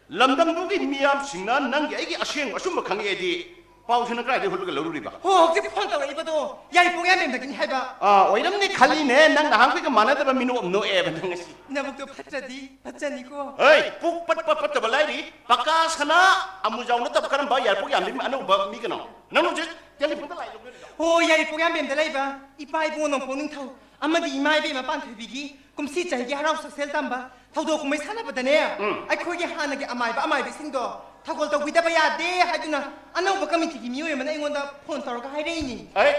ꯂꯝꯗꯝꯗꯨꯒꯤ ꯃꯤꯌꯥꯝꯁꯤꯡꯅ ꯅꯪꯒꯤ ꯑꯩꯒꯤ ꯑꯁꯦꯡꯕ ꯑꯆꯨꯝꯕ ꯈꯪꯉꯛꯑꯦꯗꯤ ꯄꯥꯎꯁꯤꯅ ꯀꯗꯥꯏꯗꯒꯤ ꯍꯨꯠꯂꯒ ꯂꯧꯔꯨꯔꯤꯕ? ꯍꯣ, ꯍꯧꯖꯤꯛ ꯐꯣꯟ ꯇꯧꯔꯛꯏꯕꯗꯣ ꯌꯥꯏꯔꯤꯄꯣꯛ ꯌꯥꯝꯕꯦꯝꯗꯒꯤꯅꯤ ꯍꯥꯏꯕ꯫ ꯑꯥ, ꯑꯣꯏꯔꯝꯅꯤ ꯈꯜꯂꯤꯅꯦ, ꯅꯪ ꯅꯍꯥꯟꯈꯩꯒ ꯃꯥꯟꯅꯗꯕ ꯃꯤꯅꯣꯛ ꯑꯃ ꯅꯣꯛꯑꯦꯕ ꯅꯪ ꯉꯁꯤ꯫ ꯅꯕꯨꯛꯇꯣ ꯐꯠꯇ꯭ꯔꯗꯤ ꯐꯠꯆꯅꯤꯀꯣ꯫ ꯍꯩ, ꯄꯨꯛ ꯄꯠꯄ ꯄꯠꯇꯕ ꯂꯥꯏꯔꯤ, ꯄꯀꯥ ꯁꯅꯥ ꯑꯃꯨꯖꯥꯎ ꯅꯠꯇꯕ ꯀꯔꯝꯕ ꯌꯥꯏꯔꯤꯄꯣꯛ ꯌꯥꯝꯕꯦꯝ ꯑꯅꯧꯕ ꯃꯤ ꯀꯅꯣ? ꯅꯪ ꯍꯧꯖꯤꯛ ꯇꯦꯂꯤꯐꯣꯟꯗ ꯂꯥꯏ ꯂꯧꯅꯔꯤꯔꯣ? ꯍꯣ, ꯌꯥꯏꯔꯤꯄꯣꯛ ꯌꯥꯝꯕꯦꯝꯗ ꯂꯩꯕ ꯏꯄꯥ ꯏꯕꯨꯡꯉꯣ ꯅꯣꯡꯄꯣꯛ ꯅꯤꯡꯊꯧ ꯑꯃꯗꯤ ꯏꯃꯥ ꯏꯕꯦꯝꯃ ꯄꯥꯟꯊꯣꯏꯕꯤꯒꯤ ꯀꯨꯝꯁꯤ ꯆꯍꯤꯒꯤ ꯍꯔꯥꯎ ꯁꯛꯁꯦꯜ ꯇꯝꯕ ꯊꯧꯗꯣꯛ ꯀꯨꯝꯍꯩ ꯁꯥꯟꯅꯕꯗꯅꯦ, ꯎꯝ꯫ ꯑꯩꯈꯣꯏꯒꯤ ꯍꯥꯟꯅꯒꯤ ꯑꯃꯥꯏꯕ ꯑꯃꯥꯏꯕꯤꯁꯤꯡꯗꯣ ꯊꯧꯒꯜ ꯇꯧꯕꯤꯗꯕ ꯌꯥꯗꯦ ꯍꯥꯏꯗꯨꯅ ꯑꯅꯧꯕ ꯀꯃꯤꯇꯤꯒꯤ ꯃꯤꯑꯣꯏ ꯑꯃꯅ ꯑꯩꯉꯣꯟꯗ ꯐꯣꯟ ꯇꯧꯔꯒ ꯍꯥꯏꯔꯛꯏꯅꯤ꯫ ꯑꯦ,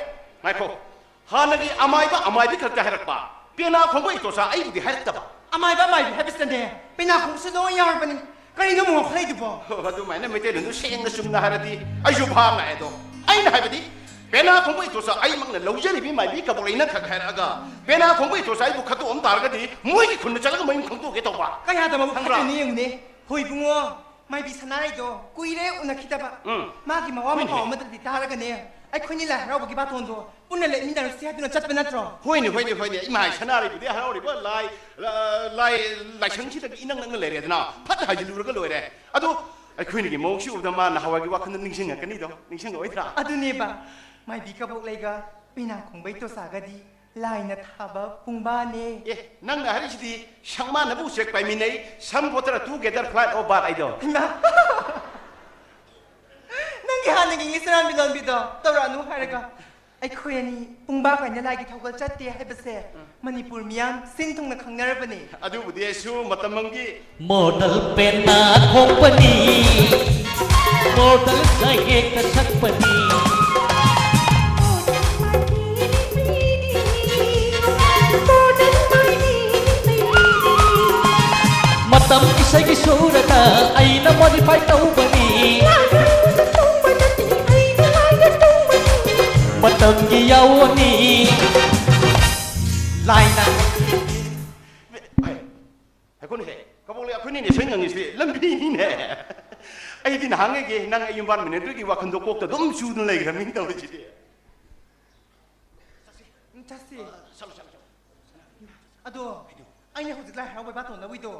ꯉꯥꯏꯈꯣ꯫ ꯍꯥꯟꯅꯒꯤ ꯑꯃꯥꯏꯕ ꯑꯃꯥꯏꯕꯤ ꯈꯛꯇ ꯍꯥꯏꯔꯛꯄ, ꯄꯦꯅꯥ ꯈꯣꯡꯕ ꯏꯇꯣꯆꯥ ꯑꯩꯕꯨꯗꯤ ꯍꯥꯏꯔꯛꯇꯕ꯫ ꯑꯃꯥꯏꯕ ꯑꯃꯥꯏꯕꯤ ꯍꯥꯏꯕꯁꯤꯗꯅꯦ, ꯄꯦꯅꯥ ꯈꯣꯡꯕꯁꯨ ꯂꯣꯏ ꯌꯥꯎꯔꯕꯅꯤ꯫ ꯀꯔꯤꯅꯣ ꯑꯃꯨꯛ ꯉꯥꯎꯈꯠꯂꯛꯏꯗꯨꯕꯣ? ꯑꯣ, ꯑꯗꯨꯃꯥꯏꯅ ꯃꯩꯇꯩꯂꯣꯟꯗꯨ ꯁꯦꯡꯅ ꯆꯨꯝꯅ ꯍꯥꯏꯔꯗꯤ ꯑꯩꯁꯨ ꯚꯥꯞ ꯂꯥꯛꯑꯦ꯫ ꯑꯗꯣ ꯑꯩꯅ ꯍꯥꯏꯕꯗꯤ, ꯄꯦꯅꯥ ꯈꯣꯡꯕ ꯏꯇꯣꯆꯥ ꯑꯩꯃꯛꯅ ꯂꯧꯖꯔꯤꯕꯤ ꯃꯥꯏꯕꯤ ꯀꯕꯣꯛꯂꯩꯅ ꯈꯛ ꯍꯥꯏꯔꯛꯑꯒ, ꯄꯦꯅꯥ ꯈꯣꯡꯕ ꯏꯇꯣꯆꯥ ꯑꯩꯕꯨ ꯈꯠꯇꯣꯛꯑꯝ ꯇꯥꯔꯒꯗꯤ ꯃꯣꯏꯒꯤ ꯈꯨꯟꯗ ꯆꯠꯂꯒ ꯃꯌꯨꯝ ꯈꯪꯗꯣꯛꯑꯒꯦ ꯇꯧꯕ꯫ ꯀꯌꯥꯗ ꯃꯕꯨꯛ ꯈꯪꯕ꯭ꯔꯥ? ꯐꯠꯇ꯭ꯔꯤꯅꯣ ꯌꯦꯡꯉꯨꯅꯦ꯫ ꯍꯣꯏ ꯏꯕꯨꯡꯉꯣ, ꯃꯥꯏꯕꯤ ꯁꯅꯥꯔꯩꯗꯣ ꯀꯨꯏꯔꯦ ꯎꯅꯈꯤꯗꯕ꯫ ꯎꯝ꯫ ꯃꯥꯒꯤ ꯃꯋꯥ ꯍꯣꯏꯅꯦ꯫ ꯃꯄꯥꯎ ꯑꯃꯗꯗꯤ ꯇꯥꯔꯒꯅꯦ, ꯑꯩꯈꯣꯏꯅꯤ ꯂꯥꯏ ꯍꯔꯥꯎꯕꯒꯤ ꯕꯥꯇꯣꯟꯗꯣ ꯄꯨꯟꯅ ꯂꯦꯞꯃꯤꯟꯅꯔꯁꯤ ꯍꯥꯏꯗꯨꯅ ꯆꯠꯄ ꯅꯠꯇ꯭ꯔꯣ? ꯍꯣꯏꯅꯦ, ꯍꯣꯏꯅꯦ, ꯍꯣꯏꯅꯦ꯫ ꯏꯃꯥ ꯁꯅꯥꯔꯩꯕꯨꯗꯤ ꯍꯔꯥꯎꯔꯤꯕ ꯂꯥꯏ, ꯂꯥꯏ ꯂꯥꯏꯁꯪꯁꯤꯗꯒꯤ ꯏꯅꯛ ꯅꯛꯅ ꯂꯩꯔꯦꯗꯅ, ꯐꯠ ꯍꯥꯏꯖꯤꯜꯂꯨꯔꯒ ꯂꯣꯏꯔꯦ꯫ ꯑꯗꯣ ꯑꯩꯈꯣꯏꯅꯤꯒꯤ ꯃꯑꯣꯡꯁꯤ ꯎꯕꯗ ꯃꯥ ꯅꯍꯥꯟꯋꯥꯏꯒꯤ ꯋꯥꯈꯜꯗ ꯅꯤꯡꯁꯤꯡꯉꯛꯀꯅꯤꯗꯣ, ꯅꯤꯡꯁꯤꯡꯉꯛꯑꯣꯏꯗ꯭ꯔꯥ? ꯑꯗꯨꯅꯦꯕ, ꯃꯥꯏꯕꯤ ꯀꯕꯣꯛꯂꯩꯒ ꯄꯦꯅꯥ ꯈꯣꯡꯕ ꯏꯇꯣꯆꯥꯒꯗꯤ ꯂꯥꯏꯅ ꯊꯥꯕ ꯄꯨꯡꯕꯥꯅꯦ꯫ ꯑꯦ, ꯅꯪꯅ ꯍꯥꯏꯔꯤꯁꯤꯗꯤ ꯁꯪꯃꯥꯟꯅꯕ ꯎꯆꯦꯛ ꯄꯥꯏꯃꯤꯟꯅꯩ, some water together fly over ꯍꯥꯏꯗꯣ꯫ ꯏꯃꯥ! ꯅꯪꯒꯤ ꯍꯥꯟꯅꯒꯤ ꯏꯪꯂꯤꯁ ꯑꯔꯥꯟꯕꯤ ꯂꯣꯟꯕꯤꯗꯣ ꯇꯧꯔꯛꯑꯅꯨ ꯍꯥꯏꯔꯒ꯫ ꯑꯩꯈꯣꯏ ꯑꯅꯤ ꯄꯨꯡꯕꯥ ꯀꯥꯏꯅ ꯂꯥꯏꯒꯤ ꯊꯧꯒꯜ ꯆꯠꯇꯦ ꯍꯥꯏꯕꯁꯦ ꯃꯅꯤꯄꯨꯔ ꯃꯤꯌꯥꯝ ꯁꯤꯟ ꯊꯨꯡꯅ ꯈꯪꯅꯔꯕꯅꯤ꯫ ꯑꯗꯨꯕꯨꯗꯤ ꯑꯩꯁꯨ ꯃꯇꯝ ꯑꯃꯒꯤ ꯃꯣꯗꯦꯜ ꯄꯦꯅꯥ ꯈꯣꯡꯕꯅꯤ, ꯃꯣꯗꯦꯜ ꯁꯩꯍꯦꯛꯇ ꯁꯛꯄꯅꯤ꯫ ꯃꯇꯝ ꯏꯁꯩꯒꯤ ꯁꯨꯔꯗ ꯑꯩꯅ modify ꯇꯧꯕꯅꯤ꯫ ꯃꯇꯝꯒꯤ ꯌꯥꯑꯣꯅꯤ ꯂꯥꯏꯅ꯫ ꯍꯥꯏꯈꯣꯅꯦꯍꯦ, ꯀꯕꯣꯛꯂꯩ, ꯑꯩꯈꯣꯏꯅꯤꯅꯦ ꯁꯣꯏ ꯉꯪꯉꯤꯁꯦ ꯂꯝꯕꯤꯅꯤꯅꯦ꯫ ꯑꯩꯗꯤ ꯅꯍꯥꯟꯉꯩꯒꯤ ꯅꯪ ꯑꯩ ꯌꯨꯝꯕꯥꯟ ꯃꯤꯟꯅꯗꯣꯏꯒꯤ ꯋꯥꯈꯜꯗꯣ ꯀꯣꯛꯇ ꯑꯗꯨꯝ ꯆꯨꯗꯨꯅ ꯂꯩꯈ꯭ꯔꯕꯅꯤꯅ ꯇꯧꯔꯤꯁꯤꯗꯤ꯫ ꯎꯝ, ꯆꯠꯁꯤ꯫ ꯑꯗꯣ ꯑꯩꯅ ꯍꯧꯖꯤꯛ ꯂꯥꯏ ꯍꯔꯥꯎꯕꯩ ꯕꯥꯇꯣꯟ ꯂꯧꯏꯗꯣ,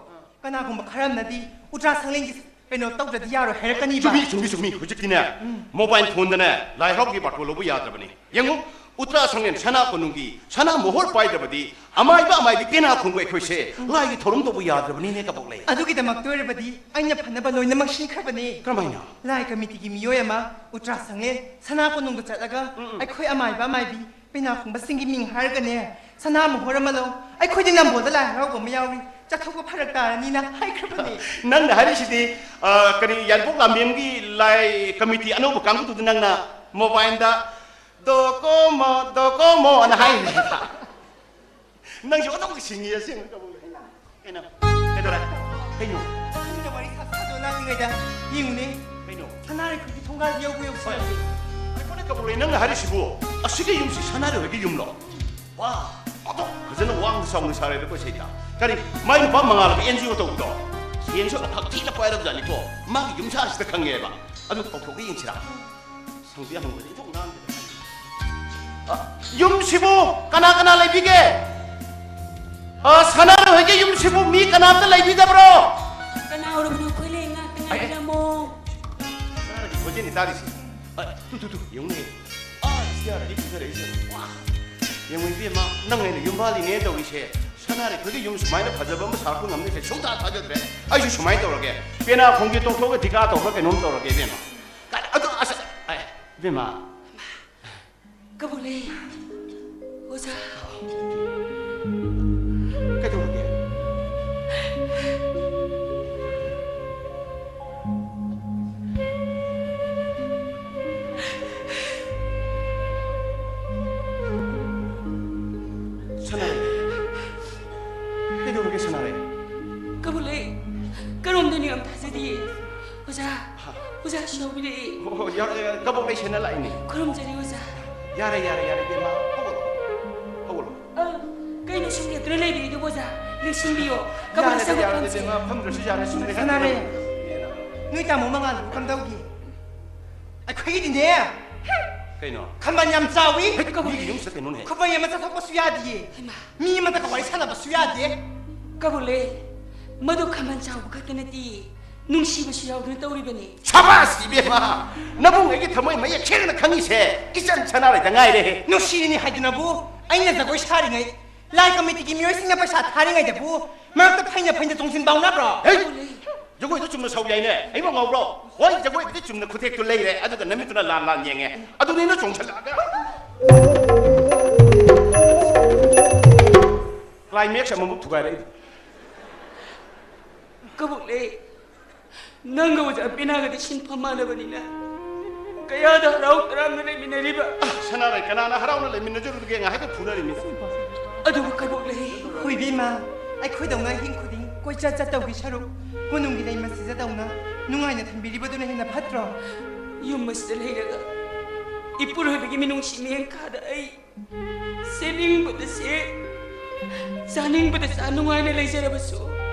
ꯀꯅꯥꯒꯨꯝꯕ ꯈꯔ ꯑꯃꯅꯗꯤ ꯎꯇ꯭ꯔꯥ ꯁꯪꯂꯦꯟꯒꯤ ꯀꯩꯅꯣ ꯇꯧꯗ꯭ꯔꯗꯤ ꯌꯥꯔꯣꯏ ꯍꯥꯏꯔꯛꯀꯅꯤꯕ꯫ ꯆꯨꯝꯃꯤ, ꯆꯨꯝꯃꯤ, ꯆꯨꯝꯃꯤ꯫ ꯍꯧꯖꯤꯛꯇꯤꯅꯦ, ꯎꯝ꯫ Mobile phoneꯗꯅꯦ ꯂꯥꯏ ꯍꯔꯥꯎꯕꯒꯤ ꯕꯥꯇꯣꯟ ꯂꯧꯕ ꯌꯥꯗ꯭ꯔꯕꯅꯤ꯫ ꯌꯦꯡꯉꯨ, ꯎꯇ꯭ꯔꯥ ꯁꯪꯂꯦꯟ ꯁꯅꯥ ꯀꯣꯅꯨꯡꯒꯤ ꯁꯅꯥ ꯃꯣꯍꯣꯔ ꯄꯥꯏꯗ꯭ꯔꯕꯗꯤ ꯑꯃꯥꯏꯕ ꯑꯃꯥꯏꯕꯤ ꯄꯦꯅꯥ ꯈꯣꯡꯕ ꯑꯩꯈꯣꯏꯁꯦ ꯂꯥꯏꯒꯤ ꯊꯧꯔꯝ ꯇꯧꯕ ꯌꯥꯗ꯭ꯔꯕꯅꯤꯅꯦ, ꯀꯕꯣꯛꯂꯩ꯫ ꯑꯗꯨꯒꯤꯗꯃꯛꯇ ꯑꯣꯏꯔꯕꯗꯤ ꯑꯩꯅ ꯐꯅꯕ ꯂꯣꯏꯅꯃꯛ ꯁꯤꯟꯈ꯭ꯔꯕꯅꯦ꯫ ꯀꯔꯝꯍꯥꯏꯅ? ꯂꯥꯏ ꯀꯃꯤꯇꯤꯒꯤ ꯃꯤꯑꯣꯏ ꯑꯃ ꯎꯇ꯭ꯔꯥ ꯁꯪꯂꯦꯟ ꯁꯅꯥ ꯀꯣꯅꯨꯡꯗ ꯆꯠꯂꯒ ꯎꯝ, ꯎꯝ꯫ ꯑꯩꯈꯣꯏ ꯑꯃꯥꯏꯕ ꯑꯃꯥꯏꯕꯤ ꯄꯦꯅꯥ ꯈꯣꯡꯕꯁꯤꯡꯒꯤ ꯃꯤꯡ ꯍꯥꯏꯔꯒꯅꯦ, ꯁꯅꯥ ꯃꯣꯍꯣꯔ ꯑꯃ ꯂꯧ, ꯑꯩꯈꯣꯏꯗꯤ ꯅꯝꯕꯣꯜꯗ ꯂꯥꯏ ꯍꯔꯥꯎꯕ ꯑꯃ ꯌꯥꯎꯔꯤ, ꯆꯠꯊꯣꯛꯄ ꯐꯔꯛ ꯇꯥꯔꯅꯤꯅ ꯍꯥꯏꯈ꯭ꯔꯕꯅꯦ꯫ ꯅꯪꯅ ꯍꯥꯏꯔꯤꯁꯤꯗꯤ, ꯑ, ꯀꯔꯤ, ꯌꯥꯏꯔꯤꯄꯣꯛ ꯂꯥꯟꯕꯦꯝꯒꯤ ꯂꯥꯏ ꯀꯃꯤꯇꯤ ꯑꯅꯧꯕ ꯀꯥꯡꯕꯨꯗꯨꯗ ꯅꯪꯅ ꯃꯣꯕꯥꯏꯜꯗ "ꯗꯣꯀꯣꯃꯣ, ꯗꯣꯀꯣꯃꯣ" ꯑꯅ ꯍꯥꯏꯔꯤꯅꯦ꯫ ꯅꯪꯁꯨ ꯑꯗꯨꯝ ꯁꯤꯡꯉꯤ ꯑꯁꯦꯡꯕ ꯀꯕꯨꯏ꯫ ꯀꯩꯅꯣ? ꯀꯩꯗꯧꯔꯦ? ꯀꯩꯅꯣ? ꯅꯪꯒ ꯋꯥꯔꯤ ꯁꯥ-, ꯁꯥꯗꯣ ꯂꯥꯛꯂꯤꯉꯩꯗ ꯌꯦꯡꯉꯨꯅꯦ꯫ ꯀꯩꯅꯣ? ꯁꯅꯥꯔꯩ ꯈꯨꯜꯒꯤ ꯊꯣꯡꯒꯥꯜ ꯌꯧꯕ ꯌꯧꯁꯤꯜꯂꯛꯂꯦ꯫ ꯉꯥꯏꯈꯣꯅꯦ, ꯀꯕꯨꯏ, ꯅꯪꯅ ꯍꯥꯏꯔꯤꯁꯤꯕꯨ? ꯑꯁꯤꯒꯤ ꯌꯨꯝꯁꯤ ꯁꯅꯥꯔꯩ ꯍꯣꯏꯒꯤ ꯌꯨꯝꯂꯣ? ꯋꯥ, ꯑꯗꯨꯛ ꯐꯖꯅ ꯋꯥꯡꯅ ꯆꯥꯎꯅ ꯁꯥꯔꯦꯗꯀꯣ ꯁꯩꯇ꯫ ꯀꯔꯤ, ꯃꯥꯏ ꯅꯨꯄꯥ ꯃꯉꯥꯜ ꯑꯃ ꯑꯦꯟ ꯖꯤ ꯑꯣ ꯇꯧꯕꯗꯣ? ꯁꯦꯟꯁꯨ ꯑꯐꯛ ꯊꯤꯅ ꯄꯥꯏꯔꯕꯖꯥꯠꯅꯤꯀꯣ꯫ ꯃꯥꯒꯤ ꯌꯨꯝꯁꯥꯁꯤꯗ ꯈꯪꯉꯦꯕ꯫ ꯑꯗꯨ ꯀꯧꯊꯣꯛꯑꯒ ꯌꯦꯡꯁꯤꯔꯥ? ꯍꯪꯗꯤ ꯍꯪꯕꯗꯤ ꯏꯊꯣꯛ ꯉꯥꯡꯗꯦ꯫ ꯑ, ꯌꯨꯝꯁꯤꯕꯨ ꯀꯅꯥ ꯀꯅꯥ ꯂꯩꯕꯤꯒꯦ? ꯑ, ꯁꯅꯥꯔꯩ ꯍꯣꯏꯒꯤ ꯌꯨꯝꯁꯤꯕꯨ ꯃꯤ ꯀꯅꯥꯝꯇ ꯂꯩꯕꯤꯗꯕ꯭ꯔꯣ? ꯀꯅꯥ ꯑꯣꯏꯔꯕꯅꯣ? ꯑꯩꯈꯣꯏ ꯂꯩ, ꯉꯥꯛꯇ ꯑꯦ, ꯑꯦ꯫ ꯉꯥꯏꯕꯤꯔꯝꯃꯣ꯫ ꯁꯅꯥꯔꯩꯒꯤ ꯈꯣꯟꯖꯦꯜꯅꯤ ꯇꯥꯔꯤꯁꯤ꯫ ꯑ, ꯇꯨ, ꯇꯨ, ꯇꯨ, ꯌꯦꯡꯉꯨꯅꯦ꯫ ꯑ, ꯁꯤ ꯌꯥꯔꯗꯤ ꯐꯖꯔꯛꯏꯁꯦ꯫ ꯋꯥ! ꯌꯦꯡꯉꯨ ꯏꯕꯦꯝꯃ, ꯅꯪ ꯑꯩꯅ ꯌꯨꯝ ꯄꯥꯜꯂꯤꯅꯦ ꯇꯧꯔꯤꯁꯦ꯫ ꯁꯅꯥꯔꯩ ꯑꯩꯈꯣꯏꯒꯤ ꯌꯨꯝ ꯁꯨꯃꯥꯏꯅ ꯐꯖꯕ ꯑꯃ ꯁꯥꯔꯛꯄ ꯉꯝꯅꯤꯁꯦ ꯁꯨꯡꯊꯥ ꯊꯥꯖꯗ꯭ꯔꯦ꯫ ꯑꯩꯁꯨ ꯁꯨꯃꯥꯏꯅ ꯇꯧꯔꯒꯦ꯫ ꯄꯦꯅꯥ ꯈꯣꯡꯒꯦ ꯇꯣꯛꯊꯣꯛꯑꯒ ꯙꯤꯀꯥ ꯇꯧꯕ꯭ꯔꯥ ꯀꯩꯅꯣꯝ ꯇꯧꯔꯒꯦ ꯏꯕꯦꯝꯃ꯫ ꯀꯥꯏ-, ꯑꯗꯨ, ꯑꯁ, ꯑꯦ, ꯏꯕꯦꯝꯃ꯫ ꯀꯕꯨꯂꯦ꯫ ꯑꯣꯖꯥ꯫ ꯀꯩꯗꯧꯔꯒꯦ? ꯁꯅꯥꯔꯩ꯫ ꯀꯩꯗꯧꯔꯒꯦ, ꯁꯅꯥꯔꯩ? ꯀꯕꯨꯂꯦ꯫ ꯀꯔꯣꯝꯗꯅꯣ ꯌꯥꯝ ꯊꯥꯖꯗꯤꯌꯦ꯫ ꯑꯣꯖꯥ꯫ ꯍꯥ? ꯑꯣꯖꯥꯁꯨ ꯌꯥꯎꯕꯤꯔꯛꯑꯦ꯫ ꯍꯣ, ꯍꯣ, ꯌꯥꯔꯦ, ꯌꯥꯔꯦ, ꯀꯕꯣꯛ ꯂꯩ ꯁꯦꯟꯅ ꯂꯥꯛꯏꯅꯦ꯫ ꯈꯨꯔꯨꯝꯖꯔꯤ, ꯑꯣꯖꯥ꯫ ꯌꯥꯔꯦ, ꯌꯥꯔꯦ, ꯌꯥꯔꯦ, ꯏꯕꯦꯝꯃ, ꯍꯧꯒꯠꯂꯣ, ꯍꯧꯒꯠꯂꯣ꯫ ꯑ, ꯀꯩꯅꯣ ꯁꯨꯝ ꯂꯦꯞꯇꯨꯅ ꯂꯩꯕꯤꯔꯤꯗꯨꯕꯣ, ꯑꯣꯖꯥ? ꯂꯦꯡꯁꯤꯟꯕꯤꯌꯣ꯫ ꯀꯕꯣꯛ ꯌꯥꯔꯦ, ꯂꯩ ꯌꯥꯔꯦ, ꯆꯪꯉꯛꯄꯁꯦ꯫ ꯏꯕꯦꯝꯃ, ꯐꯝꯗ꯭ꯔꯁꯨ ꯌꯥꯔꯦ, ꯁꯨꯝ ꯂꯩ-, ꯁꯅꯥꯔꯩ, ꯅꯣꯏ ꯇꯥꯃꯣ ꯃꯉꯥꯜꯗꯨꯕꯨ ꯀꯝꯗꯧꯒꯦ? ꯑꯩꯈꯣꯏꯒꯤꯗꯤꯅꯦ, ꯀꯩꯅꯣ? ꯈꯝꯕꯟ ꯌꯥꯝ ꯆꯥꯎꯏ꯫ ꯍꯦꯛ ꯀꯕꯣꯛ ꯃꯤꯒꯤ ꯂꯩ꯫ ꯌꯨꯝꯁꯤꯗ ꯀꯩꯅꯣꯅꯦ? ꯈꯨꯕꯩ ꯑꯃ ꯆꯠꯊꯣꯛꯄꯁꯨ ꯌꯥꯗꯤꯌꯦ꯫ ꯍꯩꯃꯥ꯫ ꯃꯤ ꯑꯃꯗꯒ ꯋꯥꯔꯤ ꯁꯥꯟꯅꯕꯁꯨ ꯌꯥꯗꯦ꯫ ꯀꯕꯣꯛ ꯂꯩ, ꯃꯗꯨ ꯈꯝꯕꯟ ꯆꯥꯎꯕ ꯈꯛꯇ ꯅꯠꯇꯦ, ꯅꯨꯡꯁꯤꯕꯁꯨ ꯌꯥꯎꯗꯨꯅ ꯇꯧꯔꯤꯕꯅꯤ꯫ ꯁꯕꯥꯁ, ꯏꯕꯦꯝꯃ! ꯅꯕꯨꯡ ꯑꯩꯒꯤ ꯊꯃꯣꯏ ꯃꯌꯦꯛ ꯁꯦꯡꯅ ꯈꯪꯉꯤꯁꯦ ꯏꯆꯟ ꯁꯅꯥꯔꯩꯗ ꯉꯥꯏꯔꯦ꯫ ꯅꯨꯡꯁꯤꯔꯤꯅꯤ ꯍꯥꯏꯗꯨꯅꯕꯨ, ꯑꯩꯅ ꯖꯒꯣꯏ ꯁꯥꯔꯤꯉꯩ, ꯂꯥꯏ ꯀꯃꯤꯇꯤꯒꯤ ꯃꯤꯑꯣꯏꯁꯤꯡꯅ ꯄꯩꯁꯥ ꯊꯥꯔꯤꯉꯩꯗꯕꯨ, ꯃꯔꯛꯇ ꯐꯩꯅ ꯐꯩꯅ ꯆꯣꯡꯁꯤꯟ ꯕꯥꯎꯅꯕ꯭ꯔꯣ? ꯍꯦ! ꯖꯒꯣꯏꯗꯣ ꯆꯨꯝꯅ ꯁꯥꯎ ꯌꯥꯏꯅꯦ, ꯑꯩꯕꯨ ꯉꯥꯎꯕ꯭ꯔꯣ? ꯍꯣꯏ, ꯖꯒꯣꯏꯕꯨꯗꯤ ꯆꯨꯝꯅ ꯈꯨꯊꯦꯛꯇꯨ ꯂꯩꯔꯦ, ꯑꯗꯨꯒ ꯅꯃꯤꯠꯇꯨꯅ ꯂꯥꯟ ꯂꯥꯟ ꯌꯦꯡꯉꯦ꯫ ꯑꯗꯨꯅꯤꯅ ꯆꯣꯡꯁꯤꯜꯂꯛꯑꯒ꯫ ꯀ꯭ꯂꯥꯏꯃꯦꯛꯁ ꯑꯃꯃꯨꯛ ꯊꯨꯒꯥꯏꯔꯛꯏ꯫ ꯀꯕꯣꯛꯂꯩ, ꯅꯪꯒ ꯑꯣꯖꯥ ꯄꯦꯅꯥꯒꯗꯤ ꯁꯤꯟꯐꯝ ꯃꯥꯟꯅꯕꯅꯤꯅ ꯀꯌꯥꯗ ꯍꯔꯥꯎ ꯇꯔꯥꯝꯅ ꯂꯩꯃꯤꯟꯅꯔꯤꯕ꯫ ꯁꯅꯥꯔꯩ, ꯀꯅꯥꯅ ꯍꯔꯥꯎꯅ ꯂꯩꯃꯤꯟꯅꯖꯔꯨꯔꯤꯒꯦ? ꯉꯥꯏꯍꯥꯛꯇ ꯐꯨꯅꯔꯤꯃꯤ꯫ ꯑꯗꯨꯕꯨ ꯀꯕꯣꯛꯂꯩ, ꯍꯣꯏ ꯏꯕꯦꯝꯃ, ꯑꯩꯈꯣꯏꯗꯧꯅ ꯑꯍꯤꯡ ꯈꯨꯗꯤꯡ ꯀꯣꯏꯆꯠ ꯆꯠꯇꯧꯒꯤ ꯁꯔꯨꯛ, ꯀꯣꯅꯨꯡꯒꯤ ꯂꯩꯃ ꯁꯤꯖꯗꯧꯅ ꯅꯨꯡꯉꯥꯏꯅ ꯊꯝꯕꯤꯔꯤꯕꯗꯨꯅ ꯍꯦꯟꯅ ꯐꯠꯇ꯭ꯔꯣ? ꯌꯨꯝ ꯑꯁꯤꯗ ꯂꯩꯔꯒ ꯏꯄꯨꯔꯣꯏꯕꯒꯤ ꯃꯤꯅꯨꯡꯁꯤ ꯃꯤꯠꯌꯦꯡ ꯈꯥꯗ ꯑꯩ ꯁꯦꯠꯅꯤꯡꯕꯗ ꯁꯦꯠ, ꯆꯥꯅꯤꯡꯕꯗ ꯆꯥ ꯅꯨꯡꯉꯥꯏꯅ ꯂꯩꯖꯔꯕꯁꯨ,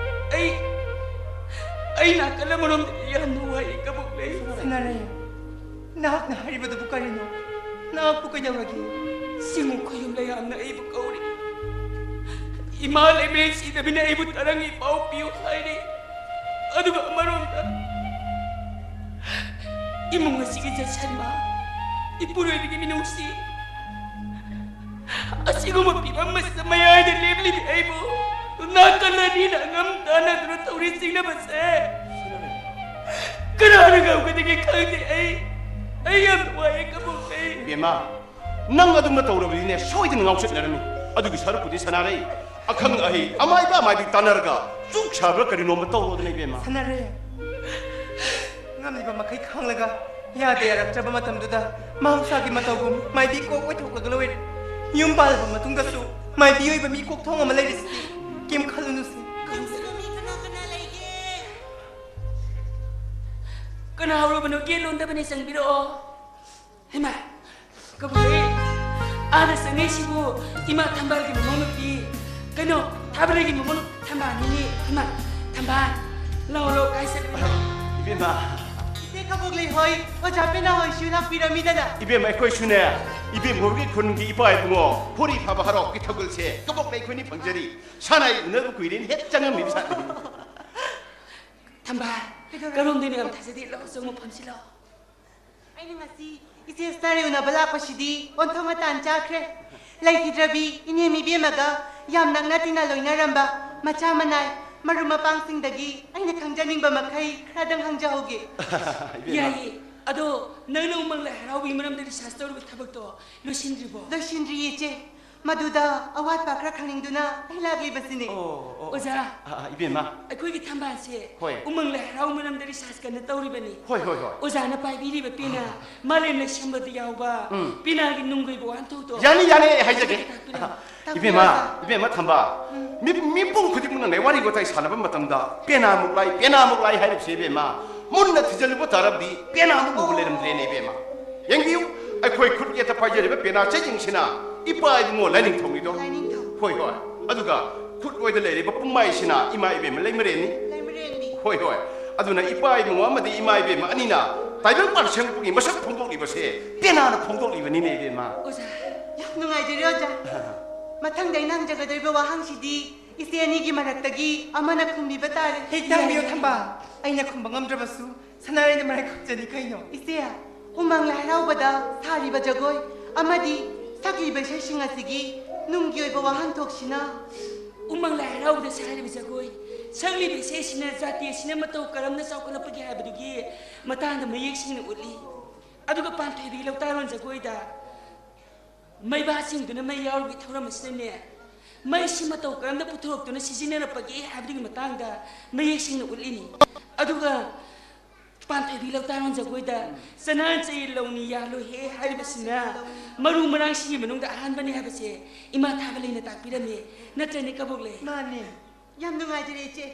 ꯑꯩ, ꯑꯩ ꯅꯥꯀꯜ ꯑꯃꯔꯣꯝꯗ ꯌꯥꯝꯅ ꯋꯥꯏ ꯀꯕꯣꯛꯂꯩ꯫ ꯁꯅꯥꯔꯩ, ꯅꯍꯥꯛꯅ ꯍꯥꯏꯔꯤꯕꯗꯨꯕꯨ ꯀꯔꯤꯅꯣ? ꯅꯍꯥꯛꯄꯨ ꯀꯩꯗꯧꯔꯒꯦ? ꯆꯤꯡꯉꯨ ꯈꯣꯌꯨꯝ ꯂꯩꯌꯥꯝꯅ ꯑꯩꯕꯨ ꯀꯧꯔꯤ꯫ ꯏꯃꯥ ꯂꯩꯃꯔꯦꯟ ꯁꯤꯗꯕꯤꯅ ꯑꯩꯕꯨ ꯇꯔꯪ ꯏ ꯄꯥꯎ ꯄꯤꯌꯨ ꯍꯥꯏꯔꯤ꯫ ꯑꯗꯨꯒ ꯑꯃꯔꯣꯝꯗ ꯏꯃꯨꯡ ꯑꯁꯤꯒꯤ ꯆꯦꯛꯁꯤꯟꯕ, ꯏꯄꯨꯔꯣꯏꯕꯒꯤ ꯃꯤꯅꯨꯡꯁꯤ, ꯑꯁꯤꯒꯨꯝꯕ ꯐꯤꯕꯝ ꯑꯁꯤꯗ ꯃꯌꯥꯏꯗ ꯂꯦꯞꯂꯤꯕꯤ ꯑꯩꯕꯨ ꯅꯥꯀꯜ ꯑꯅꯤꯅ ꯑꯉꯝ ꯇꯥꯟꯅꯗꯨꯅ ꯇꯧꯔꯤ ꯆꯤꯡꯅꯕꯁꯦ ꯀꯅꯥꯅ ꯉꯝꯒꯗꯒꯦ ꯈꯪꯗꯦ꯫ ꯑꯩ, ꯑꯩ ꯌꯥꯝ ꯋꯥꯏꯑꯦ ꯀꯕꯣꯛꯂꯩ꯫ ꯏꯕꯦꯝꯃ, ꯅꯪ ꯑꯗꯨꯝꯅ ꯇꯧꯔꯕꯗꯤꯅꯦ ꯁꯣꯏꯗꯅ ꯉꯥꯎꯆꯠꯅꯔꯅꯤ꯫ ꯑꯗꯨꯒꯤ ꯁꯔꯨꯛꯄꯨꯗꯤ ꯁꯅꯥꯔꯩ, ꯑꯈꯪ ꯑꯍꯩ ꯑꯃꯥꯏꯕ ꯑꯃꯥꯏꯕꯤ ꯇꯥꯟꯅꯔꯒ ꯆꯨꯛ ꯁꯥꯕ꯭ꯔꯥ ꯀꯔꯤꯅꯣꯃ ꯇꯧꯔꯣꯗꯅ ꯏꯕꯦꯝꯃ꯫ ꯁꯅꯥꯔꯩ, ꯉꯝꯂꯤꯕ ꯃꯈꯩ ꯈꯥꯡꯂꯒ ꯌꯥꯗ ꯌꯥꯔꯛꯇ꯭ꯔꯕ ꯃꯇꯝꯗꯨꯗ ꯃꯍꯧꯁꯥꯒꯤ ꯃꯇꯧꯒꯨꯝ ꯃꯥꯏꯕꯤ ꯀꯣꯛ ꯑꯣꯏꯊꯣꯛꯂꯒ ꯂꯣꯏꯔꯦ꯫ ꯌꯨꯝ ꯄꯥꯜꯂꯕ ꯃꯇꯨꯡꯗꯁꯨ ꯃꯥꯏꯕꯤ ꯑꯣꯏꯕ ꯃꯤ ꯀꯣꯛꯊꯣꯡ ꯑꯃ ꯂꯩꯔꯤꯁꯤꯗꯤ ꯀꯩꯝ ꯈꯜꯂꯨꯅꯨꯁꯦ꯫ ꯌꯨꯝꯁꯤꯕꯨ ꯃꯤ ꯀꯅꯥ ꯀꯅꯥ ꯂꯩꯒꯦ? ꯀꯅꯥ ꯍꯧꯔꯕꯅꯣ? ꯒꯦꯠ ꯂꯣꯟꯗꯕꯅꯦ, ꯆꯪꯕꯤꯔꯛꯑꯣ꯫ ꯍꯩꯃꯥ, ꯀꯕꯨꯏ, ꯑꯥꯗ ꯆꯪꯉꯛꯏꯁꯤꯕꯨ ꯏꯃꯥ ꯊꯝꯕꯥꯜꯒꯤ ꯃꯃꯧ ꯅꯨꯄꯤ, ꯀꯩꯅꯣ, ꯊꯥꯕꯂꯩꯒꯤ ꯃꯃꯧ ꯅꯨꯄꯤ ꯊꯝꯕꯥꯜꯅꯤꯅꯦ꯫ ꯏꯃꯥ, ꯊꯝꯕꯥꯜ, ꯂꯥꯛꯑꯣ, ꯂꯥꯛꯑꯣ, ꯀꯥꯏ ꯆꯠꯂꯨꯏꯅꯣ? ꯏꯕꯦꯝꯃ꯫ ꯏꯆꯦ ꯀꯕꯣꯛꯂꯩ ꯍꯣꯏ, ꯑꯣꯖꯥ ꯄꯦꯅꯥ ꯍꯣꯏꯁꯨ ꯂꯥꯛꯄꯤꯔꯝꯃꯤꯗꯅ꯫ ꯏꯕꯦꯝꯃ, ꯑꯩꯈꯣꯏꯁꯨꯅꯦ, ꯏꯕꯦꯝ ꯍꯣꯏꯒꯤ ꯈꯨꯟꯒꯤ ꯏꯄꯥ ꯏꯕꯨꯡꯉꯣ ꯐꯨꯔꯤ ꯐꯥꯕ ꯍꯔꯥꯎꯒꯤ ꯊꯧꯒꯜꯁꯦ ꯀꯕꯣꯛꯂꯩ ꯑꯩꯈꯣꯏꯅꯤ ꯐꯪꯖꯔꯤ꯫ ꯁꯥꯟꯅ ꯎꯅꯕ ꯀꯨꯏꯔꯦꯅ ꯍꯦꯛ ꯆꯪꯉꯝꯃꯤꯕ ꯁꯥꯠꯅꯤ꯫ ꯊꯝꯕꯥꯜ, ꯀꯩꯗꯧꯔꯦ? ꯀꯔꯣꯝꯗꯩꯅꯣ ꯌꯥꯝ ꯊꯥꯖꯗꯦ, ꯂꯥꯛꯑꯣ, ꯆꯪꯉꯣ, ꯐꯝꯁꯤ ꯂꯥꯛꯑꯣ꯫ ꯑꯩꯅ ꯉꯁꯤ ꯏꯆꯦ ꯁꯅꯥꯔꯩ ꯎꯅꯕ ꯂꯥꯛꯄꯁꯤꯗꯤ ꯑꯣꯟꯊꯣꯛꯅ ꯇꯥꯟ ꯆꯥꯈ꯭ꯔꯦ꯫ ꯂꯩꯈꯤꯗ꯭ꯔꯕꯤ ꯏꯅꯦꯝ ꯏꯕꯦꯝꯃꯒ ꯌꯥꯝ ꯅꯛꯅ ꯇꯤꯟꯅ ꯂꯣꯏꯅꯔꯝꯕ ꯃꯆꯥ ꯃꯅꯥꯏ ꯃꯔꯨꯞ ꯃꯄꯥꯡꯁꯤꯡꯗꯒꯤ ꯑꯩꯅ ꯈꯪꯖꯅꯤꯡꯕ ꯃꯈꯩ ꯈꯔꯗꯪ ꯍꯪꯖꯍꯧꯒꯦ꯫ ꯏꯕꯦꯝꯃ꯫ ꯌꯥꯏꯌꯦ꯫ ꯑꯗꯣ ꯅꯪꯅ ꯎꯃꯪ ꯂꯥꯏ ꯍꯔꯥꯎꯕꯒꯤ ꯃꯔꯝꯗ research ꯇꯧꯔꯤꯕ ꯊꯕꯛꯇꯣ ꯂꯣꯏꯁꯤꯟꯗ꯭ꯔꯤꯕꯣ? ꯂꯣꯏꯁꯤꯟꯗ꯭ꯔꯤꯌꯦ ꯏꯆꯦ꯫ ꯃꯗꯨꯗ ꯑꯋꯥꯠꯄ ꯈꯔ ꯈꯪꯅꯤꯡꯗꯨꯅ ꯑꯩ ꯂꯥꯛꯂꯤꯕꯁꯤꯅꯤ꯫ ꯑꯣ, ꯑꯣ, ꯑꯣꯖꯥ, ꯑ, ꯑ, ꯏꯕꯦꯝꯃ꯫ ꯑꯩꯈꯣꯏꯒꯤ ꯊꯝꯕꯥꯜꯁꯦ ꯍꯣꯏ꯫ ꯎꯃꯪ ꯂꯥꯏ ꯍꯔꯥꯎ ꯃꯔꯝꯗ ꯔꯤꯁꯥꯔꯁ ꯀꯟꯅ ꯇꯧꯔꯤꯕꯅꯤ꯫ ꯍꯣꯏ, ꯍꯣꯏ, ꯍꯣꯏ꯫ ꯑꯣꯖꯥꯅ ꯄꯥꯏꯕꯤꯔꯤꯕ ꯄꯦꯅꯥ, ꯃꯥꯂꯦꯝ ꯂꯩꯁꯦꯝꯕꯗ ꯌꯥꯎꯕ ꯎꯝ꯫ ꯄꯦꯅꯥꯒꯤ ꯅꯨꯡꯒꯤ ꯑꯣꯏꯕ ꯋꯥꯍꯟꯊꯣꯛꯇꯣ ꯌꯥꯅꯤ, ꯌꯥꯅꯤ, ꯑꯩ ꯍꯥꯏꯖꯒꯦ꯫ ꯑꯗꯨ ꯇꯥꯛꯄꯤꯔꯝꯃꯨ꯫ ꯏꯕꯦꯝꯃ, ꯇꯥꯛꯄꯤꯔꯝꯃꯨ꯫ ꯏꯕꯦꯝꯃ ꯊꯝꯕꯥꯜ, ꯎꯝ꯫ ꯃꯤ, ꯃꯤꯄꯨꯝ ꯈꯨꯗꯤꯡꯃꯛꯅꯅꯦ ꯋꯥꯔꯤ ꯋꯥꯇꯥꯏ ꯁꯥꯟꯅꯕ ꯃꯇꯝꯗ ꯄꯦꯅꯥꯃꯨꯛ ꯂꯥꯏ, ꯄꯦꯅꯥꯃꯨꯛ ꯂꯥꯏ ꯍꯥꯏꯔꯤꯕꯁꯦ ꯏꯕꯦꯝꯃ, ꯃꯨꯟꯅ ꯊꯤꯖꯤꯜꯂꯨꯕ ꯇꯥꯔꯕꯗꯤ ꯄꯦꯅꯥꯃꯨꯛ ꯎꯕ ꯂꯩꯔꯝꯗ꯭ꯔꯦꯅꯦ ꯏꯕꯦꯝꯃ꯫ ꯌꯦꯡꯕꯤꯌꯨ, ꯑꯩꯈꯣꯏ ꯈꯨꯠ ꯌꯦꯠꯇ ꯄꯥꯏꯖꯔꯤꯕ ꯄꯦꯅꯥ ꯆꯩꯁꯤꯡꯁꯤꯅ ꯏꯄꯥ ꯏꯕꯨꯡꯉꯣ ꯂꯥꯏꯅꯤꯡꯊꯧꯅꯤꯗꯣ꯫ ꯂꯥꯏꯅꯤꯡꯊꯧ꯫ ꯍꯣꯏ, ꯍꯣꯏ꯫ ꯑꯗꯨꯒ ꯈꯨꯠ ꯑꯣꯏꯗ ꯂꯩꯔꯤꯕ ꯄꯨꯡꯃꯥꯏꯁꯤꯅ ꯏꯃꯥ ꯏꯕꯦꯝꯃ ꯂꯩꯃꯔꯦꯟꯅꯤ꯫ ꯂꯩꯃꯔꯦꯟꯅꯤ꯫ ꯍꯣꯏ, ꯍꯣꯏ꯫ ꯑꯗꯨꯅ ꯏꯄꯥ ꯏꯕꯨꯡꯉꯣ ꯑꯃꯗꯤ ꯏꯃꯥ ꯏꯕꯦꯝꯃ ꯑꯅꯤꯅ ꯇꯥꯏꯕꯪ ꯄꯥꯟ ꯁꯦꯝꯂꯛꯄꯒꯤ ꯃꯁꯛ ꯐꯣꯡꯗꯣꯛꯂꯤꯕꯁꯦ ꯄꯦꯅꯥꯅ ꯐꯣꯡꯗꯣꯛꯂꯤꯕꯅꯤꯅꯦ ꯏꯕꯦꯝꯃ꯫ ꯑꯣꯖꯥ, ꯌꯥꯝ ꯅꯨꯡꯉꯥꯏꯖꯔꯦ ꯑꯣꯖꯥ꯫ ꯃꯊꯪꯗ ꯑꯩꯅ ꯍꯪꯖꯒꯗꯧꯔꯤꯕ ꯋꯥꯍꯪꯁꯤꯗꯤ ꯏꯆꯦ ꯑꯅꯤꯒꯤ ꯃꯔꯛꯇꯒꯤ ꯑꯃꯅ ꯈꯨꯝꯕꯤꯕ ꯇꯥꯔꯦ꯫ ꯍꯦꯛꯇ ꯍꯪꯕꯤꯌꯨ ꯊꯝꯕꯥꯜ, ꯑꯩꯅ ꯈꯨꯝꯕ ꯉꯝꯗ꯭ꯔꯕꯁꯨ ꯁꯅꯥꯔꯩꯅ ꯃꯔꯥꯏ ꯈꯨꯝꯖꯅꯤ ꯀꯩꯅꯣ꯫ ꯏꯆꯦ, ꯎꯃꯪ ꯂꯥꯏ ꯍꯔꯥꯎꯕꯗ ꯁꯥꯔꯤꯕ ꯖꯒꯣꯏ ꯑꯃꯗꯤ ꯁꯛꯂꯤꯕ ꯏꯁꯩꯁꯤꯡ ꯑꯁꯤꯒꯤ ꯅꯨꯡꯒꯤ ꯑꯣꯏꯕ ꯋꯥꯍꯟꯊꯣꯛꯁꯤꯅ? ꯎꯃꯪ ꯂꯥꯏ ꯍꯔꯥꯎꯕꯗ ꯁꯥꯔꯤꯕ ꯖꯒꯣꯏ, ꯁꯛꯂꯤꯕ ꯏꯁꯩꯁꯤꯅ ꯖꯥꯇꯤ ꯑꯁꯤꯅ ꯃꯇꯧ ꯀꯔꯝꯅ ꯆꯥꯎꯈꯠꯂꯛꯄꯒꯦ ꯍꯥꯏꯕꯗꯨꯒꯤ ꯃꯇꯥꯡꯗ ꯃꯌꯦꯛ ꯁꯦꯡꯅ ꯎꯠꯂꯤ꯫ ꯑꯗꯨꯒ ꯄꯥꯟꯊꯣꯏꯕꯤꯒꯤ ꯂꯧꯇꯥꯔꯣꯟ ꯖꯒꯣꯏꯗ ꯃꯩꯕꯥꯁꯤꯡꯗꯨꯅ ꯃꯩ ꯌꯥꯎꯔꯤꯕꯒꯤ ꯊꯧꯔꯝ ꯑꯁꯤꯗꯅꯦ, ꯃꯩꯁꯤ ꯃꯇꯧ ꯀꯔꯝꯅ ꯄꯨꯊꯣꯔꯛꯇꯨꯅ ꯁꯤꯖꯤꯟꯅꯔꯛꯄꯒꯦ ꯍꯥꯏꯕꯗꯨꯒꯤ ꯃꯇꯥꯡꯗ ꯃꯌꯦꯛ ꯁꯦꯡꯅ ꯎꯠꯂꯤꯅꯤ꯫ ꯑꯗꯨꯒ ꯄꯥꯟꯊꯣꯏꯕꯤ ꯂꯧꯇꯥꯔꯣꯟ ꯖꯒꯣꯏꯗ "ꯆꯅꯥꯟ ꯆꯌꯦꯜ ꯂꯧꯅꯤ ꯌꯥꯜꯂꯣꯏꯍꯦ" ꯍꯥꯏꯔꯤꯕꯁꯤꯅ ꯃꯔꯨ ꯃꯔꯥꯡꯁꯤꯡꯒꯤ ꯃꯅꯨꯡꯗ ꯑꯍꯥꯟꯕꯅꯤ ꯍꯥꯏꯕꯁꯦ ꯏꯃꯥ ꯊꯥꯕ ꯂꯩꯅ ꯇꯥꯛꯄꯤꯔꯝꯃꯤ꯫ ꯅꯠꯇ꯭ꯔꯅꯦ, ꯀꯕꯣꯛꯂꯩ? ꯃꯥꯅꯦ꯫ ꯌꯥꯝ ꯅꯨꯡꯉꯥꯏꯖꯔꯦ, ꯏꯆꯦ꯫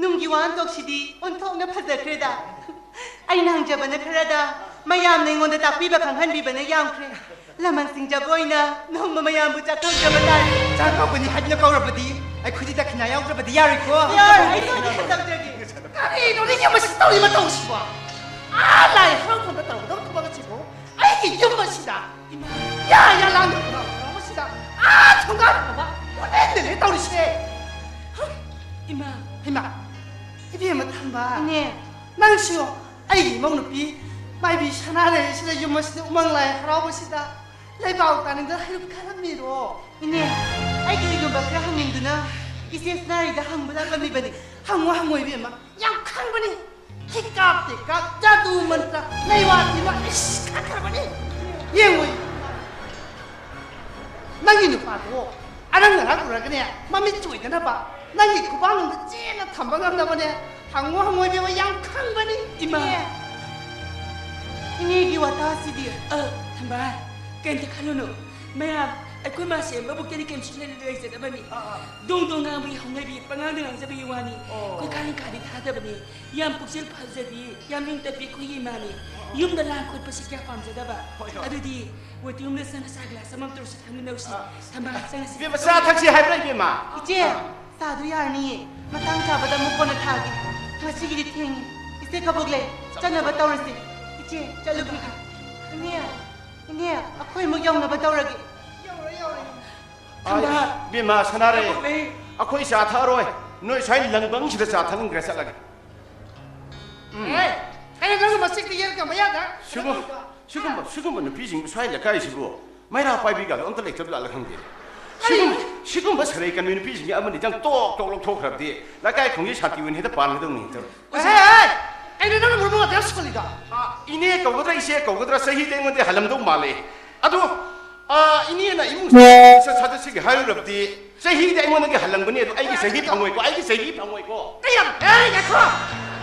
ꯅꯨꯡꯒꯤ ꯋꯥꯍꯟꯊꯣꯛꯁꯤꯗꯤ ꯑꯣꯟꯊꯣꯛꯅ ꯐꯖꯈ꯭ꯔꯦꯗ꯫ ꯑꯩꯅ ꯍꯪꯖꯕꯅ ꯈꯔꯗ ꯃꯌꯥꯝꯅ ꯑꯩꯉꯣꯟꯗ ꯇꯥꯛꯄꯤꯕ ꯈꯪꯍꯟꯕꯤꯕꯅ ꯌꯥꯝꯈ꯭ꯔꯦ꯫ ꯂꯃꯟ ꯁꯤꯡꯖꯕ ꯑꯣꯏꯅ ꯅꯣꯡꯃ ꯃꯌꯥꯝꯕꯨ ꯆꯥꯛ ꯀꯧꯖꯕ ꯇꯥꯔꯦ꯫ ꯆꯥꯛ ꯀꯧꯒꯅꯤ ꯍꯥꯏꯗꯨꯅ ꯀꯧꯔꯕꯗꯤ ꯑꯩꯈꯣꯏꯗꯤ ꯗꯈꯤꯅꯥ ꯌꯥꯎꯗ꯭ꯔꯕꯗꯤ ꯌꯥꯔꯣꯏꯀꯣ꯫ ꯌꯥꯔꯣꯏ, ꯑꯩ ꯇꯧꯖꯒꯦ꯫ ꯀꯔꯤꯅꯣꯅꯦ ꯌꯨꯝ ꯑꯁꯤꯗ ꯇꯧꯔꯤ ꯃꯇꯧꯁꯤꯕꯣ? ꯑꯥ ꯂꯥꯏ ꯍꯔꯥꯎꯐꯝꯗ ꯇꯧꯒꯗꯕ ꯊꯕꯛ ꯑꯁꯤꯕꯨ ꯑꯩꯒꯤ ꯌꯨꯝ ꯑꯁꯤꯗ ꯌꯥ ꯌꯥ ꯂꯥꯡꯗꯅ ꯍꯔꯥꯎ ꯃꯁꯤꯗ ꯑꯥ ꯊꯣꯡꯒꯥꯟ ꯐꯥꯎꯕ ꯀꯣꯏꯂꯦꯟ ꯂꯦꯟꯂꯦ ꯇꯧꯔꯤꯁꯦ꯫ ꯏꯃꯥ꯫ ꯏꯃꯥ, ꯏꯕꯦꯝꯃ ꯊꯝꯕꯥꯜ꯫ ꯏꯅꯦ꯫ ꯅꯪꯁꯨ ꯑꯩꯒꯤ ꯏꯃꯧ ꯅꯨꯄꯤ ꯃꯥꯏꯕꯤ ꯁꯅꯥꯔꯩꯁꯤꯗ ꯌꯨꯝ ꯑꯁꯤꯗ ꯎꯃꯪ ꯂꯥꯏ ꯍꯔꯥꯎꯕꯁꯤꯗ ꯂꯩꯕꯥꯛ ꯇꯥꯅꯤꯡꯗꯅ ꯍꯩꯔꯨꯛ ꯈꯔ ꯃꯤꯔꯣ? ꯏꯅꯦ, ꯑꯩ ꯀꯔꯤꯒꯨꯝꯕ ꯈꯔ ꯍꯪꯅꯤꯡꯗꯨꯅ ꯏꯆꯦ ꯁꯅꯥꯔꯩꯗ ꯍꯪꯕ ꯂꯥꯛꯂꯝꯃꯤꯕꯅꯤ꯫ ꯍꯪꯉꯣ, ꯍꯪꯉꯣ ꯏꯕꯦꯝꯃ, ꯌꯥꯝ ꯈꯪꯕꯅꯤ꯫ ꯍꯤꯀꯥꯞ ꯇꯦꯀꯥꯞ, ꯖꯥꯗꯨ ꯃꯟꯇ꯭ꯔ, ꯂꯩꯋꯥ ꯇꯤꯟꯋꯥ, ꯏꯁ, ꯈꯪꯈ꯭ꯔꯕꯅꯤ꯫ ꯌꯦꯡꯉꯨ, ꯅꯪꯒꯤ ꯅꯨꯄꯥ ꯑꯣ, ꯑꯅꯪ ꯉꯔꯥꯡ ꯎꯔꯒꯅꯦ, ꯃꯃꯤꯠ ꯆꯣꯏꯗꯅꯕ ꯅꯪꯒꯤ ꯈꯨꯕꯥꯛꯅꯨꯡꯗ ꯆꯦꯠꯅ ꯊꯝꯕ ꯉꯝꯅꯕꯅꯦ꯫ ꯍꯪꯉꯣ, ꯍꯪꯉꯣ ꯏꯕꯦꯝꯃ, ꯌꯥꯝ ꯈꯪꯕꯅꯤ꯫ ꯏꯃꯥ! ꯏꯅꯦ꯫ ꯏꯅꯦꯒꯤ ꯋꯥꯇꯥꯁꯤꯗꯤ꯫ ꯑ, ꯊꯝꯕꯥꯜ, ꯀꯩꯝꯇ ꯈꯜꯂꯨꯅꯨ꯫ ꯃꯌꯥꯝ, ꯑꯩꯈꯣꯏ ꯃꯥꯁꯦ ꯃꯕꯨꯛꯇꯗꯤ ꯀꯩꯝ ꯁꯨꯡꯂꯩ ꯂꯩꯖꯗꯕꯅꯤ꯫ ꯑꯥ, ꯑꯥ꯫ ꯗꯣꯡ ꯗꯣꯡ ꯉꯥꯡꯕꯒꯤ ꯍꯧꯅꯕꯤ, ꯄꯉꯥꯡꯗ ꯉꯥꯡꯖꯕꯒꯤ ꯋꯥꯅꯤ꯫ ꯑꯣ꯫ ꯀꯣꯏꯈꯥ ꯅꯤꯡꯈꯥꯗꯤ ꯊꯥꯗꯕꯅꯤ꯫ ꯌꯥꯝ ꯄꯨꯛꯆꯦꯜ ꯐꯖꯕꯤ, ꯌꯥꯝ ꯏꯪ ꯇꯞꯄꯤ ꯑꯩꯈꯣꯏꯒꯤ ꯏꯃꯥꯅꯤ꯫ ꯑꯣ꯫ ꯌꯨꯝꯗ ꯂꯥꯡ ꯈꯣꯠꯄꯁꯤ ꯀꯌꯥ ꯄꯥꯝꯖꯗꯕ꯫ ꯍꯣꯏ, ꯍꯣꯏ꯫ ꯑꯗꯨꯗꯤ waiting roomꯗ ꯆꯪꯉ ꯆꯥ glass ꯑꯃꯃꯝ ꯇꯧꯔꯁꯤ ꯊꯛꯃꯤꯟꯅꯧꯁꯤ꯫ ꯑꯥ꯫ ꯊꯝꯕꯥꯜ, ꯆꯪꯉꯁꯤ꯫ ꯏꯕꯦꯝꯃ, ꯆꯥ ꯊꯛꯁꯤ ꯍꯥꯏꯕ꯭ꯔꯥ, ꯏꯕꯦꯝꯃ? ꯏꯆꯦ, ꯑꯥ꯫ ꯆꯥꯗꯣ ꯌꯥꯔꯅꯤꯌꯦ꯫ ꯃꯇꯥꯡ ꯆꯥꯕꯗ ꯑꯃꯨꯛ ꯀꯣꯟꯅ ꯊꯥꯒꯦ꯫ ꯉꯁꯤꯒꯤꯗꯤ ꯊꯦꯡꯉꯦ꯫ ꯏꯆꯦ ꯀꯕꯣꯛꯂꯩ, ꯆꯠꯅꯕ ꯇꯧꯔꯁꯤ꯫ ꯏꯆꯦ, ꯆꯠꯂꯨꯈꯤꯒꯦ꯫ ꯏꯅꯦ, ꯏꯅꯦ, ꯑꯩꯈꯣꯏ ꯑꯃꯨꯛ ꯌꯧꯅꯕ ꯇꯧꯔꯒꯦ꯫ ꯌꯧꯔꯦ, ꯌꯧꯔꯦ꯫ ꯑꯥ, ꯊꯝꯕꯥꯜ꯫ ꯏꯕꯦꯝꯃ, ꯁꯅꯥꯔꯩ, ꯀꯕꯣꯛꯂꯩ꯫ ꯑꯩꯈꯣꯏ ꯆꯥ ꯊꯛꯑꯔꯣꯏ꯫ ꯅꯣꯏ ꯁ꯭ꯋꯥꯏ ꯂꯪꯕꯪꯁꯤꯗ ꯆꯥ ꯊꯛꯅꯤꯡꯗ꯭ꯔꯦ, ꯆꯠꯂꯒꯦ꯫ ꯎꯝ꯫ ꯑꯦ, ꯀꯩꯅꯣ ꯅꯪꯅ ꯃꯁꯤꯡꯗ ꯌꯦꯠ ꯀꯝꯕ ꯌꯥꯗ? ꯁꯤꯒꯨꯝ-, ꯁꯤꯒꯨꯝꯕ, ꯁꯤꯒꯨꯝꯕ ꯅꯨꯄꯤꯁꯤꯡ ꯁ꯭ꯋꯥꯏ ꯂꯩꯀꯥꯏꯁꯤꯕꯨ ꯃꯩꯔꯥ ꯄꯥꯏꯕꯤꯒ ꯑꯝꯇ ꯂꯩꯇꯕ ꯖꯥꯠꯂ ꯈꯪꯗꯦ꯫ ꯁꯤꯒꯨꯝ-, ꯁꯤꯒꯨꯝꯕ ꯁꯔꯩ ꯀꯟꯕꯤ ꯅꯨꯄꯤꯁꯤꯡꯁꯦ ꯑꯃꯅꯤꯗꯪ ꯇꯣꯛ ꯇꯣꯛ ꯂꯧꯊꯣꯛꯈ꯭ꯔꯕꯗꯤ ꯂꯩꯀꯥꯏ ꯈꯨꯡꯒꯤ ꯁꯥꯟꯇꯤ ꯑꯣꯏꯅ ꯍꯦꯛꯇ ꯄꯥꯟꯒꯗꯧꯅꯤ ꯇꯧꯔꯤ꯫ ꯑꯦ, ꯑꯦ, ꯑꯦ! ꯀꯩꯅꯣ ꯅꯪꯅ ꯃꯔꯨ ꯃꯔꯨ ꯑꯗꯨꯌꯥꯝ ꯁꯣꯜꯂꯤꯗꯣ? ꯑꯥ, ꯏꯅꯦ ꯀꯧꯒꯗ꯭ꯔꯥ ꯏꯆꯦ ꯀꯧꯒꯗ꯭ꯔꯥ, ꯆꯍꯤꯗꯤ ꯑꯩꯉꯣꯟꯗ ꯍꯜꯂꯝꯗꯧ ꯃꯥꯜꯂꯦ꯫ ꯑꯗꯣ, ꯑꯥ, ꯏꯅꯦꯅ ꯏꯃꯨꯡ ꯁꯥ-, ꯁꯥꯖꯠꯁꯤꯒꯤ ꯍꯥꯏꯔꯨꯔꯕꯗꯤ ꯆꯍꯤꯗꯤ ꯑꯩꯉꯣꯟꯗꯒꯤ ꯍꯜꯂꯝꯒꯅꯤ, ꯑꯗꯣ ꯑꯩꯒꯤ ꯆꯍꯤ ꯐꯪꯉꯣꯏꯀꯣ, ꯑꯩꯒꯤ ꯆꯍꯤ ꯐꯪꯉꯣꯏꯀꯣ꯫ ꯀꯌꯥꯝ-, ꯑꯦ, ꯉꯥꯏꯈꯣ!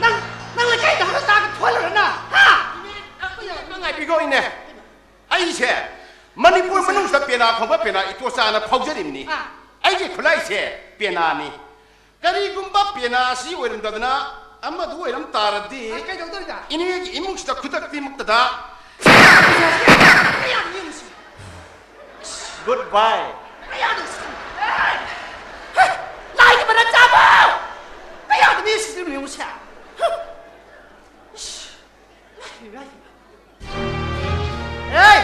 ꯅꯪ, ꯅꯪ ꯂꯩꯀꯥꯏꯗ ꯍꯪꯉ ꯇꯥꯒ ꯊꯣꯛꯍꯜꯂꯨꯔ ꯅꯪ, ꯍꯥ? ꯏꯅꯦ, ꯉꯥꯏꯕꯤꯈꯣ, ꯏꯅꯦ꯫ ꯑꯩꯁꯦ ꯃꯅꯤꯄꯨꯔ ꯃꯅꯨꯡꯁꯤꯗ ꯄꯦꯅꯥ ꯈꯣꯡꯕ ꯄꯦꯅꯥ ꯏꯇꯣꯆꯥꯅ ꯐꯥꯎꯖꯔꯤꯕꯅꯤ꯫ ꯑꯥ꯫ ꯑꯩꯒꯤ ꯈꯨꯠꯂꯥꯏꯁꯦ ꯄꯦꯅꯥꯅꯤ꯫ ꯀꯔꯤꯒꯨꯝꯕ ꯄꯦꯅꯥ ꯑꯁꯤ ꯑꯣꯏꯔꯝꯗꯗꯅ ꯑꯃꯗꯨ ꯑꯣꯏꯔꯝ ꯇꯥꯔꯗꯤ, ꯑ, ꯀꯩꯗꯧꯗꯣꯏꯕ? ꯏꯅꯦꯒꯤ ꯏꯃꯨꯡꯁꯤꯗ ꯈꯨꯗꯛꯇꯤꯃꯛꯇꯗ ꯀꯌꯥꯝ ꯌꯦꯡꯉꯨꯁꯤ? Goodbye꯫ ꯀꯌꯥꯗ ꯁꯤ-, ꯑꯦ! ꯍꯦ! ꯂꯥꯏꯒꯤ ꯃꯔꯟ ꯆꯥꯕ! ꯀꯌꯥꯗ ꯃꯤ ꯁꯤꯗ꯭ꯔꯤꯕꯅꯣ ꯌꯦꯡꯉꯨꯁꯦ? ꯍ! ꯏꯁ! ꯂꯥꯏ, ꯂꯥꯏ꯫ ꯑꯦ!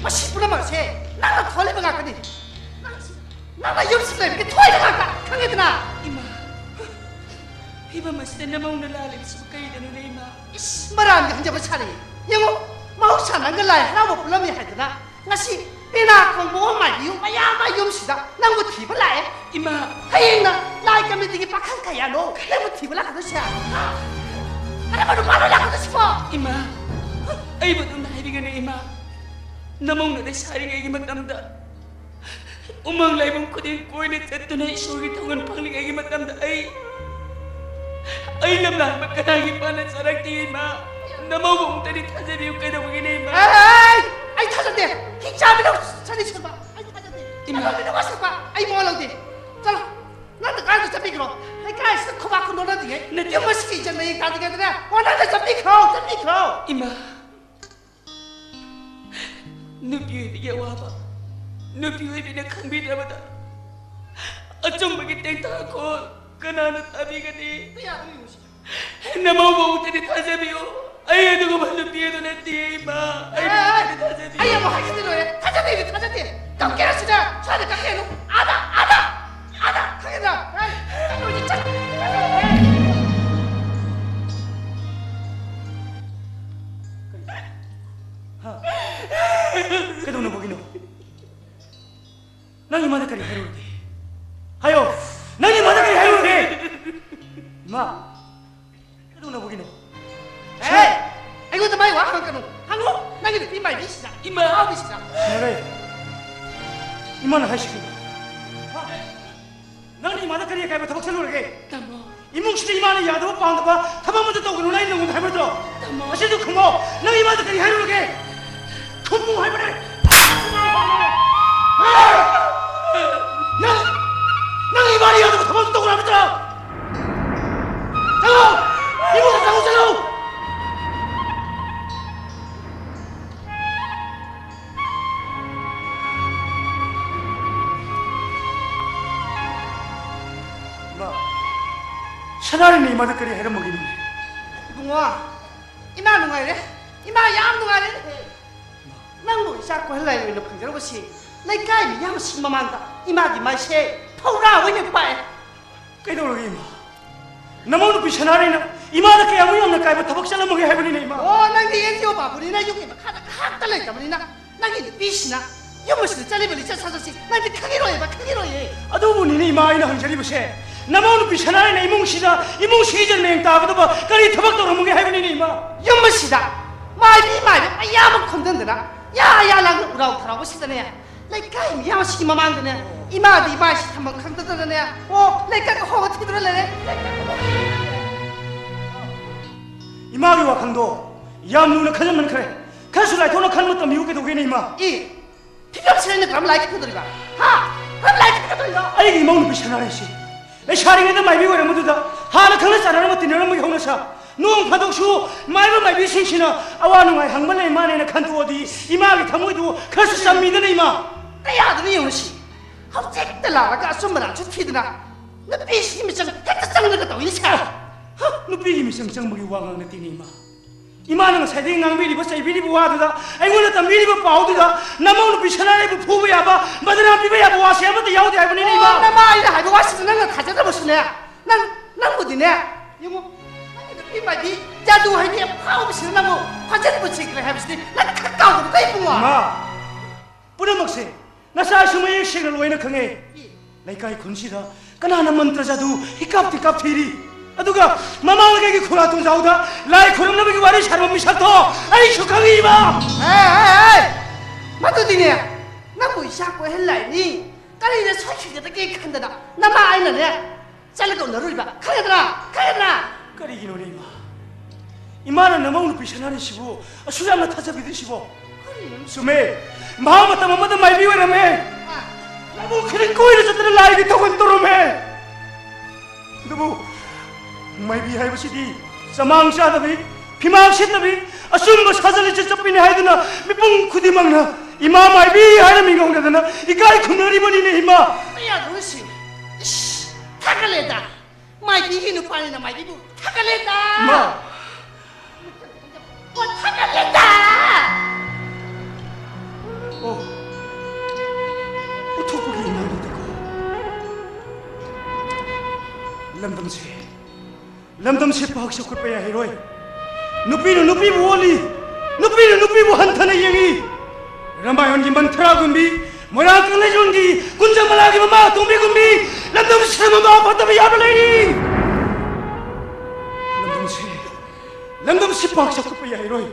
ꯃꯁꯤ ꯄꯨꯝꯅꯃꯛꯁꯦ ꯅꯪꯅ ꯊꯣꯛꯍꯜꯂꯤꯕ ꯉꯥꯛꯇꯅꯤ꯫ ꯅꯪ-, ꯅꯪꯅ ꯌꯨꯝꯁꯤꯗ ꯂꯩꯕꯒꯤ ꯊꯣꯛꯏꯕ ꯉꯥꯛꯇ, ꯈꯪꯉꯦꯗꯅ? ꯏꯃꯥ, ꯐꯤꯕꯝ ꯑꯁꯤꯗ ꯅꯃꯧꯅ ꯂꯥꯜꯂꯤꯕꯁꯤꯕꯨ ꯀꯔꯤꯗꯅꯣꯅꯦ, ꯏꯃꯥ? ꯏꯁ, ꯃꯔꯥꯟꯒ ꯍꯟꯖꯕ ꯁꯥꯔꯤ꯫ ꯌꯦꯡꯉꯨ, ꯃꯍꯧꯁꯥ ꯅꯪꯒ ꯂꯥꯏ ꯍꯔꯥꯎꯕ ꯄꯨꯜꯂꯝꯃꯤ ꯍꯥꯏꯗꯅ ꯉꯁꯤ ꯄꯦꯅꯥ ꯈꯣꯡꯕ ꯑꯣ ꯃꯥꯏꯕꯤ ꯌꯨꯝ ꯃꯌꯥꯝ ꯑꯃ ꯌꯨꯝꯁꯤꯗ ꯅꯪꯕꯨ ꯊꯤꯕ ꯂꯥꯛꯑꯦ꯫ ꯏꯃꯥ! ꯍꯌꯦꯡꯅ ꯂꯥꯏ ꯀꯃꯤꯇꯤꯒꯤ ꯄꯥꯈꯪ ꯀꯌꯥꯅꯣ ꯅꯪꯕꯨ ꯊꯤꯕ ꯂꯥꯛꯀꯗꯣꯏꯁꯦ? ꯍꯥ? ꯀꯔꯝꯕ ꯅꯨꯄꯥꯅꯣ ꯂꯥꯛꯀꯗꯣꯏꯁꯤꯕꯣ? ꯏꯃꯥ! ꯑꯩꯕꯨ ꯑꯗꯨꯝ ꯍꯥꯏꯕꯤꯒꯅꯨ, ꯏꯃꯥ꯫ ꯅꯃꯧꯅ ꯂꯩꯁꯥꯔꯤꯉꯩꯒꯤ ꯃꯇꯝꯗ ꯎꯃꯪ ꯂꯥꯏꯕꯨꯡ ꯈꯨꯗꯤꯡ ꯀꯣꯏꯅ ꯆꯠꯇꯨꯅ ꯏꯁꯣꯔꯒꯤ ꯊꯧꯒꯜ ꯐꯪꯂꯤꯉꯩꯒꯤ ꯃꯇꯝꯗ ꯑꯩ ꯑꯩ ꯂꯝꯂꯥꯟꯕ ꯀꯅꯥꯒꯤ ꯄꯥꯟꯅ ꯆꯥꯔꯛꯇꯦ ꯏꯃꯥ꯫ ꯅꯃꯧꯕꯨ ꯑꯃꯨꯛꯇꯗꯤ ꯊꯥꯖꯕꯤꯌꯨ꯫ ꯀꯩꯗꯧꯕꯒꯤꯅꯦ ꯏꯃꯥ? ꯑꯩ ꯑꯩ ꯊꯥꯖꯗꯦ꯫ ꯍꯤꯡꯆꯥꯕꯤꯅ ꯁꯅꯤ ꯁꯨꯕ ꯑꯩ ꯊꯥꯖꯗꯦ꯫ ꯏꯃꯥ꯫ ꯅꯃꯧꯕꯤꯅ ꯋꯥꯁꯛꯄ ꯑꯩ ꯃꯋꯥ ꯂꯧꯗꯦ꯫ ꯆꯠꯂꯣ꯫ ꯅꯪꯅ ꯀꯥꯏꯗ ꯆꯠꯄꯤꯈ꯭ꯔꯣ? ꯂꯩꯀꯥꯏꯁꯤꯗ ꯈꯨꯕꯥꯛ ꯈꯨꯟꯗꯣꯛꯅꯗꯤꯉꯩ ꯅꯠꯇꯦ꯫ ꯌꯨꯝ ꯑꯁꯤꯒꯤ ꯏꯖꯠ ꯃꯌꯦꯡ ꯇꯥꯗ꯭ꯔꯤꯉꯩꯗꯅꯦ ꯋꯥꯅꯗ ꯆꯠꯄꯤꯈ꯭ꯔꯣ, ꯆꯠꯄꯤꯈ꯭ꯔꯣ꯫ ꯏꯃꯥ, ꯅꯨꯄꯤ ꯑꯣꯏꯕꯤꯒꯤ ꯑꯋꯥꯕ ꯅꯨꯄꯤ ꯑꯣꯏꯕꯤꯅ ꯈꯪꯕꯤꯗ꯭ꯔꯕꯗ ꯑꯆꯨꯝꯕꯒꯤ ꯇꯦꯡꯊꯥꯈꯣꯜ ꯀꯅꯥꯅ ꯇꯥꯕꯤꯒꯅꯤ? ꯀꯌꯥꯗ ꯌꯦꯡꯉꯨꯁꯤ꯫ ꯅꯃꯧꯕꯨ ꯑꯃꯨꯛꯇꯗꯤ ꯊꯥꯖꯕꯤꯌꯨ꯫ ꯑꯩ ꯑꯗꯨꯒꯨꯝꯕ ꯅꯨꯄꯤ ꯑꯗꯨ ꯅꯠꯇꯦ ꯏꯃꯥ꯫ ꯑꯩ ꯑꯦ, ꯑꯃꯨꯛꯇꯗꯤ ꯊꯥꯖꯕꯤꯌꯨ꯫ ꯑꯩ ꯑꯃꯨꯛ ꯍꯥꯏꯈꯤꯗꯣꯏꯅꯦ, ꯊꯥꯖꯗꯦꯗꯤ ꯊꯥꯖꯗꯦ꯫ ꯀꯞꯀꯦꯔꯥ ꯁꯤꯗ ꯁ꯭ꯋꯥꯏꯗ ꯀꯞꯀꯦꯅꯨ꯫ ꯑꯥꯗ, ꯑꯥꯗ, ꯑꯥꯗ ꯈꯪꯉꯦꯗ꯫ ꯑꯩ ꯆꯠꯂꯣꯏꯗꯤ ꯆꯠ- ꯍꯥ? ꯀꯩꯗꯧꯅꯕꯒꯤꯅꯣ? ꯅꯪ ꯏꯃꯥꯗ ꯀꯔꯤ ꯍꯥꯏꯔꯨꯔꯒꯦ? ꯍꯥꯏꯌꯣ꯫ ꯅꯪ ꯏꯃꯥꯗ ꯀꯔꯤ ꯍꯥꯏꯔꯨꯔꯒꯦ? ꯏꯃꯥ, ꯀꯩꯗꯧꯅꯕꯒꯤꯅꯣ? ꯑꯦ! ꯑꯩꯉꯣꯟꯗ ꯃꯥꯏ ꯋꯥ ꯍꯪꯉꯛꯀꯅꯨ꯫ ꯍꯪꯉꯨ꯫ ꯅꯪꯒꯤ ꯅꯨꯄꯤ ꯃꯥꯏꯕꯤꯁꯤꯗ꯫ ꯏꯃꯥ! ꯏꯃꯥ! ꯏꯃꯥꯅ ꯍꯥꯏꯁꯤꯗꯤ꯫ ꯍꯥ? ꯅꯪꯅ ꯏꯃꯥꯗ ꯀꯔꯤ ꯑꯀꯥꯏꯕ ꯊꯕꯛ ꯆꯠꯂꯨꯔꯒꯦ? ꯇꯥꯃꯣ꯫ ꯏꯃꯨꯡꯁꯤꯗ ꯏꯃꯥꯅ ꯌꯥꯗꯕ ꯄꯥꯝꯗꯕ ꯊꯕꯛ ꯑꯃꯠꯇ ꯇꯧꯒꯅꯨꯅ ꯑꯩꯅ ꯅꯪꯉꯣꯟꯗ ꯍꯥꯏꯕ ꯅꯠꯇ꯭ꯔꯣ? ꯇꯥꯃꯣ꯫ ꯑꯁꯤꯗ ꯈꯨꯝꯃꯣ꯫ ꯅꯪ ꯏꯃꯥꯗ ꯀꯔꯤ ꯍꯥꯏꯔꯨꯔꯒꯦ? ꯈꯨꯝꯃꯨ ꯍꯥꯏꯕꯅꯦ꯫ ꯅꯪ, ꯅꯪ ꯏꯃꯥꯅ ꯌꯥꯗꯕ ꯊꯕꯛ ꯑꯃꯠꯇ ꯇꯧꯒꯅꯨ ꯍꯥꯏꯕ ꯅꯠꯇ꯭ꯔꯣ? ꯆꯠꯂꯣ! ꯏꯃꯨꯡꯗ ꯆꯪꯉꯨ, ꯆꯠꯂꯣ! ꯏꯃꯥ, ꯁꯅꯥꯔꯩꯅ ꯏꯃꯥꯗ ꯀꯔꯤ ꯍꯥꯏꯔꯝꯃꯒꯦ? ꯏꯕꯨꯡꯉꯣ, ꯏꯃꯥ ꯅꯨꯡꯉꯥꯏꯔꯦ꯫ ꯏꯃꯥ ꯌꯥꯝ ꯅꯨꯡꯉꯥꯏꯔꯦ꯫ ꯅꯪꯕꯨ ꯏꯆꯥ ꯀꯣꯏꯍꯜꯂꯥꯏ ꯑꯣꯏꯅ ꯐꯪꯖꯔꯕꯁꯤ ꯂꯩꯀꯥꯏ ꯃꯤꯌꯥꯝ ꯑꯁꯤ ꯃꯃꯥꯡꯗ ꯏꯃꯥꯒꯤ ꯃꯥꯏꯁꯦ ꯐꯧꯔꯥ ꯑꯣꯏꯅ ꯄꯥꯛꯑꯦ꯫ ꯀꯩꯗꯧꯔꯒꯦ ꯏꯃꯥ? ꯅꯃꯧ ꯅꯨꯄꯤ ꯁꯅꯥꯔꯩꯅ ꯏꯃꯥꯗ ꯀꯌꯥꯃꯨꯛ ꯌꯥꯝꯅ ꯀꯥꯏꯕ ꯊꯕꯛ ꯆꯠꯂꯝꯃꯒꯦ ꯍꯥꯏꯕꯅꯤꯅꯦ ꯏꯃꯥ? ꯑꯣ, ꯅꯪꯗꯤ ꯑꯦꯟ ꯖꯤ ꯑꯣ ꯄꯥꯕꯨꯅꯤꯅ ꯌꯨꯝꯒꯤ ꯃꯈꯥꯗ ꯉꯥꯏꯍꯥꯛꯇ ꯂꯩꯇꯕꯅꯤꯅ ꯅꯪꯒꯤ ꯅꯨꯄꯤꯁꯤꯅ ꯌꯨꯝ ꯑꯁꯤꯗ ꯆꯠꯂꯤꯕ ꯂꯤꯆꯠ ꯁꯥꯖꯠꯁꯤ ꯅꯪꯗꯤ ꯈꯪꯉꯤꯔꯣꯏꯕ, ꯈꯪꯉꯤꯔꯣꯏꯌꯦ꯫ ꯑꯗꯨꯕꯨꯅꯤꯅꯦ ꯏꯃꯥ ꯑꯩꯅ ꯍꯪꯖꯔꯤꯕꯁꯦ꯫ ꯅꯃꯧ ꯅꯨꯄꯤ ꯁꯅꯥꯔꯩꯅ ꯏꯃꯨꯡꯁꯤꯗ, ꯏꯃꯨꯡꯁꯤ ꯏꯖꯠ ꯃꯌꯦꯡ ꯇꯥꯒꯗꯕ ꯀꯔꯤ ꯊꯕꯛ ꯇꯧꯔꯝꯃꯒꯦ ꯍꯥꯏꯕꯅꯤꯅꯦ ꯏꯃꯥ? ꯌꯨꯝ ꯑꯁꯤꯗ ꯃꯥꯏꯕꯤ ꯃꯥꯏꯕ ꯃꯌꯥꯝ ꯑꯃ ꯈꯣꯝꯖꯤꯟꯗꯅ ꯌꯥ ꯌꯥ ꯂꯥꯡꯅ ꯎꯔꯥꯎ ꯊꯔꯥꯎꯕꯁꯤꯗꯅꯦ ꯂꯩꯀꯥꯏ ꯃꯤꯌꯥꯝꯁꯤꯒꯤ ꯃꯃꯥꯡꯗꯅꯦ, ꯏꯃꯥꯗꯤ ꯏꯃꯥꯏꯁꯤ ꯊꯝꯐꯝ ꯈꯪꯗꯗꯅꯅꯦ, ꯑꯣ, ꯂꯩꯀꯥꯏ ꯍꯣꯡꯉ ꯊꯤꯗꯨꯅ ꯂꯩꯔꯦ꯫ ꯏꯃꯥꯒꯤ ꯋꯥꯈꯜꯗꯣ ꯌꯥꯝ ꯂꯨꯅ ꯈꯟꯖꯟꯃꯟꯈ꯭ꯔꯦ꯫ ꯈꯔꯁꯨ ꯂꯥꯏꯊꯣꯛꯅ ꯈꯟꯕ ꯇꯝꯕꯤꯌꯨ ꯀꯩꯗꯧꯒꯦꯅꯦ, ꯏꯃꯥ? ꯏ, ꯐꯤꯕꯝꯁꯤꯗ ꯑꯩꯅ ꯀꯔꯝ ꯂꯥꯏ ꯀꯠꯀꯗꯧꯔꯤꯕ? ꯍꯥ? ꯀꯔꯝ ꯂꯥꯏ ꯀꯠꯀꯗꯧꯔꯤꯅꯣ? ꯑꯩꯒꯤ ꯏꯃꯧ ꯅꯨꯄꯤ ꯁꯅꯥꯔꯩꯁꯤ ꯂꯩꯁꯥꯔꯤꯉꯩꯗ ꯃꯥꯏꯕꯤ ꯑꯣꯏꯔꯝꯕꯗꯨꯗ ꯍꯥꯟꯅ ꯈꯪꯅ ꯆꯥꯟꯅꯔꯝꯕ ꯇꯤꯟꯅꯔꯝꯕꯒꯤ ꯍꯧꯅꯁꯥ, ꯅꯣꯡ ꯐꯥꯗꯣꯛꯁꯨ ꯃꯥꯏꯕ ꯃꯥꯏꯕꯤꯁꯤꯡꯁꯤꯅ ꯑꯋꯥ ꯅꯨꯡꯉꯥꯏ ꯍꯪꯕ ꯂꯩ ꯃꯥꯅꯦꯅ ꯈꯟꯇꯣꯛꯑꯗꯤ ꯏꯃꯥꯒꯤ ꯊꯃꯣꯏꯗꯨ ꯈꯔꯁꯨ ꯆꯝꯃꯤꯗꯅ, ꯏꯃꯥ꯫ ꯀꯌꯥꯗꯅꯣ ꯌꯦꯡꯉꯨꯁꯤ꯫ ꯍꯧꯖꯤꯛꯇ ꯂꯥꯛꯂꯒ ꯑꯆꯨꯝꯕ ꯂꯥꯟꯁꯨ ꯊꯤꯗꯅ ꯅꯨꯄꯤꯁꯤꯒꯤ ꯃꯤꯆꯪ ꯍꯦꯛꯇ ꯆꯪꯂꯒ ꯇꯧꯏꯁꯦ꯫ ꯍ, ꯅꯨꯄꯤꯒꯤ ꯃꯤꯆꯪ ꯆꯪꯕꯒꯤ ꯋꯥ ꯉꯥꯡ ꯅꯠꯇꯦꯅꯦ, ꯏꯃꯥ꯫ ꯏꯃꯥꯅ ꯉꯁꯥꯏꯗꯒꯤ ꯉꯥꯡꯕꯤꯔꯤꯕ, ꯆꯩꯕꯤꯔꯤꯕ ꯋꯥꯗꯨꯗ, ꯑꯩꯉꯣꯟꯗ ꯇꯝꯕꯤꯔꯤꯕ ꯄꯥꯎꯗꯨꯗ, ꯅꯃꯧ ꯅꯨꯄꯤ ꯁꯅꯥꯔꯩꯕꯨ ꯐꯨꯕ ꯌꯥꯕ, ꯕꯗꯅꯥꯝ ꯄꯤꯕ ꯌꯥꯕ ꯋꯥꯁꯦ ꯑꯃꯠꯇ ꯌꯥꯎꯗꯦ ꯍꯥꯏꯕꯅꯤꯅꯦ, ꯏꯃꯥ꯫ ꯑꯣ, ꯅꯃꯥ ꯑꯩꯅ ꯍꯥꯏꯕ ꯋꯥꯁꯤꯗ ꯅꯪꯅ ꯊꯥꯖꯗꯕꯁꯨꯅꯦ꯫ ꯅꯪ, ꯅꯪꯕꯨꯗꯤꯅꯦ, ꯌꯦꯡꯉꯨ, ꯅꯪꯒꯤ ꯅꯨꯄꯤ ꯃꯥꯏꯕꯤ ꯖꯥꯗꯨ ꯍꯩꯕꯤ ꯑꯐꯥꯎꯕꯁꯤꯅ ꯅꯪꯕꯨ ꯐꯥꯖꯤꯟ ꯄꯨꯟꯁꯤꯟꯈ꯭ꯔꯦ ꯍꯥꯏꯕꯁꯤꯗꯤ ꯅꯪ ꯈꯪ ꯀꯥꯎꯗꯕ ꯀꯩ ꯏꯕꯨꯡꯉꯣ? ꯏꯃꯥ, ꯄꯨꯝꯅꯃꯛꯁꯦ ꯅꯆꯥꯁꯨ ꯃꯌꯦꯛ ꯁꯦꯡꯅ ꯂꯣꯏꯅ ꯈꯪꯉꯦ꯫ ꯂꯩꯀꯥꯏ ꯈꯨꯟꯁꯤꯗ ꯀꯅꯥꯅ ꯃꯟꯇ꯭ꯔ ꯖꯥꯗꯨ ꯍꯤꯀꯥꯞ ꯇꯤꯀꯥꯞ ꯊꯤꯔꯤ? ꯑꯗꯨꯒ ꯃꯃꯥꯡ ꯂꯩꯀꯥꯏꯒꯤ ꯈꯨꯔꯥ ꯇꯣꯟꯖꯥꯎꯗ ꯂꯥꯏ ꯈꯨꯔꯨꯝꯅꯕꯒꯤ ꯋꯥꯔꯤ ꯁꯥꯔꯝꯕ ꯃꯤꯁꯛꯇꯣ ꯑꯩꯁꯨ ꯈꯪꯉꯤꯕ꯫ ꯑꯦ, ꯑꯦ, ꯑꯦ! ꯃꯗꯨꯗꯤꯅꯦ, ꯅꯪꯕꯨ ꯏꯆꯥ ꯀꯣꯏꯍꯜꯂꯥꯏꯅꯤ ꯀꯔꯤꯗ ꯁꯣꯏꯈꯤꯒꯗꯒꯦ ꯈꯟꯗꯅ ꯅꯃꯥ ꯑꯩꯅꯅꯦ ꯆꯠꯂꯒ ꯎꯅꯔꯨꯔꯤꯕ꯫ ꯈꯪꯒꯗ꯭ꯔꯥ? ꯈꯪꯒꯗ꯭ꯔꯥ? ꯀꯔꯤꯒꯤꯅꯣꯅꯦ, ꯏꯃꯥ? ꯏꯃꯥꯅ ꯅꯃꯧ ꯅꯨꯄꯤ ꯁꯅꯥꯔꯩꯁꯤꯕꯨ ꯑꯁꯨꯛ ꯌꯥꯝꯅ ꯊꯥꯖꯕꯤꯗ꯭ꯔꯤꯁꯤꯕꯣ? ꯀꯔꯤꯅꯣ? ꯆꯨꯝꯃꯦ, ꯃꯍꯥꯛ ꯃꯇꯝ ꯑꯃꯗ ꯃꯥꯏꯕꯤ ꯑꯣꯏꯔꯝꯃꯦ꯫ ꯑꯥ꯫ ꯂꯧꯕꯨꯛ ꯈꯨꯗꯤꯡ ꯀꯣꯏꯅ ꯆꯠꯇꯅ ꯂꯥꯏꯒꯤ ꯊꯧꯒꯜ ꯇꯧꯔꯝꯃꯦ꯫ ꯑꯗꯨꯕꯨ ꯃꯥꯏꯕꯤ ꯍꯥꯏꯕꯁꯤꯗꯤ ꯆꯃꯥꯡ ꯆꯥꯗꯕꯤ, ꯐꯤꯃꯥꯡ ꯁꯤꯠꯇꯕꯤ, ꯑꯆꯨꯝꯕ ꯁꯥꯖꯠ ꯂꯤꯆꯠ ꯆꯠꯄꯤꯅꯤ ꯍꯥꯏꯗꯨꯅ ꯃꯤꯄꯨꯝ ꯈꯨꯗꯤꯡꯃꯛꯅ ꯏꯃꯥ ꯃꯥꯏꯕꯤ ꯍꯥꯏꯅ ꯃꯤꯡ ꯀꯧꯅꯗꯅ ꯏꯀꯥꯏ ꯈꯨꯝꯅꯔꯤꯕꯅꯤꯅꯦ, ꯏꯃꯥ꯫ ꯀꯌꯥꯗ ꯅꯨꯡꯁꯤ꯫ ꯏꯁ, ꯊꯥꯒꯠꯂꯦꯗ꯫ ꯃꯥꯏꯕꯤꯒꯤ ꯅꯨꯄꯥꯅꯤꯅ ꯃꯥꯏꯕꯤꯕꯨ ꯊꯥꯒꯠꯂꯦꯗ꯫ ꯏꯃꯥ꯫ ꯑꯣ, ꯊꯥꯒꯠꯂꯦꯗ꯫ ꯑꯣ, ꯎꯠꯊꯣꯛꯄꯒꯤ ꯏꯃꯥꯅꯤꯗꯀꯣ꯫ ꯂꯝꯗꯝꯁꯦ, ꯂꯝꯗꯝꯁꯦ ꯄꯥꯛ ꯆꯥꯎꯈꯠꯄ ꯌꯥꯍꯜꯂꯣꯏ꯫ ꯅꯨꯄꯤꯅ ꯅꯨꯄꯤꯕꯨ ꯑꯣꯠꯂꯤ, ꯅꯨꯄꯤꯅ ꯅꯨꯄꯤꯕꯨ ꯍꯟꯊꯅ ꯌꯦꯡꯏ꯫ ꯔꯥꯃꯥꯌꯟꯒꯤ ꯃꯟꯊꯔꯥꯒꯨꯝꯕꯤ, ꯃꯣꯏꯔꯥꯡ ꯀꯪꯂꯩꯔꯣꯟꯒꯤ ꯀꯨꯟꯖꯃꯂꯥꯒꯤ ꯃꯃꯥ ꯑꯇꯣꯝꯕꯤꯒꯨꯝꯕꯤ, ꯂꯝꯗꯝꯁꯤꯗ ꯃꯃꯥ ꯐꯠꯇꯕ ꯌꯥꯕ ꯂꯩꯔꯤ꯫ ꯂꯝꯗꯝꯁꯤ, ꯂꯝꯗꯝꯁꯤ ꯄꯥꯛ ꯆꯥꯎꯈꯠꯄ ꯌꯥꯔꯣꯏ꯫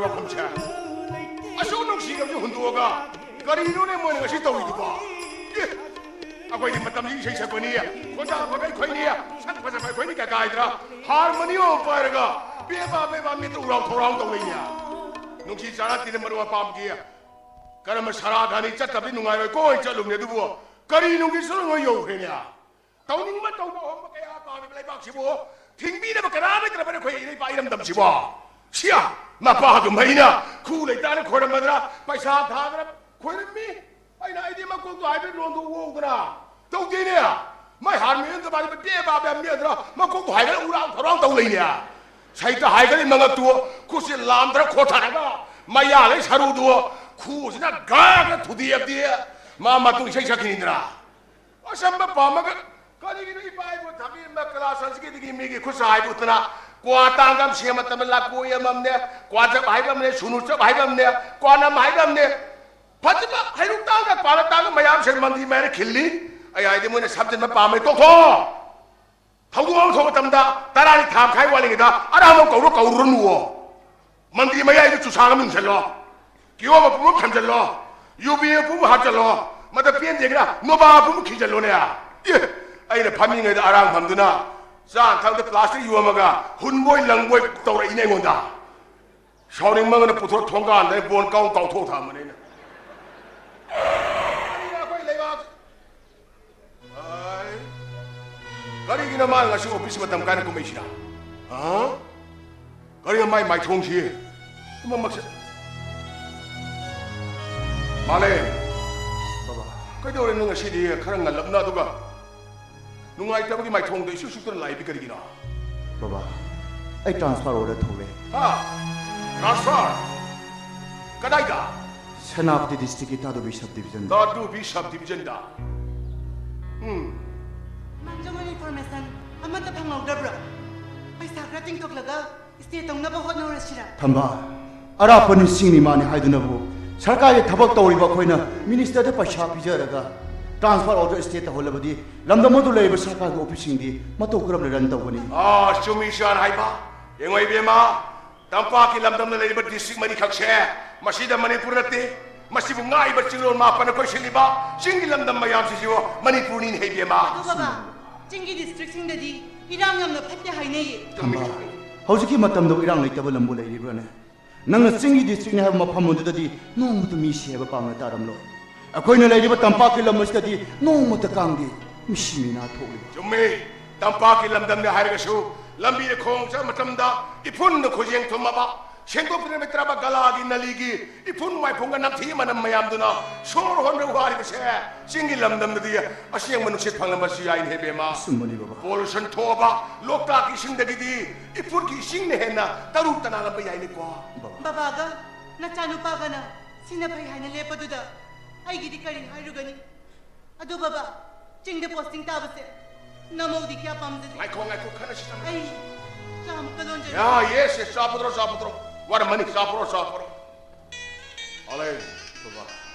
ꯋꯥꯐꯝꯁꯦ꯫ ꯑꯁꯨꯛ ꯅꯨꯡꯁꯤꯅꯕꯁꯦ ꯍꯨꯟꯗꯣꯛꯑꯒ ꯀꯔꯤꯅꯣꯅꯦ ꯃꯣꯏꯅ ꯉꯁꯤ ꯇꯧꯔꯤꯗꯨꯕꯣ? ꯑꯦ, ꯑꯩꯈꯣꯏꯗꯤ ꯃꯇꯝꯁꯤ ꯏꯁꯩ ꯁꯛꯄꯅꯤ, ꯈꯣꯟꯖꯥ ꯐꯕ ꯑꯩꯈꯣꯏꯅꯤ, ꯁꯛ ꯐꯖꯕ ꯑꯩꯈꯣꯏꯅꯤ ꯀꯀꯥꯏꯗ꯭ꯔꯥ? ꯍꯥꯔꯃꯣꯅꯤꯌꯝ ꯄꯥꯏꯔꯒ ꯄꯦꯕꯥ ꯄꯦꯕꯥ ꯃꯤꯠꯇ ꯎꯔꯥꯎ ꯊꯧꯔꯥꯎ ꯇꯧ ꯂꯩꯅꯦ꯫ ꯅꯨꯡꯁꯤ ꯆꯥꯟꯅ ꯇꯤꯟꯅ ꯃꯔꯨꯞ ꯃꯄꯥꯡꯒꯤ ꯀꯔꯝꯕ ꯁꯔꯥ ꯈꯅꯤ ꯆꯠꯇꯕꯗꯤ ꯅꯨꯡꯉꯥꯏꯔꯣꯏ ꯀꯣꯏ ꯆꯠꯂꯨꯕꯅꯦ, ꯑꯗꯨꯕꯨ ꯀꯔꯤ ꯅꯨꯡꯒꯤ ꯆꯠꯂꯨ ꯅꯣꯏ ꯌꯧꯈ꯭ꯔꯦꯅꯦ꯫ ꯇꯧꯅꯤꯡꯕ ꯇꯧꯕ ꯑꯍꯣꯡꯕ ꯀꯌꯥ ꯄꯥꯝꯃꯤꯕ ꯂꯩꯕꯥꯛꯁꯤꯕꯨ ꯊꯤꯡꯕꯤꯅꯕ ꯀꯅꯥ ꯂꯩꯇ꯭ꯔꯕꯅ ꯑꯩꯈꯣꯏ ꯏꯔꯩꯄꯥꯛ ꯏꯔꯝꯗꯝꯁꯤꯕꯣ? ꯁꯤꯌꯥ, ꯃꯄꯥꯗꯨ ꯃꯩꯅ ꯈꯨ ꯂꯩꯇꯥꯅ ꯈꯣꯏꯔꯝꯃꯗ꯭ꯔꯥ, ꯄꯩꯁꯥ ꯊꯥꯗꯅ ꯈꯣꯏꯔꯝꯃꯤ꯫ ꯑꯩꯅ ꯑꯩꯗꯤ ꯃꯀꯣꯛꯇꯣ ꯍꯥꯏꯐꯦꯠ ꯂꯣꯟꯗꯣ ꯎꯍꯧꯗꯅ ꯇꯧꯗꯦꯅꯦ꯫ ꯃꯩ ꯍꯥꯟꯃꯤꯅ ꯕꯥꯔꯤ ꯄꯦ ꯕꯥ ꯕꯦ ꯃꯤꯗ꯭ꯔ ꯃꯀꯣꯛꯇꯣ ꯍꯥꯏꯒꯠꯂ ꯎꯔꯥꯎ ꯊꯧꯔꯥꯎ ꯇꯧ ꯂꯩꯅꯦ꯫ ꯁꯩꯇ ꯍꯥꯏꯒꯠꯂꯤ ꯃꯉꯛꯇꯨ ꯈꯨꯠꯁꯤ ꯂꯥꯝꯗ꯭ꯔ ꯈꯣꯠꯊꯔꯒ ꯃꯌꯥꯗꯩ ꯁꯔꯨꯗꯨ ꯈꯨꯁꯤꯅ ꯒꯥꯒ ꯊꯨꯗꯦꯛꯑꯕꯗꯤ ꯃꯥ ꯃꯇꯨꯡ ꯏꯁꯩ ꯁꯛꯈꯤꯅꯤꯗꯅ꯫ ꯑꯆꯝꯕ ꯄꯥꯝꯃꯒ ꯀꯔꯤꯒꯤꯅꯣ ꯏꯄꯥ ꯏꯄꯨ ꯊꯝꯕꯤꯔꯝꯕ ꯀꯂꯥ ꯁꯪꯁꯀ꯭ꯔꯤꯇꯤꯒꯤ ꯃꯤꯒꯤ ꯈꯨꯠꯁꯥ ꯍꯥꯏꯕ ꯎꯠꯇꯅ ꯀ꯭ꯋꯥ ꯇꯥꯡꯒ ꯑꯃ ꯁꯦꯝꯕ ꯃꯇꯝꯗ ꯂꯥꯀꯣꯏ ꯑꯃꯃꯝꯅꯦ, ꯀ꯭ꯋꯥ ꯆꯞ ꯍꯥꯏꯕ ꯑꯃꯅꯦ, ꯁꯨꯅꯨ ꯆꯞ ꯍꯥꯏꯕ ꯑꯃꯅꯦ, ꯀ꯭ꯋꯥ ꯅꯝ ꯍꯥꯏꯕ ꯑꯃꯅꯦ꯫ ꯐꯖꯕ ꯍꯩꯔꯨꯛ ꯇꯥꯡꯒ ꯀ꯭ꯋꯥꯅ ꯇꯥꯡꯒ ꯃꯌꯥꯝꯁꯦ ꯃꯟꯗꯤ ꯃꯌꯥꯅ ꯈꯤꯜꯂꯤ꯫ ꯑꯩ ꯍꯥꯏꯗꯤ ꯃꯣꯏꯅ ꯁꯝꯖꯤꯟꯕ ꯄꯥꯝꯃꯦ ꯇꯣꯛꯊꯣꯛꯑꯣ꯫ ꯊꯧꯗꯣꯛ ꯑꯃ ꯊꯣꯛꯄ ꯃꯇꯝꯗ ꯇꯔꯥꯅꯤ ꯊꯥ ꯃꯈꯥꯏ ꯋꯥꯠꯂꯤꯉꯩꯗ ꯑꯔꯥꯝꯕ ꯀꯧꯔꯣ ꯀꯧꯔꯨꯔꯅꯨꯋꯣ꯫ ꯃꯟꯗꯤꯔ ꯃꯌꯥꯏꯗ ꯆꯨꯁꯥꯡ ꯑꯃ ꯌꯨꯡꯁꯜꯂꯣ꯫ ꯀꯤꯍꯣꯝ ꯃꯄꯨꯝ ꯑꯃ ꯊꯝꯖꯜꯂꯣ꯫ ꯌꯨꯕꯤ ꯃꯄꯨꯝ ꯑꯃ ꯍꯥꯞꯆꯜꯂꯣ꯫ ꯃꯗ ꯄꯦꯟꯗꯦꯒꯅ ꯅꯣꯕꯥ ꯃꯄꯨꯝ ꯑꯃ ꯈꯤꯖꯜꯂꯣꯅꯦ꯫ ꯑꯦ, ꯑꯩꯅ ꯐꯝꯃꯤꯉꯩꯗ ꯑꯔꯥꯡꯐꯝꯗꯨꯅ ꯆꯥ ꯊꯛꯇ ꯄ꯭ꯂꯥꯁꯇꯤꯛ ꯌꯣꯝꯃꯒ ꯍꯨꯟꯕꯣꯏ ꯂꯪꯕꯣꯏ ꯇꯧꯔꯛꯏꯅꯦ ꯑꯩꯉꯣꯟꯗ꯫ ꯁꯥꯎꯅꯤꯡꯃꯟꯗꯅ ꯄꯨꯊꯣꯛ ꯊꯣꯡꯒꯥꯟꯗ ꯕꯣꯟ ꯀꯥꯎ ꯀꯥꯎꯊꯣꯛ ꯊꯝꯕꯅꯦ ꯑꯩꯅ꯫ ꯀꯔꯤꯅꯣ ꯑꯩꯈꯣꯏ ꯂꯩꯕꯥꯛ? ꯑꯥꯏ꯫ ꯀꯔꯤꯒꯤꯅꯣ ꯃꯥ ꯉꯁꯤ ꯑꯣꯐꯤꯁ ꯃꯇꯝ ꯀꯥꯏꯅ ꯀꯨꯝꯃꯛꯏꯁꯤꯅ? ꯍꯥ? ꯀꯔꯤꯅꯣ ꯃꯥꯏ ꯃꯥꯏꯊꯣꯡꯁꯤ? ꯄꯨꯝꯅꯃꯛꯁꯦ꯫ ꯃꯥꯂꯦ꯫ ꯕꯕꯥ꯫ ꯀꯩꯗꯧꯔꯦ ꯅꯪ ꯉꯁꯤꯗꯤ ꯈꯔ ꯉꯜꯂꯞꯅ ꯑꯗꯨꯒ? ꯅꯨꯡꯉꯥꯏꯇꯕꯒꯤ ꯃꯥꯏꯊꯣꯡꯗꯣ ꯏꯁꯨ ꯁꯨꯛꯇꯅ ꯂꯥꯛꯏꯗꯤ ꯀꯔꯤꯒꯤꯅꯣ? ꯕꯕꯥ, ꯑꯩ transfer order ꯊꯣꯛꯂꯦ꯫ ꯍꯥ? Transfer? ꯀꯗꯥꯏꯗ? Senapati districtꯀꯤ Tadubi sub division꯫ Tadubi sub divisionꯗ? ꯎꯝ꯫ ꯃꯥꯡꯖꯧꯅꯅ information ꯑꯃꯠꯇ ꯐꯪꯍꯧꯗꯕ꯭ꯔꯣ? ꯄꯩꯁꯥ ꯈꯔ ꯇꯤꯡꯊꯣꯛꯂꯒ stay ꯇꯧꯅꯕ ꯍꯣꯠꯅꯔꯁꯤꯔ? ꯊꯝꯕꯥꯜ, ꯑꯔꯥꯞꯄ ꯅꯤꯡꯁꯤꯡꯅꯤ ꯃꯥꯅꯤ ꯍꯥꯏꯗꯨꯅꯕꯨ ꯁꯔꯀꯥꯔꯒꯤ ꯊꯕꯛ ꯇꯧꯔꯤꯕ ꯑꯩꯈꯣꯏꯅ ministerꯗ ꯄꯩꯁꯥ ꯄꯤꯖꯔꯒ transfer order stay ꯇꯧꯍꯜꯂꯕꯗꯤ ꯂꯝꯗꯝ ꯑꯗꯨ ꯂꯩꯔꯤꯕ ꯁꯔꯀꯥꯔꯒꯤ officeꯁꯤꯡꯗꯤ ꯃꯇꯧ ꯀꯔꯝꯅ run ꯇꯧꯒꯅꯤ? ꯑꯥ, ꯆꯨꯝꯃꯤ ꯁꯥꯔ ꯍꯥꯏꯕ꯫ ꯌꯦꯡꯉꯣ ꯏꯕꯦꯝꯃ, ꯇꯝꯄꯥꯛꯀꯤ ꯂꯝꯗꯝꯗ ꯂꯩꯔꯤꯕ ꯗꯤꯁꯇ꯭ꯔꯤꯛ ꯃꯔꯤꯈꯛꯁꯦ, ꯃꯁꯤꯗ ꯃꯅꯤꯄꯨꯔ ꯅꯠꯇꯦ, ꯃꯁꯤꯕꯨ ꯉꯥꯛꯏꯕ ꯆꯤꯡꯂꯣꯟ ꯃꯥꯄꯟꯅ ꯀꯣꯏꯁꯤꯜꯂꯤꯕ ꯆꯤꯡꯒꯤ ꯂꯝꯗꯝ ꯃꯌꯥꯝꯁꯤꯁꯨ ꯃꯅꯤꯄꯨꯔꯅꯤꯅꯦ, ꯍꯦ ꯏꯕꯦꯝꯃ꯫ ꯑꯗꯣ ꯕꯕꯥ, ꯆꯤꯡꯒꯤ ꯗꯤꯁꯇ꯭ꯔꯤꯛꯁꯤꯡꯗꯗꯤ ꯏꯔꯥꯡ ꯌꯥꯝꯅ ꯐꯠꯇꯦ ꯍꯥꯏꯅꯩꯌꯦ꯫ ꯆꯨꯝꯃꯤ, ꯆꯨꯝꯃꯤ꯫ ꯍꯧꯖꯤꯛꯀꯤ ꯃꯇꯝꯗꯕꯨ ꯏꯔꯥꯡ ꯂꯩꯇꯕ ꯂꯝꯕꯨ ꯂꯩꯔꯤꯕ꯭ꯔꯥꯅꯦ? ꯅꯪꯅ ꯆꯤꯡꯒꯤ ꯗꯤꯁꯇ꯭ꯔꯤꯛꯅꯤ ꯍꯥꯏꯕ ꯃꯐꯝ ꯑꯗꯨꯗꯗꯤ ꯅꯣꯡꯃꯇ ꯃꯤ ꯁꯤ ꯍꯥꯏꯕ ꯄꯥꯎꯅ ꯇꯥꯔꯝꯂꯣꯏ꯫ ꯑꯩꯈꯣꯏꯅ ꯂꯩꯔꯤꯕ ꯇꯝꯄꯥꯛꯀꯤ ꯂꯝ ꯑꯁꯤꯗꯗꯤ ꯅꯣꯡꯃꯇ ꯀꯥꯡꯗꯦ ꯃꯤꯁꯤ ꯃꯤꯅꯥ ꯊꯣꯛꯂꯤꯕ꯫ ꯆꯨꯝꯃꯤ, ꯇꯝꯄꯥꯛꯀꯤ ꯂꯝꯗꯝꯅꯦ ꯍꯥꯏꯔꯒꯁꯨ ꯂꯝꯕꯤꯗ ꯈꯣꯡ ꯆꯠꯄ ꯃꯇꯝꯗ ꯏꯐꯨꯟꯗ ꯈꯨꯖꯦꯡ ꯊꯨꯝꯃꯕ, ꯁꯦꯡꯗꯣꯛꯄꯤꯔꯝꯃꯛꯇ꯭ꯔꯕ ꯒꯂꯥꯒꯤ ꯅꯂꯤꯒꯤ ꯏꯐꯨꯟ ꯋꯥꯏꯐꯨꯟꯒ ꯅꯝꯊꯤ ꯃꯅꯝ ꯃꯌꯥꯝꯗꯨꯅ ꯁꯣꯔ ꯍꯣꯟꯕ ꯋꯥꯔꯤꯕꯁꯦ ꯆꯤꯡꯒꯤ ꯂꯝꯗꯝꯗꯗꯤ ꯑꯁꯦꯡꯕ ꯅꯨꯡꯁꯤꯠ ꯐꯪꯂꯝꯕꯁꯨ ꯌꯥꯏꯅꯦ, ꯍꯦ ꯕꯦꯝꯃ꯫ ꯑꯆꯨꯝꯕꯅꯤ ꯕꯕꯥ꯫ ꯄꯣꯂꯨꯁꯟ ꯊꯣꯛꯑꯕ ꯂꯣꯛꯇꯥꯛꯀꯤ ꯏꯁꯤꯡꯗꯒꯤꯗꯤ ꯏꯐꯨꯠꯀꯤ ꯏꯁꯤꯡꯅ ꯍꯦꯟꯅ ꯇꯔꯨ ꯇꯅꯥꯜꯂꯝꯕ ꯌꯥꯏꯅꯦꯀꯣ꯫ ꯕꯕꯥꯒ ꯅꯆꯥꯅꯨꯄꯥꯒꯅ ꯁꯤꯅ ꯐꯩ ꯍꯥꯏꯅ ꯂꯦꯞꯄꯗꯨꯗ ꯑꯩꯒꯤꯗꯤ ꯀꯔꯤ ꯍꯥꯏꯔꯨꯒꯅꯤ? ꯑꯗꯨ ꯕꯕꯥ, ꯆꯤꯡꯗ ꯄꯣꯁꯇꯤꯡ ꯇꯥꯕꯁꯦ ꯅꯃꯧꯗꯤ ꯀꯌꯥ ꯄꯥꯝꯖꯗꯦ꯫ ꯉꯥꯏꯈꯣ, ꯉꯥꯏꯈꯣ, ꯈꯟꯅꯁꯤ, ꯈꯟꯅꯁꯤ꯫ ꯑꯩ ꯆꯥ ꯑꯃꯨꯛꯇ ꯂꯣꯟꯖꯔꯨꯒꯦ꯫ ꯌꯥ, ꯌꯦꯁ, ꯌꯦꯁ, ꯆꯥ ꯄꯨꯊꯣꯔꯣ, ꯆꯥ ꯄꯨꯊꯣꯔꯣ꯫ ꯋꯥꯔꯝꯃꯅꯤ, ꯆꯥ ꯄꯨꯔꯣ, ꯆꯥ ꯄꯨꯔꯣ꯫ ꯑꯂꯦ, ꯕꯕꯥ꯫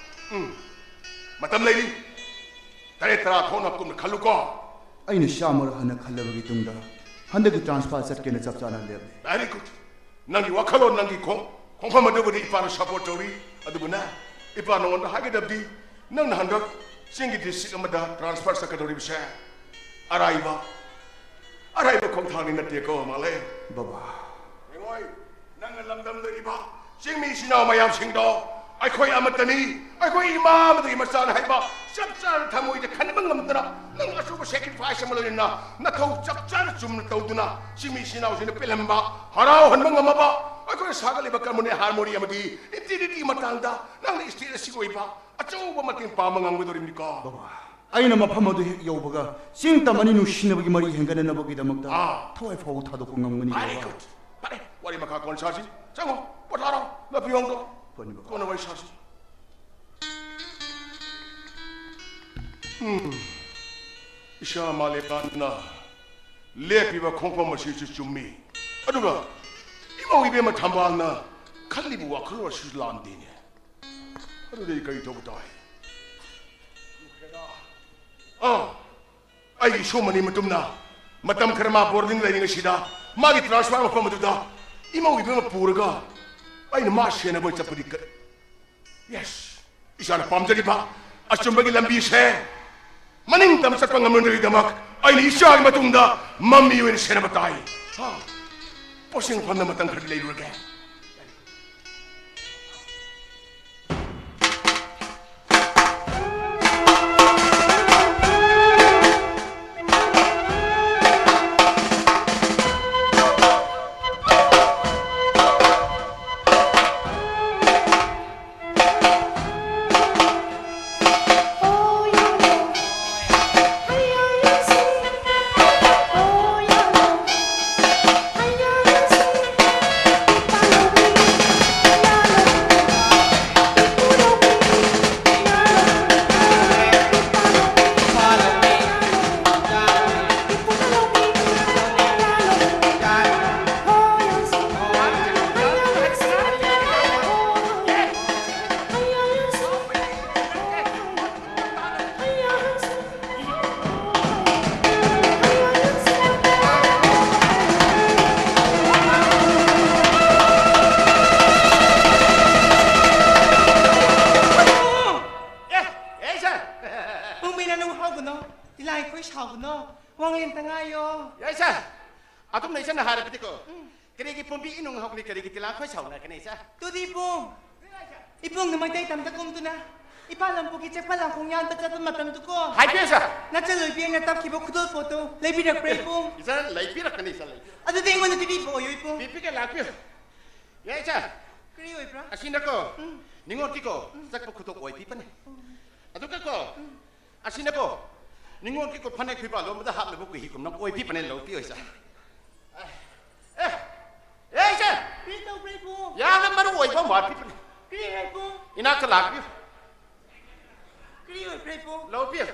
ꯎꯝ꯫ ꯃꯇꯝ ꯂꯩꯔꯤ꯫ ꯇꯔꯦꯠ ꯇꯔꯥ ꯊꯣꯛꯅ ꯀꯨꯞꯅ ꯈꯜꯂꯨꯀꯣ꯫ ꯑꯩꯅ ꯆꯥꯝꯃꯔꯛ ꯍꯟꯅ ꯈꯜꯂꯕꯒꯤ ꯇꯨꯡꯗ ꯍꯟꯗꯛꯀꯤ ꯇ꯭ꯔꯥꯟꯁꯐꯔ ꯆꯠꯀꯦꯅ ꯆꯞ ꯆꯥꯅ ꯂꯦꯞꯂꯦ꯫ Very good. ꯅꯪꯒꯤ ꯋꯥꯈꯜꯂꯣꯟ, ꯅꯪꯒꯤ ꯈꯣꯡ-, ꯈꯣꯡꯐꯝ ꯑꯗꯨꯕꯨꯗꯤ ꯏꯄꯥꯅ ꯁꯄꯣꯔꯠ ꯇꯧꯔꯤ꯫ ꯑꯗꯨꯕꯨꯅꯦ, ꯏꯄꯥ ꯅꯉꯣꯟꯗ ꯍꯥꯏꯒꯗꯕꯗꯤ, ꯅꯪꯅ ꯍꯟꯗꯛ ꯆꯤꯡꯒꯤ ꯗꯤꯁꯇ꯭ꯔꯤꯛ ꯑꯃꯗ ꯇ꯭ꯔꯥꯟꯁꯐꯔ ꯆꯠꯀꯗꯧꯔꯤꯕꯁꯦ ꯑꯔꯥꯏꯕ, ꯑꯔꯥꯏꯕ ꯈꯣꯡꯊꯥꯡꯗꯤ ꯅꯠꯇꯦꯀꯣ, ꯃꯥꯂꯦ꯫ ꯕꯕꯥ꯫ ꯌꯦꯡꯉꯣꯏ, ꯅꯪꯅ ꯂꯝꯗꯝꯗ ꯂꯩꯔꯤꯕ ꯆꯤꯡꯃꯤ ꯏꯆꯤꯟ ꯏꯅꯥꯎ ꯃꯌꯥꯝꯁꯤꯡꯗꯣ, ꯑꯩꯈꯣꯏ ꯑꯃꯠꯇꯅꯤ, ꯑꯩꯈꯣꯏ ꯏꯃꯥ ꯑꯃꯗꯒꯤ ꯃꯆꯥꯅ ꯍꯥꯏꯕ ꯆꯞ ꯆꯥꯅ ꯊꯃꯣꯏꯗ ꯈꯟꯕ ꯉꯝꯗꯅ, ꯅꯪ ꯑꯆꯧꯕ ꯁꯦꯀ꯭ꯔꯤꯐꯥꯏꯁ ꯑꯃ ꯂꯣꯏꯅꯅ ꯅꯊꯧ ꯆꯞ ꯆꯥꯅ ꯆꯨꯝꯅ ꯇꯧꯗꯨꯅ ꯆꯤꯡꯃꯤ ꯏꯆꯤꯟ ꯏꯅꯥꯎꯁꯤꯡꯗ ꯄꯦꯜꯍꯟꯕ, ꯍꯔꯥꯎꯍꯟꯕ ꯉꯝꯃꯕ, ꯑꯩꯈꯣꯏꯅ ꯁꯥꯒꯠꯂꯤꯕ ꯀꯝꯃꯨꯅꯦꯜ ꯍꯥꯔꯃꯣꯅꯤ ꯑꯃꯗꯤ ꯏꯟꯇꯤꯒ꯭ꯔꯤꯇꯤꯒꯤ ꯃꯇꯥꯡꯗ ꯅꯪꯅ ꯁ꯭ꯇꯦꯠ ꯑꯁꯤꯒꯤ ꯑꯣꯏꯕ ꯑꯆꯧꯕ ꯃꯇꯦꯡ ꯄꯥꯡꯕ ꯉꯝꯒꯗꯧꯔꯤꯕꯅꯤꯀꯣ꯫ ꯕꯕꯥ, ꯑꯩꯅ ꯃꯐꯝ ꯑꯗꯨ ꯍꯦꯛ ꯌꯧꯕꯒ ꯆꯤꯡ ꯇꯝ ꯑꯅꯤ ꯅꯨꯡꯁꯤꯅꯕꯒꯤ ꯃꯔꯤ ꯍꯦꯟꯒꯠꯅꯅꯕꯒꯤꯗꯃꯛꯇ ꯑꯥ꯫ ꯊꯋꯥꯏ ꯐꯥꯎꯕ ꯊꯥꯗꯣꯛꯄ ꯉꯝꯒꯅꯤ, ꯚꯦꯔꯤ ꯕꯕꯥ꯫ ꯒꯨꯗ꯫ ꯐꯔꯦ, ꯋꯥꯔꯤ ꯃꯈꯥ ꯀꯣꯟꯅ ꯁꯥꯁꯤ꯫ ꯆꯪꯉꯣ, ꯄꯣꯊꯥꯔꯣ, ꯅꯥꯄꯤ ꯍꯣꯡꯗꯣ꯫ ꯐꯅꯤ, ꯕꯕꯥ꯫ ꯀꯣꯟꯅ ꯋꯥꯔꯤ ꯁꯥꯁꯤ꯫ ꯎꯝ꯫ ꯏꯁꯥ ꯃꯥꯂꯦꯝꯕꯥꯟꯗꯨꯅ ꯂꯦꯞꯄꯤꯕ ꯈꯣꯡꯐꯝ ꯑꯁꯤꯁꯨ ꯆꯨꯝꯃꯤ꯫ ꯑꯗꯨꯒ ꯏꯃꯧ ꯏꯕꯦꯝꯃ ꯊꯝꯕꯥꯜꯅ ꯈꯜꯂꯤꯕ ꯋꯥꯈꯜꯂꯣꯟ ꯑꯁꯤꯁꯨ ꯂꯥꯟꯗꯦꯅꯦ꯫ ꯑꯗꯨꯗꯤ ꯑꯩ ꯀꯔꯤ ꯇꯧꯕ ꯇꯥꯏ? ꯑꯥ, ꯑꯩꯒꯤ ꯏꯁꯨꯃꯅꯤ ꯃꯇꯨꯝꯅ ꯃꯇꯝ ꯈꯔ ꯃꯥ ꯕꯣꯔꯗꯤꯡ ꯂꯩꯔꯤꯉꯩꯁꯤꯗ ꯃꯥꯒꯤ ꯇ꯭ꯔꯥꯟꯁꯐꯔ ꯃꯐꯝ ꯑꯗꯨꯗ ꯏꯃꯧ ꯏꯕꯦꯝꯃ ꯄꯨꯔꯒ ꯑꯩꯅ ꯃꯥ ꯁꯦꯟꯅꯕ ꯑꯣꯏꯅ ꯆꯠꯄꯗꯤ ꯀ-, ꯌꯦꯁ, ꯏꯁꯥꯅ ꯄꯥꯝꯖꯔꯤꯕ ꯑꯆꯨꯝꯕꯒꯤ ꯂꯝꯕꯤꯁꯦ ꯃꯅꯤꯡ ꯇꯝꯅ ꯆꯠꯄ ꯉꯝꯂꯣꯏꯗꯕꯒꯤꯗꯃꯛ ꯑꯩꯅ ꯏꯆꯥꯒꯤ ꯃꯇꯨꯡꯗ ꯃꯃꯤ ꯑꯣꯏꯅ ꯁꯦꯟꯅꯕ ꯇꯥꯏ꯫ ꯍꯥ? ꯄꯣꯠꯁꯦꯡꯐꯝꯗ ꯃꯇꯝ ꯈꯔꯗꯤ ꯂꯩꯔꯨꯔꯒꯦ꯫ ꯑꯦ, ꯑꯦ, ꯏꯆꯟ! ꯄꯨꯡꯃꯤꯅ ꯅꯨꯡ ꯍꯧꯒꯅꯣ, ꯇꯤꯂꯥꯏꯈꯣꯏ ꯁꯥꯎꯒꯅꯣ, ꯋꯥꯡꯂꯦꯟꯇ ꯉꯥꯏꯌꯣ꯫ ꯌꯥꯏ, ꯏꯆꯟ! ꯑꯗꯨꯝꯅ ꯏꯆꯟꯅ ꯍꯥꯏꯔꯕꯗꯤꯀꯣ, ꯎꯝ꯫ ꯀꯔꯤꯒꯤ ꯄꯨꯝꯕꯤ ꯏꯅꯨꯡ ꯍꯧꯒꯅꯤ, ꯀꯔꯤꯒꯤ ꯇꯤꯂꯥꯏꯈꯣꯏ ꯁꯥꯎꯅꯒꯅꯤ, ꯏꯆꯟ? ꯇꯨꯗꯤ ꯏꯕꯨꯡ, ꯏꯕꯨꯡꯅ ꯃꯩꯇꯩ ꯇꯝꯗ ꯀꯨꯝꯗꯨꯅ ꯏꯄꯥ ꯂꯝꯄꯨꯒꯤ ꯆꯦꯛꯄ ꯂꯥꯡꯈꯣꯡ ꯌꯥꯟꯕ ꯆꯠꯄ ꯃꯇꯝꯗꯨꯀꯣ꯫ ꯍꯥꯏꯕꯤꯌꯨ, ꯏꯆꯟ! ꯅꯆꯜ ꯑꯣꯏꯕꯤ ꯑꯩꯅ ꯇꯞꯈꯤꯕ ꯈꯨꯗꯣꯜ ꯄꯣꯠꯇꯣ ꯂꯩꯕꯤꯔꯛꯄ꯭ꯔꯥ, ꯏꯕꯨꯡ? ꯏꯆꯟ, ꯂꯩꯕꯤꯔꯛꯀꯅꯤ, ꯏꯆꯟ, ꯂꯩꯕꯤꯔꯛꯀꯅꯤ꯫ ꯑꯗꯨꯗꯤ ꯑꯩꯉꯣꯟꯗ ꯄꯤꯕꯤꯕ ꯑꯣꯏꯌꯨ, ꯏꯕꯨꯡ꯫ ꯄꯤꯕꯤꯒꯦ, ꯂꯥꯛꯄꯤꯌꯨ꯫ ꯌꯥꯏ, ꯏꯆꯟ꯫ ꯀꯔꯤ ꯑꯣꯏꯕ꯭ꯔꯥ? ꯑꯁꯤꯅꯀꯣ, ꯎꯝ꯫ ꯅꯤꯉꯣꯜꯒꯤꯀꯣ, ꯎꯝ꯫ ꯆꯠꯄ ꯈꯨꯗꯣꯞ ꯑꯣꯏꯕꯤꯕꯅꯦ꯫ ꯎꯝ꯫ ꯑꯗꯨꯒꯀꯣ, ꯎꯝ꯫ ꯑꯁꯤꯅꯀꯣ, ꯅꯤꯉꯣꯜꯒꯤꯀꯣ, ꯐꯅꯦꯛ ꯐꯤꯕꯥꯜ ꯂꯣꯟꯕꯗ ꯍꯥꯞꯅꯕ ꯀꯨꯍꯤꯒꯨꯝꯅ ꯑꯣꯏꯕꯤꯕꯅꯦ, ꯂꯧꯕꯤꯌꯨ, ꯏꯆꯟ꯫ ꯑꯦ, ꯑꯦ, ꯏꯆꯟ! ꯀꯔꯤ ꯇꯧꯕ꯭ꯔꯥ, ꯏꯕꯨꯡ? ꯌꯥꯝꯅ ꯃꯔꯨ ꯑꯣꯏꯕ ꯑꯃ ꯋꯥꯠꯄꯤꯕꯅꯦ꯫ ꯀꯔꯤꯔꯥ, ꯏꯕꯨꯡ? ꯏꯅꯥꯛꯇ ꯂꯥꯛꯄꯤꯌꯨ꯫ ꯀꯔꯤ ꯑꯣꯏꯕ꯭ꯔꯥ, ꯏꯕꯨꯡ? ꯂꯧꯕꯤꯌꯨ꯫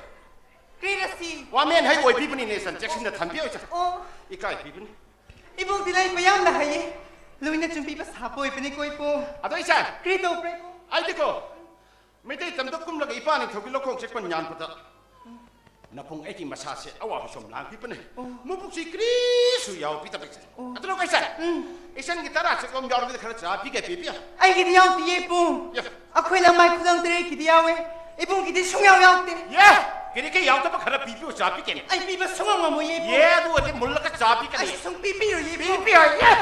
ꯀꯔꯤꯔꯥ ꯁꯤ? ꯋꯥꯃꯦꯟ ꯍꯩ ꯑꯣꯏꯕꯤꯕꯅꯤꯅꯦ, ꯏꯆꯟ, ꯆꯦꯛꯁꯤꯟꯅ ꯊꯝꯕꯤꯌꯨ, ꯏꯆꯟ꯫ ꯑꯣ꯫ ꯏꯀꯥꯏꯕꯤꯕꯅꯤ꯫ ꯏꯕꯨꯡꯗꯤ ꯂꯩꯕ ꯌꯥꯝꯅ ꯍꯩꯌꯦ꯫ ꯂꯣꯏꯅ ꯆꯨꯝꯕꯤꯕ ꯁꯥꯕ ꯑꯣꯏꯕꯅꯤꯀꯣ, ꯏꯕꯨꯡ꯫ ꯑꯗꯣ, ꯏꯆꯟ! ꯀꯔꯤ ꯇꯧꯕ꯭ꯔꯥ, ꯏꯕꯨꯡ? ꯑꯩꯗꯤꯀꯣ, ꯃꯩꯇꯩ ꯇꯝꯗ ꯀꯨꯝꯂꯒ ꯏꯄꯥ ꯅꯤꯡꯊꯧꯒꯤ ꯂꯧꯈꯣꯡ ꯆꯦꯛꯄ ꯌꯥꯟꯕꯗ ꯅꯄꯨꯡ ꯑꯩꯒꯤ ꯃꯁꯥꯁꯦ ꯑꯋꯥꯕ ꯁꯨꯝ ꯂꯥꯡꯕꯤꯕꯅꯦ꯫ ꯑꯣ꯫ ꯃꯕꯨꯛꯁꯤ ꯀꯔꯤꯁꯨ ꯌꯥꯎꯕꯤꯗꯕ ꯏꯆꯟ꯫ ꯑꯣ꯫ ꯑꯗꯨꯅ ꯀꯩꯁꯦ꯫ ꯎꯝ꯫ ꯏꯆꯟꯒꯤ ꯇꯔꯥ ꯆꯠꯂꯣꯝ ꯌꯥꯎꯔꯕꯗꯤ ꯈꯔ ꯆꯥ ꯄꯤꯒꯦ ꯄꯤꯕꯤꯌꯨ꯫ ꯑꯩꯒꯤꯗꯤ ꯌꯥꯎꯗꯤꯌꯦ ꯏꯕꯨꯡ꯫ ꯌꯦ꯫ ꯑꯩꯈꯣꯏ ꯂꯃꯥꯏ ꯈꯨꯗꯝ ꯇꯔꯦꯠꯀꯤꯗꯤ ꯌꯥꯎꯋꯦ꯫ ꯏꯕꯨꯡꯒꯤꯗꯤ ꯁꯨꯡꯌꯥꯎ ꯌꯥꯎꯗꯦ꯫ ꯌꯦ꯫ ꯀꯔꯤ ꯀꯩ ꯌꯥꯎꯗꯕ ꯈꯔ ꯄꯤꯕꯤꯌꯨ ꯆꯥ ꯄꯤꯒꯦꯅꯦ꯫ ꯑꯩ ꯄꯤꯕ ꯁꯨꯡꯉꯝ ꯉꯝꯃꯣꯏꯌꯦ ꯏꯕꯨꯡ꯫ ꯌꯦ ꯑꯗꯨ ꯑꯣꯏꯔꯗꯤ ꯃꯨꯜꯂꯒ ꯆꯥ ꯄꯤꯒꯅꯤ꯫ ꯑꯩ ꯁꯨꯡꯄꯤ ꯄꯤꯔꯣꯏꯌꯦ ꯏꯕꯨꯡ꯫ ꯄꯤꯕꯤꯌꯨ ꯌꯦ꯫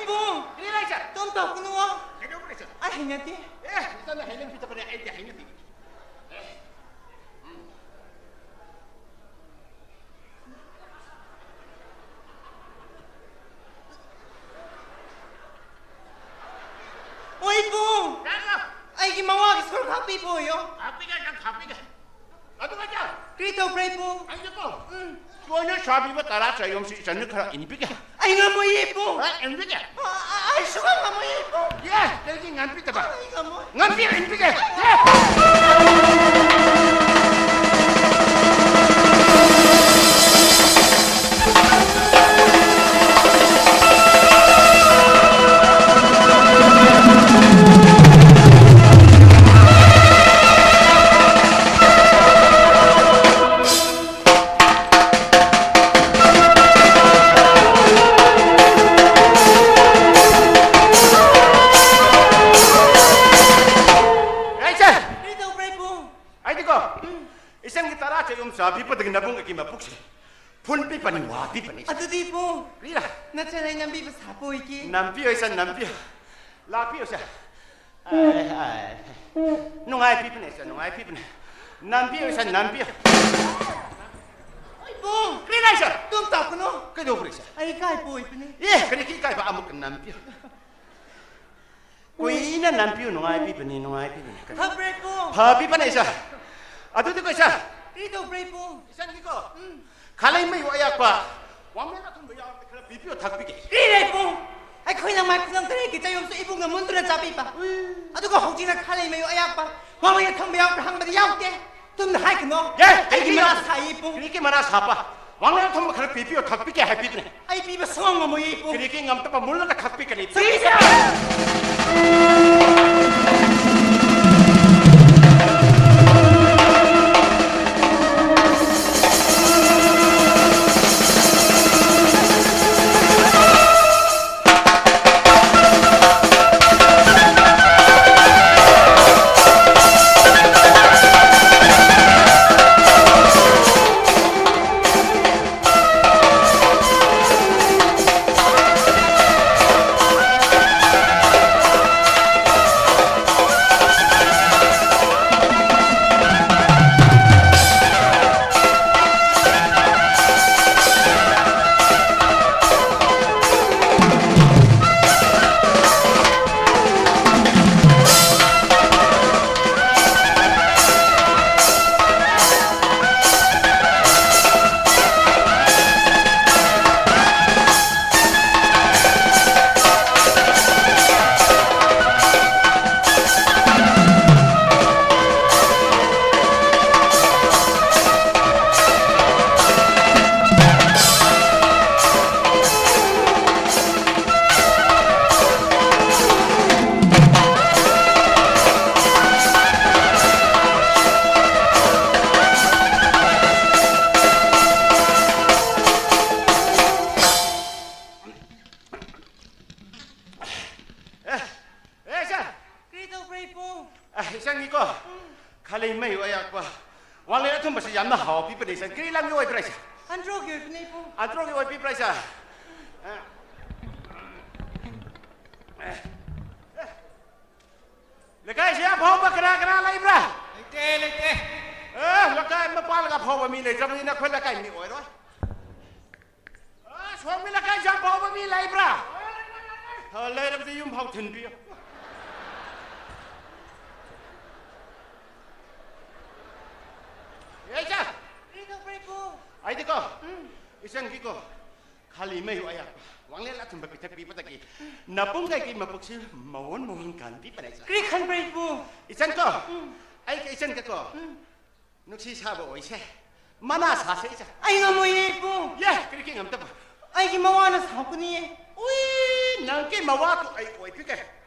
ꯏꯕꯨꯡ! ꯀꯔꯤ ꯂꯩꯆꯥ? ꯇꯣꯝ ꯇꯧꯒꯅꯨꯋꯣ꯫ ꯀꯩꯗꯧꯕ ꯂꯩꯆꯥ? ꯑꯩ ꯍꯩꯅꯗꯦ꯫ ꯑꯦ, ꯏꯆꯥꯅ ꯍꯩꯅꯕꯤꯗꯕꯅꯦ, ꯑꯩꯗꯤ ꯍꯩꯅꯗꯦ꯫ ꯑꯣ ꯏꯕꯨꯡ! ꯌꯥꯔꯦ! ꯑꯩꯒꯤ ꯃꯋꯥꯒꯤ ꯁꯔꯨꯛ ꯈꯥꯛꯄꯤꯕ ꯑꯣꯏꯌꯣ꯫ ꯈꯥꯛꯄꯤꯒꯦ, ꯅꯪ ꯈꯥꯛꯄꯤꯒꯦ꯫ ꯑꯗꯨꯒ ꯆꯥ꯫ ꯀꯔꯤ ꯇꯧꯕ꯭ꯔꯥ ꯏꯕꯨꯡ? ꯑꯩꯅꯀꯣ, ꯎꯝ꯫ ꯂꯣꯏꯅ ꯁꯥꯕꯤꯕ ꯇꯔꯥ ꯆꯌꯣꯝꯁꯤ ꯏꯆꯟꯅ ꯈꯔ ꯏꯟꯕꯤꯒꯦ꯫ ꯑꯩ ꯉꯝꯃꯣꯏꯌꯦ ꯏꯕꯨꯡ꯫ ꯑ, ꯏꯟꯕꯤꯒꯦ꯫ ꯑ, ꯑ, ꯑꯩ ꯁꯨꯡꯉꯝ ꯉꯝꯃꯣꯏꯌꯦ ꯏꯕꯨꯡ꯫ ꯌꯦ, ꯀꯔꯤꯒꯤ ꯉꯝꯕꯤꯗꯕ? ꯑꯩ ꯉꯝꯃꯣꯏ꯫ ꯉꯝꯕꯤꯒꯦ, ꯏꯟꯕꯤꯒꯦ꯫ ꯌꯦ꯫ ꯌꯥꯏꯁꯦ! ꯀꯔꯤ ꯇꯧꯕ꯭ꯔꯥ ꯏꯕꯨꯡ? ꯑꯩꯗꯤꯀꯣ, ꯎꯝ꯫ ꯏꯆꯟꯒꯤ ꯇꯔꯥ ꯆꯌꯣꯝ ꯆꯥꯕꯤꯕꯗꯒꯤ ꯅꯕꯨꯡ ꯑꯩꯒꯤ ꯃꯄꯨꯛꯁꯦ ꯐꯨꯟ ꯄꯤꯕꯅꯤ, ꯋꯥ ꯄꯤꯕꯅꯤ꯫ ꯑꯗꯨꯗꯤ ꯏꯕꯨꯡ, ꯀꯔꯤꯔꯥ? ꯅꯆꯟ ꯑꯩ ꯅꯝꯕꯤꯕ ꯁꯥꯄꯣꯏꯒꯦ꯫ ꯅꯝꯕꯤꯌꯨ ꯏꯆꯟ, ꯅꯝꯕꯤꯌꯨ꯫ ꯂꯥꯛꯄꯤꯌꯨꯁꯦ꯫ ꯑꯥꯏ, ꯑꯥꯏ꯫ ꯅꯨꯡꯉꯥꯏ ꯄꯤꯕꯅꯦ ꯏꯆꯟ, ꯅꯨꯡꯉꯥꯏ ꯄꯤꯕꯅꯦ꯫ ꯅꯝꯕꯤꯌꯨ ꯏꯆꯟ, ꯅꯝꯕꯤꯌꯨ꯫ ꯏꯕꯨꯡ! ꯀꯔꯤ ꯂꯩꯆꯥ? ꯇꯨꯝ ꯇꯥꯛꯀꯅꯨ꯫ ꯀꯩꯗꯧꯕ꯭ꯔꯥ ꯏꯆꯟ? ꯑꯩ ꯏꯀꯥꯏꯕ ꯑꯣꯏꯕꯅꯦ꯫ ꯑꯦ, ꯀꯔꯤꯒꯤ ꯏꯀꯥꯏꯕ? ꯑꯃꯨꯛꯀ ꯅꯝꯕꯤꯌꯨ꯫ ꯀꯨꯏꯅ ꯅꯝꯕꯤꯌꯨ, ꯅꯨꯡꯉꯥꯏꯕꯤꯕꯅꯤ, ꯅꯨꯡꯉꯥꯏꯕꯤꯕꯅꯤ꯫ ꯐꯕ꯭ꯔꯥ ꯏꯕꯨꯡ? ꯐꯕꯤꯕꯅꯦ ꯏꯆꯥ꯫ ꯑꯗꯨꯗꯤꯀꯣ ꯏꯆꯥ꯫ ꯀꯔꯤ ꯇꯧꯕ꯭ꯔꯥ ꯏꯕꯨꯡ? ꯏꯆꯟꯒꯤꯀꯣ꯫ ꯎꯝ꯫ ꯈꯥꯂꯩ ꯃꯌꯨ ꯑꯌꯥꯛꯄ꯫ ꯋꯥꯡꯃꯦꯟ ꯑꯊꯨꯝꯕ ꯌꯥꯎꯔꯗꯤ ꯈꯔ ꯄꯤꯕꯤꯌꯨ, ꯊꯛꯄꯤꯒꯦ꯫ ꯀꯔꯤ ꯂꯩ ꯏꯕꯨꯡ? ꯑꯩꯈꯣꯏꯅ ꯃꯥꯏ ꯈꯨꯂꯪ ꯇꯔꯦꯠꯀꯤ ꯆꯌꯣꯝꯁꯨ ꯏꯕꯨꯡꯅ ꯃꯨꯟꯗꯨꯅ ꯆꯥꯕꯤꯕ꯫ ꯎꯝ꯫ ꯑꯗꯨꯒ ꯍꯧꯖꯤꯛꯅ ꯈꯥꯂꯩ ꯃꯌꯨ ꯑꯌꯥꯛꯄ꯫ ꯋꯥꯡꯃꯦꯟ ꯑꯊꯨꯝꯕ ꯌꯥꯎꯕ꯭ꯔꯥ ꯍꯪꯕꯗ ꯌꯥꯎꯗꯦ꯫ ꯇꯨꯝꯅ ꯍꯥꯏꯒꯅꯣ꯫ ꯌꯥꯏ, ꯑꯩꯒꯤ ꯑꯩꯒꯤ ꯃꯔꯥ ꯁꯥꯏ ꯏꯕꯨꯡ꯫ ꯀꯔꯤꯒꯤ ꯃꯔꯥ ꯁꯥꯕ? ꯋꯥꯡꯂꯦꯟ ꯑꯊꯨꯝꯕ ꯈꯔ ꯄꯤꯕꯤꯌꯣ, ꯊꯛꯄꯤꯒꯦ ꯍꯥꯏꯕꯤꯕꯅꯦ꯫ ꯑꯩ ꯄꯤꯕ ꯁꯨꯡꯉꯝ ꯉꯝꯃꯣꯏ ꯏꯕꯨꯡ꯫ ꯀꯔꯤꯒꯤ ꯉꯝꯗꯕ? ꯃꯨꯜꯂꯒ ꯊꯛꯄꯤꯒꯅꯤ꯫ ꯄꯤꯕꯤꯌꯣ! ꯈꯥꯂꯤ ꯃꯩ ꯑꯌꯥꯛꯄ ꯋꯥꯡꯂꯦꯟ ꯑꯊꯨꯝꯕꯁꯤ ꯌꯥꯝꯅ ꯍꯥꯎꯕꯤꯕꯅꯦ ꯏꯆꯟ꯫ ꯀꯔꯤ ꯂꯝꯒꯤ ꯑꯣꯏꯕ꯭ꯔꯥ ꯏꯆꯟ? ꯑꯟꯗ꯭ꯔꯣꯒꯤ ꯑꯣꯏꯕꯅꯦ ꯏꯕꯨꯡ꯫ ꯑꯟꯗ꯭ꯔꯣꯒꯤ ꯑꯣꯏꯕꯤꯕ꯭ꯔꯥ ꯏꯆꯟ? ꯑ, ꯑ, ꯑ, ꯂꯩꯀꯥꯏꯁꯤ ꯑꯐꯥꯎꯕ ꯀꯅꯥ ꯀꯅꯥ ꯂꯩꯕ꯭ꯔꯥ? ꯂꯩꯇꯦ, ꯂꯩꯇꯦ꯫ ꯑꯦ, ꯂꯩꯀꯥꯏ ꯑꯃ ꯄꯥꯜꯂꯒ ꯑꯐꯥꯎꯕ ꯃꯤ ꯂꯩꯇ꯭ꯔꯕꯅꯤꯅ ꯑꯩꯈꯣꯏ ꯂꯩꯀꯥꯏ ꯃꯤ ꯑꯣꯏꯔꯣꯏ꯫ ꯑ, ꯁꯣꯝꯒꯤ ꯂꯩꯀꯥꯏꯁꯤ ꯑꯐꯥꯎꯕ ꯃꯤ ꯂꯩꯕ꯭ꯔꯥ? ꯑ, ꯂꯩꯔꯕꯗꯤ ꯌꯨꯝ ꯐꯥꯎ ꯊꯤꯟꯕꯤꯌꯨ꯫ ꯑꯦ, ꯏꯆꯥ! ꯀꯔꯤ ꯇꯧꯕ꯭ꯔꯥ, ꯏꯕꯨꯡ? ꯑꯩꯗꯤꯀꯣ, ꯎꯝ꯫ ꯏꯆꯟꯒꯤꯀꯣ, ꯈꯥꯂꯤ ꯃꯩ ꯑꯌꯥꯛꯄ ꯋꯥꯡꯂꯦꯟ ꯑꯊꯨꯝꯕ ꯄꯤꯊꯛꯄꯤꯕꯗꯒꯤ ꯅꯄꯨꯡ ꯀꯩꯀꯩ ꯃꯄꯨꯛꯁꯤ ꯃꯑꯣꯟ ꯃꯑꯣꯟ ꯀꯥꯟꯕꯤꯕꯅꯦ ꯏꯆꯟ꯫ ꯀꯔꯤ ꯈꯟꯕ꯭ꯔꯥ ꯏꯕꯨꯡ? ꯏꯆꯟꯀꯣ, ꯎꯝ꯫ ꯑꯩꯒ ꯏꯆꯟꯒꯀꯣ, ꯎꯝ꯫ ꯅꯨꯡꯁꯤ ꯁꯥꯕ ꯑꯣꯏꯁꯦ꯫ ꯃꯅꯥ ꯁꯥꯁꯦ ꯏꯆꯟ꯫ ꯑꯩ ꯉꯝꯃꯣꯏꯌꯦ ꯏꯕꯨꯡ꯫ ꯌꯦ, ꯀꯔꯤꯒꯤ ꯉꯝꯗꯕ? ꯑꯩꯒꯤ ꯃꯋꯥꯅ ꯁꯥꯎꯒꯅꯤꯌꯦ꯫ ꯎꯏ, ꯅꯪꯒꯤ ꯃꯋꯥꯗꯨ ꯑꯩ ꯑꯣꯏꯕꯤꯒꯦ꯫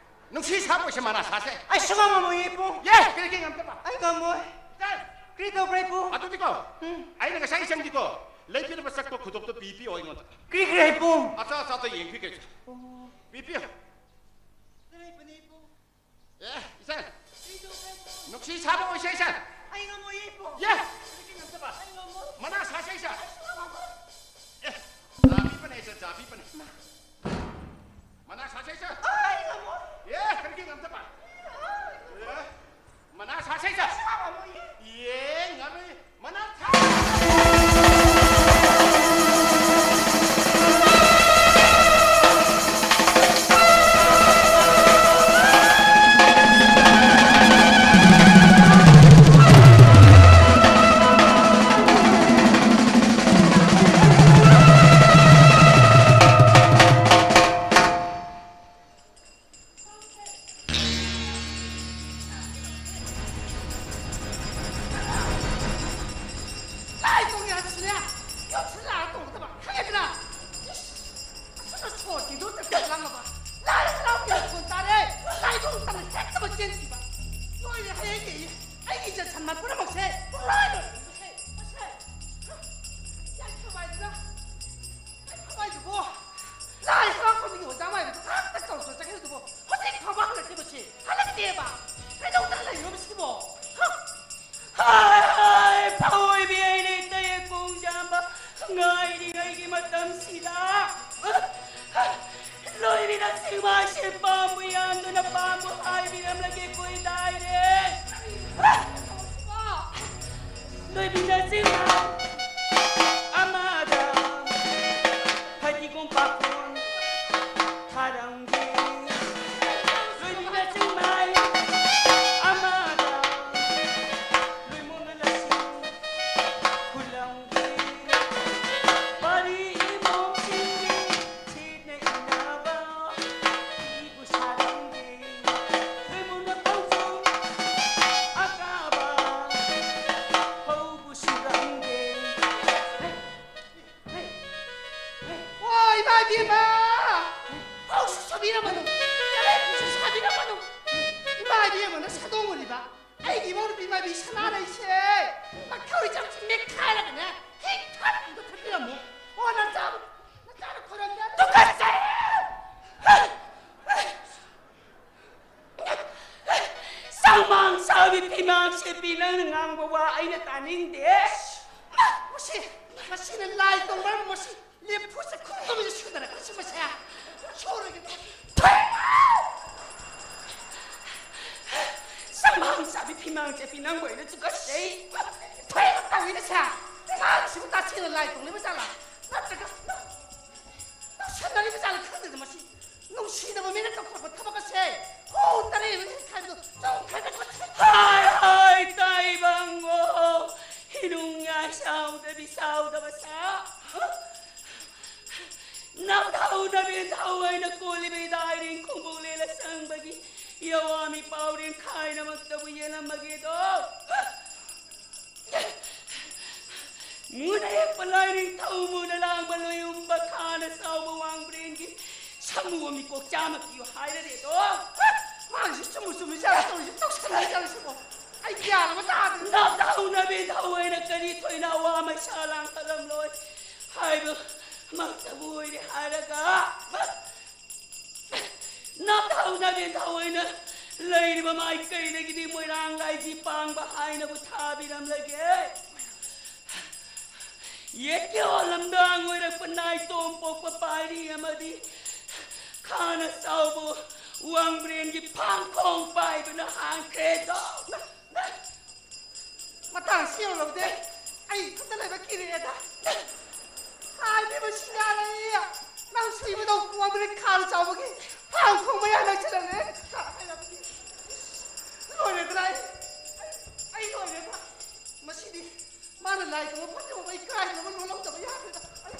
ꯅꯨꯡꯁꯤ ꯁꯥꯕ ꯑꯣꯏꯁꯦ ꯃꯅꯥ ꯁꯥꯁꯦ꯫ ꯑꯩ ꯁꯨꯡꯉꯝ ꯉꯝꯃꯣꯏꯌꯦ ꯏꯕꯨꯡ꯫ ꯌꯦ, ꯀꯔꯤꯒꯤ ꯉꯝꯗꯕ? ꯑꯩ ꯉꯝꯃꯣꯏ꯫ ꯏꯆꯟ! ꯀꯔꯤ ꯇꯧꯕ꯭ꯔꯥ ꯏꯕꯨꯡ? ꯑꯗꯨꯗꯤꯀꯣ, ꯎꯝ꯫ ꯑꯩꯅ ꯉꯁꯥꯏ ꯏꯆꯟꯒꯤꯀꯣ, ꯂꯩꯕꯤꯔꯕ ꯆꯠꯄ ꯈꯨꯗꯣꯞꯇꯣ ꯄꯤꯕꯤꯌꯣ ꯑꯩꯉꯣꯟꯗ꯫ ꯀꯔꯤ ꯀꯔꯤ ꯏꯕꯨꯡ? ꯑꯆꯥ ꯑꯆꯥꯗ ꯌꯦꯡꯕꯤꯒꯦ꯫ ꯑꯣ꯫ ꯄꯤꯕꯤꯌꯣ꯫ ꯂꯩꯕꯅꯦ ꯏꯕꯨꯡ꯫ ꯑꯦ, ꯏꯆꯟ! ꯀꯔꯤ ꯇꯧꯕ꯭ꯔꯥ ꯏꯕꯨꯡ? ꯅꯨꯡꯁꯤ ꯁꯥꯕ ꯑꯣꯏꯁꯦ ꯏꯆꯟ꯫ ꯑꯩ ꯉꯝꯃꯣꯏꯌꯦ ꯏꯕꯨꯡ꯫ ꯌꯦ! ꯀꯔꯤꯒꯤ ꯉꯝꯗꯕ? ꯑꯩ ꯉꯝꯃꯣꯏ꯫ ꯃꯅꯥ ꯁꯥꯁꯦ ꯏꯆꯟ꯫ ꯑꯩ ꯉꯝꯃꯣꯏ꯫ ꯑꯦ, ꯆꯥꯕꯤꯕꯅꯦ ꯏꯆꯟ, ꯆꯥꯕꯤꯕꯅꯦ꯫ ꯃꯅꯥ ꯁꯥꯁꯦ ꯏꯆꯟ꯫ ꯑꯩ ꯉꯝꯃꯣꯏ꯫ ꯑꯦ, ꯀꯔꯤꯒꯤ ꯉꯝꯗꯕ? ꯑꯦ, ꯃꯅꯥ ꯁꯥꯁꯦ ꯏꯆꯟ꯫ ꯑꯩ ꯉꯝꯃꯣꯏꯌꯦ꯫ ꯌꯦ, ꯉꯝꯃꯤ꯫ ꯃꯅꯥ ꯁꯥ- ꯁꯤꯃꯥꯁꯦ ꯄꯥꯝꯕꯨ ꯌꯥꯝꯗꯨꯅ ꯄꯥꯝꯕꯨ ꯍꯥꯏꯕꯤꯔꯝꯂꯒꯦ ꯀꯣꯏꯗꯥꯏꯔꯦ꯫ ꯂꯣꯏꯕꯤꯅ ꯁꯤꯃꯥ ꯑꯃꯗ ꯐꯗꯤꯒꯣꯝ ꯄꯥꯈꯣꯟ ꯊꯥꯔꯝꯒꯦ꯫ ꯂꯣꯏꯕꯤꯅ ꯁꯤꯃꯥ ꯑꯃꯗ ꯂꯣꯏꯃꯣꯟꯅ ꯂꯁꯤꯡ ꯈꯨꯂꯪꯒꯤ ꯄꯥꯔꯤ ꯏꯃꯣꯝꯁꯤꯡꯒꯤ ꯁꯤꯠꯅ ꯏꯟꯅꯕ ꯐꯤꯕꯨ ꯁꯥꯔꯝꯒꯦ꯫ ꯂꯣꯏꯃꯣꯟꯅ ꯈꯣꯡꯖꯣꯝ ꯑꯀꯥꯕ ꯐꯧꯕꯨ ꯁꯨꯔꯝꯒꯦ꯫ ꯍꯦ, ꯍꯦ, ꯍꯦ꯫ ꯑꯣ, ꯏꯃꯥ ꯏꯕꯦꯝꯃ! ꯐꯧꯁꯨ ꯁꯨꯕꯤꯔꯝꯃꯅꯨ, ꯆꯔꯦꯠꯄꯨꯁꯨ ꯁꯥꯕꯤꯔꯝꯃꯅꯨ꯫ ꯏꯃꯥ ꯏꯕꯦꯝꯃꯅ ꯁꯥꯗꯣꯡꯉꯨꯔꯤꯕ ꯑꯩꯒꯤ ꯏꯃꯧ ꯅꯨꯄꯤ ꯃꯥꯏꯕꯤ ꯁꯅꯥꯔꯩꯁꯦ ꯃꯈꯧꯔꯤ ꯆꯪꯁꯤ ꯃꯦꯠꯈꯥꯏꯔꯒꯅꯦ ꯍꯤꯡ ꯊꯥꯔꯛꯄꯗ ꯊꯛꯄꯤꯔꯝꯃꯣ꯫ ꯑꯣ, ꯅꯆꯥꯕꯨ, ꯅꯆꯥꯅ ꯈꯣꯏꯔꯝꯗꯦ꯫ ꯇꯨꯀꯠꯆꯩ! ꯆꯥꯡꯃꯥꯡ ꯆꯥꯕꯤ ꯐꯤꯃꯥꯡ ꯁꯦꯠꯄꯤ, ꯅꯪꯅ ꯉꯥꯡꯕ ꯋꯥ ꯑꯩꯅ ꯇꯥꯅꯤꯡꯗꯦ꯫ ꯃꯥ, ꯃꯁꯤ, ꯃꯁꯤꯅ ꯂꯥꯏ ꯇꯣꯡꯕ ꯃꯁꯤ ꯂꯦꯝꯐꯨ ꯆꯈꯨꯝꯒꯨꯝꯕꯁꯦ ꯁꯨꯗꯅ ꯈꯔ ꯁꯨꯝꯕꯁꯦ ꯁꯨꯔꯒꯦ꯫ ꯆꯥꯡꯃꯥꯡ ꯆꯥꯕꯤ ꯐꯤꯃꯥꯡ ꯁꯦꯠꯄꯤ, ꯅꯪꯕꯨ ꯑꯩꯅ ꯇꯨꯀꯠꯆꯩ꯫ ꯐꯩꯅ ꯇꯧꯔꯤꯅꯁꯦ, ꯃꯥꯒꯤꯁꯤꯕꯨ ꯇꯥꯁꯦꯡꯅ ꯂꯥꯏ ꯇꯣꯡꯂꯤꯕ ꯖꯥꯠꯂꯥ? ꯅꯠꯇ꯭ꯔꯒ ꯇꯧꯁꯟꯅꯔꯤꯕ ꯖꯥꯠꯂꯥ ꯈꯪꯗꯦꯗ ꯃꯁꯤ꯫ ꯅꯨꯡꯁꯤꯗꯕ ꯃꯤꯅ ꯇꯧꯊꯣꯔꯛꯄ ꯊꯕꯛ ꯑꯁꯦ ꯍꯣ ꯇꯔꯦꯠ ꯍꯦꯛ ꯍꯥꯏꯕꯗꯣ ꯆꯨꯝꯈ꯭ꯔꯦꯗ꯫ ꯍꯥꯏ ꯍꯥꯏ ꯇꯥꯏꯕꯪꯉꯣ, ꯏꯅꯨꯡ ꯌꯥꯏ ꯁꯥꯎꯗꯕꯤ ꯁꯥꯎꯗꯕ ꯁꯥ꯫ ꯅꯝꯊꯧ ꯅꯕꯦꯟ ꯊꯧ ꯑꯩꯅ ꯀꯣꯜꯂꯤꯕ ꯏꯗꯥꯏꯔꯦꯡ ꯈꯣꯡꯕꯧ ꯂꯦꯜꯂ ꯆꯪꯕꯒꯤ ꯌꯋꯥꯃꯤ ꯄꯥꯎꯔꯦꯡ ꯈꯥꯏꯅꯃꯛꯇꯕꯨ ꯌꯦꯜꯂꯝꯃꯒꯦꯗꯣ꯫ ꯃꯨꯅ ꯌꯦꯛꯄ ꯂꯥꯏꯔꯤꯛ ꯊꯧ ꯃꯨꯅ ꯂꯥꯡꯕ ꯂꯣꯏꯌꯨꯝꯕ ꯈꯥꯅ ꯆꯥꯎꯕ ꯋꯥꯡꯕ꯭ꯔꯦꯟꯒꯤ ꯁꯥꯃꯨ ꯑꯃ ꯃꯤꯀꯣꯛ ꯆꯥꯝꯃ ꯄꯤꯌꯨ ꯍꯥꯏꯔꯗꯤ ꯑꯗꯣ꯫ ꯃꯥꯒꯤꯁꯨ ꯆꯨꯝꯕꯨ ꯆꯨꯝꯃꯤ ꯖꯥꯠꯂ ꯇꯧꯔꯤꯁꯦ, ꯇꯧꯁꯟꯅꯩ ꯖꯥꯠꯂ ꯁꯤꯕꯣ꯫ ꯑꯩ ꯒ꯭ꯌꯥꯟ ꯑꯃ ꯇꯥꯗ꯭ꯔꯦ꯫ ꯅꯝꯊꯧ ꯅꯕꯦꯟ ꯊꯧ ꯑꯩꯅ ꯀꯔꯤ ꯊꯣꯏꯅ ꯑꯋꯥ ꯃꯩꯁꯥ ꯂꯥꯡꯈꯠꯂꯝꯂꯣꯏ ꯍꯥꯏꯕ ꯃꯛꯇꯕꯨ ꯑꯣꯏꯔꯦ ꯍꯥꯏꯔꯒ꯫ ꯅꯝꯊꯧ ꯅꯕꯦꯟ ꯊꯧ ꯑꯩꯅ ꯂꯩꯔꯤꯕ ꯃꯥꯏꯀꯩꯗꯒꯤꯗꯤ ꯃꯣꯏꯔꯥꯡ ꯂꯥꯏꯖꯤ ꯄꯥꯡꯕ ꯍꯥꯏꯅꯕꯨ ꯊꯥꯕꯤꯔꯝꯂꯒꯦ꯫ ꯌꯦꯠꯀꯤ ꯑꯣꯜꯂꯝꯗ ꯑꯣꯏꯔꯛꯄ ꯅꯥꯏꯇꯣꯝ ꯄꯣꯛꯄ ꯄꯥꯏꯔꯤ ꯑꯃꯗꯤ ꯈꯥꯅ ꯆꯥꯎꯕ ꯋꯥꯡꯕ꯭ꯔꯦꯟꯒꯤ ꯐꯥꯡꯈꯣꯡ ꯄꯥꯏꯕꯅ ꯍꯥꯡꯈ꯭ꯔꯦꯗꯣ꯫ ꯃꯇꯥꯡꯁꯤ ꯌꯧꯔꯕꯗꯤ ꯑꯩ ꯏꯊꯟꯇ ꯂꯩꯕ ꯀꯤꯔꯛꯑꯦꯗ꯫ ꯍꯥꯏꯕꯤꯕ ꯁꯤꯡꯒꯥ ꯂꯩ꯫ ꯅꯪ ꯁꯨꯏꯕꯗꯣ ꯋꯥꯡꯕ꯭ꯔꯦꯟ ꯈꯥꯅ ꯆꯥꯎꯕꯒꯤ ꯐꯥꯡꯈꯣꯡ ꯃꯌꯥ ꯅꯛꯁꯤꯜꯂꯛꯂꯦ꯫ ꯂꯣꯏꯔꯦꯗꯅ ꯑꯩ, ꯑꯩ, ꯑꯩ ꯂꯣꯏꯔꯦꯗ꯫ ꯃꯁꯤꯗꯤ ꯃꯥꯅ ꯂꯥꯏ ꯇꯧꯕ ꯐꯠꯇꯕ ꯑꯩ ꯀꯥꯏꯗꯅꯕ ꯂꯣꯜꯍꯧꯗꯕ ꯌꯥꯗ꯭ꯔꯦꯗ꯫ ꯑꯩ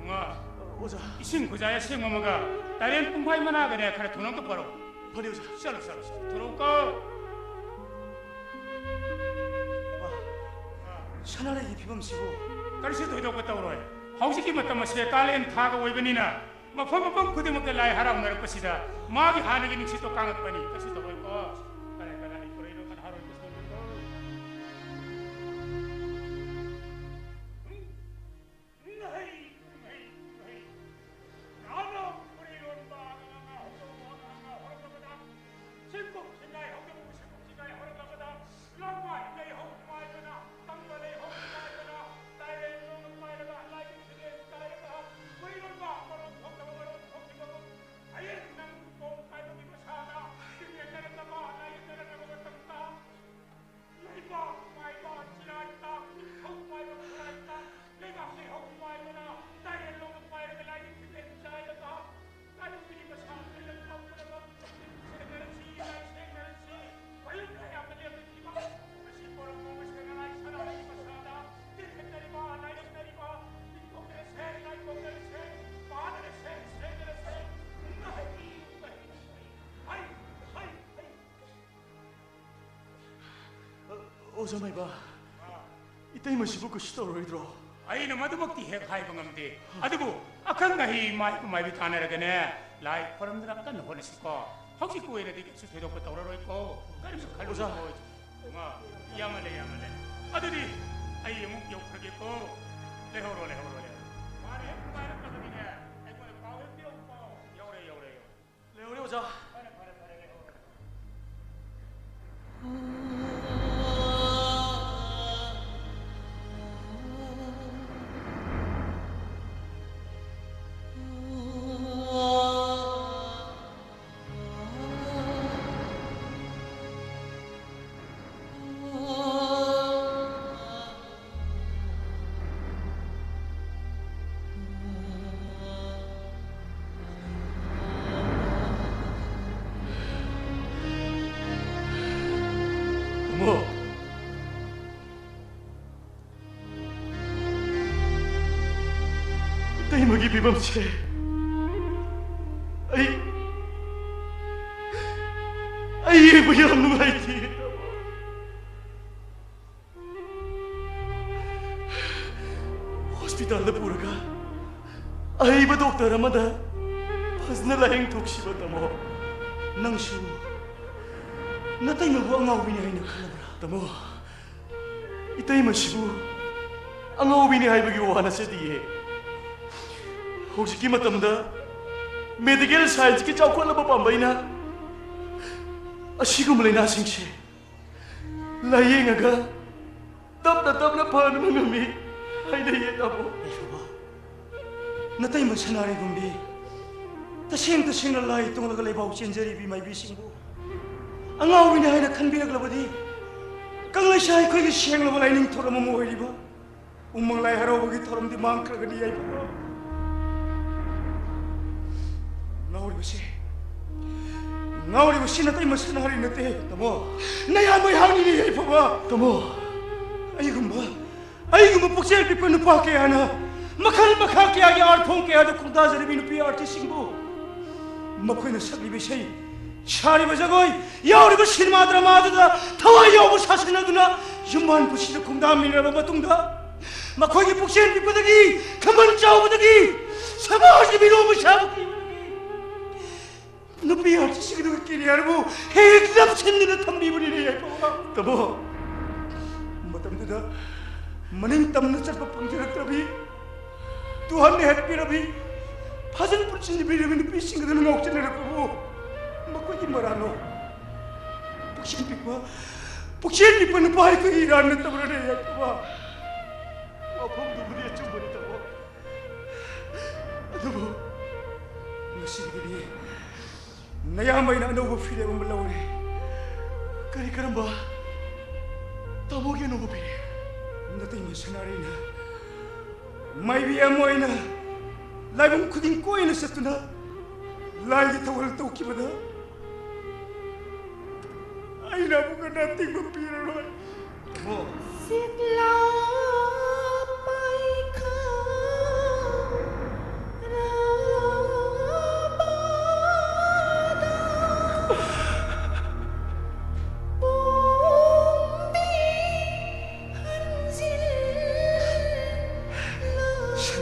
ꯉꯥ, ꯑꯣꯖꯥ꯫ ꯏꯁꯤꯡ ꯈꯨꯖꯥꯏ ꯑꯁꯦꯡꯕ ꯑꯃꯒ ꯇꯥꯏꯔꯦꯟ ꯄꯨꯡꯐꯥꯏ ꯃꯅꯥꯒꯅꯦ, ꯈꯔ ꯊꯨꯅ ꯑꯝꯇ ꯄꯨꯔꯛꯎ꯫ ꯐꯅꯤ, ꯑꯣꯖꯥ꯫ ꯆꯠꯂꯣ, ꯆꯠꯂꯣ, ꯆꯠꯂꯣ꯫ ꯊꯨꯔꯛꯎꯀꯣ꯫ ꯁꯅꯥꯔꯩꯒꯤ ꯐꯤꯕꯝꯁꯤꯕꯨ? ꯀꯔꯤꯁꯨ ꯊꯣꯏꯗꯣꯛꯄ ꯇꯧꯔꯣꯏ꯫ ꯍꯧꯖꯤꯛꯀꯤ ꯃꯇꯝ ꯑꯁꯦ ꯀꯥꯂꯦꯟ ꯊꯥꯒ ꯑꯣꯏꯕꯅꯤꯅ ꯃꯐꯝ ꯃꯐꯝ ꯈꯨꯗꯤꯡꯃꯛꯇ ꯂꯥꯏ ꯍꯔꯥꯎꯅꯔꯛꯄꯁꯤꯗ ꯃꯥꯒꯤ ꯍꯥꯟꯅꯒꯤ ꯅꯨꯡꯁꯤꯠꯇꯣ ꯀꯥꯡꯉꯛꯄꯅꯤ꯫ ꯀꯩꯁꯨ ꯇꯧꯔꯣꯏꯀꯣ꯫ ꯀꯗꯥꯏ ꯀꯗꯥꯏ ꯄꯨꯔꯛꯏꯅꯣ ꯀꯅꯥ ꯍꯔꯥꯎꯔꯤꯅꯣ? ꯀꯨꯝꯍꯩ, ꯀꯨꯝꯍꯩ, ꯀꯨꯝꯍꯩ꯫ ꯅꯍꯥꯟ ꯐꯨꯔꯤꯔꯣꯟꯕ ꯑꯉꯥꯡ ꯍꯧꯗꯣꯡ ꯑꯉꯥꯡ ꯍꯧꯔꯛꯂꯕꯗ ꯁꯤꯡꯀꯨꯞ ꯁꯤꯡꯒꯥꯏ ꯍꯧꯗꯣꯡ ꯁꯤꯡꯀꯨꯞ ꯁꯤꯡꯒꯥꯏ ꯍꯧꯔꯛꯂꯕꯗ ꯂꯝꯃꯥꯏ ꯂꯩꯍꯧ ꯅꯨꯡꯉꯥꯏꯕꯅ ꯇꯝꯕ ꯂꯩꯍꯧ ꯅꯨꯡꯉꯥꯏꯕꯅ ꯇꯥꯏꯔꯦꯟ ꯂꯣꯡ ꯄꯥꯏꯔꯒ ꯂꯥꯏꯕꯨ ꯐꯤꯔꯦꯟ ꯀꯥꯏꯔꯒ ꯃꯩꯔꯣꯟꯕ ꯃꯔꯣꯟ ꯊꯣꯛꯇꯕ ꯃꯔꯣꯟ ꯊꯣꯛꯈꯤꯕꯒꯨꯝ ꯍꯌꯦꯡ ꯅꯪ ꯀꯣꯡ ꯀꯥꯏꯕꯒꯤ ꯃꯁꯥꯗ ꯇꯤꯡꯒꯦꯟꯅꯔꯛꯂꯕ ꯂꯥꯏꯌꯦꯡꯅꯔꯛꯂꯕ ꯃꯇꯝꯗ ꯂꯩꯕꯥꯛ ꯃꯥꯏꯕ ꯆꯤꯔꯥꯏ ꯇꯥꯡ ꯅꯤꯡꯊꯧ ꯃꯥꯏꯕ ꯈꯨꯔꯥꯏ ꯇꯥꯡ ꯂꯩꯕꯥꯛ ꯂꯩꯍꯧ ꯃꯥꯏꯕꯅ ꯇꯥꯏꯔꯦꯟ ꯂꯣꯡ ꯄꯥꯏꯔꯒ ꯂꯥꯏꯕꯨ ꯐꯤꯔꯦꯟ ꯆꯥꯏꯔꯒ ꯂꯥꯏꯕꯨ ꯐꯤꯔꯤ ꯃꯁꯥ ꯂꯩꯔꯛꯄ ꯄꯨꯝꯅꯃꯛ ꯁꯦꯡꯅꯔꯁꯤ ꯂꯥꯏ ꯁꯦꯡꯅꯔꯁꯤ꯫ ꯑꯣꯖꯥ ꯃꯥꯏꯕ, ꯏꯇꯩꯃꯁꯤꯕꯨ ꯀꯩꯁꯨ ꯇꯧꯔꯣꯏꯗ꯭ꯔꯣ? ꯑꯩꯅ ꯃꯗꯨꯃꯛꯇꯤ ꯍꯦꯛ ꯍꯥꯏꯕ ꯉꯝꯗꯦ꯫ ꯑꯗꯨꯕꯨ ꯑꯈꯪ ꯑꯍꯩ ꯃꯥꯏꯕ ꯃꯥꯏꯕꯤ ꯇꯥꯟꯅꯔꯒꯅꯦ, ꯂꯥꯏ ꯈꯣꯏꯔꯝꯗꯅ ꯀꯟꯅ ꯍꯣꯠꯅꯁꯤꯀꯣ꯫ ꯍꯧꯖꯤꯛꯀꯤ ꯑꯣꯏꯅꯗꯤ ꯀꯩꯁꯨ ꯊꯣꯏꯗꯣꯛꯄ ꯇꯧꯔꯔꯣꯏꯀꯣ꯫ ꯀꯔꯤꯁꯨ ꯈꯜꯂꯨꯅꯨ꯫ ꯑꯣꯖꯥ꯫ ꯏꯃꯥ, ꯌꯥꯝꯃꯜꯂꯦ, ꯌꯥꯝꯃꯜꯂꯦ꯫ ꯑꯗꯨꯗꯤ ꯑꯩ ꯑꯃꯨꯛ ꯌꯧꯈ꯭ꯔꯒꯦꯀꯣ꯫ ꯂꯩꯍꯧꯔꯣ, ꯂꯩꯍꯧꯔꯣ, ꯂꯩꯍꯧꯔꯣ꯫ ꯃꯥꯅ ꯍꯦꯛ ꯄꯥꯏꯔꯛꯂꯒꯗꯤꯅꯦ, ꯑꯩꯉꯣꯟꯗ ꯄꯥꯎ ꯍꯦꯛ ꯄꯤꯔꯛꯎꯀꯣ꯫ ꯌꯧꯔꯦ, ꯌꯧꯔꯦ, ꯌꯧꯔꯦ꯫ ꯂꯩꯍꯧꯔꯦ, ꯑꯣꯖꯥ꯫ ꯐꯔꯦ, ꯐꯔꯦ, ꯐꯔꯦ, ꯂꯩꯍꯧꯔꯣ꯫ ꯇꯥꯃꯣ꯫ ꯏꯇꯩꯃꯒꯤ ꯐꯤꯕꯝꯁꯦ ꯑꯩ, ꯑꯩ ꯌꯦꯡꯕ ꯌꯥꯝ ꯅꯨꯡꯉꯥꯏꯇꯦ꯫ ꯍꯣꯁꯄꯤꯇꯥꯜꯗ ꯄꯨꯔꯒ ꯑꯍꯩꯕ ꯗꯣꯛꯇꯔ ꯑꯃꯗ ꯐꯖꯅ ꯂꯥꯌꯦꯡꯊꯣꯛꯁꯤꯕ, ꯇꯥꯃꯣ꯫ ꯅꯪꯁꯨ ꯅꯇꯩꯃꯕꯨ ꯑꯉꯥꯎꯕꯤꯅꯤ ꯍꯥꯏꯅ ꯈꯜꯂꯕ꯭ꯔꯥ? ꯇꯥꯃꯣ, ꯏꯇꯩꯃꯁꯤꯕꯨ ꯑꯉꯥꯎꯕꯤꯅꯤ ꯍꯥꯏꯕꯒꯤ ꯋꯥ ꯅꯠꯆꯗꯤꯌꯦ꯫ ꯍꯧꯖꯤꯛꯀꯤ ꯃꯇꯝꯗ ꯃꯦꯗꯤꯀꯦꯜ ꯁꯥꯏꯟꯁꯀꯤ ꯆꯥꯎꯈꯠꯂꯕ ꯄꯥꯝꯕꯩꯅ ꯑꯁꯤꯒꯨꯝꯕ ꯂꯥꯏꯅꯥꯁꯤꯡꯁꯦ ꯂꯥꯌꯦꯡꯉꯒ ꯇꯞꯅ ꯇꯞꯅ ꯐꯍꯟꯕ ꯉꯝꯃꯤ ꯍꯥꯏꯅꯩꯌꯦ, ꯇꯥꯃꯣ꯫ ꯌꯥꯏꯐꯕ, ꯅꯇꯩꯃ ꯁꯅꯥꯔꯩꯒꯨꯝꯕꯤ ꯇꯁꯦꯡ ꯇꯁꯦꯡꯅ ꯂꯥꯏ ꯇꯣꯡꯂꯒ ꯂꯩꯕꯥꯎ ꯆꯦꯟꯖꯔꯤꯕꯤ ꯃꯥꯏꯕꯤꯁꯤꯡꯕꯨ ꯑꯉꯥꯎꯕꯤꯅꯤ ꯍꯥꯏꯅ ꯈꯟꯕꯤꯔꯛꯂꯕꯗꯤ, ꯀꯪꯂꯩꯁꯥ ꯑꯩꯈꯣꯏꯒꯤ ꯁꯦꯡꯂꯕ ꯂꯥꯏꯅꯤꯡ ꯊꯧꯔꯝ ꯑꯃ ꯑꯣꯏꯔꯤꯕ ꯎꯃꯪ ꯂꯥꯏ ꯍꯔꯥꯎꯕꯒꯤ ꯊꯧꯔꯝꯗꯤ ꯃꯥꯡꯈ꯭ꯔꯒꯅꯤ, ꯌꯥꯏꯐꯕ꯫ ꯉꯥꯎꯔꯤꯕꯁꯤ, ꯉꯥꯎꯔꯤꯕꯁꯤ ꯅꯇꯩꯃ ꯁꯅꯥꯔꯩ ꯅꯠꯇꯦ, ꯇꯥꯃꯣ꯫ ꯅꯌꯥꯝꯕ ꯑꯩꯍꯥꯛꯅꯤꯅꯦ, ꯌꯥꯏꯐꯕ꯫ ꯇꯥꯃꯣ꯫ ꯑꯩꯒꯨꯝꯕ, ꯑꯩꯒꯨꯝꯕ ꯄꯨꯛꯆꯦꯜ ꯄꯤꯛꯄ ꯅꯨꯄꯥ ꯀꯌꯥꯅ ꯃꯈꯜ ꯃꯈꯥ ꯀꯌꯥꯒꯤ art form ꯀꯌꯥꯗ ꯈꯣꯡꯗꯥꯖꯔꯤꯕꯤ ꯅꯨꯄꯤ artistꯁꯤꯡꯕꯨ ꯃꯈꯣꯏꯅ ꯁꯛꯂꯤꯕ ꯏꯁꯩ, ꯁꯥꯔꯤꯕ ꯖꯒꯣꯏ, ꯌꯥꯎꯔꯤꯕ ꯁꯤꯅꯦꯃꯥ ꯗ꯭ꯔꯃꯥꯗꯨꯗ ꯊꯋꯥꯏ ꯌꯥꯎꯕ ꯁꯥꯁꯟ ꯑꯗꯨꯅ ꯌꯨꯝꯕꯥꯟ ꯄꯨꯟꯁꯤꯗ ꯈꯣꯡꯗꯥꯃꯤꯟꯅꯔꯕ ꯃꯇꯨꯡꯗ, ꯃꯈꯣꯏꯒꯤ ꯄꯨꯛꯆꯦꯜ ꯄꯤꯛꯄꯗꯒꯤ, ꯈꯝꯕꯟ ꯆꯥꯎꯕꯗꯒꯤ, ꯁꯃꯥꯖꯒꯤ ꯃꯤꯅꯣꯛ ꯃꯩꯁꯥꯕꯨ ꯀꯤꯕꯗꯒꯤ ꯅꯨꯄꯤ ꯑꯥꯔꯇꯤꯁꯁꯤꯡ ꯑꯗꯨꯒꯤ ꯀꯦꯔꯤꯌꯔꯕꯨ ꯍꯦꯛ ꯂꯝꯁꯤꯟꯗꯨꯅ ꯊꯝꯕꯤꯕꯅꯤꯅꯦ ꯌꯥꯏꯐꯕ꯫ ꯇꯥꯃꯣ, ꯃꯇꯝꯗꯨꯗ ꯃꯅꯤꯡ ꯇꯝꯅ ꯆꯠꯄ ꯐꯪꯖꯔꯛꯇ꯭ꯔꯕꯤ, ꯇꯨꯍꯟ ꯍꯦꯠꯄꯤꯔꯕꯤ, ꯐꯥꯖꯤꯟ ꯄꯨꯟꯁꯤꯟꯕꯤꯔꯕꯤ ꯅꯨꯄꯤꯁꯤꯡ ꯑꯗꯨꯅ ꯉꯥꯎꯁꯤꯟꯅꯔꯛꯄꯕꯨ ꯃꯈꯣꯏꯒꯤ ꯃꯔꯥꯜꯂꯣ? ꯄꯨꯛꯆꯦꯜ ꯄꯤꯛꯄ, ꯄꯨꯛꯆꯦꯜ ꯄꯤꯛꯄ ꯅꯨꯄꯥ ꯑꯩꯈꯣꯏꯒꯤ ꯏꯔꯥꯟ ꯅꯠꯇꯕ꯭ꯔꯅꯦ ꯌꯥꯏꯐꯕ? ꯋꯥꯐꯝꯗꯨꯕꯨꯗꯤ ꯑꯆꯨꯝꯕꯅꯤ ꯇꯥꯃꯣ꯫ ꯑꯗꯨꯕꯨ ꯉꯁꯤꯗꯒꯤꯗꯤ ꯅꯌꯥꯝꯕ ꯑꯩꯅ ꯑꯅꯧꯕ ꯐꯤꯔꯦꯞ ꯑꯃ ꯂꯧꯔꯦ꯫ ꯀꯔꯤ ꯀꯔꯝꯕ? ꯇꯥꯃꯣꯒꯤ ꯑꯅꯧꯕ ꯐꯤꯔꯦꯞ꯫ ꯅꯇꯩꯃ ꯁꯅꯥꯔꯩꯅ ꯃꯥꯏꯕꯤ ꯑꯃ ꯑꯣꯏꯅ ꯂꯥꯏꯕꯨꯡ ꯈꯨꯗꯤꯡ ꯀꯣꯏꯅ ꯆꯠꯇꯨꯅ ꯂꯥꯏꯒꯤ ꯊꯧꯒꯜ ꯇꯧꯈꯤꯕꯗ ꯑꯩꯅ ꯑꯃꯨꯛ ꯍꯟꯅ ꯑꯇꯤꯡꯕ ꯄꯤꯔꯔꯣꯏ꯫ ꯇꯥꯃꯣ꯫ ꯁꯤꯛꯂꯥ ꯄꯥꯏꯈꯥ ꯔꯥꯕꯥꯗ ꯄꯣꯝꯕꯤ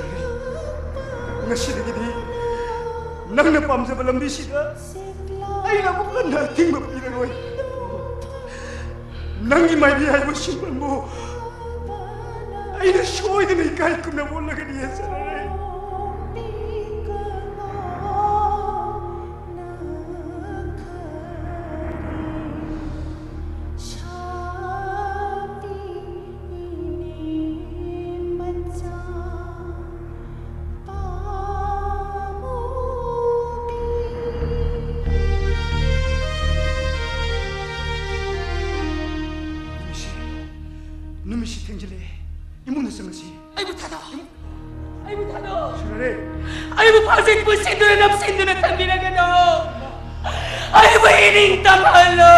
ꯍꯟꯖꯤꯜꯂꯛꯄ꯫ ꯉꯁꯤꯗꯒꯤꯗꯤ ꯅꯪꯅ ꯄꯥꯝꯖꯕ ꯂꯝꯕꯤꯁꯤꯗ ꯑꯩꯅ ꯑꯃꯨꯛ ꯍꯟꯅ ꯑꯊꯤꯡꯕ ꯄꯤꯔꯔꯣꯏ꯫ ꯅꯪꯒꯤ ꯃꯥꯏꯕꯤ ꯍꯥꯏꯕ ꯁꯤꯟꯐꯝꯕꯨ ꯑꯩꯅ ꯁꯣꯏꯗꯅ ꯏꯀꯥꯏ ꯈꯨꯝꯅꯕ ꯎꯠꯂꯒꯅꯤ ꯌꯦꯡꯖꯔꯦ꯫ ꯅꯨꯃꯤꯠꯁꯤ, ꯅꯨꯃꯤꯠꯁꯤ ꯊꯦꯡꯖꯤꯜꯂꯛꯑꯦ꯫ ꯏꯃꯨꯡꯗ ꯆꯪꯉꯁꯤ꯫ ꯑꯩꯕꯨ ꯊꯥꯗꯣꯛ꯫ ꯑꯩꯕꯨ ꯊꯥꯗꯣꯛ꯫ ꯁꯤꯔꯔꯦ꯫ ꯑꯩꯕꯨ ꯐꯥꯖꯤꯟ ꯄꯨꯟꯁꯤꯟꯗꯨꯅ ꯅꯝꯁꯤꯟꯗꯨꯅ ꯊꯝꯕꯤꯔꯒꯅꯨ꯫ ꯑꯩꯕꯨ ꯏꯅꯤꯡ ꯇꯝꯍꯜꯂꯣ꯫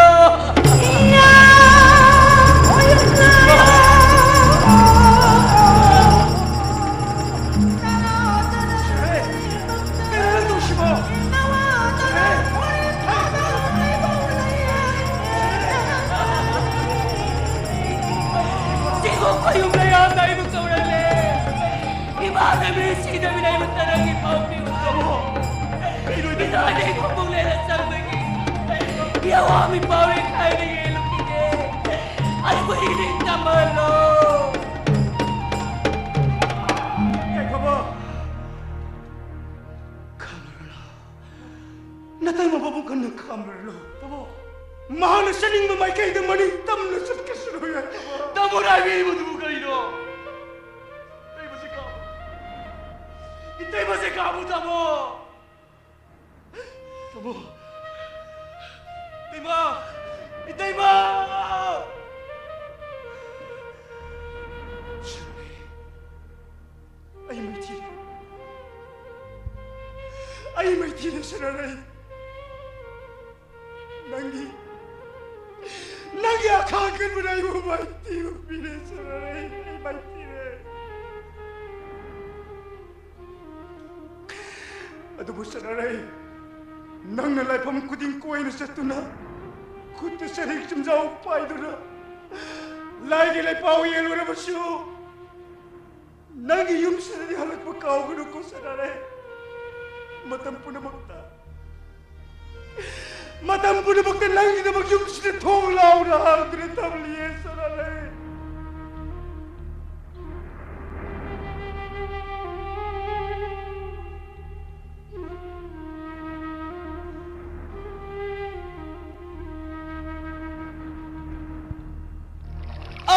ꯁꯤꯔꯔꯦ꯫ ꯀꯩꯅꯣ ꯅꯪ ꯇꯧꯁꯤꯕꯣ? ꯁꯤꯔꯔꯦ꯫ ꯅꯃꯤꯠꯁꯤꯗ ꯃꯤꯅꯥꯏ ꯃꯇꯔꯪꯒꯤ ꯄꯥꯎ ꯄꯤꯌꯨ꯫ ꯀꯩꯅꯣ ꯏꯇꯩꯃ? ꯏꯇꯩꯃ ꯈꯣꯡꯕꯨ ꯂꯩꯔ ꯆꯪꯕꯒꯤ ꯌꯥꯋꯥ ꯃꯤꯄꯥꯎꯔꯦ ꯈꯥꯏꯅ ꯌꯦꯡꯂꯨꯈꯤꯒꯦ꯫ ꯑꯩꯕꯨ ꯏꯅꯤꯡ ꯇꯝꯍꯜꯂꯣ꯫ ꯉꯥꯏꯈꯣꯕ꯫ ꯈꯥꯝꯃꯔꯣ꯫ ꯅꯇꯩꯃ ꯃꯕꯨꯛ ꯀꯟꯅ ꯈꯥꯝꯃꯔꯣ꯫ ꯇꯥꯃꯣ, ꯃꯍꯥꯛꯅ ꯆꯠꯅꯤꯡꯕ ꯃꯥꯏꯀꯩꯗ ꯃꯅꯤꯡ ꯇꯝꯅ ꯆꯠꯀꯁꯅꯨ ꯌꯥꯏ꯫ ꯇꯥꯃꯣꯅ ꯍꯥꯏꯕꯤꯔꯤꯕꯗꯨꯕꯨ ꯀꯔꯤꯅꯣ? ꯏꯇꯩꯃꯁꯦ ꯀꯥꯕꯨ-, ꯏꯇꯩꯃꯁꯦ ꯀꯥꯕꯨ ꯇꯥꯃꯣ꯫ ꯇꯥꯃꯣ꯫ ꯏꯇꯩꯃ! ꯏꯇꯩꯃ! ꯑꯩ ꯃꯥꯏꯊꯤꯔꯦ꯫ ꯑꯩ ꯃꯥꯏꯊꯤꯔꯦ, ꯁꯅꯥꯔꯩ꯫ ꯅꯪꯒꯤ, ꯅꯪꯒꯤ ꯑꯈꯥꯡ ꯀꯟꯕꯅ ꯑꯩꯕꯨ ꯃꯥꯏꯊꯤꯕ ꯄꯤꯔꯦ, ꯁꯅꯥꯔꯩ꯫ ꯑꯩ ꯃꯥꯏꯊꯤꯔꯦ꯫ ꯑꯗꯨꯕꯨ ꯁꯅꯥꯔꯩ, ꯅꯪꯅ ꯂꯥꯏꯐꯝ ꯈꯨꯗꯤꯡ ꯀꯣꯏꯅ ꯆꯠꯇꯨꯅ, ꯈꯨꯠꯇ ꯆꯔꯤꯛ ꯆꯨꯝꯖꯥꯎ ꯄꯥꯏꯗꯨꯅ, ꯂꯥꯏꯒꯤ ꯂꯩꯄꯥꯎ ꯌꯦꯜꯂꯨꯔꯕꯁꯨ, ꯅꯪꯒꯤ ꯌꯨꯝꯁꯤꯗꯗꯤ ꯍꯜꯂꯛꯄ ꯀꯥꯎꯒꯅꯨꯀꯣ ꯁꯅꯥꯔꯩ꯫ ꯃꯇꯝ ꯄꯨꯝꯅꯃꯛꯇ, ꯃꯇꯝ ꯄꯨꯝꯅꯃꯛꯇ ꯅꯪꯒꯤꯗꯃꯛ ꯌꯨꯝꯁꯤꯗ ꯊꯣꯡ ꯂꯥꯎꯅ ꯍꯥꯡꯗꯨꯅ ꯊꯝꯂꯤꯌꯦ ꯁꯅꯥꯔꯩ꯫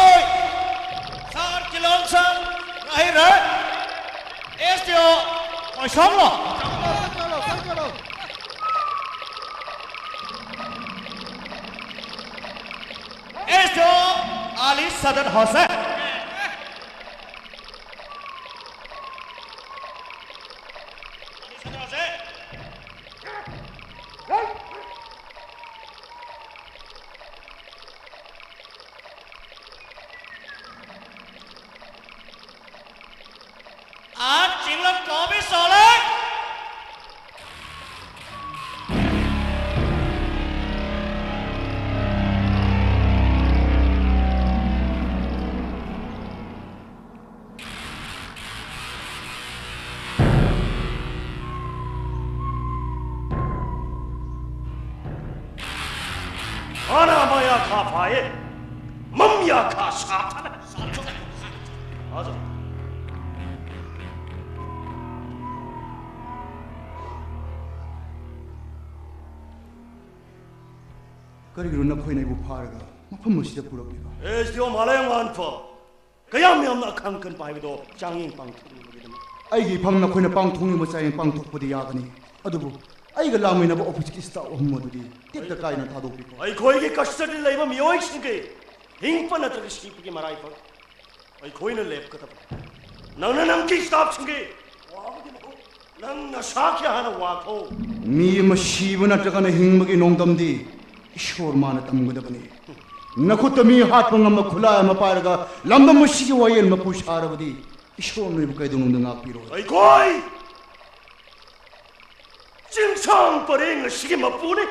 ꯑꯩ ꯁꯥꯔ ꯀꯤꯂꯣꯟꯁꯪ ꯉꯥꯍꯩꯔꯩ, ꯑꯦꯁ ꯗꯤ ꯑꯣ ꯃꯣꯏꯁꯣꯝꯂꯣ꯫ ꯑꯦꯁ ꯗꯤ ꯑꯣ ꯑꯂꯤ ꯁꯗꯠ ꯍꯣꯁꯦꯟ꯫ ꯑꯥ, ꯆꯤꯡꯂꯝ ꯀꯣꯕꯤ ꯁꯣꯂꯦ꯫ ꯈꯥ ꯐꯥꯏꯌꯦ꯫ ꯃꯝ ꯌꯥ ꯈꯥ ꯁꯥꯊꯅ꯫ ꯍꯥꯖꯔ꯫ ꯀꯔꯤꯒꯤꯅꯣ ꯅꯈꯣꯏꯅ ꯑꯩꯕꯨ ꯐꯥꯔꯒ ꯃꯐꯝ ꯑꯁꯤꯗ ꯄꯨꯔꯛꯂꯤꯕ? ꯑꯦꯁ ꯗꯤ ꯑꯣ ꯃꯥꯂꯦꯝꯉꯥꯟꯐ, ꯀꯌꯥꯝ ꯌꯥꯝꯅ ꯑꯈꯪ ꯀꯟꯕ ꯍꯥꯏꯕꯗꯣ ꯆꯥꯡꯌꯦꯡ ꯄꯥꯡꯊꯣꯛꯅꯕꯒꯤꯗꯃꯛ꯫ ꯑꯩꯒꯤ ꯏꯐꯝ ꯅꯈꯣꯏꯅ ꯄꯥꯡꯊꯣꯛꯅꯤꯡꯕ ꯆꯥꯡꯌꯦꯡ ꯄꯥꯡꯊꯣꯛꯄꯗꯤ ꯌꯥꯒꯅꯤ, ꯑꯗꯨꯕꯨ ꯑꯩꯒ ꯂꯥꯛꯃꯤꯟꯅꯕ ꯑꯣꯐꯤꯁꯀꯤ ꯁ꯭ꯇꯥꯐ ꯑꯍꯨꯝ ꯑꯗꯨꯗꯤ ꯇꯦꯛꯇ ꯀꯥꯏꯅ ꯊꯥꯗꯣꯛꯄꯤꯈꯣ꯫ ꯑꯩꯈꯣꯏꯒꯤ ꯀꯁꯇꯗꯤ ꯂꯩꯕ ꯃꯤꯑꯣꯏꯁꯤꯡꯒꯤ ꯍꯤꯡꯕ ꯅꯠꯇ꯭ꯔꯒ ꯁꯤꯕꯒꯤ ꯃꯔꯥꯏꯕꯛ ꯑꯩꯈꯣꯏꯅ ꯂꯦꯞꯀꯗꯕꯅꯤ꯫ ꯅꯪꯅ ꯅꯪꯒꯤ ꯁ꯭ꯇꯥꯐꯁꯤꯡꯒꯤ ꯋꯥꯕꯒꯤ ꯃꯍꯨꯠ ꯅꯪ ꯅꯁꯥꯒꯤ ꯍꯥꯟꯅ ꯋꯥꯊꯣꯛ꯫ ꯃꯤ ꯑꯃ ꯁꯤꯕ ꯅꯠꯇ꯭ꯔꯒꯅ ꯍꯤꯡꯕꯒꯤ ꯅꯣꯡꯗꯝꯗꯤ ꯏꯁꯣꯔ ꯃꯥꯅ ꯇꯝꯒꯗꯕꯅꯤ꯫ ꯅꯈꯨꯠꯇ ꯃꯤ ꯍꯥꯠꯄ ꯉꯝꯕ ꯈꯨꯠꯂꯥꯏ ꯑꯃ ꯄꯥꯏꯔꯒ ꯂꯝꯗꯝ ꯑꯁꯤꯒꯤ ꯋꯥꯌꯦꯜ ꯃꯄꯨ ꯁꯥꯔꯕꯗꯤ ꯏꯁꯣꯔ ꯅꯣꯏꯕꯨ ꯀꯩꯗꯧꯅꯨꯡꯗ ꯉꯥꯛꯄꯤꯔꯣꯏ꯫ ꯑꯩꯈꯣꯏ ꯆꯤꯡꯁꯥꯡ ꯄꯔꯦꯡ ꯑꯁꯤꯒꯤ ꯃꯄꯨꯅꯤ꯫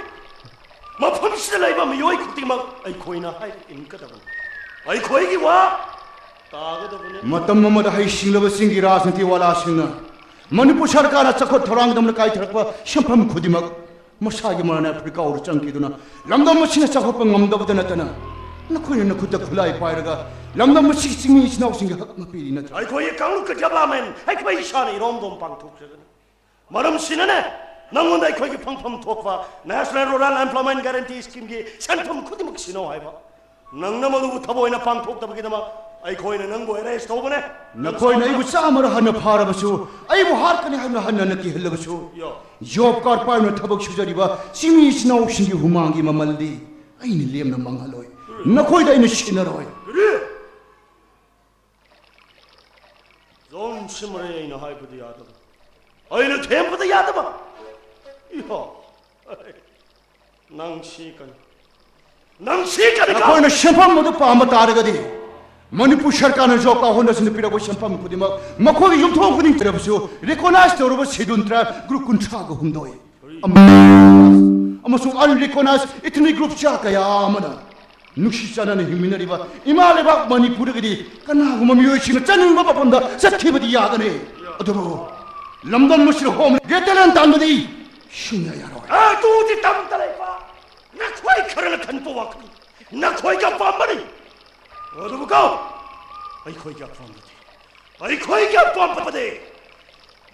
ꯃꯐꯝꯁꯤꯗ ꯂꯩꯕ ꯃꯤꯑꯣꯏ ꯈꯨꯗꯤꯡꯃꯛ ꯑꯩꯈꯣꯏꯅ ꯍꯥꯏꯕ ꯏꯟꯒꯗꯕꯅꯤ꯫ ꯑꯩꯈꯣꯏꯒꯤ ꯋꯥ ꯇꯥꯒꯗꯕꯅꯤ꯫ ꯃꯇꯝ ꯑꯃꯗ ꯍꯩꯁꯤꯡꯂꯕꯁꯤꯡꯒꯤ ꯔꯥꯖꯅꯤꯇꯤ ꯋꯥꯂꯥꯁꯤꯡꯅ ꯃꯅꯤꯄꯨꯔ ꯁꯔꯀꯥꯔꯅ ꯆꯥꯎꯈꯠ ꯊꯧꯔꯥꯡꯒꯤꯗꯃꯛ ꯀꯥꯏꯊꯔꯛꯄ ꯁꯦꯟꯐꯝ ꯈꯨꯗꯤꯡꯃꯛ ꯃꯁꯥꯒꯤ ꯃꯔꯥꯟ ꯑꯐ꯭ꯔꯤꯀꯥ ꯑꯣꯏꯔ ꯆꯪꯈꯤꯗꯨꯅ ꯂꯝꯗꯝ ꯑꯁꯤꯅ ꯆꯥꯎꯈꯠꯄ ꯉꯝꯗꯕꯗ ꯅꯠꯇꯅ ꯅꯈꯣꯏꯅ ꯅꯈꯨꯠꯇ ꯈꯨꯠꯂꯥꯏ ꯄꯥꯏꯔꯒ ꯂꯝꯗꯝ ꯑꯁꯤꯒꯤ ꯆꯤꯡꯃꯤ ꯏꯆꯤꯟ ꯏꯅꯥꯎꯁꯤꯡꯒꯤ ꯍꯛ ꯃꯄꯤꯔꯤ ꯅꯠꯇ꯭ꯔꯥ? ꯑꯩꯈꯣꯏꯒꯤ ꯀꯥꯡꯂꯨꯞꯀꯤ ꯗꯦꯕꯂꯞꯃꯦꯟ ꯑꯩꯈꯣꯏ ꯏꯁꯥꯅ ꯏꯔꯣꯝꯗꯣꯝ ꯄꯥꯡꯊꯣꯛꯆꯒꯅꯤ꯫ ꯃꯔꯝꯁꯤꯅꯅꯦ, ꯅꯉꯣꯟꯗ ꯑꯩꯈꯣꯏꯒꯤ ꯐꯪꯐꯝ ꯊꯣꯛꯄ National Rural Employment Guarantee Schemeꯒꯤ ꯁꯦꯟꯐꯝ ꯈꯨꯗꯤꯡꯃꯛ ꯁꯤꯟꯅꯧ ꯍꯥꯏꯕ꯫ ꯅꯪꯅ ꯃꯗꯨꯕꯨ ꯊꯕꯛ ꯑꯣꯏꯅ ꯄꯥꯡꯊꯣꯛꯇꯕꯒꯤꯗꯃꯛ ꯑꯩꯈꯣꯏꯅ ꯅꯪꯕꯨ ꯑꯦꯔꯦꯁ ꯇꯧꯕꯅꯦ꯫ ꯅꯈꯣꯏꯅ ꯑꯩꯕꯨ ꯆꯥꯝꯃꯔ ꯍꯟꯅ ꯐꯥꯔꯕꯁꯨ, ꯑꯩꯕꯨ ꯍꯥꯠꯀꯅꯤ ꯍꯥꯏꯅ ꯍꯟꯅ ꯍꯟꯅ ꯀꯤꯍꯜꯂꯕꯁꯨ, ꯌꯣ꯫ ꯖꯣꯕ ꯀꯥꯔꯗ ꯄꯥꯏꯗꯨꯅ ꯊꯕꯛ ꯁꯨꯖꯔꯤꯕ ꯆꯤꯡꯃꯤ ꯏꯆꯤꯟ ꯏꯅꯥꯎꯁꯤꯡꯒꯤ ꯍꯨꯃꯥꯡꯒꯤ ꯃꯃꯜꯗꯤ ꯑꯩꯅ ꯂꯦꯝꯅ ꯃꯥꯡꯍꯜꯂꯣꯏ꯫ ꯅꯈꯣꯏꯗ ꯑꯩꯅ ꯁꯤꯟꯅꯔꯣꯏ꯫ ꯀꯔꯤ? ꯖꯣꯟ ꯁꯤꯃꯔꯦ ꯑꯩꯅ ꯍꯥꯏꯕꯗꯤ ꯌꯥꯗꯕ, ꯑꯩꯅ ꯊꯦꯝꯕꯗ ꯌꯥꯗꯕ꯫ ꯏꯍꯣ, ꯅꯪ ꯁꯤ ꯀꯅꯤ, ꯅꯪ ꯁꯤ ꯀꯅꯤ꯫ ꯅꯈꯣꯏꯅ ꯁꯦꯟꯐꯝ ꯑꯗꯨ ꯄꯥꯝꯕ ꯇꯥꯔꯒꯗꯤ, ꯃꯅꯤꯄꯨꯔ ꯁꯔꯀꯥꯔꯅ ꯖꯣꯕ ꯀꯥꯔꯗ ꯍꯣꯜꯗꯔꯁꯤꯡꯗ ꯄꯤꯔꯛꯄ ꯁꯦꯟꯐꯝ ꯈꯨꯗꯤꯡꯃꯛ ꯃꯈꯣꯏꯒꯤ ꯌꯨꯝꯊꯣꯡ ꯈꯨꯗꯤꯡ ꯄꯤꯔꯕꯁꯨ, ꯔꯤꯀꯣꯅꯥꯏꯖ ꯇꯧꯔꯕ ꯁꯦꯗꯨꯜ ꯇ꯭ꯔꯥꯏꯕ ꯒ꯭ꯔꯨꯞ ꯀꯨꯟꯊ꯭ꯔꯥꯒ ꯍꯨꯝꯗꯣꯏ ꯑꯃꯁꯨꯡ ꯑꯟꯔꯤꯀꯣꯅꯥꯏꯖ ꯏꯊꯅꯤꯛ ꯒ꯭ꯔꯨꯞ ꯆꯥ ꯀꯌꯥ ꯑꯃꯅ ꯅꯨꯡꯁꯤ ꯆꯥꯟꯅꯅ ꯍꯤꯡꯃꯤꯟꯅꯔꯤꯕ ꯏꯃꯥ ꯂꯩꯕꯥꯛ ꯃꯅꯤꯄꯨꯔꯗꯒꯤꯗꯤ ꯀꯅꯥꯒꯨꯝꯕ ꯃꯤꯑꯣꯏꯁꯤꯡꯅ ꯆꯠꯅꯤꯡꯕ ꯃꯐꯝꯗ ꯆꯠꯈꯤꯕꯗꯤ ꯌꯥꯒꯅꯤ, ꯑꯗꯨꯕꯨ ꯂꯝꯗꯝ ꯑꯁꯤꯗ ꯍꯣꯝ ꯔꯤꯇꯦꯂꯦꯟ ꯇꯥꯟꯕꯗꯤ ꯁꯨꯡꯌꯥ ꯌꯥꯔꯣꯏ꯫ ꯑꯗꯨꯗꯤ ꯇꯝꯗ ꯂꯩꯕ ꯅꯈꯣꯏ ꯈꯔꯅ ꯈꯟꯕ ꯋꯥꯈꯜ ꯅꯈꯣꯏꯒꯤ ꯑꯄꯥꯝꯕꯅꯤ꯫ ꯑꯗꯨꯕꯨ ꯀꯣ, ꯑꯩꯈꯣꯏꯒꯤ ꯑꯄꯥꯝꯕꯗꯤ, ꯑꯩꯈꯣꯏꯒꯤ ꯑꯄꯥꯝꯕꯗꯤ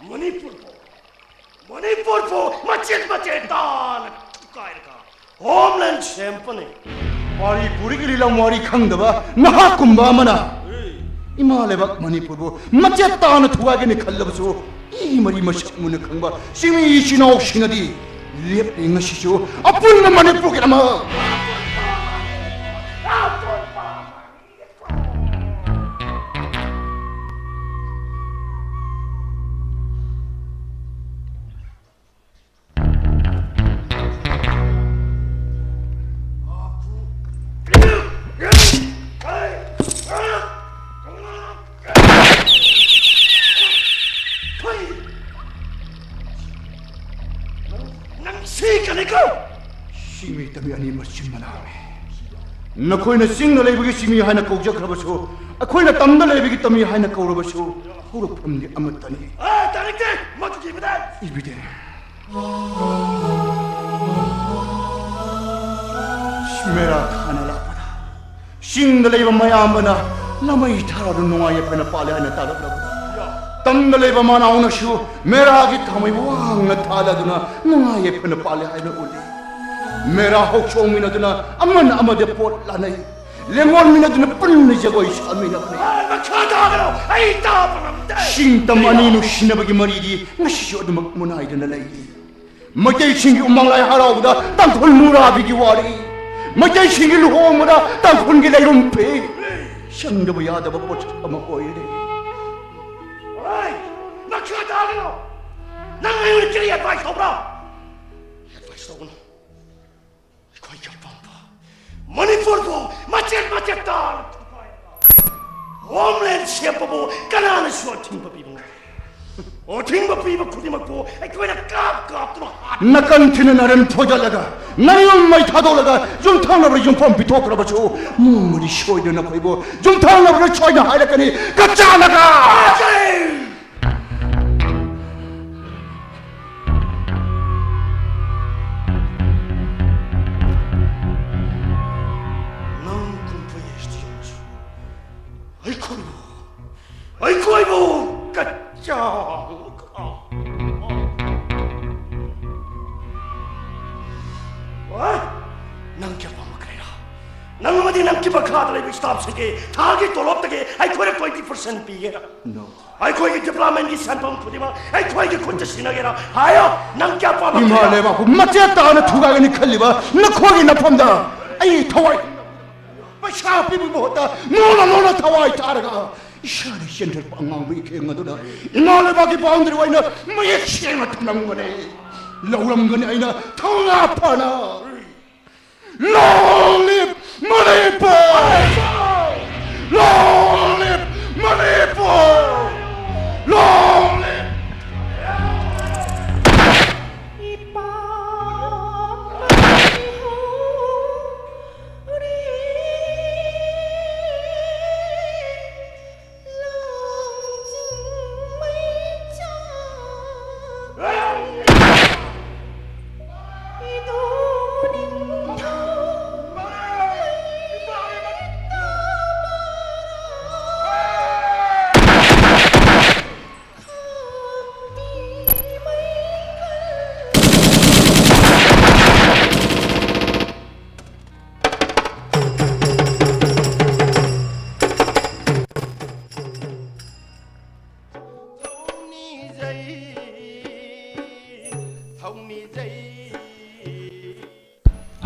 ꯃꯅꯤꯄꯨꯔꯕꯨ, ꯃꯅꯤꯄꯨꯔꯕꯨ ꯃꯆꯦꯠ ꯃꯆꯦꯠ ꯇꯥꯅ ꯊꯨꯒꯥꯏꯔꯒ ꯍꯣꯝꯂꯦꯟ ꯁꯦꯝꯕꯅꯤ꯫ ꯋꯥꯔꯤ ꯄꯨꯔꯤꯒꯤ ꯂꯤꯂꯝ ꯋꯥꯔꯤ ꯈꯪꯗꯕ ꯅꯍꯥꯛꯀꯨꯝꯕ ꯑꯃꯅ ꯏꯃꯥ ꯂꯩꯕꯥꯛ ꯃꯅꯤꯄꯨꯔꯕꯨ ꯃꯆꯦꯠ ꯇꯥꯅ ꯊꯨꯒꯥꯏꯒꯅꯤ ꯈꯜꯂꯕꯁꯨ, ꯏ ꯃꯔꯤ ꯃꯁꯛ ꯃꯨꯟꯅ ꯈꯪꯕ ꯆꯤꯡꯃꯤ ꯏꯆꯤꯟ ꯏꯅꯥꯎꯁꯤꯡꯅꯗꯤ ꯂꯦꯞꯂꯤ ꯉꯁꯤꯁꯨ ꯑꯄꯨꯟꯕ ꯃꯅꯤꯄꯨꯔꯒꯤꯗꯃꯛ꯫ ꯅꯪ, ꯅꯪ ꯁꯤꯒꯅꯤꯀꯣ! ꯁꯤꯃꯤ ꯇꯝꯃꯤ ꯑꯅꯤ ꯃꯆꯤꯟ ꯃꯅꯥꯎꯅꯤ꯫ ꯅꯈꯣꯏꯅ ꯆꯤꯡꯗ ꯂꯩꯕꯒꯤ ꯆꯤꯡꯃꯤ ꯍꯥꯏꯅ ꯀꯧꯖꯈ꯭ꯔꯕꯁꯨ, ꯑꯩꯈꯣꯏꯅ ꯇꯝꯗ ꯂꯩꯕꯒꯤ ꯇꯝꯃꯤ ꯍꯥꯏꯅ ꯀꯧꯔꯕꯁꯨ, ꯍꯧꯔꯛꯐꯝꯗꯤ ꯑꯃꯠꯇꯅꯤ꯫ ꯑ, ꯇꯥꯅꯤꯡꯗꯦ! ꯃꯗꯨꯒꯤ ꯃꯇꯥꯡ! ꯏꯕꯤꯗꯦ꯫ ꯃꯦꯔꯥ ꯈꯥꯅ ꯂꯥꯛꯄꯗ ꯆꯤꯡꯗ ꯂꯩꯕ ꯃꯌꯥꯝꯕꯅ ꯂꯃꯩ ꯊꯥꯔꯗꯨꯅ ꯅꯨꯡꯉꯥꯏ ꯌꯥꯏꯐꯅ ꯄꯥꯜꯂꯦ ꯍꯥꯏꯅ ꯇꯥꯔꯛꯂꯕꯗ, ꯇꯝꯗ ꯂꯩꯕ ꯃꯅꯥꯎꯅꯁꯨ ꯃꯦꯔꯥꯒꯤ ꯊꯥꯃꯩ ꯋꯥꯡꯅ ꯊꯥꯜꯂꯗꯨꯅ ꯅꯨꯡꯉꯥꯏ ꯌꯥꯏꯐꯅ ꯄꯥꯜꯂꯦ ꯍꯥꯏꯅ ꯎꯠꯂꯤ꯫ ꯃꯦꯔꯥ ꯍꯧꯆꯣꯡꯃꯤꯟꯅꯗꯨꯅ ꯑꯃꯅ ꯑꯃꯗ ꯄꯣꯠ ꯂꯥꯟꯅꯩ, ꯂꯦꯡꯉꯣꯟꯃꯤꯟꯅꯗꯨꯅ ꯄꯨꯟꯅ ꯖꯒꯣꯏ ꯁꯥꯃꯤꯟꯅꯕꯅꯤ꯫ ꯑ, ꯃꯈꯥ ꯇꯥꯒꯅꯨ! ꯑꯩ ꯇꯥꯕ ꯉꯝꯗꯦ! ꯆꯤꯡ ꯇꯝ ꯑꯅꯤ ꯅꯨꯡꯁꯤꯅꯕꯒꯤ ꯃꯔꯤꯗꯤ ꯉꯁꯤꯁꯨ ꯑꯗꯨꯃꯛ ꯃꯨꯅꯥꯏꯗꯨꯅ ꯂꯩꯔꯤ꯫ ꯃꯩꯇꯩꯁꯤꯡꯒꯤ ꯎꯃꯪ ꯂꯥꯏ ꯍꯔꯥꯎꯕꯗ ꯇꯥꯡꯈꯨꯜ ꯃꯨꯔꯥꯕꯤꯒꯤ ꯋꯥꯔꯤ, ꯃꯩꯇꯩꯁꯤꯡꯒꯤ ꯂꯨꯍꯣꯡꯕꯗ ꯇꯥꯡꯈꯨꯜꯒꯤ ꯂꯩꯔꯨꯝ ꯐꯤ, ꯆꯪꯗꯕ ꯌꯥꯗꯕ ꯄꯣꯠꯁꯛ ꯑꯃ ꯑꯣꯏꯔꯦ꯫ ꯑꯣꯏ! ꯃꯈꯥ ꯇꯥꯒꯅꯨ! ꯅꯪ ꯑꯩꯉꯣꯟꯗ ꯀꯔꯤ ꯑꯦꯗꯚꯥꯏꯁ ꯇꯧꯕ꯭ꯔꯥ? ꯑꯦꯗꯚꯥꯏꯁ ꯇꯧꯒꯅꯨ꯫ ꯑꯩꯈꯣꯏꯒꯤ ꯑꯄꯥꯝꯕ ꯃꯅꯤꯄꯨꯔꯕꯨ ꯃꯆꯦꯠ ꯃꯆꯦꯠ ꯇꯥꯅ ꯊꯨꯒꯥꯏꯔꯒ ꯍꯣꯝꯂꯦꯟ ꯁꯦꯝꯕꯕꯨ ꯀꯅꯥꯅꯁꯨ ꯑꯊꯤꯡꯕ ꯄꯤꯕ ꯉꯝꯗꯦ꯫ ꯑꯊꯤꯡꯕ ꯄꯤꯕ ꯈꯨꯗꯤꯡꯃꯛꯄꯨ ꯑꯩꯈꯣꯏꯅ ꯀꯥꯞ ꯀꯥꯞꯇꯨꯅ ꯍꯥꯠ- ꯅꯀꯟ ꯊꯤꯅ ꯅꯔꯟ ꯐꯣꯏꯗꯠꯂꯒ, ꯅꯌꯨꯝ ꯃꯩ ꯊꯥꯗꯣꯛꯂꯒ, ꯌꯨꯝꯊꯪꯅꯕꯗ ꯌꯨꯝꯐꯝ ꯄꯤꯊꯣꯛꯈ꯭ꯔꯕꯁꯨ, ꯅꯣꯡꯃꯗꯤ ꯁꯣꯏꯗꯅ ꯑꯩꯈꯣꯏꯕꯨ ꯌꯨꯝꯊꯪꯅꯕꯗ ꯁꯣꯏꯅ ꯍꯥꯏꯔꯛꯀꯅꯤ, ꯀꯆꯥꯅꯒ! ꯑꯩꯈꯣꯏꯕꯨ ꯀꯆꯥꯡ ꯑꯣꯏ? ꯅꯪ ꯀꯌꯥ ꯄꯥꯝꯃꯛꯈ꯭ꯔꯦꯔꯥ? ꯅꯪ ꯑꯃꯗꯤ ꯅꯪꯒꯤ ꯃꯈꯥꯗ ꯂꯩꯕ staffꯁꯤꯡꯒꯤ ꯊꯥꯒꯤ ꯇꯣꯂꯣꯞꯇꯒꯤ ꯑꯩꯈꯣꯏꯅ twenty percent ꯄꯤꯒꯦꯔꯥ? ꯑꯩꯈꯣꯏꯒꯤ developmentꯀꯤ ꯁꯦꯟꯐꯝ ꯈꯨꯗꯤꯡꯃꯛ ꯑꯩꯈꯣꯏꯒꯤ ꯈꯨꯠꯇ ꯁꯤꯟꯅꯒꯦꯔꯥ? ꯍꯥꯏꯌꯣ, ꯅꯪ ꯀꯌꯥ ꯄꯥꯝꯃꯛꯈ꯭ꯔꯦꯔꯥ? ꯏꯃꯥ ꯂꯩꯕꯥꯛꯄꯨ ꯃꯆꯦꯠ ꯇꯥꯅ ꯊꯨꯒꯥꯏꯒꯅꯤ ꯈꯜꯂꯤꯕ ꯅꯈꯣꯏꯒꯤ ꯅꯐꯝꯗ ꯑꯩ ꯊꯋꯥꯏ, ꯄꯩꯁꯥ ꯄꯤꯕꯒꯤ ꯃꯍꯨꯠꯇ ꯅꯣꯡꯅ ꯅꯣꯡꯅ ꯊꯋꯥꯏ ꯊꯥꯔꯒ ꯏꯁꯥꯅ ꯆꯦꯟꯊꯔꯛꯄ ꯑꯉꯥꯡꯕ ꯏꯈꯦꯡ ꯑꯗꯨꯅ ꯏꯃꯥ ꯂꯩꯕꯥꯛꯀꯤ boundaryꯕꯨ ꯑꯩꯅ ꯃꯌꯦꯛ ꯁꯦꯡꯅ ꯊꯝꯂꯝꯒꯅꯤ, ꯂꯧꯔꯝꯒꯅꯤ ꯑꯩꯅ ꯊꯧꯅꯥ ꯐꯅ꯫ Long live Manipur! Long live Manipur! Long live!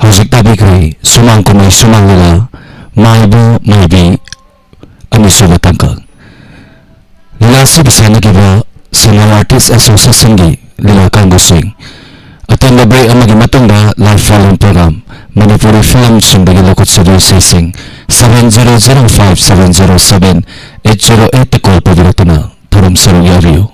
ꯍꯧꯖꯤꯛ ꯇꯥꯕꯤꯈ꯭ꯔꯦ ꯁꯨꯃꯥꯡ ꯀꯨꯝꯍꯩ ꯁꯨꯃꯥꯡ ꯂꯤꯂꯥ ꯃꯥꯏꯕ ꯃꯥꯏꯕꯤ ꯑꯅꯤꯁꯨꯕ ꯇꯥꯡꯀꯛ꯫ ꯂꯤꯂꯥ ꯑꯁꯤꯕꯨ ꯁꯥꯟꯅꯈꯤꯕ Samal Artist Associationꯒꯤ ꯂꯤꯂꯥ ꯀꯥꯡꯕꯨꯁꯤꯡ꯫ ꯑꯇꯦꯟꯕ break ꯑꯃꯒꯤ ꯃꯇꯨꯡꯗ live following program, Manipuri film ꯁꯤꯡꯗꯒꯤ ꯂꯧꯈꯠꯆꯕ ꯏꯁꯩꯁꯤꯡ seven zero zero five seven zero seven eight zero eight call ꯇꯧꯕꯤꯔꯛꯇꯨꯅ ꯊꯧꯔꯝ ꯁꯔꯨꯛ ꯌꯥꯕꯤꯌꯨ꯫